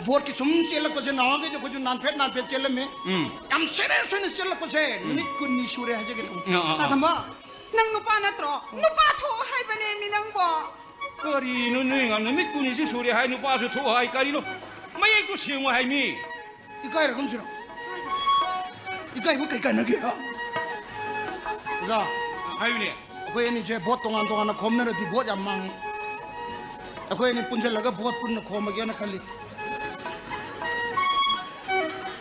ꯚꯣꯠꯀꯤ ꯁꯨꯝ ꯆꯦꯜꯂꯛꯄꯁꯦ, ꯅꯍꯥꯟꯈꯩꯗꯤ ꯑꯩꯈꯣꯏꯁꯨ ꯅꯥꯟꯐꯦꯠ ꯅꯥꯟꯐꯦꯠ ꯆꯦꯜꯂꯝꯃꯤ꯫ ꯎꯝ꯫ ꯌꯥꯝ ꯁꯦꯔꯤꯌꯁ ꯑꯣꯏꯅ ꯆꯦꯜꯂꯛꯄꯁꯦ ꯅꯨꯃꯤꯠ ꯀꯨꯟꯅꯤ ꯁꯨꯔꯦ ꯍꯥꯏꯖꯒꯦ ꯇꯧꯕ꯫ ꯑꯥ, ꯑꯥ, ꯑꯥ꯫ ꯇꯥꯊꯝꯕ, ꯅꯪ ꯅꯨꯄꯥ ꯅꯠꯇ꯭ꯔꯣ? ꯅꯨꯄꯥ ꯊꯣꯛꯑꯣ ꯍꯥꯏꯕꯅꯦ ꯃꯤ ꯅꯪꯕꯣ꯫ ꯀꯔꯤꯅꯣ ꯅꯣꯏ ꯉꯥꯡ-, ꯅꯨꯃꯤꯠ ꯀꯨꯟꯅꯤꯁꯤ ꯁꯨꯔꯦ ꯍꯥꯏ, ꯅꯨꯄꯥꯁꯨ ꯊꯣꯛꯑꯣ ꯍꯥꯏ, ꯀꯔꯤꯅꯣ? ꯃꯌꯦꯛꯇꯨ ꯁꯦꯡꯉꯣ ꯍꯥꯏ ꯃꯤ꯫ ꯏꯀꯥꯏꯔꯒꯨꯝꯁꯤꯔꯣ? ꯏꯀꯥꯏꯕ ꯀꯩ ꯀꯥꯟꯅꯒꯦ, ꯍꯥ? ꯑꯣꯖꯥ, ꯍꯥꯏꯌꯨꯅꯦ꯫ ꯑꯩꯈꯣꯏ ꯑꯅꯤꯁꯦ ꯚꯣꯠ ꯇꯣꯉꯥꯟ ꯇꯣꯉꯥꯟꯅ ꯈꯣꯝꯅꯔꯗꯤ ꯚꯣꯠ ꯌꯥꯝ ꯃꯥꯡꯉꯤ꯫ ꯑꯩꯈꯣꯏ ꯑꯅꯤ ꯄꯨꯟꯁꯤꯜꯂꯒ ꯚꯣꯠ ꯄꯨꯟꯅ ꯈꯣꯝꯃꯒꯦꯅ ꯈꯜꯂꯤ꯫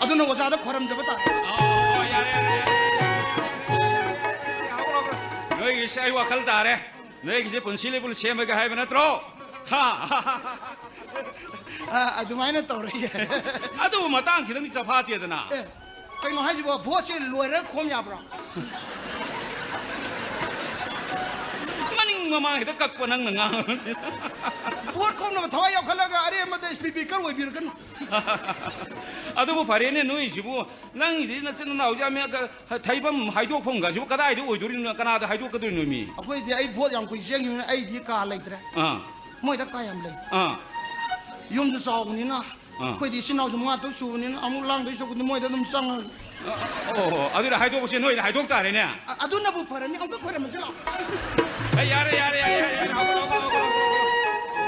ꯑꯗꯨꯅ ꯑꯣꯖꯥꯗ ꯈꯣꯏꯔꯝꯖꯕ ꯇꯥꯔꯦ꯫ ꯑꯣ, ꯌꯥꯔꯦ, ꯌꯥꯔꯦ, ꯌꯥꯔꯦ, ꯌꯥꯔꯦ, ꯌꯥꯔꯦ, ꯌꯥꯔꯦ, ꯌꯥꯔꯦ, ꯍꯧꯒꯠꯂꯣ, ꯍꯧꯒꯠꯂꯣ꯫ ꯅꯣꯏꯒꯤꯁꯦ ꯑꯩ ꯋꯥꯈꯜ ꯇꯥꯔꯦ꯫ ꯅꯣꯏꯒꯤꯁꯦ ꯄꯨꯟꯁꯤ ꯂꯩꯕꯨꯜ ꯁꯦꯝꯃꯒꯦ ꯍꯥꯏꯕ ꯅꯠꯇ꯭ꯔꯣ? ꯍꯥ? ꯑ, ꯑꯗꯨꯃꯥꯏꯅ ꯇꯧꯔꯛꯑꯦ꯫ ꯑꯗꯨꯕꯨ ꯃꯇꯥꯡ ꯈꯤꯇꯪꯗꯤ ꯆꯐꯥꯠꯇꯦꯗꯅ꯫ ꯑꯦ, ꯀꯩꯅꯣ ꯍꯥꯏꯁꯤꯕꯣ? ꯚꯣꯠꯁꯦ ꯂꯣꯏꯔꯒ ꯈꯣꯝ ꯌꯥꯕ꯭ꯔꯣ? ꯃꯅꯤꯡ ꯃꯃꯥꯡ ꯍꯦꯛꯇ ꯀꯛꯄ ꯅꯪꯅ ꯉꯥꯡꯕꯁꯤ꯫ ꯚꯣꯠ ꯈꯣꯝꯅꯕ ꯊꯋꯥꯏ ꯌꯥꯎꯈꯠꯂꯒ ꯑꯔꯦꯝꯕꯗ ꯁ꯭ꯄꯤꯀꯔ ꯑꯣꯏꯕꯤꯔꯛꯀꯅꯨ꯫ ꯑꯗꯨꯕꯨ ꯐꯔꯦꯅꯦ ꯅꯣꯏꯁꯤꯕꯨ, ꯅꯪꯒꯤꯗꯤ ꯅꯆꯤꯟ ꯅꯅꯥꯎꯁꯦ ꯑꯃ ꯊꯩꯐꯝ ꯍꯥꯏꯗꯣꯛꯐꯝꯒꯁꯤꯕꯨ ꯀꯗꯥꯏꯗ ꯑꯣꯏꯗꯣꯔꯤꯅꯣ? ꯀꯅꯥꯗ ꯍꯥꯏꯗꯣꯛꯀꯗꯣꯏꯅꯣ ꯃꯤ? ꯑꯩꯈꯣꯏꯗꯤ ꯑꯩ ꯚꯣꯠ ꯌꯥꯝ ꯀꯨꯏ ꯆꯦꯟꯈꯤꯕꯅꯤꯅ ꯑꯩꯗꯤ ꯀꯥ ꯂꯩꯇ꯭ꯔꯦ꯫ ꯑꯥ꯫ ꯃꯣꯏꯗ ꯀꯥ ꯌꯥꯝ ꯂꯩ꯫ ꯑꯥ꯫ ꯌꯨꯝꯁꯨ ꯆꯥꯎꯕꯅꯤꯅ ꯑꯥ꯫ ꯑꯩꯈꯣꯏꯗꯤ ꯏꯆꯤꯟ ꯏꯅꯥꯎꯁꯨ ꯃꯉꯥ ꯇꯔꯨꯛ ꯁꯨꯕꯅꯤꯅ ꯑꯃꯨꯛ ꯂꯥꯡꯗꯣꯏ ꯁꯔꯨꯛꯄꯨꯗꯤ ꯃꯣꯏꯗ ꯑꯗꯨꯝ ꯆꯪꯉꯒꯦ꯫ ꯑꯣ, ꯑꯗꯨꯗꯤ ꯍꯥꯏꯗꯣꯛꯄꯁꯦ ꯅꯣꯏꯗ ꯍꯥꯏꯗꯣꯛ ꯇꯥꯔꯦꯅꯦ꯫ ꯑ-, ꯑꯗꯨꯅꯕꯨ ꯐꯔꯅꯤ꯫ ꯑꯃꯨꯛꯇ ꯈꯣꯏꯔꯝꯃꯁꯤ ꯂꯥꯛꯑꯣ꯫ ꯑꯦ, ꯌꯥꯔꯦ, ꯌꯥꯔꯦ, ꯌꯥꯔꯦ, ꯌꯥꯔꯦ, ꯍꯧꯒꯠꯂꯣ, ꯍꯧꯒꯠꯂꯣ, ꯍꯧꯒꯠꯂꯣ, ꯍꯧꯒꯠꯂꯣ꯫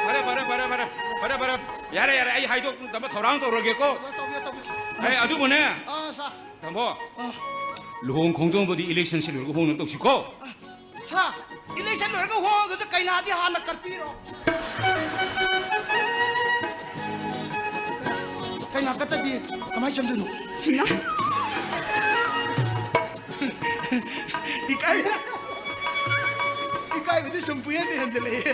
ꯐꯔꯦ, ꯐꯔꯦ, ꯐꯔꯦ, ꯐꯔꯦ, ꯐꯔꯦ, ꯐꯔꯦ, ꯌꯥꯔꯦ, ꯌꯥꯔꯦ, ꯑꯩ ꯍꯥꯏꯗꯣꯛꯅꯕ ꯊꯧꯔꯥꯡ ꯇꯧꯔꯒꯦꯀꯣ꯫ ꯇꯧꯕꯤꯌꯣ, ꯇꯧꯕꯤꯌꯣ꯫ ꯑꯦ, ꯑꯗꯨꯕꯨꯅꯦ, ꯑꯥ, ꯁꯥꯔ꯫ ꯇꯥꯃꯣ, ꯑꯥ꯫ ꯂꯨꯍꯣꯡ ꯈꯣꯡꯗꯣꯡꯕꯗꯤ ꯏꯂꯦꯛꯁꯟꯁꯤ ꯂꯣꯏꯔꯒ ꯍꯣꯡꯅꯕ ꯇꯧꯁꯤꯀꯣ꯫ ꯑꯥ, ꯁꯥꯔ, ꯏꯂꯦꯛꯁꯟ ꯂꯣꯏꯔꯒ ꯍꯣꯡꯉꯒꯁꯨ ꯀꯩꯅꯥꯗꯤ ꯍꯥꯟꯅ ꯀꯠꯄꯤꯔꯣ꯫ ꯀꯩꯅꯥ ꯀꯠꯇꯗꯤ ꯀꯃꯥꯏꯅ ꯆꯪꯗꯣꯏꯅꯣ? ꯏꯀꯥꯏ-, ꯏꯀꯥꯏꯕꯗꯤ ꯁꯨꯝ ꯄꯨꯍꯦꯟꯗ ꯍꯦꯟꯖꯜꯂꯛꯑꯦ꯫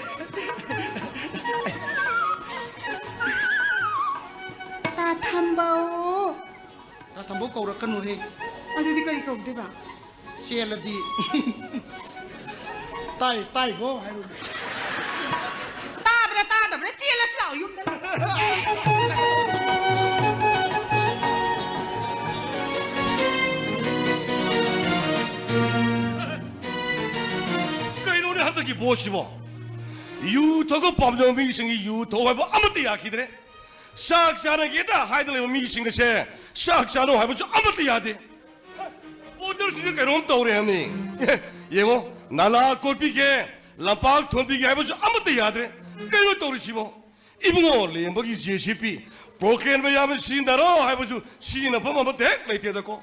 ꯇꯥ ꯊꯝꯕꯧ꯫ ꯇꯥ ꯊꯝꯕꯧ ꯀꯧꯔꯛꯀꯅꯨꯍꯦ꯫ ꯑꯗꯨꯗꯤ ꯀꯔꯤ ꯀꯧꯗꯣꯏꯕ? ꯆꯦꯜꯂꯗꯤ꯫ ꯇꯥꯏ, ꯇꯥꯏꯕꯣ ꯍꯥꯏꯔꯨꯅꯦ꯫ ꯇꯥꯕ꯭ꯔꯥ ꯇꯥꯗꯕ꯭ꯔꯥ? ꯆꯦꯜꯂꯁꯤ ꯂꯥꯛꯑꯣ ꯌꯨꯝꯗ꯫ ꯀꯩꯅꯣꯅꯦ ꯍꯟꯗꯛꯀꯤ ꯚꯣꯠꯁꯤꯕꯣ? ꯌꯨ ꯊꯛꯄ ꯄꯥꯝꯖꯕ ꯃꯤꯁꯤꯡꯒꯤ ꯌꯨ ꯊꯛꯎ ꯍꯥꯏꯕ ꯑꯃꯠꯇ ꯌꯥꯈꯤꯗ꯭ꯔꯦ꯫ ꯆꯥꯛ ꯆꯥꯅꯒꯦꯗ ꯍꯥꯏꯗꯅ ꯂꯩꯕ ꯃꯤꯁꯤꯡ ꯑꯁꯦ ꯆꯥꯛ ꯆꯥꯅꯧ ꯍꯥꯏꯕꯁꯨ ꯑꯃꯠꯇ ꯌꯥꯗꯦ꯫ ꯚꯣꯇꯔꯁꯤꯡꯁꯦ ꯀꯩꯅꯣꯝ ꯇꯧꯔꯦ ꯍꯥꯏꯕꯅꯤ꯫ ꯌꯦꯡꯉꯣ, ꯅꯥꯂꯥ ꯀꯣꯠꯄꯤꯒꯦ, ꯂꯝꯄꯥꯛ ꯊꯣꯟꯕꯤꯒꯦ ꯍꯥꯏꯕꯁꯨ ꯑꯃꯠꯇ ꯌꯥꯗ꯭ꯔꯦ꯫ ꯀꯩꯅꯣ ꯇꯧꯔꯤꯁꯤꯕꯣ? ꯏꯕꯨꯡꯉꯣ, ꯂꯦꯝꯕꯒꯤ ꯖꯦ ꯁꯤ ꯄꯤ, ꯄ꯭ꯔꯣꯀ꯭ꯔꯦꯟ ꯃꯌꯥꯝꯅ ꯁꯤꯖꯤꯟꯅꯔꯣ ꯍꯥꯏꯕꯁꯨ ꯁꯤꯖꯤꯟꯅꯐꯝ ꯑꯃꯠꯇ ꯍꯦꯛ ꯂꯩꯇꯦꯗꯀꯣ꯫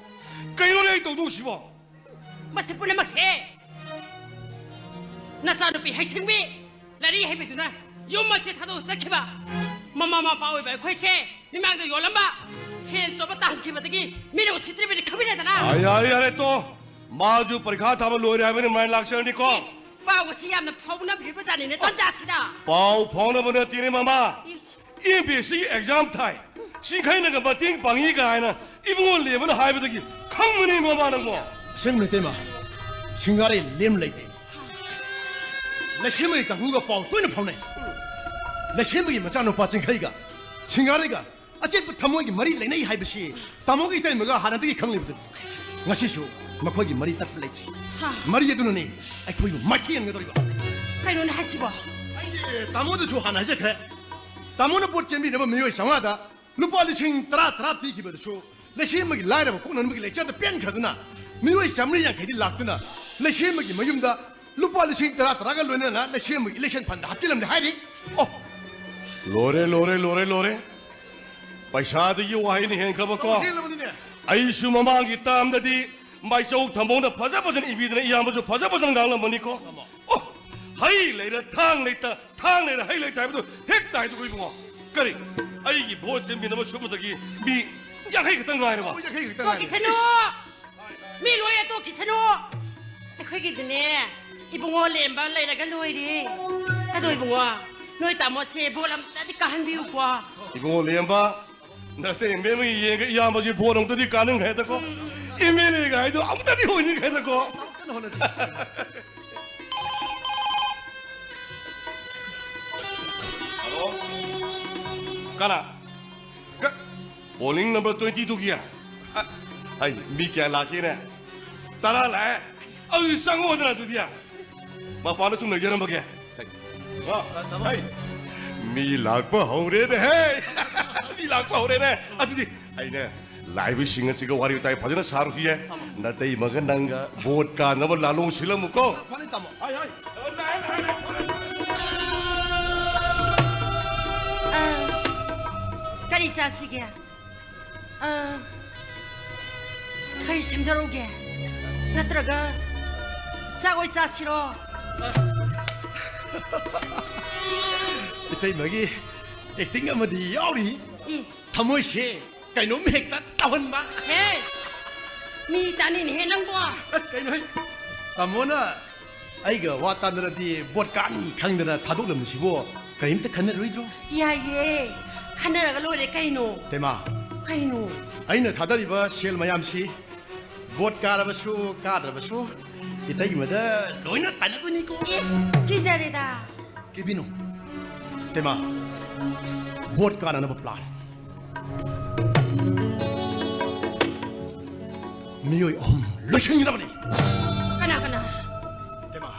ꯀꯩꯅꯣꯅꯦ ꯑꯩ ꯇꯧꯗꯧꯁꯤꯕꯣ? ꯃꯁꯤ ꯄꯨꯝꯅꯃꯛꯁꯦ ꯅꯆꯥꯅꯨꯄꯤ ꯍꯩꯁꯤꯡꯕꯤ, ꯂꯥꯏꯔꯤꯛ ꯍꯩꯕꯤꯗꯨꯅ ꯌꯨꯝ ꯑꯁꯤ ꯊꯥꯗꯣꯛ ꯆꯠꯈꯤꯕ, ꯃꯃꯥ ꯃꯄꯥ ꯑꯣꯏꯕ ꯑꯩꯈꯣꯏꯁꯦ ꯃꯤꯃꯥꯡꯗ ꯌꯣꯜꯂꯝꯕ, ꯁꯦꯟ ꯆꯣꯞꯄ ꯇꯥꯟꯈꯤꯕꯗꯒꯤ ꯃꯤꯅ ꯎꯁꯤꯠꯇ꯭ꯔꯤꯕꯅꯤ ꯈꯪꯕꯤꯔꯦꯗꯅ꯫ ꯑꯥ, ꯌꯥꯔꯦ, ꯌꯥꯔꯦ, ꯇꯣ꯫ ꯃꯥꯁꯨ ꯄꯔꯤꯈꯥ ꯊꯥꯕ ꯂꯣꯏꯔꯦ ꯍꯥꯏꯕꯅꯤ, ꯃꯥꯏ ꯂꯥꯛꯆꯔꯅꯤꯀꯣ꯫ ꯄꯥꯎ ꯑꯁꯤ ꯌꯥꯝꯅ ꯐꯥꯎꯅꯕꯤꯔꯤꯕ ꯖꯥꯠꯅꯤꯅꯦ ꯇꯟꯖꯥꯁꯤꯗ꯫ ꯄꯥꯎ ꯐꯥꯎꯅꯕ ꯅꯠꯇꯦꯅꯦ, ꯃꯃꯥ꯫ ꯏꯁ꯫ ꯑꯦꯝ ꯄꯤ ꯑꯦꯁ ꯁꯤꯒꯤ ꯑꯦꯛꯖꯥꯝ ꯊꯥꯏ, ꯁꯤꯡꯈꯩꯅꯒ ꯃꯇꯦꯡ ꯄꯥꯡꯉꯤ ꯀꯥꯏꯅ ꯏꯕꯨꯡꯉꯣ ꯂꯦꯝꯕꯅ ꯍꯥꯏꯕꯗꯒꯤ ꯈꯪꯕꯅꯤ, ꯃꯃꯥ, ꯅꯪꯕꯣ꯫ ꯑꯁꯦꯡꯕꯅꯤ, ꯏꯇꯩꯃ, ꯁꯤꯡꯒꯥꯔꯩ ꯂꯦꯝ ꯂꯩꯇꯦ꯫ ꯂꯩꯁꯦꯝꯕꯒꯤ ꯀꯥꯡꯕꯨꯒ ꯄꯥꯎ ꯇꯣꯏꯅ ꯐꯥꯎꯅꯩ꯫ ꯂꯩꯁꯦꯝꯕꯒꯤ ꯃꯆꯥꯅꯨꯄꯥ ꯆꯤꯡꯈꯩꯒ ꯁꯤꯡꯒꯥꯔꯩꯒ ꯑꯆꯦꯠꯄ ꯊꯃꯣꯏꯒꯤ ꯃꯔꯤ ꯂꯩꯅꯩ ꯍꯥꯏꯕꯁꯤ ꯇꯥꯃꯣꯒꯤ ꯏꯇꯩꯃꯒ ꯍꯥꯟꯅꯗꯒꯤ ꯈꯪꯂꯤꯕꯗꯨꯅꯤ꯫ ꯉꯁꯤꯁꯨ ꯃꯈꯣꯏꯒꯤ ꯃꯔꯤ ꯇꯠꯄ ꯂꯩꯇ꯭ꯔꯤ꯫ ꯍꯥ꯫ ꯃꯔꯤ ꯑꯗꯨꯅꯅꯤ ꯑꯩꯈꯣꯏꯕꯨ ꯃꯥꯏꯊꯤꯍꯟꯒꯗꯧꯔꯤꯕ꯫ ꯀꯩꯅꯣꯅꯦ ꯍꯥꯏꯁꯤꯕꯣ? ꯑꯩꯗꯤ ꯇꯥꯃꯣꯗꯁꯨ ꯍꯥꯟꯅ ꯍꯥꯏꯖꯈ꯭ꯔꯦ꯫ ꯇꯥꯃꯣꯅ ꯄꯣꯠ ꯆꯦꯟꯕꯤꯅꯕ ꯃꯤꯑꯣꯏ ꯆꯥꯝꯃꯉꯥꯗ ꯂꯨꯄꯥ ꯂꯤꯁꯤꯡ ꯇꯔꯥ ꯇꯔꯥ ꯄꯤꯈꯤꯕꯗꯨꯁꯨ ꯂꯩꯁꯦꯝꯕꯒꯤ ꯂꯥꯏꯔꯕ ꯀꯣꯛꯅꯅꯕꯒꯤ ꯂꯩꯆꯠꯇ ꯄꯦꯟꯈ꯭ꯔꯗꯨꯅ ꯃꯤꯑꯣꯏ ꯆꯥꯝꯃꯔꯤ ꯌꯥꯡꯈꯩꯗꯤ ꯂꯥꯛꯇꯨꯅ ꯂꯩꯁꯦꯝꯕꯒꯤ ꯃꯌꯨꯝꯗ ꯂꯨꯄꯥ ꯂꯤꯁꯤꯡ ꯇꯔꯥ ꯇꯔꯥꯒ ꯂꯣꯏꯅꯅ ꯂꯩꯁꯦꯝꯕꯒꯤ election fundꯗ ꯍꯥꯞꯆꯤꯜꯂꯝꯂꯦ ꯍꯥꯏꯔꯤ꯫ ꯑꯣ! ꯂꯣꯏꯔꯦ, ꯂꯣꯏꯔꯦ, ꯂꯣꯏꯔꯦ, ꯂꯣꯏꯔꯦ꯫ ꯄꯩꯁꯥꯗꯒꯤ ꯋꯥꯍꯩꯅ ꯍꯦꯟꯈ꯭ꯔꯕꯀꯣ꯫ ꯍꯦꯜꯂꯕꯅꯤꯅꯦ꯫ ꯑꯩꯁꯨ ꯃꯃꯥꯡꯒꯤ ꯇꯥꯝꯗꯗꯤ ꯃꯥꯏꯆꯧ ꯊꯝꯕꯧꯅ ꯐꯖ ꯐꯖꯅ ꯏꯕꯤꯗꯅ ꯏꯌꯥꯝꯕꯁꯨ ꯐꯖ ꯐꯖꯅ ꯉꯥꯡꯂꯝꯕꯅꯤꯀꯣ꯫ ꯑꯣ! ꯍꯩ ꯂꯩꯔ ꯊꯥꯡ ꯂꯩꯇ, ꯊꯥꯡ ꯂꯩꯔ ꯍꯩ ꯂꯩꯇ ꯍꯥꯏꯕꯗꯨ ꯍꯦꯛ ꯇꯥꯏꯗꯨ ꯏꯕꯨꯡꯉꯣ꯫ ꯀꯔꯤ? ꯑꯩꯒꯤ ꯚꯣꯠ ꯆꯦꯟꯕꯤꯅꯕ ꯁꯨꯞꯅꯇꯒꯤ ꯃꯤ ꯌꯥꯡꯈꯩ ꯈꯛꯇꯪ ꯉꯥꯏꯔꯕ? ꯌꯥꯡꯈꯩ ꯈꯛꯇꯪ ꯉꯥꯏꯔꯦ꯫ ꯇꯣꯛꯈꯤꯁꯅꯨ! ꯏꯁ! ꯃꯤ ꯂꯣꯏꯅ ꯇꯣꯛꯈꯤꯁꯅꯨ꯫ ꯑꯩꯈꯣꯏꯒꯤꯗꯤꯅꯦ, ꯏꯕꯨꯡꯉꯣ ꯂꯦꯝꯕ ꯂꯩꯔꯒ ꯂꯣꯏꯔꯦ꯫ ꯑꯗꯣ ꯏꯕꯨꯡꯉꯣ, ꯅꯣꯏ ꯇꯥꯃꯣꯁꯦ ꯚꯣꯠ ꯑꯝꯇꯗꯤ ꯀꯥꯍꯟꯕꯤꯌꯨꯀꯣ꯫ ꯏꯕꯨꯡꯉꯣ ꯂꯦꯝꯕ, ꯅꯇꯩ ꯃꯦꯝꯃ ꯌꯦꯡꯒ ꯏꯌꯥꯝꯕꯁꯤ ꯚꯣꯠ ꯑꯝꯇꯗꯤ ꯀꯥꯅꯤꯡꯈ꯭ꯔꯦꯗꯀꯣ꯫ ꯎꯝ, ꯎꯝ, ꯎꯝ꯫ ꯑꯦꯝ ꯑꯦꯜ ꯑꯦꯒ ꯍꯥꯏꯗꯣ ꯑꯃꯨꯛꯇꯗꯤ ꯑꯣꯏꯅꯤꯡꯈ꯭ꯔꯦꯗꯀꯣ꯫ ꯀꯟꯅ ꯍꯣꯠꯅꯁꯤ꯫ ꯍꯜꯂꯣ? ꯀꯅꯥ? ꯀ-, polling number twenty two ꯒꯤ? ꯑ, ꯑꯩ, ꯃꯤ ꯀꯌꯥ ꯂꯥꯛꯀꯦꯅꯦ? ꯇꯔꯥ ꯂꯥꯛꯑꯦ? ꯑꯗꯨꯗꯤ ꯆꯪꯉꯛꯑꯣꯗꯅ ꯑꯗꯨꯗꯤ꯫ ꯃꯄꯥꯟꯗ ꯁꯨꯝ ꯂꯩꯖꯔꯝꯃꯒꯦ꯫ ꯑ, ꯍꯩ, ꯃꯤ ꯂꯥꯛꯄ ꯍꯧꯔꯦꯅꯦ, ꯍꯦ! ꯃꯤ ꯂꯥꯛꯄ ꯍꯧꯔꯦꯅꯦ꯫ ꯑꯗꯨꯗꯤ ꯑꯩꯅꯦ, ꯂꯥꯛꯏꯕꯁꯤꯡ ꯑꯁꯤꯒ ꯋꯥꯔꯤ ꯋꯥꯇꯥꯏ ꯐꯖꯅ ꯁꯥꯔꯨꯈꯤꯒꯦ꯫ ꯅꯇꯩꯃꯒ ꯅꯪꯒ ꯚꯣꯠ ꯀꯥꯅꯕ ꯂꯥꯂꯣꯡ ꯁꯤꯜꯂꯝꯃꯨꯀꯣ꯫ ꯐꯅꯤ, ꯇꯥꯃꯣ꯫ ꯍꯥꯏ, ꯍꯥꯏ꯫ ꯑ, ꯀꯔꯤ ꯆꯥꯁꯤꯒꯦ? ꯑ, ꯀꯔꯤ ꯁꯦꯝꯖꯔꯧꯒꯦ? ꯅꯠꯇ꯭ꯔꯒ ꯆꯥꯛ ꯑꯣꯏ ꯆꯥꯁꯤꯔꯣ? ꯏꯇꯩꯃꯒꯤ ꯑꯦꯛꯇꯤꯡ ꯑꯃꯗꯤ ꯌꯥꯎꯔꯤ꯫ ꯏ, ꯊꯃꯣꯏꯁꯦ ꯀꯩꯅꯣꯝ ꯍꯦꯛꯇ ꯇꯧꯍꯟꯕ꯫ ꯍꯦ, ꯃꯤ ꯇꯥꯅꯤꯅꯦꯍꯦ ꯅꯪꯕꯣ꯫ ꯑꯁ, ꯀꯩꯅꯣꯍꯦ? ꯇꯥꯃꯣꯅ ꯑꯩꯒ ꯋꯥ ꯇꯥꯟꯅꯔꯗꯤ ꯕꯣꯠ ꯀꯥꯅꯤ ꯈꯪꯗꯅ ꯊꯥꯗꯣꯛꯂꯝꯃꯤꯁꯤꯕꯣ? ꯀꯔꯤꯝꯇ ꯈꯟꯅꯔꯣꯏꯗ꯭ꯔꯣ? ꯌꯥꯏꯌꯦ, ꯈꯟꯅꯔꯒ ꯂꯣꯏꯔꯦ ꯀꯩꯅꯣ꯫ ꯇꯦꯃꯥ, ꯀꯩꯅꯣ? ꯑꯩꯅ ꯊꯥꯗꯔꯤꯕ ꯁꯦꯜ ꯃꯌꯥꯝꯁꯤ ꯕꯣꯠ ꯀꯥꯔꯕꯁꯨ ꯀꯥꯗ꯭ꯔꯕꯁꯨ ꯏꯇꯩꯃꯗ ꯂꯣꯏꯅ ꯇꯥꯏꯅꯗꯣꯏꯅꯤꯀꯣ꯫ ꯑꯦ, ꯀꯤꯖꯔꯦꯗ꯫ ꯀꯤꯕꯤꯅꯨ꯫ ꯇꯦꯃꯥ, ꯚꯣꯠ ꯀꯥꯅꯅꯕ ꯄ꯭ꯂꯥꯟ꯫ ꯃꯤꯑꯣꯏ ꯑꯍꯨꯝ ꯂꯣꯏꯁꯤꯟꯒꯗꯕꯅꯤ꯫ ꯀꯅꯥ ꯀꯅꯥ? ꯇꯦꯃꯥ,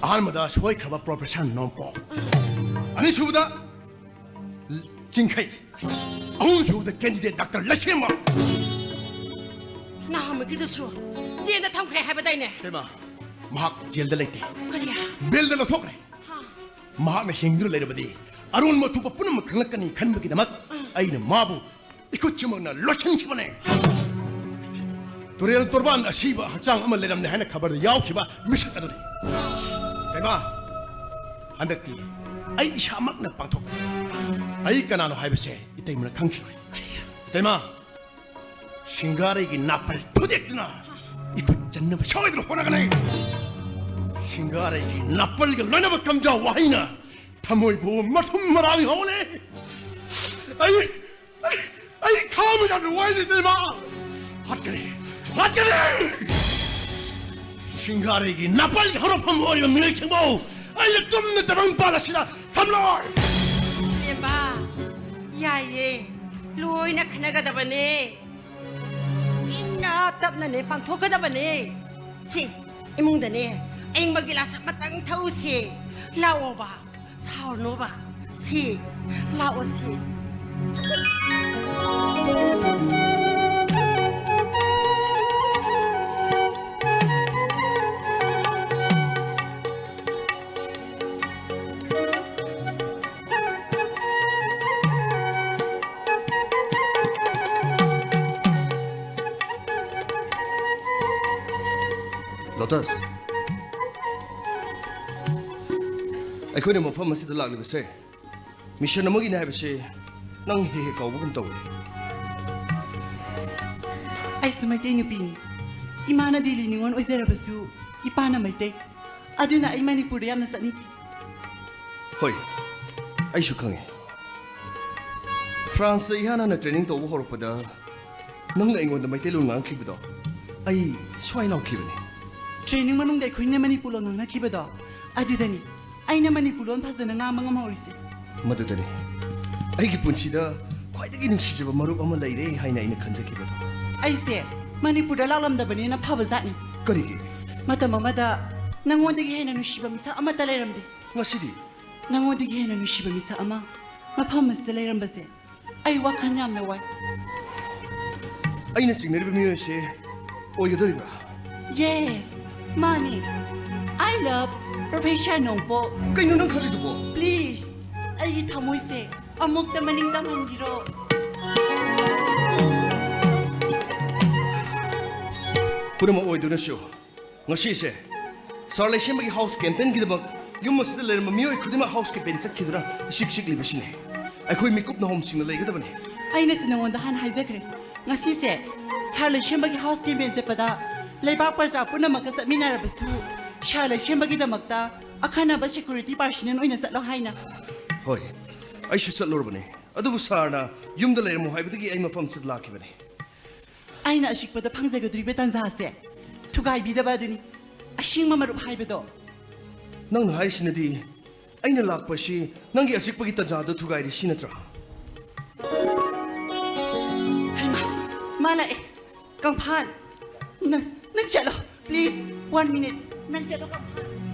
ꯑꯍꯥꯟꯕꯗ ꯁꯣꯏꯈ꯭ꯔꯕ ꯄ꯭ꯔꯣꯐꯦꯁꯔ ꯅꯣꯡꯄꯣꯛ, ꯑꯅꯤꯁꯨꯕꯗ ꯆꯤꯡꯈꯩ, ꯑꯍꯨꯝꯁꯨꯕꯗ ꯀꯦꯟꯗꯤꯗꯦꯠ ꯗꯥꯛꯇꯔ ꯂꯩꯁꯦꯝꯕ꯫ ꯅꯍꯥꯟꯃꯨꯛꯀꯤꯗꯨꯁꯨ ꯖꯦꯜꯗ ꯊꯝꯈ꯭ꯔꯦ ꯍꯥꯏꯕꯗꯥꯏꯅꯦ? ꯇꯦꯃꯥ, ꯃꯍꯥꯛ ꯖꯦꯜꯗ ꯂꯩꯇꯦ꯫ ꯀꯔꯤ? ꯕꯦꯜꯗ ꯂꯧꯊꯣꯛꯈ꯭ꯔꯦ꯫ ꯍꯥ? ꯃꯍꯥꯛꯅ ꯍꯤꯡꯗꯨꯅ ꯂꯩꯔꯕꯗꯤ ꯑꯔꯣꯟꯕ ꯑꯊꯨꯞꯄ ꯄꯨꯝꯅꯃꯛ ꯈꯪꯂꯛꯀꯅꯤ ꯈꯟꯕꯒꯤꯗꯃꯛ ꯑꯩꯅ ꯃꯥꯕꯨ ꯏꯈꯨꯠꯁꯤꯃꯛꯅ ꯂꯣꯠꯁꯤꯟꯈꯤꯕꯅꯦ꯫ ꯇꯨꯔꯦꯜ ꯇꯣꯔꯕꯥꯟ ꯑꯁꯤꯕ ꯍꯛꯆꯥꯡ ꯑꯃ ꯂꯩꯔꯝꯂꯦ ꯍꯥꯏꯅ ꯈꯕꯔꯗ ꯌꯥꯎꯈꯤꯕ ꯃꯤꯁꯛ ꯑꯗꯨꯅꯤ꯫ ꯇꯦꯃꯥ, ꯍꯟꯗꯛꯇꯤ ꯑꯩ ꯏꯁꯥꯃꯛꯅ ꯄꯥꯡꯊꯣꯛꯀꯅꯤ꯫ ꯑꯩ ꯀꯅꯥꯅꯣ ꯍꯥꯏꯕꯁꯦ ꯏꯇꯩꯃꯅ ꯈꯪꯈꯤꯔꯣꯏ꯫ ꯇꯦꯃꯥ, ꯁꯤꯡꯒꯥꯔꯩꯒꯤ ꯅꯥꯄꯜ ꯊꯨꯗꯦꯛꯇꯨꯅ ꯏꯈꯨꯠ ꯆꯟꯅꯕ ꯁꯣꯏꯗꯅ ꯍꯣꯠꯅꯒꯅꯤ꯫ ꯁꯤꯡꯒꯥꯔꯩꯒꯤ ꯅꯥꯄꯜꯒ ꯂꯣꯏꯅꯕ ꯀꯝꯖꯥꯎ ꯋꯥꯍꯩꯅ ꯊꯃꯣꯏꯕꯨ ꯃꯊꯨꯝ ꯃꯔꯥꯡ ꯍꯧꯅꯤ꯫ ꯑꯩ, ꯑꯩ, ꯑꯩ ꯈꯥꯡꯕ ꯌꯥꯝꯅ ꯋꯥꯏꯅꯦ, ꯏꯇꯩꯃ꯫ ꯍꯥꯠꯀꯅꯤ, ꯍꯥꯠꯀꯅꯤ! ꯁꯤꯡꯒꯥꯔꯩꯒꯤ ꯅꯥꯄꯜꯒꯤ ꯍꯧꯔꯛꯐꯝ ꯑꯣꯏꯔꯤꯕ ꯃꯤꯑꯣꯏꯁꯤꯡꯕꯨ ꯑꯩꯅ ꯇꯨꯝꯅ ꯇꯥꯏꯕꯪ ꯄꯥꯜ ꯑꯁꯤꯗ ꯊꯝꯂꯣꯏ! ꯏꯕꯦꯝꯃ, ꯌꯥꯏꯌꯦ, ꯂꯣꯏꯅ ꯈꯟꯅꯒꯗꯕꯅꯦ꯫ ꯏꯪꯅ ꯇꯞꯅꯅꯦ ꯄꯥꯡꯊꯣꯛꯀꯗꯕꯅꯦ꯫ ꯁꯤ ꯏꯃꯨꯡꯗꯅꯦ ꯑꯏꯪꯕ ꯒꯤꯂꯥꯁ ꯑꯃꯇꯪ ꯊꯛꯎꯁꯦ꯫ ꯂꯥꯛꯑꯣꯕ, ꯁꯥꯎꯔꯅꯣꯕ꯫ ꯁꯤ, ꯂꯥꯛꯑꯣ ꯁꯤ꯫ ꯑꯁ, ꯑꯩꯈꯣꯏꯅ ꯃꯐꯝ ꯑꯁꯤꯗ ꯂꯥꯛꯂꯤꯕꯁꯦ ꯃꯤꯁꯟ ꯑꯃꯒꯤꯅꯤ ꯍꯥꯏꯕꯁꯤ ꯅꯪ ꯍꯦꯛ ꯍꯦꯛ ꯀꯥꯎꯕꯒꯨꯝ ꯇꯧꯏ꯫ ꯑꯩꯁꯨ ꯃꯩꯇꯩ ꯅꯨꯄꯤꯅꯤ꯫ ꯏꯃꯥꯅ ꯗꯤꯜꯂꯤ ꯅꯤꯉꯣꯜ ꯑꯣꯏꯖꯔꯕꯁꯨ ꯏꯄꯥꯅ ꯃꯩꯇꯩ꯫ ꯑꯗꯨꯅ ꯑꯩ ꯃꯅꯤꯄꯨꯔꯗ ꯌꯥꯝꯅ ꯆꯠꯅꯤꯡꯈꯤ꯫ ꯍꯣꯏ, ꯑꯩꯁꯨ ꯈꯪꯉꯤ꯫ ꯐ꯭ꯔꯥꯟꯁꯇ ꯏꯍꯥꯟ ꯍꯥꯟꯅ ꯇ꯭ꯔꯦꯅꯤꯡ ꯇꯧꯕ ꯍꯧꯔꯛꯄꯗ ꯅꯪꯅ ꯑꯩꯉꯣꯟꯗ ꯃꯩꯇꯩꯂꯣꯟ ꯉꯥꯡꯈꯤꯕꯗꯣ ꯑꯩ ꯁ꯭ꯋꯥꯏ ꯂꯥꯎꯈꯤꯕꯅꯤ꯫ ꯇ꯭ꯔꯦꯅꯤꯡ ꯃꯅꯨꯡꯗ ꯑꯩꯈꯣꯏꯅ ꯃꯅꯤꯄꯨꯔ ꯂꯣꯟ ꯉꯥꯡꯅꯈꯤꯕꯗꯣ ꯑꯗꯨꯗꯅꯤ ꯑꯩꯅ ꯃꯅꯤꯄꯨꯔ ꯂꯣꯟ ꯐꯖꯅ ꯉꯥꯡꯕ ꯉꯝꯍꯧꯔꯤꯁꯦ꯫ ꯃꯗꯨꯗꯅꯤ ꯑꯩꯒꯤ ꯄꯨꯟꯁꯤꯗ ꯈ꯭ꯋꯥꯏꯗꯒꯤ ꯅꯨꯡꯁꯤꯖꯕ ꯃꯔꯨꯞ ꯑꯃ ꯂꯩꯔꯦ ꯍꯥꯏꯅ ꯑꯩꯅ ꯈꯟꯖꯈꯤꯕꯗꯣ꯫ ꯑꯩꯁꯦ ꯃꯅꯤꯄꯨꯔꯗ ꯂꯥꯛꯂꯝꯗꯕꯅ ꯍꯦꯟꯅ ꯐꯕ ꯖꯥꯠꯅꯤ꯫ ꯀꯔꯤꯒꯤ? ꯃꯇꯝ ꯑꯃꯗ ꯅꯉꯣꯟꯗꯒꯤ ꯍꯦꯟꯅ ꯅꯨꯡꯁꯤꯕ ꯃꯤꯁꯛ ꯑꯃꯠꯇ ꯂꯩꯔꯝꯗꯦ꯫ ꯉꯁꯤꯗꯤ? ꯅꯉꯣꯟꯗꯒꯤ ꯍꯦꯟꯅ ꯅꯨꯡꯁꯤꯕ ꯃꯤꯁꯛ ꯑꯃ ꯃꯐꯝ ꯑꯁꯤꯗ ꯂꯩꯔꯝꯕꯁꯦ ꯑꯩ ꯋꯥꯈꯜ ꯌꯥꯝꯅ ꯋꯥꯏ꯫ ꯑꯩꯅ ꯆꯤꯡꯅꯔꯤꯕ ꯃꯤꯑꯣꯏ ꯑꯁꯤ ꯑꯣꯏꯒꯗꯧꯔꯤꯕ꯭ꯔꯥ? Yes, ꯃꯥꯅꯤ꯫ I love Professor ꯅꯣꯡꯄꯣꯛ꯫ ꯀꯩꯅꯣ ꯅꯪ ꯈꯜꯂꯤꯗꯨꯕꯣ? Please, ꯑꯩꯒꯤ ꯊꯃꯣꯏꯁꯦ ꯑꯃꯨꯛꯇ ꯃꯅꯤꯡ ꯇꯝꯍꯟꯕꯤꯔꯣ꯫ ꯄꯨꯝꯅꯃꯛ ꯑꯣꯏꯗꯨꯅꯁꯨ ꯉꯁꯤꯁꯦ ꯁꯥꯔ ꯂꯩꯁꯦꯝꯕꯒꯤ ꯍꯥꯎꯁ ꯀꯦꯝꯄꯦꯟꯒꯤꯗꯃꯛ ꯌꯨꯝ ꯑꯁꯤꯗ ꯂꯩꯔꯝꯕ ꯃꯤꯑꯣꯏ ꯈꯨꯗꯤꯡꯃꯛ ꯍꯥꯎꯁ ꯀꯦꯝꯄꯦꯟ ꯆꯠꯈꯤꯗꯨꯅ ꯏꯆꯤꯛ ꯆꯤꯛꯂꯤꯕꯁꯤꯅꯤ꯫ ꯑꯩꯈꯣꯏ ꯃꯤꯀꯨꯞ ꯅꯍꯣꯝꯁꯤꯡꯅ ꯂꯩꯒꯗꯕꯅꯤ꯫ ꯑꯩꯅꯁꯨ ꯅꯉꯣꯟꯗ ꯍꯥꯟꯅ ꯍꯥꯏꯖꯈ꯭ꯔꯦ, ꯉꯁꯤꯁꯦ ꯁꯥꯔ ꯂꯩꯁꯦꯝꯕꯒꯤ ꯍꯥꯎꯁ ꯀꯦꯝꯄꯦꯟ ꯆꯠꯄꯗ ꯂꯩꯕꯥꯛ ꯄ꯭ꯔꯖꯥ ꯄꯨꯝꯅꯃꯛꯀ ꯆꯠꯃꯤꯟꯅꯔꯕꯁꯨ ꯁꯥꯔ ꯂꯩꯁꯦꯝꯕꯒꯤꯗꯃꯛꯇ ꯑꯈꯟꯅꯕ ꯁꯦꯀ꯭ꯌꯨꯔꯤꯇꯤ ꯄꯥꯔꯁꯅꯦꯜ ꯑꯣꯏꯅ ꯆꯠꯂꯣ ꯍꯥꯏꯅ꯫ ꯍꯣꯏ, ꯑꯩꯁꯨ ꯆꯠꯂꯨꯔꯕꯅꯤ, ꯑꯗꯨꯕꯨ ꯁꯥꯔꯅ ꯌꯨꯝꯗ ꯂꯩꯔꯝꯃꯨ ꯍꯥꯏꯕꯗꯒꯤ ꯑꯩ ꯃꯐꯝꯁꯤꯗ ꯂꯥꯛꯈꯤꯕꯅꯤ꯫ ꯑꯩꯅ ꯑꯆꯤꯛꯄꯗ ꯐꯪꯖꯒꯗꯧꯔꯤꯕ ꯇꯥꯟꯖꯥꯁꯦ ꯊꯨꯒꯥꯏꯕꯤꯗꯕ ꯑꯗꯨꯅꯤ ꯑꯁꯦꯡꯕ ꯃꯔꯨꯞ ꯍꯥꯏꯕꯗꯣ꯫ ꯅꯪꯅ ꯍꯥꯏꯔꯤꯁꯤꯅꯗꯤ ꯑꯩꯅ ꯂꯥꯛꯄꯁꯤ ꯅꯪꯒꯤ ꯑꯆꯤꯛꯄꯒꯤ ꯇꯥꯟꯖꯥꯗꯨ ꯊꯨꯒꯥꯏꯔꯤꯁꯤ ꯅꯠꯇ꯭ꯔꯥ? ꯍꯩꯃꯥ, ꯃꯥ ꯂꯥꯛꯑꯦ꯫ ꯀꯪꯐꯥꯟ, ꯅꯪ, ꯅꯪ ꯆꯠꯂꯣ꯫ Please, one minute. ꯅꯪ ꯆꯠꯂꯣ, ꯀꯪꯐꯥꯟ꯫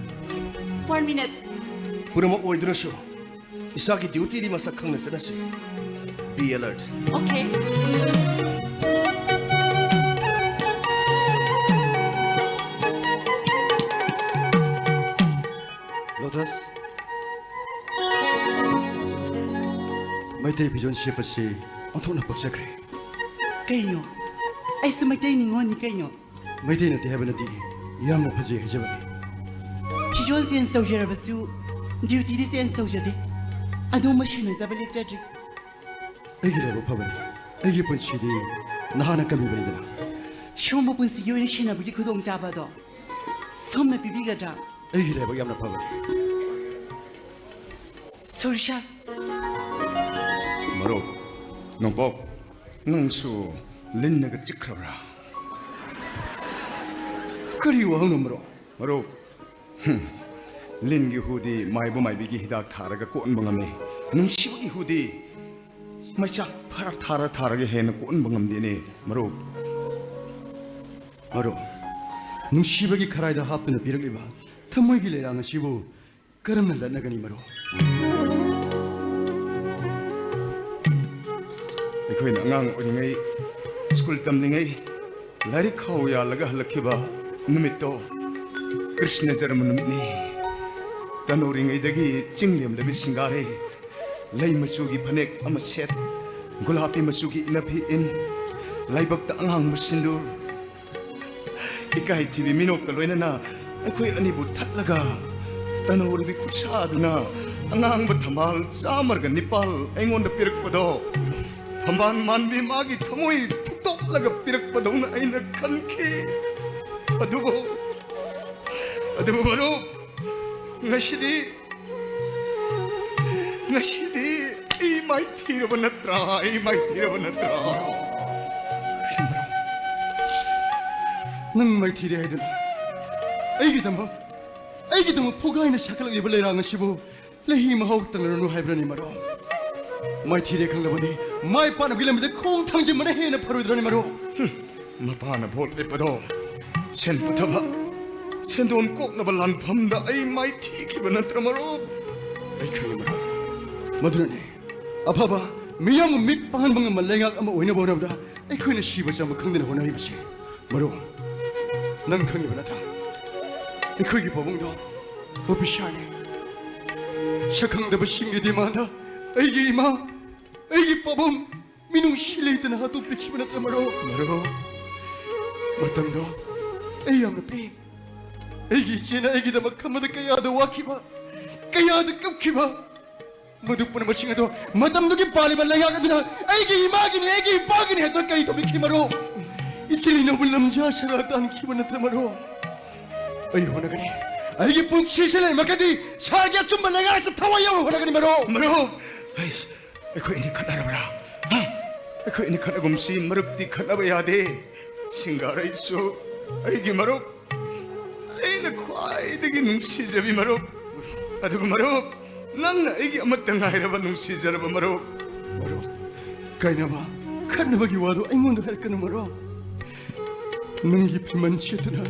Please, one minute. ꯄꯨꯝꯅꯃꯛ ꯑꯣꯏꯗꯨꯅꯁꯨ ꯏꯁꯥꯒꯤ ꯗ꯭ꯌꯨꯇꯤꯗꯤ ꯃꯁꯛ ꯈꯪꯅ ꯆꯠꯅꯁꯤ꯫ Be alert. Okay. Lotus, Meitei ꯐꯤꯖꯣꯜ ꯁꯦꯠꯄꯁꯤ ꯑꯣꯟꯊꯣꯛꯅ ꯄꯛꯆꯈ꯭ꯔꯦ꯫ ꯀꯩꯅꯣ? ꯑꯩꯁꯨ ꯃꯩꯇꯩ ꯅꯤꯉꯣꯜꯅꯤ ꯀꯩꯅꯣ꯫ ꯃꯩꯇꯩ ꯅꯠꯇꯦ ꯍꯥꯏꯕ ꯅꯠꯇꯦ, ꯌꯥꯝꯅ ꯐꯖꯩ ꯍꯥꯏꯖꯕꯅꯤ꯫ ꯐꯤꯖꯣꯜ ꯆꯦꯟꯖ ꯇꯧꯖꯔꯕꯁꯨ ꯗ꯭ꯌꯨꯇꯤꯗꯤ ꯆꯦꯟꯖ ꯇꯧꯖꯗꯦ꯫ ꯑꯗꯣꯝꯕꯨ ꯁꯦꯟꯅꯖꯕ ꯂꯦꯞꯆꯗ꯭ꯔꯤ꯫ ꯑꯩꯒꯤ ꯂꯥꯏꯕꯛ ꯐꯕꯅꯤ꯫ ꯑꯩꯒꯤ ꯄꯨꯟꯁꯤꯗꯤ ꯅꯍꯥꯛꯅ ꯀꯟꯕꯤꯕꯅꯤꯗꯅ꯫ ꯁꯣꯝꯕꯨ ꯄꯨꯟꯁꯤꯒꯤ ꯑꯣꯏꯅ ꯁꯦꯟꯅꯕꯒꯤ ꯈꯨꯗꯣꯡꯆꯥꯕ ꯑꯗꯣ ꯁꯣꯝꯅ ꯄꯤꯕꯤꯒꯗ꯭ꯔꯥ? ꯑꯩꯒꯤ ꯂꯥꯏꯕꯛ ꯌꯥꯝꯅ ꯐꯕꯅꯤ꯫ ꯁꯣꯔꯤ ꯁꯥꯔ꯫ ꯃꯔꯨꯞ, ꯅꯣꯡꯄꯣꯛ, ꯅꯪꯁꯨ ꯂꯤꯟꯅꯒ ꯆꯤꯛꯈ꯭ꯔꯕ꯭ꯔꯥ? ꯀꯔꯤ ꯋꯥꯍꯪꯅꯣ ꯃꯔꯨꯞ? ꯃꯔꯨꯞ, ꯍꯨꯝ, ꯂꯤꯟꯒꯤ ꯍꯨꯗꯤ ꯃꯥꯏꯕ ꯃꯥꯏꯕꯤꯒꯤ ꯍꯤꯗꯥꯛ ꯊꯥꯔꯒ ꯀꯣꯛꯍꯟꯕ ꯉꯝꯃꯤ꯫ ꯅꯨꯡꯁꯤꯕꯒꯤ ꯍꯨꯗꯤ ꯃꯩꯆꯥꯛ ꯐꯔ ꯊꯥꯔ ꯊꯥꯔꯒ ꯍꯦꯟꯅ ꯀꯣꯛꯍꯟꯕ ꯉꯝꯗꯦꯅꯦ, ꯃꯔꯨꯞ꯫ ꯃꯔꯨꯞ, ꯅꯨꯡꯁꯤꯕꯒꯤ ꯈꯔꯥꯏꯗ ꯍꯥꯞꯇꯨꯅ ꯄꯤꯔꯛꯂꯤꯕ ꯊꯃꯣꯏꯒꯤ ꯂꯩꯔꯥꯡ ꯑꯁꯤꯕꯨ ꯀꯔꯝꯅ ꯂꯠꯅꯒꯅꯤ, ꯃꯔꯨꯞ? ꯑꯩꯈꯣꯏꯅ ꯑꯉꯥꯡ ꯑꯣꯏꯔꯤꯉꯩ, ꯁ꯭ꯀꯨꯜ ꯇꯝꯂꯤꯉꯩ, ꯂꯥꯏꯔꯤꯛ ꯈꯥꯎ ꯌꯥꯜꯂꯒ ꯍꯜꯂꯛꯈꯤꯕ ꯅꯨꯃꯤꯠꯇꯣ ꯀ꯭ꯔꯤꯁꯅ ꯖꯔꯃ ꯅꯨꯃꯤꯠꯅꯤ꯫ ꯇꯅꯧꯔꯤꯉꯩꯗꯒꯤ ꯆꯤꯡ ꯂꯦꯝꯂꯕꯤ ꯁꯤꯡꯒꯥꯔꯦ꯫ ꯂꯩ ꯃꯆꯨꯒꯤ ꯐꯅꯦꯛ ꯑꯃ ꯁꯦꯠ, ꯒꯨꯂꯥꯄꯤ ꯃꯆꯨꯒꯤ ꯏꯅꯐꯤ ꯏꯟ, ꯂꯥꯏꯕꯛꯇ ꯑꯉꯥꯡꯕ ꯁꯤꯟꯗꯨꯔ, ꯏꯀꯥꯏ ꯊꯤꯕꯤ ꯃꯤꯅꯣꯛꯀ ꯂꯣꯏꯅꯅ ꯑꯩꯈꯣꯏ ꯑꯅꯤꯕꯨ ꯊꯠꯂꯒ ꯇꯅꯧꯔꯤꯕꯤ ꯈꯨꯠꯁꯥꯗꯨꯅ ꯑꯉꯥꯡꯕ ꯊꯝꯕꯥꯜ ꯆꯥꯝꯃꯒ ꯅꯤꯄꯥꯜ ꯑꯩꯉꯣꯟꯗ ꯄꯤꯔꯛꯄꯗꯣ, ꯊꯝꯕꯥꯜ ꯃꯥꯟꯕꯤ ꯃꯥꯒꯤ ꯊꯃꯣꯏ ꯐꯨꯛꯇꯣꯛꯂꯒ ꯄꯤꯔꯛꯄꯗꯧꯅ ꯑꯩꯅ ꯈꯟꯈꯤ꯫ ꯑꯗꯨꯕꯨ, ꯑꯗꯨꯕꯨ ꯃꯔꯨꯞ, ꯉꯁꯤꯗꯤ, ꯉꯁꯤꯗꯤ ꯑꯩ ꯃꯥꯏꯊꯤꯔꯕ ꯅꯠꯇ꯭ꯔꯥ? ꯑꯩ ꯃꯥꯏꯊꯤꯔꯕ ꯅꯠꯇ꯭ꯔꯥ? ꯅꯪ ꯃꯥꯏꯊꯤꯔꯦ ꯍꯥꯏꯗꯨꯅ ꯑꯩꯒꯤꯗꯃꯛ, ꯑꯩꯒꯤꯗꯃꯛ ꯐꯨꯒꯥꯏꯅ ꯁꯥꯒꯠꯂꯛꯂꯤꯕ ꯂꯩꯔꯥꯡ ꯑꯁꯤꯕꯨ ꯂꯩꯍꯤ ꯃꯍꯥꯎ ꯇꯪꯂꯔꯅꯨ ꯍꯥꯏꯕ꯭ꯔꯅꯤ, ꯃꯔꯨꯞ? ꯃꯥꯏꯊꯤꯔꯦ ꯈꯪꯂꯕꯗꯤ ꯃꯥꯏ ꯄꯥꯛꯅꯕꯒꯤ ꯂꯝꯕꯤꯗ ꯈꯣꯡ ꯊꯥꯡꯖꯤꯟꯕꯅ ꯍꯦꯟꯅ ꯐꯔꯣꯏꯗ꯭ꯔꯅꯤ, ꯃꯔꯨꯞ? ꯍꯨꯝ, ꯃꯄꯥꯅ ꯚꯣꯠ ꯂꯦꯞꯄꯗꯣ ꯁꯦꯟ ꯄꯨꯊꯕ, ꯁꯦꯟꯗꯣꯟ ꯀꯣꯛꯅꯕ ꯂꯥꯟꯐꯝꯗ ꯑꯩ ꯃꯥꯏꯊꯤꯈꯤꯕ ꯅꯠꯇ꯭ꯔ, ꯃꯔꯨꯞ? ꯑꯩ ꯈꯪꯏ, ꯃꯔꯨꯞ꯫ ꯃꯗꯨꯅꯅꯤ ꯑꯐꯕ ꯃꯤꯌꯥꯝꯕꯨ ꯃꯤꯠ ꯄꯥꯡꯍꯟꯕ ꯉꯝꯕ ꯂꯩꯉꯥꯛ ꯑꯃ ꯑꯣꯏꯅꯕ ꯍꯣꯠꯅꯕꯗ ꯑꯩꯈꯣꯏꯅ ꯁꯤꯕ ꯆꯪꯕ ꯈꯪꯗꯅ ꯍꯣꯠꯅꯔꯤꯕꯁꯤ꯫ ꯃꯔꯨꯞ, ꯅꯪ ꯈꯪꯉꯤꯕ ꯅꯠꯇ꯭ꯔꯥ? ꯑꯩꯈꯣꯏꯒꯤ ꯄꯥꯕꯨꯡꯗꯣ ꯑꯣꯐꯤꯁꯥꯔꯅꯤ꯫ ꯁꯛꯈꯪꯗꯕꯁꯤꯡꯒꯤ ꯗꯤꯃꯥꯟꯗ ꯑꯩꯒꯤ ꯏꯃꯥ, ꯑꯩꯒꯤ ꯄꯥꯕꯨꯡ ꯃꯤꯅꯨꯡꯁꯤ ꯂꯩꯇꯅ ꯍꯥꯠꯇꯣꯛꯄꯤꯈꯤꯕ ꯅꯠꯇ꯭ꯔ, ꯃꯔꯨꯞ? ꯃꯔꯨꯞ꯫ ꯃꯇꯝꯗꯣ ꯑꯩ ꯌꯥꯝꯅ ꯄꯤꯛꯏ꯫ ꯑꯩꯒꯤ ꯏꯆꯦꯅ ꯑꯩꯒꯤꯗꯃꯛ ꯈꯟꯕꯗ ꯀꯌꯥꯗ ꯋꯥꯈꯤꯕ, ꯀꯌꯥꯗ ꯀꯞꯈꯤꯕ, ꯃꯗꯨ ꯄꯨꯝꯅꯃꯛꯁꯤꯡ ꯑꯗꯣ ꯃꯇꯝꯗꯨꯒꯤ ꯄꯥꯜꯂꯤꯕ ꯂꯩꯉꯥꯛ ꯑꯗꯨꯅ ꯑꯩꯒꯤ ꯏꯃꯥꯒꯤꯅꯤ, ꯑꯩꯒꯤ ꯏꯄꯥꯒꯤꯅꯤ ꯍꯥꯏꯗꯨꯅ ꯀꯔꯤ ꯇꯧꯕꯤꯈꯤ ꯃꯔꯨꯞ? ꯏꯆꯤꯜ ꯏꯅꯥꯎꯕꯨ ꯂꯝꯖꯥ ꯁꯔꯥ ꯇꯥꯟꯈꯤꯕ ꯅꯠꯇ꯭ꯔ ꯃꯔꯨꯞ? ꯑꯩ ꯍꯣꯠꯅꯒꯅꯤ꯫ ꯑꯩꯒꯤ ꯄꯨꯟꯁꯤꯁꯦ ꯂꯩꯔꯝꯃꯒꯗꯤ ꯁꯍꯔꯒꯤ ꯑꯆꯨꯝꯕ ꯂꯩꯉꯥꯛꯁꯦ ꯊꯋꯥꯏ ꯌꯥꯎꯅ ꯍꯣꯠꯅꯒꯅꯤ ꯃꯔꯨꯞ꯫ ꯃꯔꯨꯞ! ꯑꯩ, ꯑꯩꯈꯣꯏ ꯑꯅꯤ ꯈꯠꯅꯔꯕ꯭ꯔꯥ? ꯍꯥ? ꯑꯩꯈꯣꯏ ꯑꯅꯤ ꯈꯠꯅꯒꯨꯝꯁꯤ, ꯃꯔꯨꯞꯇꯤ ꯈꯠꯅꯕ ꯌꯥꯗꯦ꯫ ꯁꯤꯡꯒꯥꯔꯩꯁꯨ ꯑꯩꯒꯤ ꯃꯔꯨꯞ, ꯑꯩꯅ ꯈ꯭ꯋꯥꯏꯗꯒꯤ ꯅꯨꯡꯁꯤꯖꯕꯤ ꯃꯔꯨꯞ꯫ ꯑꯗꯨꯒ ꯃꯔꯨꯞ, ꯅꯪꯅ ꯑꯩꯒꯤ ꯑꯃꯠꯇ ꯉꯥꯏꯔꯕ ꯅꯨꯡꯁꯤꯖꯔꯕ ꯃꯔꯨꯞ꯫ ꯃꯔꯨꯞ, ꯀꯥꯏꯅꯕ, ꯈꯠꯅꯕꯒꯤ ꯋꯥꯗꯨ ꯑꯩꯉꯣꯟꯗ ꯍꯥꯏꯔꯛꯀꯅꯨ ꯃꯔꯨꯞ꯫ ꯅꯪꯒꯤ ꯐꯤꯃꯟ ꯁꯦꯠꯇꯨꯅ,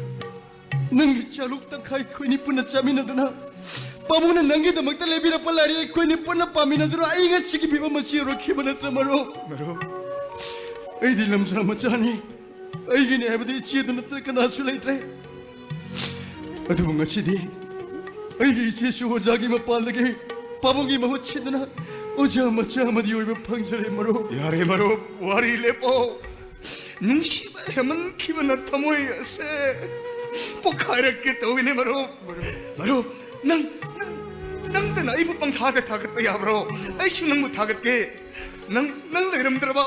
ꯅꯪꯒꯤ ꯆꯥꯂꯨꯛ ꯇꯪꯈꯥꯏ ꯑꯩꯈꯣꯏꯅꯤ ꯄꯨꯟꯅ ꯆꯥꯃꯤꯟꯅꯗꯨꯅ, ꯄꯥꯕꯨꯡꯅ ꯅꯪꯒꯤꯗꯃꯛꯇ ꯂꯩꯕꯤꯔꯛꯄ ꯂꯥꯏꯔꯤ ꯑꯩꯈꯣꯏꯅꯤ ꯄꯨꯟꯅ ꯄꯥꯃꯤꯟꯅꯗꯨꯅ ꯑꯩ ꯉꯁꯤꯒꯤ ꯐꯤꯕꯝ ꯑꯁꯤ ꯌꯧꯔꯛꯈꯤꯕ ꯅꯠꯇ꯭ꯔ ꯃꯔꯨꯞ? ꯃꯔꯨꯞ, ꯑꯩꯗꯤ ꯂꯝꯖꯥ ꯃꯆꯥꯅꯤ꯫ ꯑꯩꯒꯤꯅꯤ ꯍꯥꯏꯕꯗꯤ ꯏꯆꯦꯗꯨ ꯅꯠꯇꯅ ꯀꯅꯥꯁꯨ ꯂꯩꯇ꯭ꯔꯦ꯫ ꯑꯗꯨꯕꯨ ꯉꯁꯤꯗꯤ ꯑꯩꯒꯤ ꯏꯆꯦꯁꯨ ꯑꯣꯖꯥꯒꯤ ꯃꯄꯥꯜꯗꯒꯤ ꯄꯥꯕꯨꯡꯒꯤ ꯃꯍꯨꯠ ꯁꯤꯟꯗꯨꯅ ꯑꯣꯖꯥ ꯃꯆꯥ ꯑꯃꯗꯤ ꯑꯣꯏꯕ ꯐꯪꯖꯔꯦ ꯃꯔꯨꯞ꯫ ꯌꯥꯔꯦ ꯃꯔꯨꯞ, ꯋꯥꯔꯤ ꯂꯦꯞꯄꯣ꯫ ꯅꯨꯡꯁꯤꯕ ꯍꯦꯃꯟꯈꯤꯕꯅ ꯊꯃꯣꯏ ꯑꯁꯦ ꯄꯣꯈꯥꯏꯔꯛꯀꯦ ꯇꯧꯏꯅꯦ ꯃꯔꯨꯞ꯫ ꯃꯔꯨꯞ, ꯅꯪ, ꯅꯪ, ꯅꯪꯇꯅ ꯑꯩꯕꯨ ꯄꯪꯊꯥꯗ ꯊꯥꯒꯠꯄ ꯌꯥꯕ꯭ꯔꯣ? ꯑꯩꯁꯨ ꯅꯪꯕꯨ ꯊꯥꯒꯠꯀꯦ꯫ ꯅꯪ, ꯅꯪ ꯂꯩꯔꯝꯗ꯭ꯔꯕ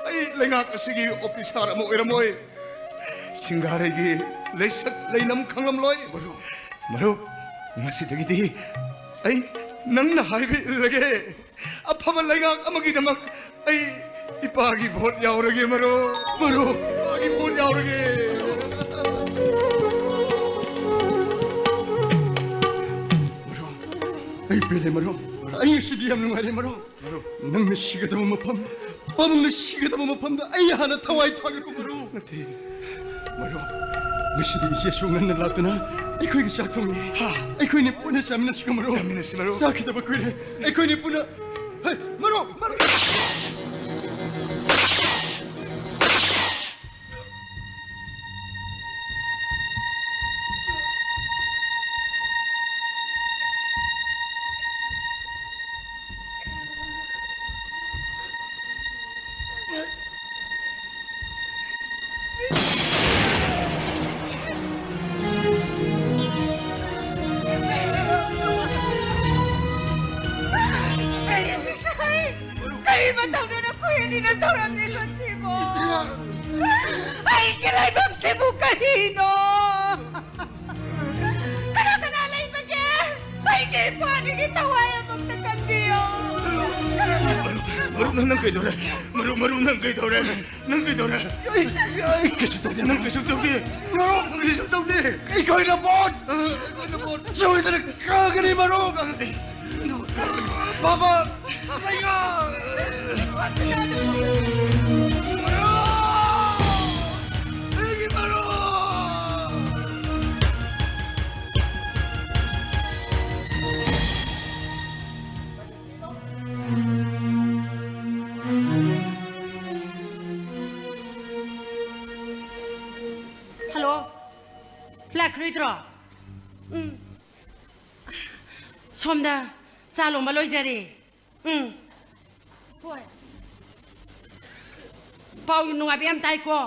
ꯑꯩ ꯂꯩꯉꯥꯛ ꯑꯁꯤꯒꯤ ꯑꯣꯐꯤꯁꯥꯔ ꯑꯃ ꯑꯣꯏꯔꯝꯃꯣꯏ꯫ ꯁꯤꯡꯒꯥꯔꯩꯒꯤ ꯂꯩꯁꯛ ꯂꯩꯅꯝ ꯈꯪꯂꯝꯂꯣꯏ꯫ ꯃꯔꯨꯞ, ꯉꯁꯤꯗꯒꯤꯗꯤ ꯑꯩ ꯅꯪꯅ ꯍꯥꯏꯕ ꯏꯜꯂꯒꯦ꯫ ꯑꯐꯕ ꯂꯩꯉꯥꯛ ꯑꯃꯒꯤꯗꯃꯛ ꯑꯩ ꯏꯄꯥꯒꯤ ꯚꯣꯠ ꯌꯥꯎꯔꯒꯦ ꯃꯔꯨꯞ꯫ ꯃꯔꯨꯞ, ꯏꯄꯥꯒꯤ ꯚꯣꯠ ꯌꯥꯎꯔꯒꯦ꯫ ꯃꯔꯨꯞ, ꯑꯩ ꯄꯦꯜꯂꯦ ꯃꯔꯨꯞ꯫ ꯑꯩ ꯉꯁꯤꯗꯤ ꯌꯥꯝ ꯅꯨꯡꯉꯥꯏꯔꯦ ꯃꯔꯨꯞ꯫ ꯃꯔꯨꯞ, ꯅꯪꯅ ꯁꯤꯒꯗꯕ ꯃꯐꯝ, ꯄꯥꯕꯨꯡꯅ ꯁꯤꯒꯗꯕ ꯃꯐꯝꯗ ꯑꯩ ꯍꯥꯟꯅ ꯊꯋꯥꯏ ꯊꯥꯒꯦꯀꯣ ꯃꯔꯨꯞ꯫ ꯅꯠꯇꯦ꯫ ꯃꯔꯨꯞ, ꯉꯁꯤꯗꯤ ꯏꯆꯦꯁꯨ ꯉꯟꯅ ꯂꯥꯛꯇꯨꯅ ꯑꯩꯈꯣꯏꯒꯤ ꯆꯥꯛ ꯊꯣꯡꯉꯤ꯫ ꯍꯥ? ꯑꯩꯈꯣꯏꯅꯤ ꯄꯨꯟꯅ ꯆꯥꯃꯤꯟꯅꯁꯤꯀꯣ ꯃꯔꯨꯞ꯫ ꯆꯥꯃꯤꯟꯅꯁꯤ ꯃꯔꯨꯞ꯫ ꯆꯥꯈꯤꯗꯕ ꯀꯨꯏꯔꯦ꯫ ꯑꯩꯈꯣꯏꯅꯤ ꯄꯨꯟꯅ꯫ ꯍꯩ, ꯃꯔꯨꯞ, ꯃꯔꯨꯞ꯫ ꯇꯧꯔꯝꯅꯤ ꯂꯨꯁꯤꯕꯨ? ꯑꯩꯒꯤ ꯂꯥꯏꯕꯛꯁꯤꯕꯨ ꯀꯔꯤꯅꯣ? ꯀꯅꯥ ꯀꯅꯥ ꯂꯩꯕꯒꯦ? ꯑꯩꯒꯤ ꯏꯄ꯭ꯋꯥꯗꯒꯤ ꯊꯋꯥꯏ ꯑꯃꯃꯝꯇ ꯀꯟꯕꯤꯌꯨ꯫ ꯃꯔꯨꯞ, ꯅꯪ, ꯅꯪ ꯀꯩꯗꯧꯔꯦ? ꯃꯔꯨꯞ, ꯃꯔꯨꯞ, ꯅꯪ ꯀꯩꯗꯧꯔꯦ? ꯅꯪ ꯀꯩꯗꯧꯔꯦ? ꯑꯩ, ꯑꯩ ꯀꯩꯁꯨ ꯇꯧꯗꯦ꯫ ꯅꯪ ꯀꯩꯁꯨ ꯇꯧꯗꯦ꯫ ꯃꯔꯨꯞ, ꯅꯪ ꯀꯩꯁꯨ ꯇꯧꯗꯦ꯫ ꯑꯩꯈꯣꯏꯅ ꯕꯣꯠ ꯁꯣꯏꯗꯅ ꯀꯥꯒꯅꯤ, ꯃꯔꯨꯞ꯫ ꯕꯥꯕꯥ, ꯂꯩꯉꯥꯛ꯫ ꯃꯔꯨꯞ! ꯑꯩꯒꯤ ꯃꯔꯨꯞ! ꯍꯜꯂꯣ, ꯂꯥꯛꯈ꯭ꯔꯣꯏꯗ꯭ꯔꯣ? ꯎꯝ, ꯁꯣꯝꯗ ꯆꯥ ꯂꯣꯟꯕ ꯂꯣꯏꯖꯔꯦ꯫ ꯎꯝ, ꯍꯣꯏ꯫ ꯄꯥꯎ ꯅꯨꯡꯉꯥꯏꯕ ꯌꯥꯝ ꯇꯥꯏꯀꯣ꯫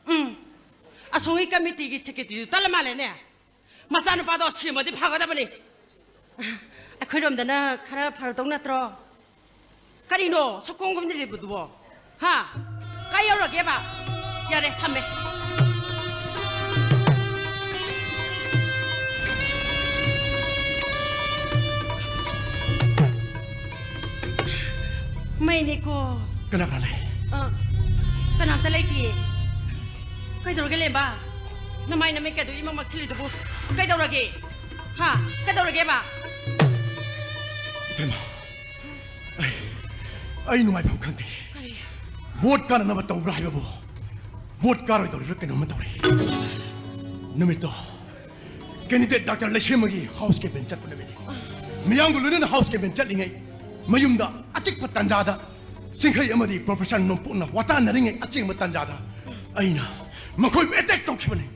ꯎꯝ, ꯑꯁꯣꯝꯒꯤ ꯀꯃꯤꯇꯤꯒꯤ ꯁꯦꯀ꯭ꯔꯦꯇꯔꯤꯗꯨ ꯇꯜꯂ ꯃꯥꯜꯂꯦꯅꯦ꯫ ꯃꯆꯥꯅꯨꯄꯥꯗꯣ ꯁꯤꯔꯝꯃꯗꯤ ꯐꯒꯗꯕꯅꯤ꯫ ꯑꯩꯈꯣꯏꯔꯣꯝꯗꯅ ꯈꯔ ꯐꯔꯗꯧ ꯅꯠꯇ꯭ꯔꯣ? ꯀꯔꯤꯅꯣ ꯁꯨꯛꯈꯨꯝ ꯈꯨꯝꯗ꯭ꯔꯤꯕꯗꯨꯕꯣ? ꯍꯥ? ꯀꯥꯏ ꯌꯧꯔꯒꯦꯕ? ꯌꯥꯔꯦ, ꯊꯝꯃꯦ꯫ ꯃꯩꯅꯤꯀꯣ꯫ ꯀꯅꯥ ꯀꯅꯥ ꯂꯩ? ꯑ, ꯀꯅꯥꯝꯇ ꯂꯩꯇꯤꯌꯦ꯫ ꯀꯩꯗꯧꯔꯒꯦ, ꯂꯦꯝꯕ? ꯅꯃꯥꯏ ꯅꯃꯤꯠ ꯀꯩꯗꯧ ꯏꯃꯝ ꯃꯝꯁꯤꯜꯂꯤꯗꯨꯕꯨ? ꯀꯩꯗꯧꯔꯒꯦ? ꯍꯥ? ꯀꯩꯗꯧꯔꯒꯦꯕ? ꯏꯇꯩꯃ, ꯑꯩ, ꯑꯩ ꯅꯨꯡꯉꯥꯏꯐꯝ ꯈꯪꯗꯦ꯫ ꯀꯔꯤ? ꯚꯣꯠ ꯀꯥꯅꯅꯕ ꯇꯧꯕ꯭ꯔꯥ ꯍꯥꯏꯕꯕꯨ, ꯚꯣꯠ ꯀꯥꯔꯣꯏꯗꯧꯔꯤꯕ꯭ꯔꯥ ꯀꯩꯅꯣꯝꯃ ꯇꯧꯔꯦ꯫ ꯅꯨꯃꯤꯠꯇꯣ candidate ꯗꯥꯛꯇꯔ ꯂꯩꯁꯦꯝꯕꯒꯤ house campaign ꯆꯠꯄ ꯅꯨꯃꯤꯠꯅꯤ꯫ ꯃꯤꯌꯥꯝꯒ ꯂꯣꯏꯅꯅ house campaign ꯆꯠꯂꯤꯉꯩ, ꯃꯌꯨꯝꯗ ꯑꯆꯤꯛꯄ ꯇꯥꯟꯖꯥꯗ ꯆꯤꯡꯈꯩ ꯑꯃꯗꯤ ꯄ꯭ꯔꯣꯐꯦꯁꯔ ꯅꯣꯡꯄꯣꯛꯅ ꯋꯥꯇꯥꯟꯅꯔꯤꯉꯩ ꯑꯆꯦꯡꯕ ꯇꯥꯟꯖꯥꯗ ꯑꯩꯅ ꯃꯈꯣꯏꯕꯨ attack ꯇꯧꯈꯤꯕꯅꯤ꯫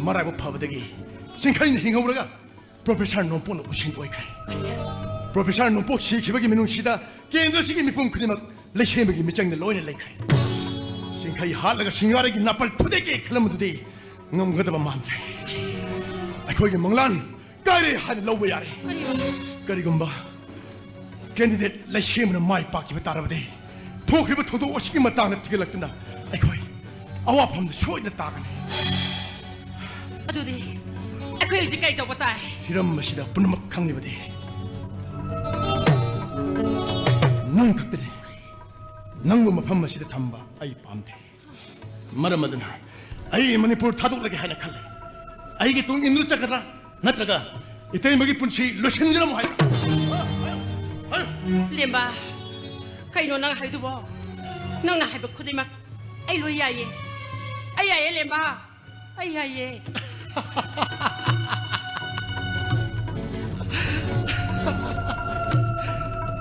ꯃꯔꯥꯏꯕꯛ ꯐꯕꯗꯒꯤ ꯆꯤꯡꯈꯩꯅ ꯍꯤꯡꯍꯧꯔꯒ ꯄ꯭ꯔꯣꯐꯦꯁꯔ ꯅꯣꯡꯄꯣꯛꯅ ꯎꯁꯤꯟ ꯑꯣꯏꯈ꯭ꯔꯦ꯫ ꯄ꯭ꯔꯣꯐꯦꯁꯔ ꯅꯣꯡꯄꯣꯛ ꯁꯤꯈꯤꯕꯒꯤ ꯃꯅꯨꯡꯁꯤꯗ ꯀꯦꯟꯗ꯭ꯔꯁꯤꯒꯤ ꯃꯤꯄꯨꯝ ꯈꯨꯗꯤꯡꯃꯛ ꯂꯩꯁꯦꯝꯕꯒꯤ ꯃꯤꯆꯪꯗ ꯂꯣꯏꯅ ꯂꯩꯈ꯭ꯔꯦ꯫ ꯆꯤꯡꯈꯩ ꯍꯥꯠꯂꯒ ꯁꯤꯡꯉꯥꯔꯩꯒꯤ ꯅꯥꯄꯜ ꯐꯨꯗꯦꯛꯀꯦ ꯈꯜꯂꯝꯕꯗꯨꯗꯤ ꯉꯝꯒꯗꯕ ꯃꯥꯟꯗ꯭ꯔꯦ꯫ ꯑꯩꯈꯣꯏꯒꯤ ꯃꯪꯂꯥꯟ ꯀꯥꯏꯔꯦ ꯍꯥꯏꯅ ꯂꯧꯕ ꯌꯥꯔꯦ꯫ ꯀꯔꯤꯒꯨꯝꯕ candidate ꯂꯩꯁꯦꯝꯕꯅ ꯃꯥꯏ ꯄꯥꯛꯈꯤꯕ ꯇꯥꯔꯕꯗꯤ, ꯊꯣꯛꯈ꯭ꯔꯤꯕ ꯊꯧꯗꯣꯛ ꯑꯁꯤꯒꯤ ꯃꯇꯥꯡꯗ ꯊꯤꯒꯠꯂꯛꯇꯨꯅ ꯑꯩꯈꯣꯏ ꯑꯋꯥꯐꯝꯗ ꯁꯣꯏꯗꯅ ꯇꯥꯒꯅꯤ꯫ ꯑꯗꯨꯗꯤ ꯑꯩꯈꯣꯏ ꯍꯧꯖꯤꯛ ꯀꯔꯤ ꯇꯧꯕ ꯇꯥꯏ? ꯍꯤꯔꯝ ꯑꯁꯤꯗ ꯄꯨꯝꯅꯃꯛ ꯈꯪꯂꯤꯕꯗꯤ ꯅꯪ ꯈꯛꯇꯅꯤ꯫ ꯅꯪꯕꯨ ꯃꯐꯝ ꯑꯁꯤꯗ ꯊꯝꯕ ꯑꯩ ꯄꯥꯝꯗꯦ꯫ ꯃꯔꯝ ꯑꯗꯨꯅ ꯑꯩ ꯃꯅꯤꯄꯨꯔ ꯊꯥꯗꯣꯛꯂꯒꯦ ꯍꯥꯏꯅ ꯈꯜꯂꯦ꯫ ꯑꯩꯒꯤ ꯇꯨꯡ ꯏꯟꯗꯨꯅ ꯆꯠꯀꯗ꯭ꯔꯥ, ꯅꯠꯇ꯭ꯔꯒ ꯏꯇꯩꯃꯒꯤ ꯄꯨꯟꯁꯤ ꯂꯣꯏꯁꯤꯟꯖꯔꯝꯃꯣ ꯍꯥꯏꯕ꯭ꯔꯥ? ꯂꯦꯝꯕ, ꯀꯩꯅꯣ ꯅꯪ ꯍꯥꯏꯗꯨꯕꯣ? ꯅꯪꯅ ꯍꯥꯏꯕ ꯈꯨꯗꯤꯡꯃꯛ ꯑꯩ ꯂꯣꯏ ꯌꯥꯏꯌꯦ꯫ ꯑꯩ ꯌꯥꯏꯌꯦ, ꯂꯦꯝꯕ꯫ ꯑꯩ ꯌꯥꯏꯌꯦ꯫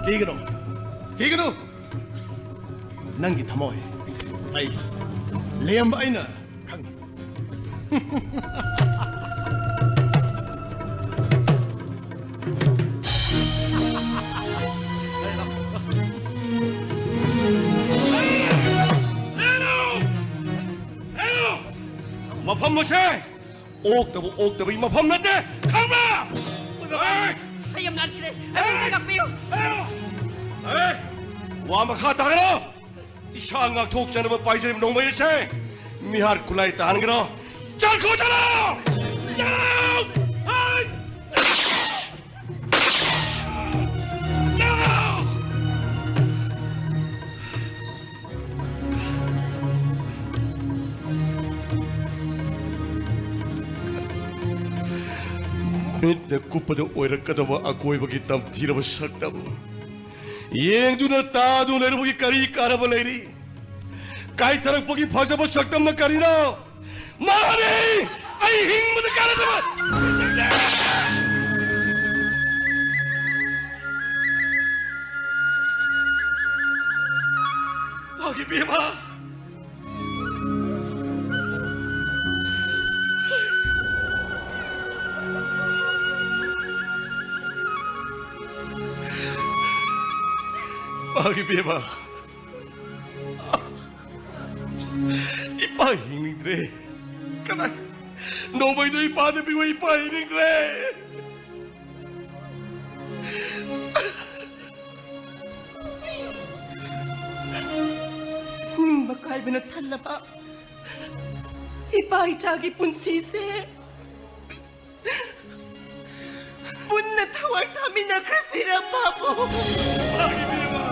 ꯀꯤꯒꯅꯨ, ꯀꯤꯒꯅꯨ꯫ ꯅꯪꯒꯤ ꯊꯃꯣꯏ ꯑꯩ ꯂꯦꯝꯕ ꯑꯩꯅ ꯈꯪꯉꯤ꯫ ꯃꯐꯝ ꯑꯁꯦ ꯑꯣꯛꯇꯕ ꯑꯣꯛꯇꯕꯒꯤ ꯃꯐꯝ ꯅꯠꯇꯦ, ꯈꯪꯕ꯭ꯔꯥ? ꯑꯩ! ꯑꯩ ꯌꯥꯝ ꯂꯥꯟꯈ꯭ꯔꯦ꯫ ꯑꯩꯕꯨ ꯉꯥꯛꯄꯤꯌꯨ꯫ ꯑꯦ! ꯋꯥ ꯃꯈꯥ ꯇꯥꯒꯅꯣ꯫ ꯏꯁꯥ ꯉꯥꯛꯊꯣꯛꯆꯅꯕ ꯄꯥꯏꯖꯔꯤꯕ ꯅꯣꯡꯃꯩ ꯑꯁꯦ ꯃꯤꯍꯥꯠ ꯈꯨꯠꯂꯥꯏ ꯇꯥꯍꯟꯒꯅꯣ꯫ ꯆꯠꯈꯣ, ꯆꯠꯂꯣ! ꯆꯠꯂꯣ! ꯍꯩ! ꯃꯤꯠꯅ ꯀꯨꯞꯄꯗ ꯑꯣꯏꯔꯛꯀꯗꯕ ꯑꯀꯣꯏꯕꯒꯤ ꯇꯝꯊꯤꯔꯕ ꯁꯛꯇꯝ ꯌꯦꯡꯗꯨꯅ ꯇꯥꯗꯨꯅ ꯂꯩꯔꯨꯕꯒꯤ ꯀꯔꯤ ꯀꯥꯟꯅꯕ ꯂꯩꯔꯤ? ꯀꯥꯏꯊꯔꯛꯄꯒꯤ ꯐꯖꯕ ꯁꯛꯇꯝꯅ ꯀꯔꯤꯅꯣ? ꯃꯥꯅꯤ! ꯑꯩ ꯍꯤꯡꯕꯗ ꯀꯥꯟꯅꯗꯕ! ꯐꯥꯒꯤꯕꯤꯃ! ꯐꯥꯒꯤꯕꯤꯃ! ꯏꯄꯥ ꯍꯤꯡꯅꯤꯡꯗ꯭ꯔꯦ꯫ ꯀꯗꯥꯏ? ꯅꯣꯡꯃꯩꯗꯣ ꯏꯄꯥꯗ ꯄꯤꯌꯨ, ꯏꯄꯥ ꯍꯤꯡꯅꯤꯡꯗ꯭ꯔꯦ꯫ ꯅꯤꯡꯕ ꯀꯥꯏꯕꯅ ꯊꯜꯂꯕ ꯏꯄꯥ ꯏꯆꯥꯒꯤ ꯄꯨꯟꯁꯤꯁꯦ ꯄꯨꯟꯅ ꯊꯋꯥꯏ ꯊꯥꯃꯤꯟꯅꯈ꯭ꯔꯁꯤꯔ, ꯄꯥꯕꯨꯡ? ꯏꯕꯦꯝꯃ!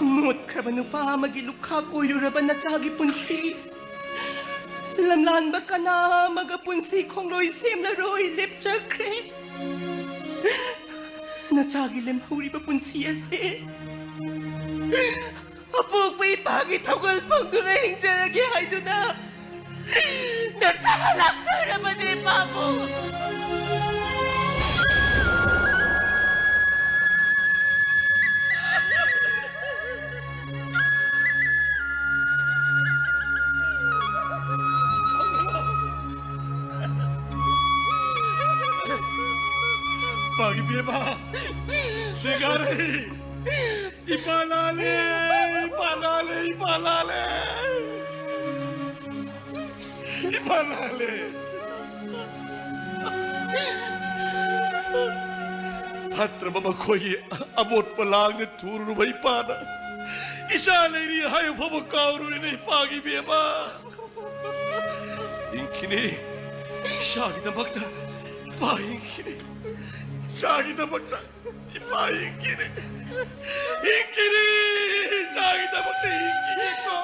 ꯃꯣꯠꯈ꯭ꯔꯕ ꯅꯨꯄꯥ ꯑꯃꯒꯤ ꯂꯨꯈꯥꯛ ꯑꯣꯏꯔꯨꯔꯕ ꯅꯆꯥꯒꯤ ꯄꯨꯟꯁꯤ, ꯂꯝꯂꯥꯟꯕ ꯀꯅꯥ ꯑꯃꯒ ꯄꯨꯟꯁꯤ ꯈꯣꯡꯂꯣꯏ ꯁꯦꯝꯂꯔꯣꯏ ꯂꯦꯞꯆꯈ꯭ꯔꯦ꯫ ꯅꯆꯥꯒꯤ ꯂꯦꯝꯍꯧꯔꯤꯕ ꯄꯨꯟꯁꯤ ꯑꯁꯦ ꯑꯄꯣꯛꯄ ꯏꯄꯥꯒꯤ ꯊꯧꯒꯜ ꯐꯪꯗꯨꯅ ꯍꯤꯡꯖꯔꯒꯦ ꯍꯥꯏꯗꯨꯅ ꯅꯆꯥ ꯂꯥꯛꯆꯔꯕꯅꯦ, ꯄꯥꯕꯨꯡ꯫ ꯄꯥꯒꯤ ꯕꯦꯝꯃ, ꯁꯦꯒꯥꯔꯩ, ꯏꯄꯥ ꯂꯥꯜꯂꯦ, ꯏꯄꯥ ꯂꯥꯜꯂꯦ, ꯏꯄꯥ ꯂꯥꯜꯂꯦ, ꯏꯄꯥ ꯂꯥꯜꯂꯦ꯫ ꯐꯠꯇ꯭ꯔꯕ ꯃꯈꯣꯏꯒꯤ ꯑꯃꯣꯠꯄ ꯂꯥꯡꯗ ꯊꯨꯔꯨꯔꯕ ꯏꯄꯥꯅ ꯏꯆꯥ ꯂꯩꯔꯤ ꯍꯥꯏꯕ ꯐꯥꯎꯕ ꯀꯥꯎꯔꯨꯔꯦꯅꯦ, ꯏꯄꯥꯒꯤ ꯕꯦꯝꯃ꯫ ꯍꯤꯡꯈꯤꯅꯤ, ꯏꯆꯥꯒꯤꯗꯃꯛꯇ ꯏꯄꯥ ꯍꯤꯡꯈꯤꯅꯤ, ꯏꯆꯥꯒꯤꯗꯃꯛꯇ ꯏꯄꯥ ꯍꯤꯡꯈꯤꯅꯤ, ꯍꯤꯡꯈꯤꯅꯤ, ꯏꯆꯥꯒꯤꯗꯃꯛꯇ ꯍꯤꯡꯈꯤꯅꯤꯀꯣ꯫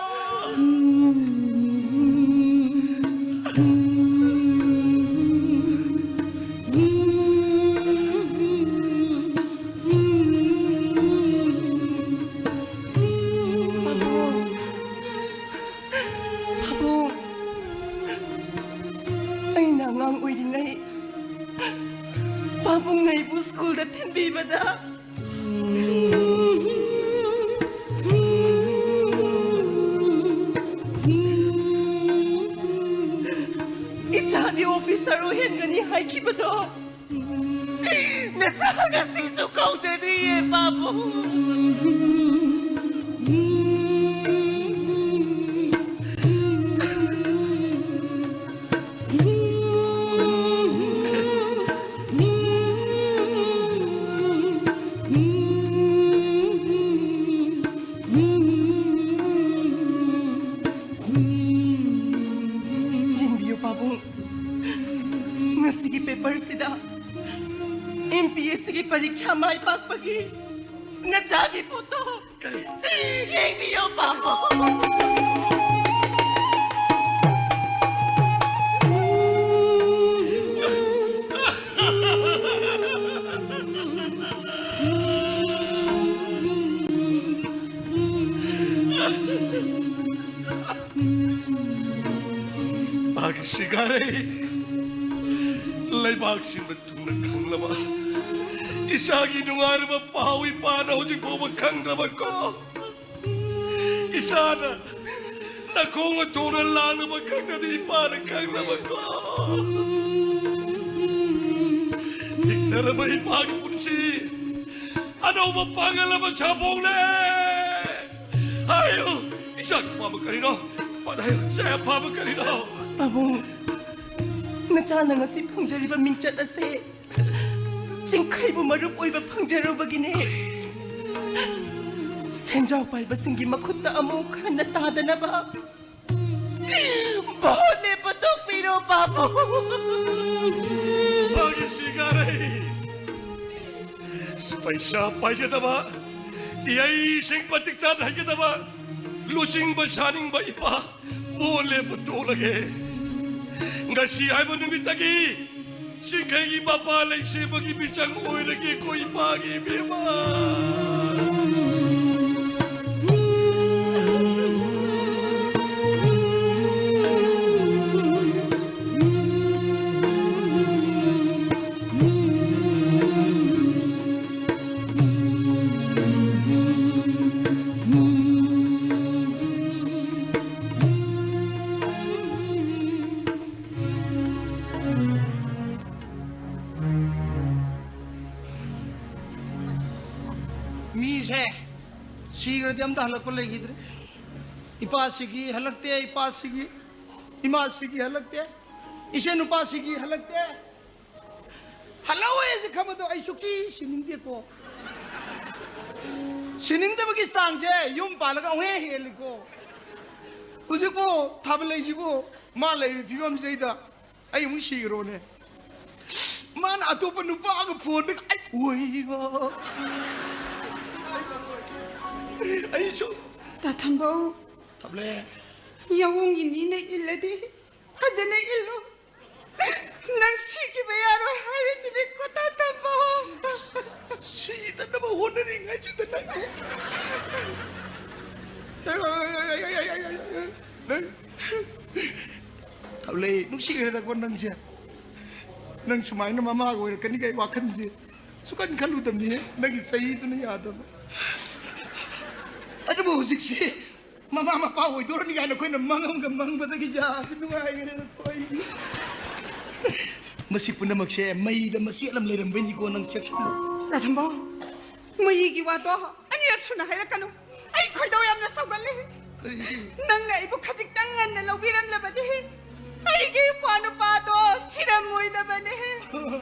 ꯄꯥꯕꯨꯡ, ꯑꯩꯅ ꯑꯉꯥꯡ ꯑꯣꯏꯔꯤꯉꯩ ꯄꯥꯕꯨꯡꯅ ꯑꯩꯕꯨ ꯁ꯭ꯀꯨꯜꯗ ꯊꯤꯟꯕꯤꯕꯗ, ꯏꯆꯥꯗꯤ ꯑꯣꯐꯤꯁꯔ ꯑꯣꯏꯍꯟꯒꯅꯤ ꯍꯥꯏꯈꯤꯕꯗꯣ ꯅꯆꯥ ꯉꯁꯤꯁꯨ ꯀꯧꯖꯗ꯭ꯔꯤꯌꯦ, ꯄꯥꯕꯨꯡ꯫ ꯕꯤ ꯑꯦꯁ ꯁꯤꯒꯤ ꯄꯔꯤꯈ꯭ꯌꯥ ꯃꯥꯏ ꯄꯥꯛꯄꯒꯤ ꯅꯆꯥꯒꯤ ꯐꯣꯇꯣ꯫ ꯀꯔꯤ? ꯌꯦꯡꯕꯤꯌꯣ, ꯄꯥꯕꯨꯡ꯫ ꯃꯥꯒꯤ ꯁꯤꯒꯥꯔꯩ ꯂꯩꯕꯥꯛ ꯁꯤꯟꯕ ꯇꯨꯡꯅ ꯈꯪꯂꯕ, ꯏꯆꯥꯒꯤ ꯅꯨꯡꯉꯥꯏꯔꯕ ꯄꯥꯎ ꯏꯄꯥꯅ ꯍꯧꯖꯤꯛ ꯐꯥꯎꯕ ꯈꯪꯗ꯭ꯔꯕꯀꯣ? ꯏꯆꯥꯅ ꯅꯈꯣꯡꯅ ꯊꯣꯡꯅ ꯂꯥꯛꯂꯕ ꯈꯛꯇꯗꯤ ꯏꯄꯥꯅ ꯈꯪꯂꯕꯀꯣ? ꯄꯤꯛꯊꯔꯕ ꯏꯄꯥꯒꯤ ꯄꯨꯟꯁꯤ ꯑꯅꯧꯕ ꯄꯥꯡꯒꯜ ꯑꯃ ꯁꯥꯐꯣꯡꯂꯦ꯫ ꯍꯥꯏꯌꯨ, ꯏꯆꯥꯒꯤ ꯑꯄꯥꯝꯕ ꯀꯔꯤꯅꯣ? ꯄꯥꯗ ꯍꯥꯏꯌꯨ, ꯏꯆꯥꯒꯤ ꯑꯄꯥꯝꯕ ꯀꯔꯤꯅꯣ? ꯄꯥꯕꯨꯡ, ꯅꯆꯥꯅ ꯉꯁꯤ ꯐꯪꯖꯔꯤꯕ ꯃꯤꯡꯆꯠ ꯑꯁꯦ ꯆꯤꯡꯈꯩꯕꯨ ꯃꯔꯨꯞ ꯑꯣꯏꯕ ꯐꯪꯖꯔꯨꯕꯒꯤꯅꯦ꯫ ꯁꯦꯟꯖꯥꯎ ꯄꯥꯏꯕꯁꯤꯡꯒꯤ ꯃꯈꯨꯠꯇ ꯑꯃꯨꯛ ꯍꯟꯅ ꯇꯥꯗꯅꯕ ꯚꯣꯠ ꯂꯦꯞꯄ ꯇꯣꯛꯄꯤꯔꯣ, ꯄꯥꯕꯨꯡ꯫ ꯃꯥꯒꯤ ꯁꯤꯒꯥꯔꯩ ꯄꯩꯁꯥ ꯄꯥꯏꯖꯗꯕ, ꯏꯍꯩꯁꯤꯡ ꯃꯇꯤꯛ ꯆꯥꯅ ꯍꯩꯒꯗꯕ, ꯂꯨꯆꯤꯡꯕ ꯁꯥꯅꯤꯡꯕ ꯏꯄꯥ ꯚꯣꯠ ꯂꯦꯞꯄ ꯇꯣꯛꯂꯒꯦ꯫ ꯉꯁꯤ ꯍꯥꯏꯕ ꯅꯨꯃꯤꯠꯇꯒꯤ ꯆꯤꯡꯈꯩꯒꯤ ꯃꯄꯥ ꯂꯩꯁꯦꯝꯕꯒꯤ ꯃꯤꯆꯪ ꯑꯣꯏꯔꯒꯦꯀꯣ, ꯏꯄꯥꯒꯤ ꯏꯕꯦꯝꯃ꯫ ꯃꯤꯁꯦ ꯁꯤꯈ꯭ꯔꯗꯤ ꯑꯝꯇ ꯍꯜꯂꯛꯄ ꯂꯩꯈꯤꯗ꯭ꯔꯦ꯫ ꯏꯄꯥꯁꯤꯒꯤ ꯍꯜꯂꯛꯇꯦ, ꯏꯄꯥꯁꯤꯒꯤ, ꯏꯃꯥꯁꯤꯒꯤ ꯍꯜꯂꯛꯇꯦ, ꯏꯆꯦ ꯅꯨꯄꯥꯁꯤꯒꯤ ꯍꯜꯂꯛꯇꯦ꯫ ꯍꯜꯂꯛꯑꯣꯏꯁꯦ ꯈꯪꯕꯗꯣ ꯑꯩ ꯁꯨꯛꯁꯤ ꯁꯤꯅꯤꯡꯗꯦꯀꯣ꯫ ꯁꯤꯅꯤꯡꯗꯕꯒꯤ ꯆꯥꯡꯁꯦ ꯌꯨꯝ ꯄꯥꯜꯂꯒ ꯑꯃꯨꯛ ꯍꯦꯟꯅ ꯍꯦꯜꯂꯤꯀꯣ꯫ ꯍꯧꯖꯤꯛꯄꯨ ꯊꯥꯕꯜ ꯂꯩꯁꯤꯕꯨ ꯃꯥ ꯂꯩꯔꯤꯕ ꯐꯤꯕꯝꯁꯤꯗꯩꯗ ꯑꯩ ꯑꯃꯨꯛ ꯁꯤꯈ꯭ꯔꯣꯅꯦ꯫ ꯃꯥ ꯑꯇꯣꯞꯄ ꯅꯨꯄꯥꯒ ꯐꯣꯟꯗꯒ ꯑꯩ ꯑꯣꯏꯕ꯫ ꯑꯩꯁꯨ ꯇꯥ ꯊꯝꯕꯧ, ꯊꯝꯂꯦ꯫ ꯌꯥꯑꯣꯡ ꯏꯟꯅꯤꯅ ꯏꯜꯂꯗꯤ ꯐꯖꯅ ꯏꯜꯂꯨ꯫ ꯅꯪ ꯁꯤꯈꯤꯕ ꯌꯥꯔꯣꯏ ꯍꯥꯏꯔꯤꯁꯤꯅꯦ ꯀꯣ ꯇꯥ ꯊꯝꯕꯧ꯫ ꯁꯤꯗꯅꯕ ꯍꯣꯠꯅꯔꯤꯉꯩꯁꯤꯗ ꯅꯪ ꯅꯪ ꯊꯝꯂꯩ, ꯅꯨꯡꯁꯤꯈ꯭ꯔꯦꯗꯀꯣ ꯅꯪꯁꯦ꯫ ꯅꯪ ꯁꯨꯃꯥꯏꯅ ꯃꯃꯥꯒ ꯑꯣꯏꯔꯛꯀꯅꯤ ꯀꯥꯏ ꯋꯥꯈꯜꯁꯦ ꯁꯨꯈꯟ ꯈꯜꯂꯨꯗꯕꯅꯤꯍꯦ꯫ ꯅꯪꯒꯤ ꯆꯍꯤꯗꯨꯅ ꯌꯥꯗꯕ꯫ ꯑꯗꯨꯕꯨ ꯍꯧꯖꯤꯛꯁꯤ ꯃꯃꯥ ꯃꯄꯥ ꯑꯣꯏꯗꯣꯔꯅꯤ ꯀꯥꯏꯅ ꯑꯩꯈꯣꯏꯅ ꯃꯪ ꯑꯃꯒ ꯃꯪꯕꯗꯒꯤ ꯌꯥꯝꯅ ꯅꯨꯡꯉꯥꯏꯈ꯭ꯔꯦꯗꯀꯣ ꯑꯩ꯫ ꯃꯁꯤ ꯄꯨꯝꯅꯃꯛꯁꯦ ꯃꯩꯗ ꯃꯆꯦꯠ ꯑꯃ ꯂꯩꯔꯝꯕꯩꯅꯤꯀꯣ, ꯅꯪ ꯆꯦꯛꯁꯤꯜꯂꯨ꯫ ꯇꯥ ꯊꯝꯕꯧ, ꯃꯩꯒꯤ ꯋꯥꯗꯣ ꯑꯅꯤꯔꯛ ꯁꯨꯅ ꯍꯥꯏꯔꯛꯀꯅꯨ꯫ ꯑꯩ ꯈꯣꯏꯗꯧ ꯌꯥꯝꯅ ꯁꯥꯎꯒꯠꯂꯦ꯫ ꯀꯔꯤꯒꯤ? ꯅꯪꯅ ꯑꯩꯕꯨ ꯈꯖꯤꯛꯇꯪ ꯉꯟꯅ ꯂꯧꯕꯤꯔꯝꯂꯕꯗꯤ ꯑꯩꯒꯤ ꯏꯄ꯭ꯋꯥ ꯅꯨꯄꯥꯗꯣ ꯁꯤꯔꯝꯃꯣꯏꯗꯕꯅꯦ꯫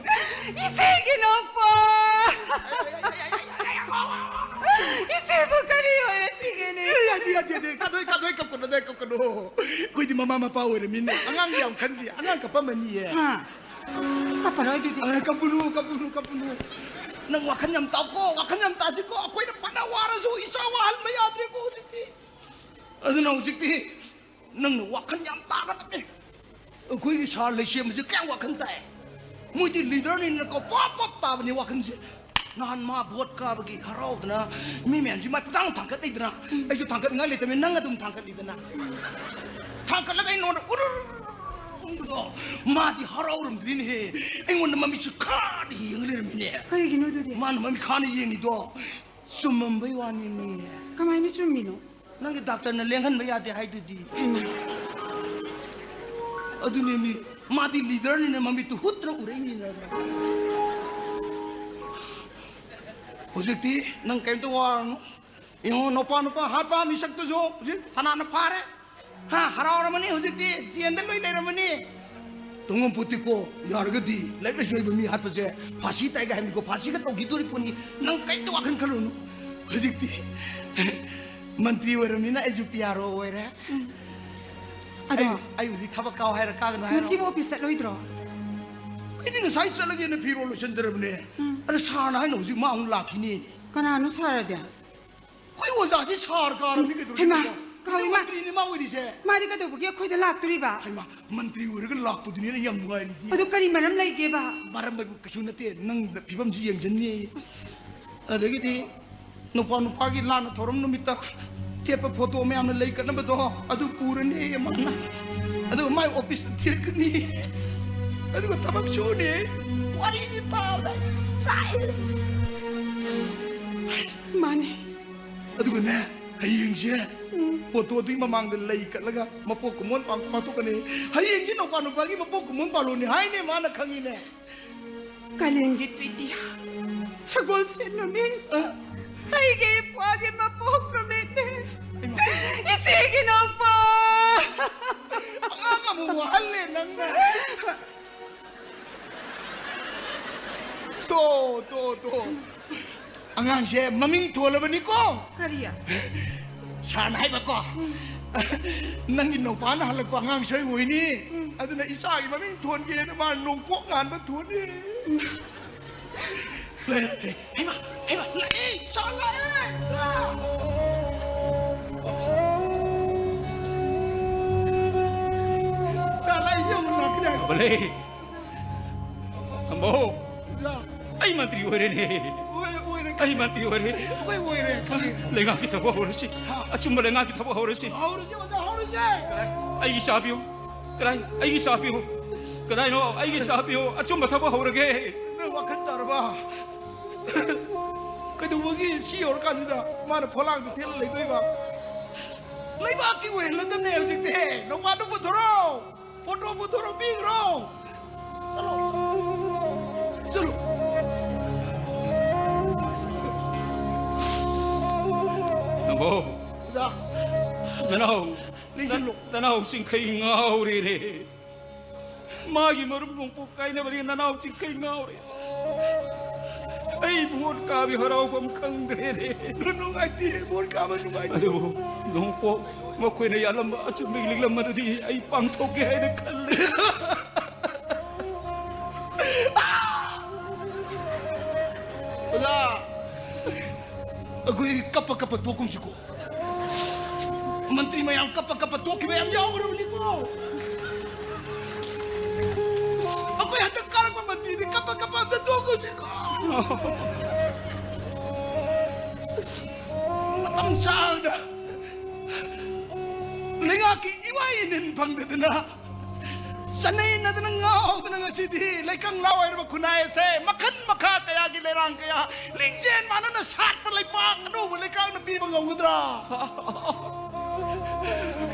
ꯏꯆꯦꯒꯤ ꯅꯣꯡꯄꯣꯛ꯫ ꯏꯆꯦꯕꯨ ꯀꯔꯤ ꯑꯣꯏꯔꯁꯤꯒꯦꯅꯦ? ꯑꯦ, ꯌꯥꯗꯦ, ꯌꯥꯗꯦ, ꯌꯥꯗꯦ꯫ ꯀꯞꯅꯣꯏ, ꯀꯞꯅꯣꯏ, ꯀꯞꯀꯅꯨ, ꯑꯗꯥꯏ ꯀꯞꯀꯅꯨ꯫ ꯑꯩꯈꯣꯏꯗꯤ ꯃꯃꯥ ꯃꯄꯥ ꯑꯣꯏꯔꯃꯤꯅ ꯑꯉꯥꯡ ꯌꯥꯝ ꯈꯟꯁꯤ꯫ ꯑꯉꯥꯡ ꯀꯞꯄꯝꯃꯅꯤꯌꯦ꯫ ꯍꯥ? ꯀꯞꯄꯔꯣꯏ ꯑꯗꯨꯗꯤ꯫ ꯑꯦ, ꯀꯞꯄꯨꯅꯨ, ꯀꯞꯄꯨꯅꯨ, ꯀꯞꯄꯨꯅꯨ꯫ ꯅꯪ ꯋꯥꯈꯜ ꯌꯥꯝ ꯇꯥꯎꯀꯣ, ꯋꯥꯈꯜ ꯌꯥꯝ ꯇꯥꯁꯤꯀꯣ꯫ ꯑꯩꯈꯣꯏꯅ ꯐꯅ ꯋꯥꯔꯁꯨ ꯏꯆꯥ ꯋꯥꯍꯟꯕ ꯌꯥꯗ꯭ꯔꯦꯀꯣ ꯍꯧꯖꯤꯛꯇꯤ꯫ ꯑꯗꯨꯅ ꯍꯧꯖꯤꯛꯇꯤ ꯅꯪꯅ ꯋꯥꯈꯜ ꯌꯥꯝ ꯇꯥꯒꯗꯕꯅꯤ꯫ ꯑꯩꯈꯣꯏꯒꯤ ꯁꯥꯔ ꯂꯩꯁꯦꯝꯕꯁꯦ ꯀꯌꯥꯝ ꯋꯥꯈꯜ ꯇꯥꯏ꯫ ꯃꯣꯏꯗꯤ ꯂꯤꯗꯔꯅꯤꯅꯀꯣ ꯄꯣꯞ ꯄꯣꯞ ꯇꯥꯕꯅꯤ ꯋꯥꯈꯜꯁꯦ꯫ ꯅꯍꯥꯟ ꯃꯥ ꯚꯣꯠ ꯀꯥꯕꯒꯤ ꯍꯔꯥꯎꯗꯅ ꯃꯤ ꯃꯌꯥꯝꯁꯤ ꯃꯥꯏ ꯄꯨꯊꯥꯡ ꯊꯥꯡꯒꯠꯂꯤꯗꯅ, ꯑꯩꯁꯨ ꯊꯥꯡꯒꯠꯅꯤꯡꯉꯥꯏ ꯂꯩꯇꯕꯅꯤ, ꯅꯪ ꯑꯗꯨꯝ ꯊꯥꯡꯒꯠꯂꯤꯗꯅ꯫ ꯊꯥꯡꯒꯠꯂꯒ ꯑꯩ ꯅꯉꯣꯟꯗ ꯎꯔꯨꯔ ꯎꯪꯕꯗꯣ ꯃꯥꯗꯤ ꯍꯔꯥꯎꯔꯝꯗ꯭ꯔꯤꯅꯦꯍꯦ꯫ ꯑꯩꯉꯣꯟꯗ ꯃꯃꯤꯠꯁꯨ ꯈꯥꯅ ꯌꯦꯡꯉ ꯂꯩꯔꯝꯃꯤꯅꯦ꯫ ꯀꯔꯤꯒꯤꯅꯣ ꯑꯗꯨꯗꯤ? ꯃꯥꯅ ꯃꯃꯤꯠ ꯈꯥꯅ ꯌꯦꯡꯉꯤꯗꯣ ꯆꯨꯝꯃꯝꯕꯩ ꯋꯥꯅꯤꯅꯦ꯫ ꯀꯃꯥꯏꯅ ꯆꯨꯝꯃꯤꯅꯣ? ꯅꯪꯒꯤ ꯗꯥꯛꯇꯔꯅ ꯂꯦꯡꯍꯟꯕ ꯌꯥꯗꯦ ꯍꯥꯏꯗꯨꯗꯤ꯫ ꯍꯩꯃꯥ꯫ ꯑꯗꯨꯅꯦꯃꯤ, ꯃꯥꯗꯤ ꯂꯤꯗꯔꯅꯤꯅ ꯃꯃꯤꯠꯇꯨ ꯍꯨꯠꯇꯅ ꯎꯔꯛꯏꯅꯤꯅ꯫ ꯍꯧꯖꯤꯛꯇꯤ ꯅꯪ ꯀꯩꯝꯇ ꯋꯥꯔꯅꯨ꯫ ꯌꯦꯡꯉꯣ, ꯅꯨꯄꯥ ꯅꯨꯄꯥ ꯍꯥꯠꯄ ꯃꯤꯁꯛꯇꯨꯁꯨ ꯍꯧꯖꯤꯛ ꯐꯅꯥꯅ ꯐꯥꯔꯦ꯫ ꯍꯥ, ꯍꯔꯥꯎꯔꯝꯃꯅꯤ ꯍꯧꯖꯤꯛꯇꯤ, ꯖꯦꯟꯗ ꯂꯣꯏ ꯂꯩꯔꯝꯃꯅꯤ꯫ ꯇꯣꯡꯉꯝꯄꯣꯠꯇꯦꯀꯣ, ꯌꯥꯔꯒꯗꯤ ꯂꯥꯏꯔꯤꯛ ꯂꯥꯏꯁꯨ ꯍꯩꯕ ꯃꯤ ꯍꯥꯠꯄꯁꯦ ꯐꯥꯁꯤ ꯇꯥꯏꯒ ꯍꯥꯏꯕꯅꯤꯀꯣ, ꯐꯥꯁꯤꯒ ꯇꯧꯈꯤꯗꯣꯔꯤ ꯄꯣꯠꯅꯤ꯫ ꯅꯪ ꯀꯩꯝꯇ ꯋꯥꯈꯜ ꯈꯜꯂꯨꯅꯨ꯫ ꯍꯧꯖꯤꯛꯇꯤ ꯃꯟꯇ꯭ꯔꯤ ꯑꯣꯏꯔꯕꯅꯤꯅ ꯑꯩꯁꯨ ꯄꯤ ꯑꯥꯔ ꯑꯣ ꯑꯣꯏꯔꯦ꯫ ꯑꯗꯣ ꯑꯩ, ꯑꯩ ꯍꯧꯖꯤꯛ ꯊꯕꯛ ꯀꯥꯎ ꯍꯥꯏꯔ ꯀꯥꯒꯅꯨ ꯍꯥꯏꯔꯣ? ꯉꯁꯤꯕꯨ ꯑꯣꯐꯤꯁ ꯆꯠꯂꯣꯏꯗ꯭ꯔꯣ? ꯑꯩꯗꯤ ꯉꯁꯥꯏ ꯆꯠꯂꯒꯦꯅ ꯐꯤꯔꯣꯜ ꯂꯣꯏꯁꯤꯟꯗ꯭ꯔꯕꯅꯦ꯫ ꯎꯝ꯫ ꯑꯗ ꯁꯥꯔꯅ ꯍꯥꯏꯅ ꯍꯧꯖꯤꯛ ꯃꯥ ꯑꯃꯨꯛ ꯂꯥꯛꯈꯤꯅꯦ꯫ ꯀꯅꯥꯅꯣ ꯁꯥꯔꯗꯤ? ꯑꯩꯈꯣꯏ ꯑꯣꯖꯥꯁꯤ ꯁꯥꯔ ꯀꯥꯔꯕꯅꯤ ꯀꯩꯗꯧꯔꯒꯦ? ꯍꯩꯃꯥ, ꯀꯥꯎꯏ ꯃꯥ꯫ ꯃꯟꯇ꯭ꯔꯤꯅꯤ ꯃꯥ ꯑꯣꯏꯔꯤꯁꯦ꯫ ꯃꯥꯗꯤ ꯀꯩꯗꯧꯕꯒꯤ ꯑꯩꯈꯣꯏꯗ ꯂꯥꯛꯇꯣꯔꯤꯕ? ꯍꯩꯃꯥ, ꯃꯟꯇ꯭ꯔꯤ ꯑꯣꯏꯔꯒ ꯂꯥꯛꯄꯗꯨꯅꯤ ꯑꯩꯅ ꯌꯥꯝ ꯅꯨꯡꯉꯥꯏꯔꯤꯁꯦ꯫ ꯑꯗꯨ ꯀꯔꯤ ꯃꯔꯝ ꯂꯩꯒꯦꯕ? ꯃꯔꯝ ꯍꯥꯏꯕꯨ ꯀꯩꯁꯨ ꯅꯠꯇꯦ, ꯅꯪ ꯐꯤꯕꯝꯁꯤ ꯌꯦꯡꯁꯤꯟꯅꯤ꯫ ꯑꯁ꯫ ꯑꯗꯒꯤꯗꯤ ꯅꯨꯄꯥ ꯅꯨꯄꯥꯒꯤ ꯂꯥꯟꯅ ꯊꯧꯔꯝ ꯅꯨꯃꯤꯠꯇ ꯊꯦꯠꯄ ꯐꯣꯇꯣ ꯃꯌꯥꯝꯅ ꯂꯩ ꯀꯠꯅꯕꯗꯣ ꯑꯗꯨ ꯄꯨꯔꯅꯤ ꯃꯥꯅ꯫ ꯑꯗꯨꯒ ꯃꯥꯏ ꯑꯣꯐꯤꯁꯇ ꯊꯦꯠꯀꯅꯤ꯫ ꯑꯗꯨꯒ ꯊꯕꯛ ꯁꯨꯅꯤ꯫ ꯋꯥꯔꯤꯗꯤ ꯇꯥꯕꯗ ꯆꯥꯛꯑꯦ꯫ ꯃꯥꯅꯤ꯫ ꯑꯗꯨꯒꯅꯦ, ꯍꯌꯦꯡꯁꯦ ꯎꯝ꯫ ꯐꯣꯇꯣꯗꯨꯒꯤ ꯃꯃꯥꯡꯗ ꯂꯩ ꯀꯠꯂꯒ ꯃꯄꯣꯛ ꯀꯨꯝꯑꯣꯟ ꯄꯥꯡ-, ꯄꯥꯡꯊꯣꯛꯀꯅꯤ꯫ ꯍꯌꯦꯡꯁꯦ ꯅꯨꯄꯥ ꯅꯨꯄꯥꯒꯤ ꯃꯄꯣꯛ ꯀꯨꯝꯑꯣꯟ ꯄꯥꯜꯂꯣꯅꯤ ꯍꯥꯏꯅꯦ ꯃꯥꯅ ꯈꯪꯉꯤꯅꯦ꯫ ꯀꯥꯂꯦꯟꯒꯤ ꯇ꯭ꯔꯤꯇꯤꯌꯥ, ꯁꯒꯣꯜꯁꯦꯟ ꯅꯨꯃꯤꯠ, ꯑ? ꯑꯩꯒꯤ ꯏꯄ꯭ꯋꯥꯒꯤ ꯃꯄꯣꯛ ꯅꯨꯃꯤꯠꯅꯦ꯫ ꯍꯩꯃꯥ꯫ ꯏꯆꯦꯒꯤ ꯅꯧꯄꯥ꯫ ꯑꯉꯥꯡ ꯑꯃꯨꯛ ꯋꯥꯍꯜꯂꯦ ꯅꯪꯅ꯫ ꯇꯣ, ꯇꯣ, ꯇꯣ꯫ ꯑꯉꯥꯡꯁꯦ ꯃꯃꯤꯡ ꯊꯣꯜꯂꯕꯅꯤꯀꯣ꯫ ꯀꯔꯤ? ꯁꯥꯔꯅ ꯍꯥꯏꯕꯀꯣ, ꯅꯪꯒꯤ ꯅꯧꯄꯥꯅ ꯍꯜꯂꯛꯄ ꯑꯉꯥꯡ ꯁꯣꯏ ꯑꯣꯏꯅꯤ꯫ ꯑꯗꯨꯅ ꯏꯆꯥꯒꯤ ꯃꯃꯤꯡ ꯊꯣꯟꯒꯦꯅ ꯃꯥ ꯅꯣꯡꯄꯣꯛ ꯉꯥꯟꯕ ꯊꯣꯟꯅꯤ꯫ ꯍꯩꯃꯥ, ꯍꯩꯃꯥ, ꯂꯥꯛꯑꯦ, ꯁꯥꯔ ꯂꯥꯛꯑꯦ, ꯁꯥꯔ꯫ ꯁꯥꯔ ꯂꯥꯛꯑꯦ, ꯌꯦꯡꯉꯨ, ꯂꯥꯛꯈꯤꯗꯥꯏ? ꯕꯂꯦ꯫ ꯍꯝꯕꯧ! ꯑꯣꯖꯥ꯫ ꯑꯩ ꯃꯟꯇ꯭ꯔꯤ ꯑꯣꯏꯔꯦꯅꯦ꯫ ꯑꯣꯏꯔꯦ, ꯑꯣꯏꯔꯦ, ꯑꯩ ꯈꯪꯉꯦ꯫ ꯃꯟꯇ꯭ꯔꯤ ꯑꯣꯏꯔꯦ꯫ ꯑꯩꯈꯣꯏ ꯑꯣꯏꯔꯦ, ꯈꯪꯉꯦ꯫ ꯂꯩꯉꯥꯛꯀꯤ ꯊꯕꯛ ꯍꯧꯔꯁꯤ꯫ ꯍꯥ? ꯑꯆꯨꯝꯕ ꯂꯩꯉꯥꯛꯀꯤ ꯊꯕꯛ ꯍꯧꯔꯁꯤ꯫ ꯍꯧꯔꯁꯤ, ꯑꯣꯖꯥ, ꯍꯧꯔꯁꯤ꯫ ꯑꯩꯒꯤ ꯆꯥꯕꯤꯌꯨ꯫ ꯀꯗꯥꯏ? ꯑꯩꯒꯤ ꯆꯥꯕꯤꯌꯨ꯫ ꯀꯗꯥꯏꯅꯣ? ꯑꯩꯒꯤ ꯆꯥꯕꯤꯌꯨ꯫ ꯑꯆꯨꯝꯕ ꯊꯕꯛ ꯍꯧꯔꯒꯦ꯫ ꯅꯪ ꯋꯥꯈꯜ ꯇꯥꯔꯕ? ꯀꯩꯗꯧꯕꯒꯤ ꯁꯤ ꯌꯧꯔꯀꯥꯟꯁꯤꯗ ꯃꯥꯅ ꯐꯣꯂꯥꯡꯗ ꯊꯦꯜꯂ ꯂꯩꯗꯣꯏꯕ? ꯂꯩꯕꯥꯛꯀꯤ ꯑꯣꯏꯍꯜꯂꯗꯕꯅꯦ ꯍꯧꯖꯤꯛꯇꯤ꯫ ꯅꯧꯄꯥꯗꯨ ꯄꯨꯊꯣꯔꯛꯑꯣ꯫ ꯐꯣꯇꯣ ꯄꯨꯊꯣꯔꯛꯄꯤꯈ꯭ꯔꯣ꯫ ꯆꯠꯂꯣ꯫ ꯆꯠꯂꯣ꯫ ꯅꯕꯣ꯫ ꯑꯣꯖꯥ꯫ ꯅꯅꯥꯎ꯫ ꯂꯦꯡꯁꯤꯜꯂꯣ꯫ ꯅꯅꯥꯎ ꯆꯤꯡꯈꯩ ꯉꯥꯎꯔꯦꯅꯦ꯫ ꯃꯥꯒꯤ ꯃꯔꯨꯞ ꯅꯣꯡꯄꯣꯛ ꯀꯥꯏꯅꯕꯗꯒꯤ ꯅꯅꯥꯎ ꯆꯤꯡꯈꯩ ꯉꯥꯎꯔꯦ꯫ ꯑꯩ ꯚꯣꯠ ꯀꯥꯕꯤ ꯍꯔꯥꯎꯐꯝ ꯈꯪꯗ꯭ꯔꯦꯅꯦ꯫ ꯅꯨꯡꯉꯥꯏꯇꯦ, ꯚꯣꯠ ꯀꯥꯕ ꯅꯨꯡꯉꯥꯏꯇꯦ꯫ ꯑꯗꯨꯕꯨ ꯅꯣꯡꯄꯣꯛ ꯃꯈꯣꯏꯅ ꯌꯥꯜꯂꯝꯕ ꯑꯆꯨꯝꯕꯒꯤ ꯂꯤꯛꯂꯝ ꯑꯗꯨꯗꯤ ꯑꯩ ꯄꯥꯡꯊꯣꯛꯀꯦ ꯍꯥꯏꯅ ꯈꯜꯂꯤ꯫ ꯑꯣꯖꯥ, ꯑꯩꯈꯣꯏ ꯀꯞꯄ ꯀꯞꯄ ꯇꯣꯛꯀꯨꯝꯁꯤꯀꯣ꯫ ꯃꯟꯇ꯭ꯔꯤ ꯃꯌꯥꯝ ꯀꯞꯄ ꯀꯞꯄ ꯇꯣꯛꯈꯤꯕ ꯌꯥꯝ ꯌꯥꯎꯈ꯭ꯔꯕꯅꯤꯀꯣ꯫ ꯑꯩꯈꯣꯏ ꯍꯟꯗꯛ ꯀꯥꯔꯛꯄ ꯃꯟꯇ꯭ꯔꯤꯗꯤ ꯀꯞꯄ ꯀꯞꯄ ꯑꯝꯇ ꯇꯣꯛꯀꯨꯝꯁꯤꯀꯣ꯫ ꯃꯇꯝ ꯁꯥꯡꯅ ꯂꯩꯉꯥꯛꯀꯤ ꯏꯋꯥ ꯏꯅꯤꯟ ꯐꯪꯗꯗꯅ ꯆꯠꯅꯩꯅꯗꯅ ꯉꯥꯎꯗꯅ ꯉꯁꯤꯗꯤ ꯂꯩꯀꯪ ꯂꯥ ꯑꯣꯏꯔꯕ ꯈꯨꯟꯅꯥꯏ ꯑꯁꯦ ꯃꯈꯟ ꯃꯈꯥ ꯀꯌꯥꯒꯤ ꯂꯩꯔꯥꯡ ꯀꯌꯥ ꯂꯤꯡꯖꯦꯜ ꯃꯥꯟꯅꯅ ꯁꯥꯠꯄ ꯂꯩꯄꯥꯛ ꯑꯅꯧꯕ ꯂꯩꯀꯥꯛꯅ ꯄꯤꯕ ꯉꯝꯒꯗ꯭ꯔꯥ?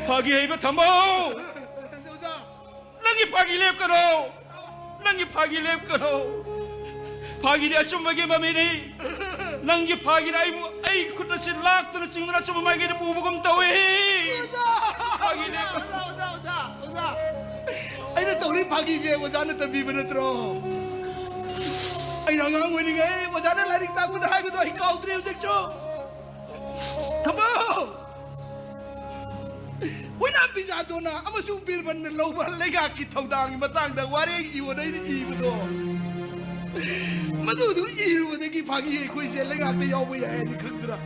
ꯐꯥꯒꯤ ꯍꯩꯕ ꯊꯝꯃꯣ꯫ ꯑꯣꯖꯥ, ꯅꯪꯒꯤ ꯐꯥꯒꯤ ꯂꯦꯞꯀꯅꯣ꯫ ꯅꯪꯒꯤ ꯐꯥꯒꯤ ꯂꯦꯞꯀꯅꯣ꯫ ꯐꯥꯒꯤꯗꯤ ꯑꯆꯨꯝꯕꯒꯤ ꯃꯃꯤꯅꯤ꯫ ꯅꯪꯒꯤ ꯐꯥꯒꯤꯅ ꯑꯩꯕꯨ ꯑꯩꯒꯤ ꯈꯨꯠ ꯑꯁꯤ ꯂꯥꯛꯇꯨꯅ ꯆꯤꯡꯗꯨꯅ ꯑꯆꯨꯝꯕ ꯃꯥꯏꯀꯩꯗ ꯄꯨꯕꯒꯨꯝ ꯇꯧꯏ꯫ ꯑꯣꯖꯥ! ꯐꯥꯒꯤ ꯂꯦꯞꯀꯅꯣ꯫ ꯑꯣꯖꯥ, ꯑꯣꯖꯥ, ꯑꯣꯖꯥ, ꯑꯣꯖꯥ꯫ ꯑꯩꯅ ꯇꯧꯔꯤ ꯐꯥꯒꯤꯁꯦ ꯑꯣꯖꯥꯅ ꯇꯝꯕꯤꯕ ꯅꯠꯇ꯭ꯔꯣ? ꯑꯩꯅ ꯑꯉꯥꯡ ꯑꯣꯏꯔꯤꯉꯩ ꯑꯣꯖꯥꯅ ꯂꯥꯏꯔꯤꯛ ꯇꯥꯛꯄꯗ ꯍꯥꯏꯕꯗꯣ ꯑꯩ ꯀꯥꯎꯗ꯭ꯔꯤ ꯍꯧꯖꯤꯛꯁꯨ꯫ ꯊꯝꯃꯣ! ꯑꯣꯏꯅꯥꯝ ꯕꯤꯖꯥꯗꯣꯅ ꯑꯃꯁꯨꯡ ꯕꯤꯔꯕꯟꯅ ꯂꯧꯕ ꯂꯩꯉꯥꯛꯀꯤ ꯊꯧꯗꯥꯡꯒꯤ ꯃꯇꯥꯡꯗ ꯋꯥꯔꯦꯡ ꯏꯌꯣꯅ ꯑꯩꯅ ꯏꯕꯗꯣ, ꯃꯗꯨꯗꯨ ꯏꯔꯨꯕꯗꯒꯤ ꯐꯥꯒꯤ ꯑꯩꯈꯣꯏꯁꯦ ꯂꯩꯉꯥꯛꯇ ꯌꯥꯎꯕ ꯌꯥꯏ ꯍꯥꯏꯅ ꯈꯪꯗꯅ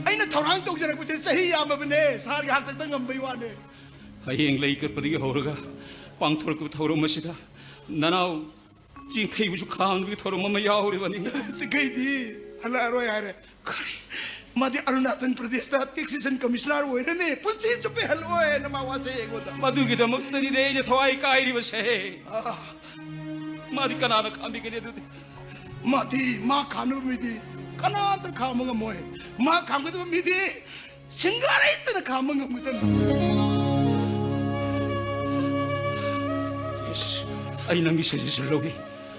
ꯑꯩꯅ ꯊꯧꯔꯥꯡ ꯇꯧꯖꯔꯛꯄꯁꯦ ꯆꯍꯤ ꯌꯥꯝꯃꯕꯅꯦ꯫ ꯁꯥꯔꯒꯤ ꯍꯥꯛꯇꯛꯇ ꯉꯝꯕꯩ ꯋꯥꯅꯦ꯫ ꯍꯌꯦꯡ ꯂꯩ ꯀꯠꯄꯗꯒꯤ ꯍꯧꯔꯒ ꯄꯥꯡꯊꯣꯔꯛꯄ ꯊꯧꯔꯝ ꯑꯁꯤꯗ ꯅꯅꯥꯎ ꯆꯤꯡꯈꯩꯕꯨꯁꯨ ꯈꯥꯝꯕꯒꯤ ꯊꯧꯔꯝ ꯑꯃ ꯌꯥꯎꯔꯤꯕꯅꯤ꯫ ꯆꯤꯡꯈꯩꯗꯤ ꯍꯜꯂꯛꯑꯔꯣꯏ ꯍꯥꯏꯔꯦ꯫ ꯀꯔꯤ? ꯃꯥꯗꯤ ꯑꯔꯨꯅꯥꯆꯜ ꯄ꯭ꯔꯗꯦꯁꯇ ꯇꯦꯛꯁꯦꯁꯟ ꯀꯃꯤꯁꯅꯔ ꯑꯣꯏꯔꯅꯤ, ꯄꯨꯟꯁꯤ ꯆꯨꯞꯄ ꯍꯜꯂꯛꯑꯣꯏꯅ ꯃꯥ ꯋꯥꯁꯦ ꯑꯩꯉꯣꯟꯗ꯫ ꯃꯗꯨꯒꯤꯗꯃꯛꯇꯅꯤꯅꯦ ꯑꯩꯅ ꯊꯋꯥꯏ ꯀꯥꯏꯔꯤꯕꯁꯦ꯫ ꯑꯥ꯫ ꯃꯥꯗꯤ ꯀꯅꯥꯅ ꯈꯥꯝꯕꯤꯒꯅꯤ ꯑꯗꯨꯗꯤ? ꯃꯥꯗꯤ, ꯃꯥ ꯈꯥꯝꯅꯕ ꯃꯤꯗꯤ ꯀꯅꯥꯝꯇ ꯈꯥꯝꯕ ꯉꯝꯃꯣꯏ꯫ ꯃꯥ ꯈꯥꯝꯒꯗꯕ ꯃꯤꯗꯤ ꯁꯤꯡꯒꯥꯔꯩꯇꯅ ꯈꯥꯝꯕ ꯉꯝꯒꯗꯕꯅꯤ꯫ ꯏꯁ, ꯑꯩ ꯅꯪꯒꯤ ꯁꯖꯦꯁꯟ ꯂꯧꯒꯦ꯫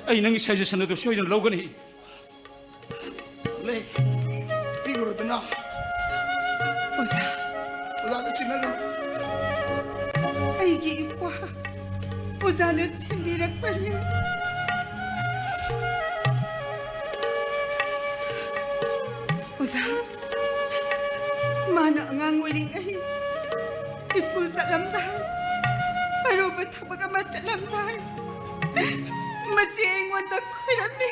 ꯑꯩ ꯅꯪꯒꯤ ꯁꯖꯦꯁꯟ ꯑꯗꯨ ꯁꯣꯏꯗꯅ ꯂꯧꯒꯅꯤ꯫ ꯂꯩ, ꯄꯤꯈ꯭ꯔꯣꯗꯅ꯫ ꯑꯣꯖꯥ꯫ ꯑꯣꯖꯥꯗ ꯁꯤꯟꯅꯒꯅꯨ꯫ ꯑꯩꯒꯤ ꯏꯄ꯭ꯋꯥ ꯑꯣꯖꯥꯅ ꯁꯦꯝꯕꯤꯔꯛꯄꯅꯤ꯫ ꯑꯣꯖꯥ, ꯃꯥꯅ ꯑꯉꯥꯡ ꯑꯣꯏꯔꯤꯉꯩ ꯁ꯭ꯀꯨꯜ ꯆꯠꯂꯝꯗꯥꯏ, ꯑꯔꯨꯕ ꯊꯕꯛ ꯑꯃ ꯆꯠꯂꯝꯗꯥꯏ, ꯃꯆꯦ ꯑꯩꯉꯣꯟꯗ ꯈꯣꯏꯔꯝꯃꯤ꯫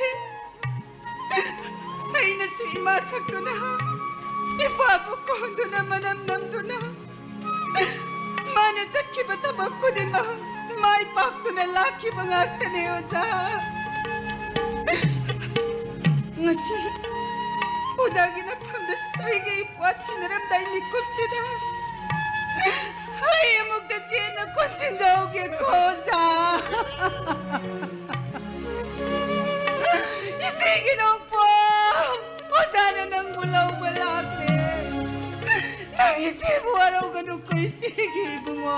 ꯏꯃꯥ ꯁꯛꯇꯨꯅ, ꯏꯄꯥꯕꯨ ꯀꯣꯟꯗꯨꯅ, ꯃꯅꯝ ꯅꯝꯗꯨꯅ, ꯃꯥꯅ ꯆꯠꯈꯤꯕ ꯊꯕꯛ ꯈꯨꯗꯤꯡꯃꯛ ꯃꯥꯏ ꯄꯥꯛꯇꯨꯅ ꯂꯥꯛꯈꯤꯕ ꯉꯥꯛꯇꯅꯦ, ꯑꯣꯖꯥ꯫ ꯉꯁꯤ ꯑꯣꯖꯥꯒꯤ ꯅꯐꯝꯗ ꯑꯩꯒꯤ ꯏꯄ꯭ꯋꯥ ꯁꯤꯟꯅꯔꯝꯗꯥꯏ ꯃꯤꯀꯨꯞꯁꯤꯗ ꯑꯩ ꯑꯃꯨꯛꯇ ꯆꯦꯟꯅ ꯀꯣꯟꯁꯤꯟꯖꯍꯧꯒꯦꯀꯣ, ꯑꯣꯖꯥ꯫ ꯏꯆꯦꯒꯤ ꯅꯣꯡꯄꯣꯛ, ꯑꯣꯖꯥꯅ ꯅꯪꯕꯨ ꯂꯧꯕ ꯂꯥꯛꯂꯦ꯫ ꯅꯪ ꯏꯆꯦꯕꯨ ꯋꯥꯔꯧꯒꯅꯨꯀꯣ, ꯏꯆꯦꯒꯤ ꯏꯕꯨꯡꯉꯣ꯫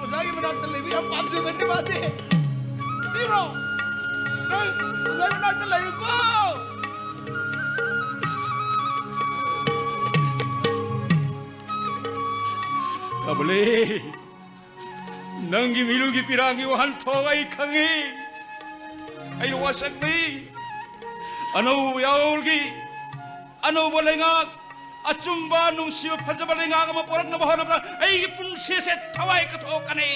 ꯑꯣꯖꯥꯒꯤ ꯃꯅꯥꯛꯇ ꯂꯩꯕ ꯌꯥꯝ ꯄꯥꯝꯖꯕꯅꯤ ꯃꯥꯗꯤ꯫ ꯄꯤꯔꯣ꯫ ꯅꯪ ꯑꯣꯖꯥꯒꯤ ꯃꯅꯥꯛꯇ ꯂꯩꯔꯨꯀꯣ꯫ ꯀꯕꯂꯦ, ꯅꯪꯒꯤ ꯃꯤꯂꯨꯒꯤ ꯄꯤꯔꯥꯡꯒꯤ ꯋꯥꯍꯟꯊꯣꯛ ꯑꯩ ꯈꯪꯉꯤ꯫ ꯑꯩ ꯋꯥꯁꯛꯅꯤ꯫ ꯑꯅꯧꯕ ꯌꯥꯑꯣꯜꯒꯤ ꯑꯅꯧꯕ ꯂꯩꯉꯥꯛ, ꯑꯆꯨꯝꯕ, ꯅꯨꯡꯁꯤꯕ, ꯐꯖꯕ ꯂꯩꯉꯥꯛ ꯑꯃ ꯄꯣꯔꯛꯅꯕ ꯍꯣꯠꯅꯕꯗ ꯑꯩꯒꯤ ꯄꯨꯟꯁꯤꯁꯦ ꯊꯋꯥꯏ ꯀꯠꯊꯣꯛꯀꯅꯤ꯫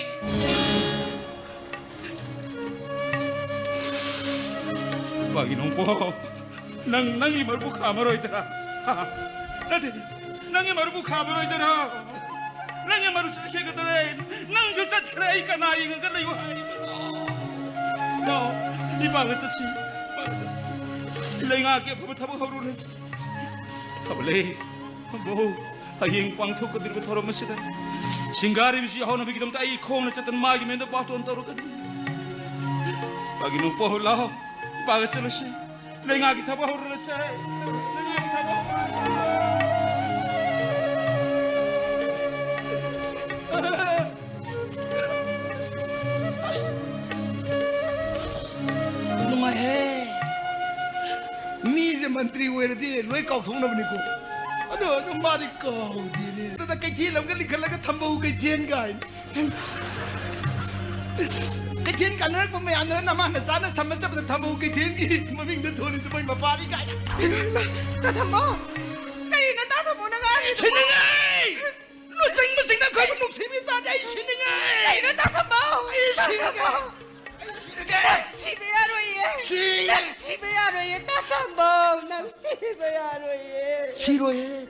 ꯏꯄꯥꯒꯤ ꯅꯣꯡꯄꯣꯛ, ꯅꯪ ꯅꯪꯒꯤ ꯃꯔꯨꯞꯄꯨ ꯈꯥꯝꯃꯔꯣꯏꯗ꯭ꯔꯥ? ꯍꯥ? ꯅꯠꯇꯦ, ꯅꯪꯒꯤ ꯃꯔꯨꯞꯄꯨ ꯈꯥꯝꯃꯔꯣꯏꯗ꯭ꯔꯥ? ꯅꯪꯒꯤ ꯃꯔꯨꯞ ꯆꯠꯈꯤꯒꯗꯧꯔꯦ, ꯅꯪꯁꯨ ꯆꯠꯈ꯭ꯔꯦ, ꯑꯩ ꯀꯅꯥ ꯌꯦꯡꯉꯒ ꯂꯩꯌꯨ ꯍꯥꯏꯕꯅꯣ? ꯂꯥꯛꯑꯣ, ꯏꯄꯥꯒ ꯆꯠꯁꯤ, ꯏꯄꯥꯒ ꯆꯠꯁꯤ꯫ ꯂꯩꯉꯥꯛꯀꯤ ꯑꯐꯕ ꯊꯕꯛ ꯍꯧꯔꯨꯔꯁꯤ꯫ ꯐꯕ ꯂꯩ, ꯐꯕ ꯍꯧ꯫ ꯍꯌꯦꯡ ꯄꯥꯡꯊꯣꯛꯀꯗꯧꯔꯤꯕ ꯊꯧꯔꯝ ꯑꯁꯤꯗ ꯁꯤꯡꯒꯥꯔꯤꯕꯁꯤ ꯌꯥꯍꯧꯅꯕꯒꯤꯗꯃꯛꯇ ꯑꯩ ꯈꯣꯡꯅ ꯆꯠꯇꯅ ꯃꯥꯒꯤ ꯃꯦꯟꯗ ꯕꯥꯇꯣꯟ ꯇꯧꯔꯛꯀꯅꯤ꯫ ꯏꯄꯥꯒꯤ ꯅꯣꯡꯄꯣꯛ ꯂꯥꯛꯑꯣ, ꯏꯄꯥꯒ ꯆꯠꯂꯁꯤ꯫ ꯂꯩꯉꯥꯛꯀꯤ ꯊꯕꯛ ꯍꯧꯔꯨꯔꯁꯦ꯫ ꯂꯩꯉꯥꯛꯀꯤ ꯊꯕꯛ ꯍꯧꯔꯨꯔꯁꯦ꯫ ꯅꯨꯡꯉꯥꯏꯍꯦ꯫ ꯃꯤꯁꯦ ꯃꯟꯇ꯭ꯔꯤ ꯑꯣꯏꯔꯗꯤ ꯂꯣꯏ ꯀꯥꯎꯊꯣꯛꯅꯕꯅꯤꯀꯣ꯫ ꯑꯗꯣ, ꯑꯗꯣ ꯃꯥꯗꯤ ꯀꯥꯎꯗꯦꯅꯦ꯫ ꯑꯗꯨꯗ ꯀꯩꯊꯦꯜ ꯑꯃꯒ ꯂꯤꯡꯈꯠꯂꯒ ꯊꯝꯕꯧ ꯀꯩꯊꯦꯜ ꯀꯥꯏꯅ꯫ ꯀꯩꯊꯦꯜ ꯀꯥꯟꯅꯔꯛꯄ ꯃꯌꯥꯝꯗꯨꯅ ꯅꯃꯥ ꯅꯆꯥꯅ ꯁꯝꯕ ꯆꯠꯄꯗ ꯊꯝꯕꯧ ꯀꯩꯊꯦꯜꯒꯤ ꯃꯃꯤꯡꯗ ꯊꯣꯜꯂꯤꯗꯨ ꯃꯣꯏ ꯃꯄꯥꯔꯤ ꯀꯥꯏꯅ꯫ ꯏꯃꯥ, ꯏꯃꯥ, ꯇꯥ ꯊꯝꯕꯧ! ꯀꯔꯤꯅꯣ ꯇꯥ ꯊꯝꯕꯧꯅ ꯉꯥꯡꯉꯤꯗꯨꯕꯣ? ꯁꯤꯅꯤꯡꯉꯦ! ꯂꯨꯆꯤꯡꯕꯁꯤꯡꯅ ꯑꯩꯈꯣꯏꯕꯨ ꯅꯨꯡꯁꯤꯕꯤꯕ ꯇꯥꯔꯗꯤ ꯑꯩ ꯁꯤꯅꯤꯡꯉꯦ! ꯀꯔꯤꯅꯣ ꯇꯥ ꯊꯝꯕꯧ? ꯑꯩ ꯇꯥ ꯁꯤꯅꯤꯡꯉꯦ! ꯊꯝꯕꯧ! ꯑꯩ ꯁꯤꯔꯒꯦ! ꯅꯪ ꯁꯤꯕ ꯌꯥꯔꯣꯏꯌꯦ꯫ ꯁꯤ- ꯅꯪ ꯁꯤꯕ ꯌꯥꯔꯣꯏꯌꯦ, ꯇꯥ ꯊꯝꯕꯧ꯫ ꯅꯪ ꯁꯤꯕ ꯌꯥꯔꯣꯏꯌꯦ꯫ ꯁꯤꯔꯣꯏꯍꯦ꯫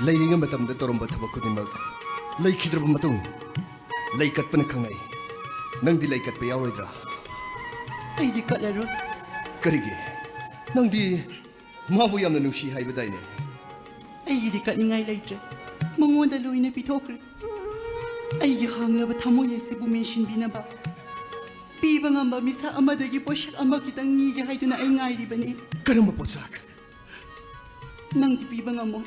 ꯂꯩꯔꯤꯉꯩ ꯃꯇꯝꯗ ꯇꯧꯔꯝꯕ ꯊꯕꯛ ꯈꯨꯗꯤꯡꯃꯛ ꯂꯩꯈꯤꯗ꯭ꯔꯕ ꯃꯇꯨꯡ, ꯂꯩ ꯀꯠꯄꯅ ꯈꯪꯅꯩ꯫ ꯅꯪꯗꯤ ꯂꯩ ꯀꯠꯄ ꯌꯥꯎꯔꯣꯏꯗ꯭ꯔꯥ? ꯑꯩꯗꯤ ꯀꯠꯂꯔꯣꯏ꯫ ꯀꯔꯤꯒꯤ? ꯅꯪꯗꯤ ꯃꯥꯕꯨ ꯌꯥꯝꯅ ꯅꯨꯡꯁꯤ ꯍꯥꯏꯕꯗꯥꯏꯅꯦ? ꯑꯩꯒꯤꯗꯤ ꯀꯠꯅꯤꯡꯉꯥꯏ ꯂꯩꯇ꯭ꯔꯦ꯫ ꯃꯉꯣꯟꯗ ꯂꯣꯏꯅ ꯄꯤꯊꯣꯛꯈ꯭ꯔꯦ꯫ ꯑꯩꯒꯤ ꯍꯥꯡꯂꯕ ꯊꯃꯣꯏ ꯑꯁꯤꯕꯨ ꯃꯦꯟꯁꯤꯟꯕꯤꯅꯕ ꯄꯤꯕ ꯉꯝꯕ ꯃꯤꯁꯛ ꯑꯃꯗꯒꯤ ꯄꯣꯠꯁꯛ ꯑꯃ ꯈꯤꯇꯪ ꯅꯤꯒꯦ ꯍꯥꯏꯗꯨꯅ ꯑꯩ ꯉꯥꯏꯔꯤꯕꯅꯤ꯫ ꯀꯔꯝꯕ ꯄꯣꯠꯁꯛ? ꯅꯪꯗꯤ ꯄꯤꯕ ꯉꯝꯃꯣ꯫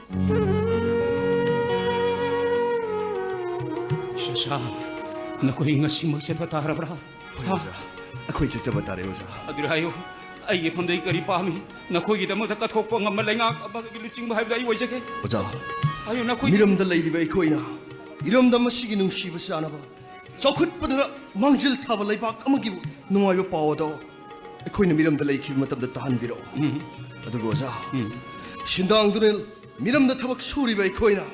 ꯁꯁꯥ, ꯅꯈꯣꯏ ꯉꯁꯤꯃꯛ ꯆꯠꯄ ꯇꯥꯔꯕ꯭ꯔꯥ? ꯍꯣꯏ, ꯍꯥ? ꯑꯣꯖꯥ꯫ ꯑꯩꯈꯣꯏ ꯆꯠꯆꯕ ꯇꯥꯔꯦ, ꯑꯣꯖꯥ꯫ ꯑꯗꯨꯗꯤ ꯍꯥꯏꯌꯨ, ꯑꯩꯒꯤ ꯏꯐꯝꯗꯒꯤ ꯀꯔꯤ ꯄꯥꯝꯃꯤ? ꯅꯈꯣꯏꯒꯤꯗꯃꯛꯇ ꯀꯠꯊꯣꯛꯄ ꯉꯝꯕ ꯂꯩꯉꯥꯛ ꯑꯃꯒꯤ ꯂꯨꯆꯤꯡꯕ ꯍꯥꯏꯕꯗꯨ ꯑꯩ ꯑꯣꯏꯖꯒꯦ꯫ ꯑꯣꯖꯥ, ꯍꯥꯏꯌꯨ, ꯅꯈꯣꯏ ꯃꯤꯔꯝꯗ ꯂꯩꯔꯤꯕ ꯑꯩꯈꯣꯏꯅ ꯏꯔꯝꯗꯝ ꯑꯁꯤꯒꯤ ꯅꯨꯡꯁꯤꯕ ꯆꯥꯅꯕ, ꯆꯥꯎꯈꯠꯄꯗ ꯃꯥꯡꯖꯤꯜ ꯊꯥꯕ ꯂꯩꯕꯥꯛ ꯑꯃꯒꯤ ꯅꯨꯡꯉꯥꯏꯕ ꯄꯥꯎ ꯑꯗꯣ ꯑꯩꯈꯣꯏꯅ ꯃꯤꯔꯝꯗ ꯂꯩꯈꯤꯕ ꯃꯇꯝꯗ ꯇꯥꯍꯟꯕꯤꯔꯛꯑꯣ꯫ ꯎꯝ꯫ ꯑꯗꯨꯒ ꯑꯣꯖꯥ, ꯎꯝ꯫ ꯁꯤꯟꯗꯥꯡꯗꯨꯅ ꯃꯤꯔꯝꯗ ꯊꯕꯛ ꯁꯨꯔꯤꯕ ꯑꯩꯈꯣꯏꯅ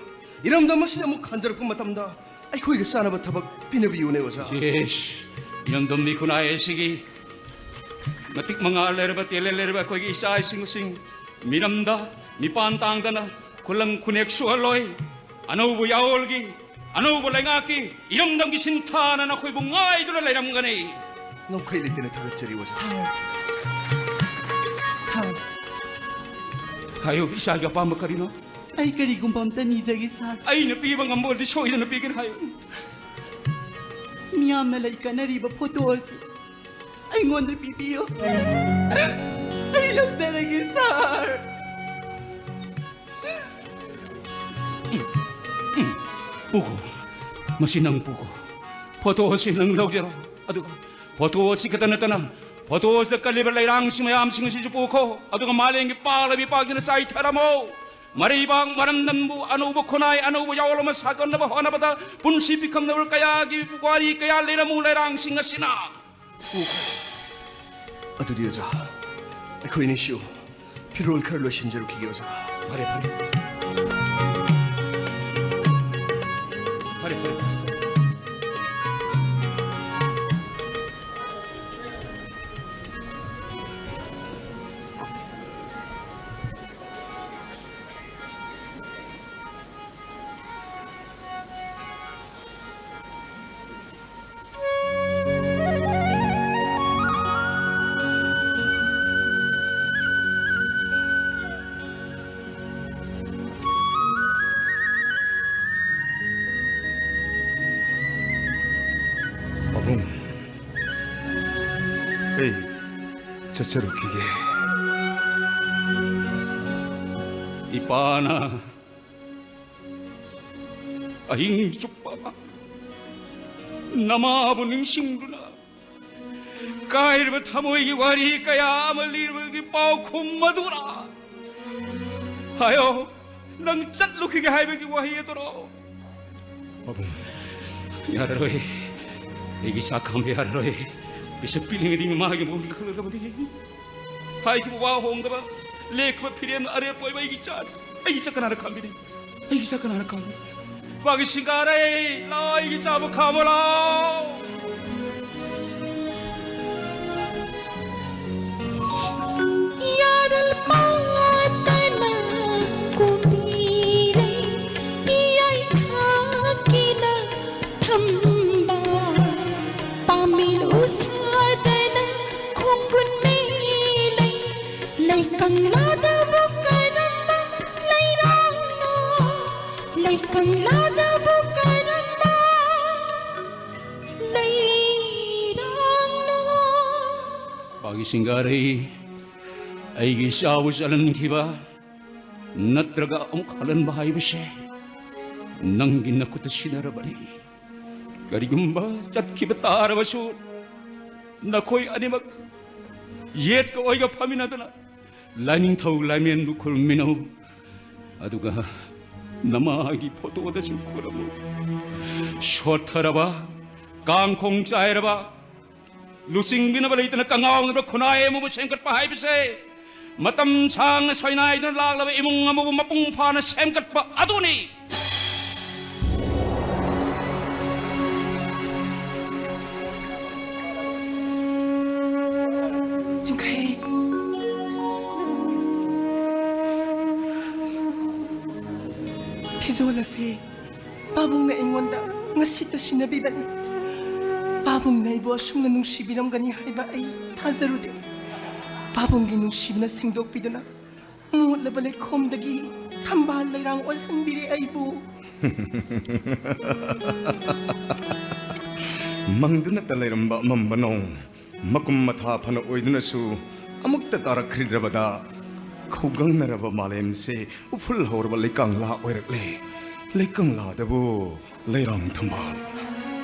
ꯏꯔꯝꯗꯝ ꯑꯁꯤꯗ ꯑꯃꯨꯛ ꯍꯟꯖꯔꯛꯄ ꯃꯇꯝꯗ ꯑꯩꯈꯣꯏꯒ ꯆꯥꯅꯕ ꯊꯕꯛ ꯄꯤꯅꯕꯤꯌꯨꯅꯦ ꯑꯣꯖꯥ꯫ ꯌꯦꯁ, ꯏꯔꯝꯗꯝ ꯃꯤꯈꯨꯟ ꯑꯁꯤꯒꯤ ꯃꯇꯤꯛ ꯃꯉꯥ ꯂꯩꯔꯕ, ꯇꯦꯂꯦꯟ ꯂꯩꯔꯕ ꯑꯩꯈꯣꯏꯒꯤ ꯏꯆꯥ ꯏꯁꯤꯡꯁꯤꯡ ꯃꯤꯔꯝꯗ ꯃꯤꯄꯥꯟ ꯇꯥꯡꯗꯅ ꯈꯨꯂꯪ ꯈꯨꯅꯦꯛ ꯁꯨꯍꯜꯂꯣꯏ꯫ ꯑꯅꯧꯕ ꯌꯥꯑꯣꯜꯒꯤ, ꯑꯅꯧꯕ ꯂꯩꯉꯥꯛꯀꯤ, ꯏꯔꯝꯗꯝꯒꯤ ꯁꯤꯟꯊꯥꯅ ꯅꯈꯣꯏꯕꯨ ꯉꯥꯏꯗꯨꯅ ꯂꯩꯔꯝꯒꯅꯤ꯫ ꯉꯝꯈꯩ ꯂꯩꯇꯅ ꯊꯥꯒꯠꯆꯔꯤ ꯑꯣꯖꯥ꯫ ꯁꯥꯔ, ꯁꯥꯔ꯫ ꯍꯥꯏꯌꯨ, ꯏꯆꯥꯒꯤ ꯑꯄꯥꯝꯕ ꯀꯔꯤꯅꯣ? ꯑꯩ ꯀꯔꯤꯒꯨꯝꯕ ꯑꯝꯇ ꯅꯤꯖꯒꯦ, ꯁꯥꯔ꯫ ꯑꯩꯅ ꯄꯤꯕ ꯉꯝꯕ ꯑꯣꯏꯔꯗꯤ ꯁꯣꯏꯗꯅ ꯄꯤꯒꯅꯤ, ꯍꯥꯏꯌꯨ꯫ ꯃꯤꯌꯥꯝꯅ ꯂꯩ ꯀꯠꯅꯔꯤꯕ ꯐꯣꯇꯣ ꯑꯁꯤ ꯑꯩꯉꯣꯟꯗ ꯄꯤꯕꯤꯌꯨ꯫ ꯑꯩ ꯂꯧꯖꯔꯒꯦ, ꯁꯥꯔ꯫ ꯎꯝ, ꯎꯝ, ꯄꯨꯈꯣ꯫ ꯃꯁꯤ ꯅꯪ ꯄꯨꯈꯣ꯫ ꯐꯣꯇꯣ ꯑꯁꯤ ꯅꯪ ꯂꯧꯖꯔꯣ꯫ ꯑꯗꯨꯒ ꯐꯣꯇꯣ ꯑꯁꯤ ꯈꯛꯇ ꯅꯠꯇꯅ, ꯐꯣꯇꯣ ꯑꯁꯤꯗ ꯀꯜꯂꯤꯕ ꯂꯩꯔꯥꯡꯁꯤꯡ ꯃꯌꯥꯝꯁꯤꯡ ꯑꯁꯤꯁꯨ ꯄꯨꯈꯣ꯫ ꯑꯗꯨꯒ ꯃꯥꯂꯦꯝꯒꯤ ꯄꯥꯛꯂꯕ ꯏꯄꯥꯛꯁꯤꯅ ꯆꯥꯏꯊꯔꯝꯃꯣ꯫ ꯃꯔꯩꯕꯥꯛ ꯃꯔꯝꯗꯝꯕꯨ ꯑꯅꯧꯕ ꯈꯨꯟꯅꯥꯏ, ꯑꯅꯧꯕ ꯌꯥꯑꯣꯜ ꯑꯃ ꯁꯥꯒꯠꯅꯕ ꯍꯣꯠꯅꯕꯗ ꯄꯨꯟꯁꯤ ꯄꯤꯈꯝꯅꯕ ꯀꯌꯥꯒꯤ ꯋꯥꯔꯤ ꯀꯌꯥ ꯂꯩꯔꯝꯃꯨ ꯂꯩꯔꯥꯡꯁꯤꯡ ꯑꯁꯤꯅ꯫ ꯄꯨꯈꯣ꯫ ꯑꯗꯨꯗꯤ ꯑꯣꯖꯥ, ꯑꯩꯈꯣꯏ ꯑꯅꯤꯁꯨ ꯐꯤꯔꯣꯜ ꯈꯔ ꯂꯣꯏꯁꯤꯟꯖꯔꯨꯈꯤꯒꯦ ꯑꯣꯖꯥ꯫ ꯐꯔꯦ, ꯐꯔꯦ꯫ ꯐꯔꯦ, ꯐꯔꯦ, ꯐꯔꯦ꯫ ꯄꯥꯕꯨꯡ, ꯑꯩ ꯆꯠꯆꯔꯨꯈꯤꯒꯦ꯫ ꯏꯄꯥꯅ ꯑꯍꯤꯡ ꯆꯨꯞꯄ ꯑꯃ ꯅꯃꯥꯕꯨ ꯅꯤꯡꯁꯤꯡꯗꯨꯅ ꯀꯥꯏꯔꯕ ꯊꯃꯣꯏꯒꯤ ꯋꯥꯔꯤ ꯀꯌꯥ ꯑꯃ ꯂꯤꯔꯕꯒꯤ ꯄꯥꯎꯈꯨꯝ ꯑꯗꯨꯔꯥ? ꯍꯥꯏꯌꯣ, ꯅꯪ ꯆꯠꯂꯨꯈꯤꯒꯦ ꯍꯥꯏꯕꯒꯤ ꯋꯥꯍꯩ ꯑꯗꯨꯔꯣ? ꯄꯥꯕꯨꯡ꯫ ꯌꯥꯔꯔꯣꯏ꯫ ꯑꯩꯒꯤ ꯏꯆꯥ ꯈꯥꯝꯕ ꯌꯥꯔꯔꯣꯏ꯫ ꯄꯤꯁꯛ ꯄꯤꯛꯂꯤꯉꯩꯗꯒꯤ ꯃꯃꯥꯒꯤ ꯃꯒꯨꯟ ꯈꯪꯂꯛꯂꯕꯅꯤ꯫ ꯍꯥꯏꯈꯤꯕ ꯋꯥ ꯍꯣꯡꯗꯕ, ꯂꯦꯛꯈꯤꯕ ꯐꯤꯔꯦꯟ ꯑꯔꯦꯞꯄ ꯑꯣꯏꯕ ꯑꯩꯒꯤ ꯏꯆꯥꯅꯤ꯫ ꯑꯩꯒꯤ ꯏꯆꯥ ꯀꯅꯥꯅ ꯈꯥꯝꯕꯤꯅꯤ? ꯑꯩꯒꯤ ꯏꯆꯥ ꯀꯅꯥꯅ ꯈꯥꯝꯕꯤꯅꯤ? ꯃꯥꯒꯤ ꯁꯤꯡꯒꯥꯔꯩ, ꯂꯥꯛꯑꯣ, ꯑꯩꯒꯤ ꯏꯆꯥꯕꯨ ꯈꯥꯝꯃꯣ, ꯂꯥꯛꯑꯣ꯫ ꯌꯥꯔꯜ ꯄꯥꯠꯇꯅ ꯀꯨꯝꯕꯤꯔꯦ, ꯏꯌꯥꯏ ꯊꯥꯛꯀꯤꯅ ꯊꯝꯕ, ꯄꯥꯝꯃꯤꯂꯨ ꯁꯥꯗꯅ ꯈꯣꯡꯒꯨꯟ ꯃꯦꯂꯦ, ꯂꯩꯀꯪꯂꯥꯗꯕꯨ ꯀꯔꯝꯕ ꯂꯩꯔꯥꯡꯅꯣ? ꯂꯩꯀꯪꯂꯥꯗꯕꯨ ꯀꯔꯝꯕ ꯂꯩꯔꯥꯡꯅꯣ? ꯃꯥꯒꯤ ꯁꯤꯡꯒꯥꯔꯩ, ꯑꯩꯒꯤ ꯏꯆꯥꯕꯨ ꯆꯠꯍꯟꯈꯤꯕ ꯅꯠꯇ꯭ꯔꯒ ꯑꯃꯨꯛ ꯍꯜꯍꯟꯕ ꯍꯥꯏꯕꯁꯦ ꯅꯪꯒꯤ ꯅꯈꯨꯠꯇ ꯁꯤꯟꯅꯔꯕꯅꯤ꯫ ꯀꯔꯤꯒꯨꯝꯕ ꯆꯠꯈꯤꯕ ꯇꯥꯔꯕꯁꯨ, ꯅꯈꯣꯏ ꯑꯅꯤꯃꯛ ꯌꯦꯠꯀ ꯑꯣꯏꯒ ꯐꯝꯃꯤꯟꯅꯗꯨꯅ ꯂꯥꯏꯅꯤꯡꯊꯧ ꯂꯥꯏꯃꯦꯟꯕꯨ ꯈꯨꯔꯨꯝꯃꯤꯟꯅꯧ꯫ ꯑꯗꯨꯒ ꯅꯃꯥꯒꯤ ꯐꯣꯇꯣꯗꯁꯨ ꯈꯨꯔꯨꯝꯃꯨ꯫ ꯁꯣꯠꯊꯔꯕ, ꯀꯥꯡꯈꯣꯡ ꯆꯥꯏꯔꯕ, ꯂꯨꯆꯤꯡꯕꯤꯅꯕ ꯂꯩꯇꯅ ꯀꯉꯥꯎꯅꯕ ꯈꯨꯟꯅꯥꯏ ꯑꯃꯕꯨ ꯁꯦꯝꯒꯠꯄ ꯍꯥꯏꯕꯁꯦ, ꯃꯇꯝ ꯁꯥꯡꯅ ꯁꯣꯏꯅꯥꯏꯗꯨꯅ ꯂꯥꯛꯂꯕ ꯏꯃꯨꯡ ꯑꯃꯕꯨ ꯃꯄꯨꯡ ꯐꯥꯅ ꯁꯦꯝꯒꯠꯄ ꯑꯗꯨꯅꯤ꯫ ꯆꯤꯡꯈꯩ, ꯐꯤꯖꯣꯜ ꯑꯁꯦ ꯄꯥꯕꯨꯡꯅ ꯑꯩꯉꯣꯟꯗ ꯉꯁꯤꯇ ꯁꯤꯟꯅꯕꯤꯕꯅꯤ꯫ ꯄꯥꯕꯨꯡꯅ ꯑꯩꯕꯨ ꯑꯁꯨꯝꯅ ꯅꯨꯡꯁꯤꯕꯤꯔꯝꯒꯅꯤ ꯍꯥꯏꯕ ꯑꯩ ꯊꯥꯖꯔꯨꯗꯦ꯫ ꯄꯥꯕꯨꯡꯒꯤ ꯅꯨꯡꯁꯤꯕꯅ ꯁꯦꯡꯗꯣꯛꯄꯤꯗꯨꯅ ꯃꯣꯠꯂꯕ ꯂꯩꯈꯣꯝꯗꯒꯤ ꯊꯝꯕꯥꯜ ꯂꯩꯔꯥꯡ ꯑꯣꯜꯍꯟꯕꯤꯔꯦ ꯑꯩꯕꯨ꯫ ꯃꯪꯗꯨꯅꯇ ꯂꯩꯔꯝꯕ ꯑꯃꯝꯕ ꯅꯣꯡ, ꯃꯀꯨꯝ ꯃꯊꯥ ꯐꯅ ꯑꯣꯏꯗꯨꯅꯁꯨ ꯑꯃꯨꯛꯇ ꯇꯥꯔꯛꯈꯤꯗ꯭ꯔꯕꯗ, ꯈꯧꯒꯪꯅꯔꯕ ꯃꯥꯂꯦꯝꯁꯦ ꯎꯐꯨꯜ ꯍꯧꯔꯕ ꯂꯩꯀꯪꯂꯥ ꯑꯣꯏꯔꯛꯂꯦ꯫ ꯂꯩꯀꯪꯂꯥꯗꯕꯨ ꯂꯩꯔꯥꯡ ꯊꯝꯕꯥꯜ꯫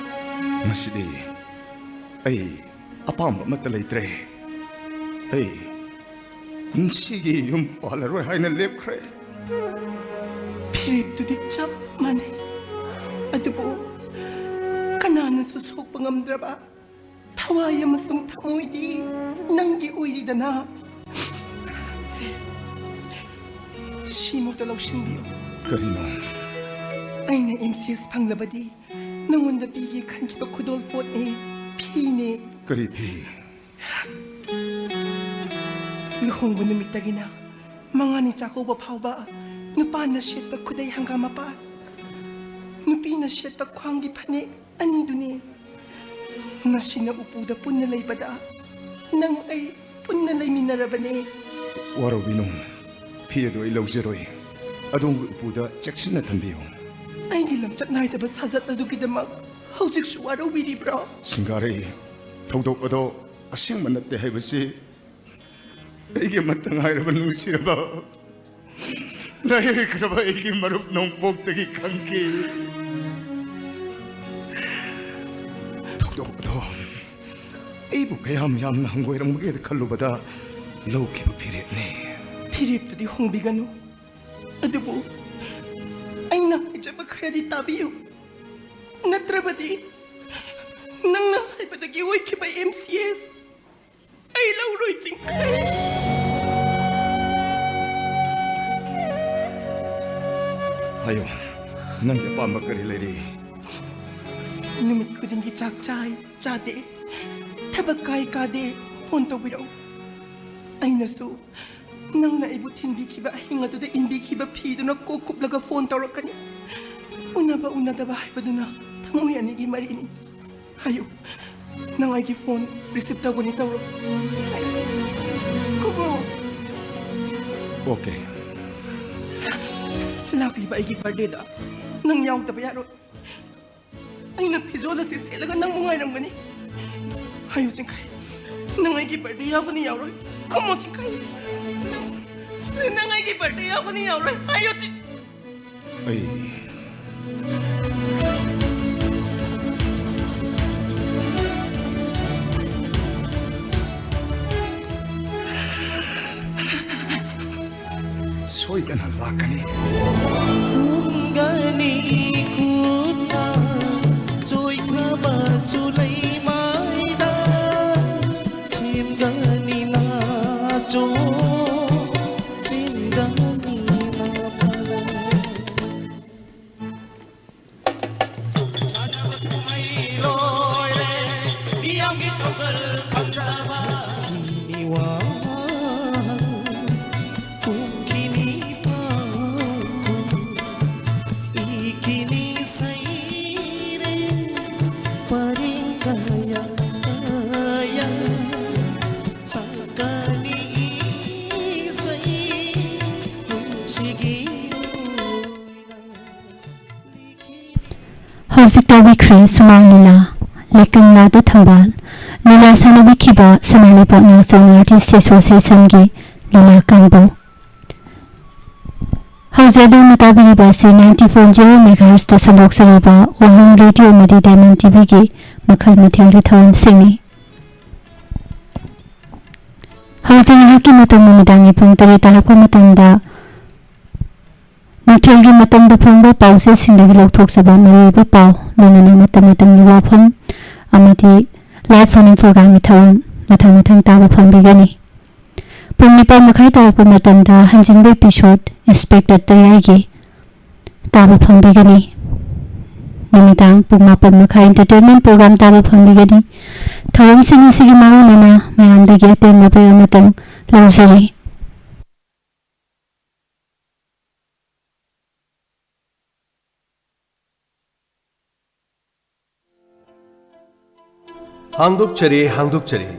ꯉꯁꯤꯗꯤ ꯑꯩ ꯑꯄꯥꯝꯕ ꯑꯃꯠꯇ ꯂꯩꯇ꯭ꯔꯦ꯫ ꯑꯩ ꯄꯨꯟꯁꯤꯒꯤ ꯌꯨꯝ ꯄꯥꯜꯂꯔꯣꯏ ꯍꯥꯏꯅ ꯂꯦꯞꯈ꯭ꯔꯦ꯫ ꯐꯤꯔꯦꯞꯇꯨꯗꯤ ꯆꯞ ꯃꯥꯟꯅꯩ, ꯑꯗꯨꯕꯨ ꯀꯅꯥꯅꯁꯨ ꯁꯣꯛꯄ ꯉꯝꯗ꯭ꯔꯕ ꯊꯋꯥꯏ ꯑꯃꯁꯨꯡ ꯊꯃꯣꯏꯗꯤ ꯅꯪꯒꯤ ꯑꯣꯏꯔꯤꯗꯅ꯫ ꯁꯦ, ꯁꯤꯃꯨꯛꯇ ꯂꯧꯁꯤꯟꯕꯤꯌꯨ꯫ ꯀꯔꯤꯅꯣ? ꯑꯩꯅ ꯑꯦꯝ ꯁꯤ ꯑꯦꯁ ꯐꯪꯂꯕꯗꯤ ꯅꯉꯣꯟꯗ ꯄꯤꯒꯦ ꯈꯟꯈꯤꯕ ꯈꯨꯗꯣꯜ ꯄꯣꯠꯅꯦ, ꯐꯤꯅꯦ꯫ ꯀꯔꯤ ꯐꯤ? ꯂꯨꯍꯣꯡꯕ ꯅꯨꯃꯤꯠꯇꯒꯤꯅ ꯃꯉꯥꯅꯤ ꯆꯥꯛꯀꯧꯕ ꯐꯥꯎꯕ ꯅꯨꯄꯥꯅ ꯁꯦꯠꯄ ꯈꯨꯗꯩ ꯍꯪꯒꯥꯝ ꯃꯄꯥꯟ, ꯅꯨꯄꯤꯅ ꯁꯦꯠꯄ ꯈ꯭ꯋꯥꯡꯒꯤ ꯐꯅꯦꯛ ꯑꯅꯤꯗꯨꯅꯤ꯫ ꯃꯁꯤꯅ ꯎꯄꯨꯗ ꯄꯨꯟꯅ ꯂꯩꯕꯗ ꯅꯪ ꯑꯩ ꯄꯨꯟꯅ ꯂꯩꯃꯤꯟꯅꯔꯕꯅꯦ꯫ ꯋꯥꯔꯧꯕꯤꯅꯨ, ꯐꯤ ꯑꯗꯨ ꯑꯩ ꯂꯧꯖꯔꯣꯏ꯫ ꯑꯗꯣꯝꯒꯤ ꯎꯄꯨꯗ ꯆꯦꯛꯁꯤꯟꯅ ꯊꯝꯕꯤꯌꯨ꯫ ꯑꯩꯒꯤ ꯂꯝꯆꯠ ꯅꯥꯏꯗꯕ ꯁꯥꯖꯠ ꯑꯗꯨꯒꯤꯗꯃꯛ ꯍꯧꯖꯤꯛꯁꯨ ꯋꯥꯔꯧꯕꯤꯔꯤꯕ꯭ꯔꯣ? ꯁꯤꯡꯒꯥꯔꯩ, ꯊꯧꯗꯣꯛ ꯑꯗꯣ ꯑꯁꯦꯡꯕ ꯅꯠꯇꯦ ꯍꯥꯏꯕꯁꯤ ꯑꯩꯒꯤ ꯑꯃꯠꯇ ꯉꯥꯏꯔꯕ ꯅꯨꯡꯁꯤꯔꯕ ꯂꯩꯈ꯭ꯔꯕ ꯑꯩꯒꯤ ꯃꯔꯨꯞ ꯅꯣꯡꯄꯣꯛꯇꯒꯤ ꯈꯪꯈꯤ꯫ ꯊꯧꯗꯣꯛ ꯑꯗꯣ ꯑꯩꯕꯨ ꯀꯌꯥꯝ ꯌꯥꯝꯅ ꯍꯪꯒꯣꯏꯔꯝꯒꯦ ꯈꯜꯂꯨꯕꯗ ꯂꯧꯈꯤꯕ ꯐꯤꯔꯦꯞꯅꯤ꯫ ꯐꯤꯔꯦꯞꯇꯨꯗꯤ ꯍꯣꯡꯕꯤꯒꯅꯨ, ꯑꯗꯨꯕꯨ ꯑꯩꯅ ꯍꯥꯏꯖꯕ ꯈꯔꯗꯤ ꯇꯥꯕꯤꯌꯨ꯫ ꯅꯠꯇ꯭ꯔꯕꯗꯤ ꯅꯪꯅ ꯍꯥꯏꯕꯗꯒꯤ ꯑꯣꯏꯈꯤꯕ ꯑꯦꯝ ꯁꯤ ꯑꯦꯁ ꯑꯩ ꯂꯧꯔꯣꯏ, ꯆꯤꯡꯈꯩ꯫ ꯍꯥꯏꯌꯨ, ꯅꯪꯒꯤ ꯑꯄꯥꯝꯕ ꯀꯔꯤ ꯂꯩꯔꯤ? ꯅꯨꯃꯤꯠ ꯈꯨꯗꯤꯡꯒꯤ ꯆꯥꯛ ꯆꯥꯏ, ꯆꯥꯗꯦ, ꯊꯕꯛ ꯀꯥꯏ, ꯀꯥꯗꯦ, ꯐꯣꯟ ꯇꯧꯕꯤꯔꯛꯎ꯫ ꯑꯩꯅꯁꯨ ꯅꯪꯅ ꯑꯩꯕꯨ ꯊꯤꯟꯕꯤꯈꯤꯕ ꯑꯍꯤꯡ ꯑꯗꯨꯗ ꯏꯟꯕꯤꯈꯤꯕ ꯐꯤꯗꯨꯅ ꯀꯣꯛ ꯀꯨꯞꯂꯒ ꯐꯣꯟ ꯇꯧꯔꯛꯀꯅꯤ꯫ ꯎꯅꯕ ꯎꯅꯗꯕ ꯍꯥꯏꯕꯗꯨꯅ ꯊꯃꯣꯏ ꯑꯅꯤꯒꯤ ꯃꯔꯤꯅꯤ꯫ ꯍꯥꯏꯌꯨ, ꯅꯪ ꯑꯩꯒꯤ ꯐꯣꯟ ꯔꯤꯁꯤꯞ ꯇꯧꯒꯅꯤ, ꯇꯧꯔꯣ꯫ ꯈꯨꯝꯃꯣ꯫ ꯑꯣꯀꯦ꯫ ꯂꯥꯛꯂꯤꯕ ꯑꯩꯒꯤ ꯕꯥꯔꯗꯦꯗ ꯅꯪ ꯌꯥꯎꯗꯕ ꯌꯥꯔꯣꯏ꯫ ꯑꯩꯅ ꯐꯤꯖꯣꯜ ꯑꯁꯤ ꯁꯦꯠꯂꯒ ꯅꯪꯕꯨ ꯉꯥꯏꯔꯝꯒꯅꯤ꯫ ꯍꯥꯏꯌꯨ, ꯆꯤꯡꯈꯩ, ꯅꯪ ꯑꯩꯒꯤ ꯕꯥꯔꯗꯦ ꯌꯥꯎꯒꯅꯤ, ꯌꯥꯎꯔꯣꯏ? ꯈꯨꯝꯃꯣ, ꯆꯤꯡꯈꯩ꯫ ꯅꯪ ꯑꯩꯒꯤ ꯕꯥꯔꯗꯦ ꯌꯥꯎꯒꯅꯤ, ꯌꯥꯎꯔꯣꯏ? ꯍꯥꯏꯌꯨ, ꯆꯤꯡ- ꯑꯩ ꯁꯣꯏꯗꯅ ꯂꯥꯛꯀꯅꯤ꯫ ꯈꯨꯝꯒꯅꯤ ꯏꯈꯨꯠꯅ ꯆꯣꯏꯈ꯭ꯔꯕꯁꯨ ꯂꯩꯃꯥꯏꯗ ꯁꯦꯝꯒꯅꯤ ꯅꯥꯆꯣꯝ, ꯁꯦꯝꯒꯅꯤ ꯃꯐꯝ꯫ ꯁꯥꯟꯅꯕ ꯀꯨꯝꯍꯩ ꯂꯣꯏꯔꯦ, ꯃꯤꯌꯥꯝꯒꯤ ꯊꯧꯒꯜ ꯐꯖꯕ꯫ ꯀꯤꯅꯤ ꯋꯥꯍꯪ, ꯀꯨꯝꯈꯤꯅꯤ ꯄꯥꯎꯈꯨꯝ, ꯏꯈꯤꯅꯤ ꯁꯩꯔꯦꯡ ꯄꯔꯦꯡ ꯀꯌꯥ, ꯀꯌꯥ꯫ ꯁꯛꯀꯅꯤ ꯏꯁꯩ ꯄꯨꯟꯁꯤꯒꯤ ꯑꯣꯏꯅ꯫ ꯍꯧꯖꯤꯛ ꯇꯥꯕꯤꯈ꯭ꯔꯦ ꯁꯨꯃꯥꯡ ꯂꯤꯂꯥ, ꯂꯩꯀꯪꯂꯥꯗ ꯊꯝꯕꯥꯜ꯫ ꯂꯤꯂꯥ ꯁꯥꯟꯅꯕꯤꯈꯤꯕ ꯁꯅꯥ ꯂꯩꯕꯥꯛ ꯅꯥꯎꯆꯥ Artist Associationꯒꯤ ꯂꯤꯂꯥ ꯀꯥꯡꯕꯨ꯫ ꯍꯧꯖꯤꯛ ꯑꯗꯣꯝꯅ ꯇꯥꯕꯤꯔꯤꯕ ꯑꯁꯤ ninety point zero megahertzꯇ ꯁꯟꯗꯣꯛꯆꯔꯤꯕ ꯋꯥꯍꯪ ꯔꯦꯗꯤꯑꯣ ꯑꯃꯗꯤ ꯗꯥꯏꯃꯟ ꯇꯤꯚꯤꯒꯤ ꯃꯈꯜ ꯃꯊꯦꯜꯒꯤ ꯊꯧꯔꯝꯁꯤꯡꯅꯤ꯫ ꯍꯧꯖꯤꯛ ꯉꯥꯏꯍꯥꯛꯀꯤ ꯃꯇꯨꯡ ꯅꯨꯃꯤꯗꯥꯡꯒꯤ ꯄꯨꯡ ꯇꯔꯦꯠ ꯇꯥꯔꯛꯄ ꯃꯇꯝꯗ ꯅꯨꯡꯊꯤꯜꯒꯤ ꯃꯇꯝꯗ ꯐꯣꯡꯕ ꯄꯥꯎꯆꯦꯁꯤꯡꯗꯒꯤ ꯂꯧꯊꯣꯛꯆꯕ ꯃꯔꯨꯑꯣꯏꯕ ꯄꯥꯎ, ꯂꯣꯏꯅꯅ ꯃꯇꯝ ꯃꯇꯝꯒꯤ ꯋꯥꯐꯝ ꯑꯃꯗꯤ live phone-in programme-ꯒꯤ ꯊꯧꯔꯝ ꯃꯊꯪ ꯃꯊꯪ ꯇꯥꯕ ꯐꯪꯕꯤꯒꯅꯤ꯫ ꯄꯨꯡ ꯅꯤꯄꯥꯟ ꯃꯈꯥꯏ ꯇꯥꯔꯛꯄ ꯃꯇꯝꯗ ꯍꯟꯖꯤꯟꯕ episode Inspector ꯇꯌꯥꯏꯒꯤ ꯇꯥꯕ ꯐꯪꯕꯤꯒꯅꯤ꯫ ꯅꯨꯃꯤꯗꯥꯡ ꯄꯨꯡ ꯃꯥꯄꯟ ꯃꯈꯥꯏ entertainment programme ꯇꯥꯕ ꯐꯪꯕꯤꯒꯅꯤ꯫ ꯊꯧꯔꯝꯁꯤꯡ ꯑꯁꯤꯒꯤ ꯃꯥꯡꯑꯣꯏꯅꯅ ꯃꯌꯥꯝꯗꯒꯤ ꯑꯇꯦꯟꯕ break ꯑꯃꯇꯪ ꯂꯧꯖꯔꯤ꯫ ꯍꯥꯡꯗꯣꯛꯆꯔꯤ, ꯍꯥꯡꯗꯣꯛꯆꯔꯤ꯫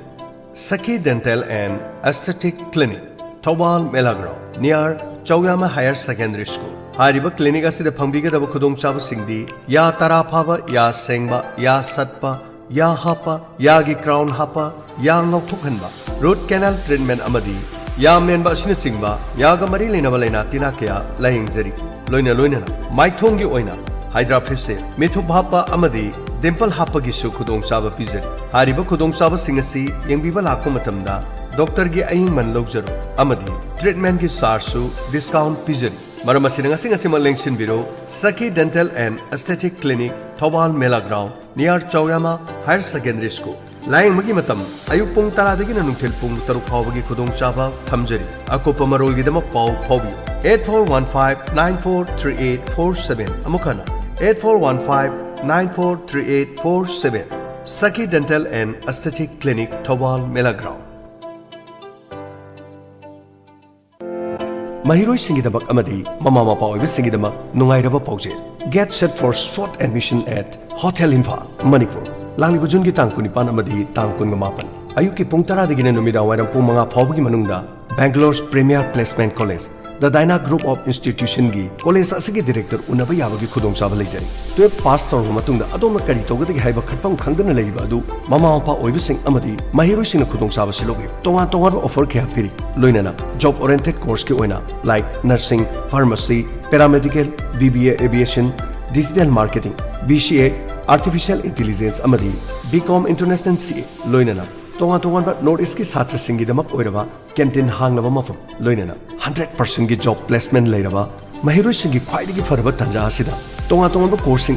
Sakhi Dental and Aesthetic Clinic, Thoubal ꯃꯦꯂꯥ ground, near ꯆꯧꯌꯥꯃ Higher Secondary School꯫ ꯍꯥꯏꯔꯤꯕ clinic ꯑꯁꯤꯗ ꯐꯪꯕꯤꯒꯗꯕ ꯈꯨꯗꯣꯡꯆꯥꯕꯁꯤꯡꯗꯤ ꯌꯥ ꯇꯔꯥ ꯐꯥꯕ, ꯌꯥ ꯁꯦꯡꯕ, ꯌꯥ ꯁꯠꯄ, ꯌꯥ ꯍꯥꯞꯄ, ꯌꯥꯒꯤ crown ꯍꯥꯞꯄ, ꯌꯥ ꯉꯥꯎꯊꯣꯛꯍꯟꯕ, root canal treatment ꯑꯃꯗꯤ ꯌꯥ ꯃꯦꯟꯕ ꯑꯁꯤꯅꯆꯤꯡꯕ ꯌꯥꯒ ꯃꯔꯤ ꯂꯩꯅꯕ ꯂꯥꯏꯅꯥ ꯇꯤꯟꯅꯥ ꯀꯌꯥ ꯂꯥꯌꯦꯡꯖꯔꯤ꯫ ꯂꯣꯏꯅ ꯂꯣꯏꯅꯅ ꯃꯥꯏꯊꯣꯡꯒꯤ ꯑꯣꯏꯅ Hydra facial, ꯃꯤꯊꯨꯞ ꯍꯥꯞꯄ ꯑꯃꯗꯤ dimple ꯍꯥꯞꯄꯒꯤꯁꯨ ꯈꯨꯗꯣꯡꯆꯥꯕ ꯄꯤꯖꯔꯤ꯫ ꯍꯥꯏꯔꯤꯕ ꯈꯨꯗꯣꯡꯆꯥꯕꯁꯤꯡ ꯑꯁꯤ ꯌꯦꯡꯕꯤꯕ ꯂꯥꯛꯄ ꯃꯇꯝꯗ doctor-ꯒꯤ ꯑꯌꯤꯡꯃꯟ ꯂꯧꯖꯔꯣꯏ ꯑꯃꯗꯤ treatment-ꯀꯤ charge-ꯁꯨ discount ꯄꯤꯖꯔꯤ꯫ ꯃꯔꯝ ꯑꯁꯤꯅ ꯉꯁꯤ ꯉꯁꯤꯃꯛ ꯂꯦꯡꯁꯤꯟꯕꯤꯔꯣ, Sakhi Dental and Aesthetic Clinic, Thoubal ꯃꯦꯂꯥ ground, near ꯆꯧꯌꯥꯃ Higher Secondary School꯫ ꯂꯥꯌꯦꯡꯕꯒꯤ ꯃꯇꯝ ꯑꯌꯨꯛ ꯄꯨꯡ ꯇꯔꯥꯗꯒꯤꯅ ꯅꯨꯡꯊꯤꯜ ꯄꯨꯡ ꯇꯔꯨꯛ ꯐꯥꯎꯕꯒꯤ ꯈꯨꯗꯣꯡꯆꯥꯕ ꯊꯝꯖꯔꯤ꯫ ꯑꯀꯨꯞꯄ ꯃꯔꯣꯜꯒꯤꯗꯃꯛ ꯄꯥꯎ ꯐꯥꯎꯕꯤꯌꯨ eight four one five nine four three eight four seven, ꯑꯃꯨꯛ ꯍꯟꯅ eight four one five nine four three eight four seven꯫ Sakhi Dental and Aesthetic Clinic, Thoubal ꯃꯦꯂꯥ ꯒ꯭ꯔꯥꯎꯟ꯫ ꯃꯍꯩꯔꯣꯏꯁꯤꯡꯒꯤꯗꯃꯛ ꯑꯃꯗꯤ ꯃꯃꯥ ꯃꯄꯥ ꯑꯣꯏꯕꯁꯤꯡꯒꯤꯗꯃꯛ ꯅꯨꯡꯉꯥꯏꯔꯕ ꯄꯥꯎꯖꯦꯜ꯫ Get set for spot admission at Hotel Imphal, Manipur. ꯂꯥꯛꯂꯤꯕ ꯖꯨꯟꯒꯤ ꯇꯥꯡ ꯀꯨꯟꯅꯤꯄꯥꯟ ꯑꯃꯗꯤ ꯇꯥꯡ ꯀꯨꯟꯃꯥꯄꯟ, ꯑꯌꯨꯛꯀꯤ ꯄꯨꯡ ꯇꯔꯥꯗꯒꯤꯅ ꯅꯨꯃꯤꯗꯥꯡ ꯋꯥꯏꯔꯝ ꯄꯨꯡ ꯃꯉꯥ ꯐꯥꯎꯕꯒꯤ ꯃꯅꯨꯡꯗ Bangalore's premier placement college, The Dyna Group of Institutionꯒꯤ ꯀꯣꯂꯦꯖ ꯑꯁꯤꯒꯤ ꯗꯤꯔꯦꯛꯇꯔ ꯎꯅꯕ ꯌꯥꯕꯒꯤ ꯈꯨꯗꯣꯡꯆꯥꯕ ꯂꯩꯖꯔꯤ꯫ ꯇꯨꯌꯦꯜꯐ ꯄꯥꯁ ꯇꯧꯔꯕ ꯃꯇꯨꯡꯗ ꯑꯗꯣꯝꯅ ꯀꯔꯤ ꯇꯧꯒꯗꯒꯦ ꯍꯥꯏꯕ ꯈꯟꯐꯝ ꯈꯪꯗꯅ ꯂꯩꯔꯤꯕ ꯑꯗꯨ ꯃꯃꯥ ꯃꯄꯥ ꯑꯣꯏꯕꯁꯤꯡ ꯑꯃꯗꯤ ꯃꯍꯩꯔꯣꯏꯁꯤꯡꯅ ꯈꯨꯗꯣꯡꯆꯥꯕꯁꯤ ꯂꯧꯕꯤꯌꯨ꯫ ꯇꯣꯉꯥꯟ ꯇꯣꯉꯥꯟꯕ ꯑꯣꯐꯔ ꯀꯌꯥ ꯄꯤꯔꯤ, ꯂꯣꯏꯅꯅ ꯖꯣꯕ ꯑꯣꯔꯤꯌꯦꯟꯇꯦꯗ ꯀꯣꯔꯁꯀꯤ ꯑꯣꯏꯅ like nursing, pharmacy, paraMedical, B B A Aviation, Digital Marketing, B C A, Artificial Intelligence ꯑꯃꯗꯤ B Com International C A, ꯂꯣꯏꯅꯅ ꯇꯣꯉꯥꯟ ꯇꯣꯉꯥꯟꯕ ꯅꯣꯔꯠ ꯏꯁꯀꯤ ꯁꯥꯇ꯭ꯔꯁꯤꯡꯒꯤꯗꯃꯛ ꯑꯣꯏꯔꯕ ꯀꯦꯟꯇꯤꯟ ꯍꯥꯡꯂꯕ ꯃꯐꯝ, ꯂꯣꯏꯅꯅ ꯍꯟꯗ꯭ꯔꯦꯠ ꯄꯥꯔꯁꯦꯟꯒꯤ ꯖꯣꯕ ꯄ꯭ꯂꯦꯁꯃꯦꯟ ꯂꯩꯔꯕ ꯃꯍꯩꯔꯣꯏꯁꯤꯡꯒꯤ ꯈ꯭ꯋꯥꯏꯗꯒꯤ ꯐꯔꯕ ꯇꯥꯟꯖꯥ ꯑꯁꯤꯗ ꯇꯣꯉꯥꯟ ꯇꯣꯉꯥꯟꯕ ꯀꯣꯔꯁꯁꯤꯡ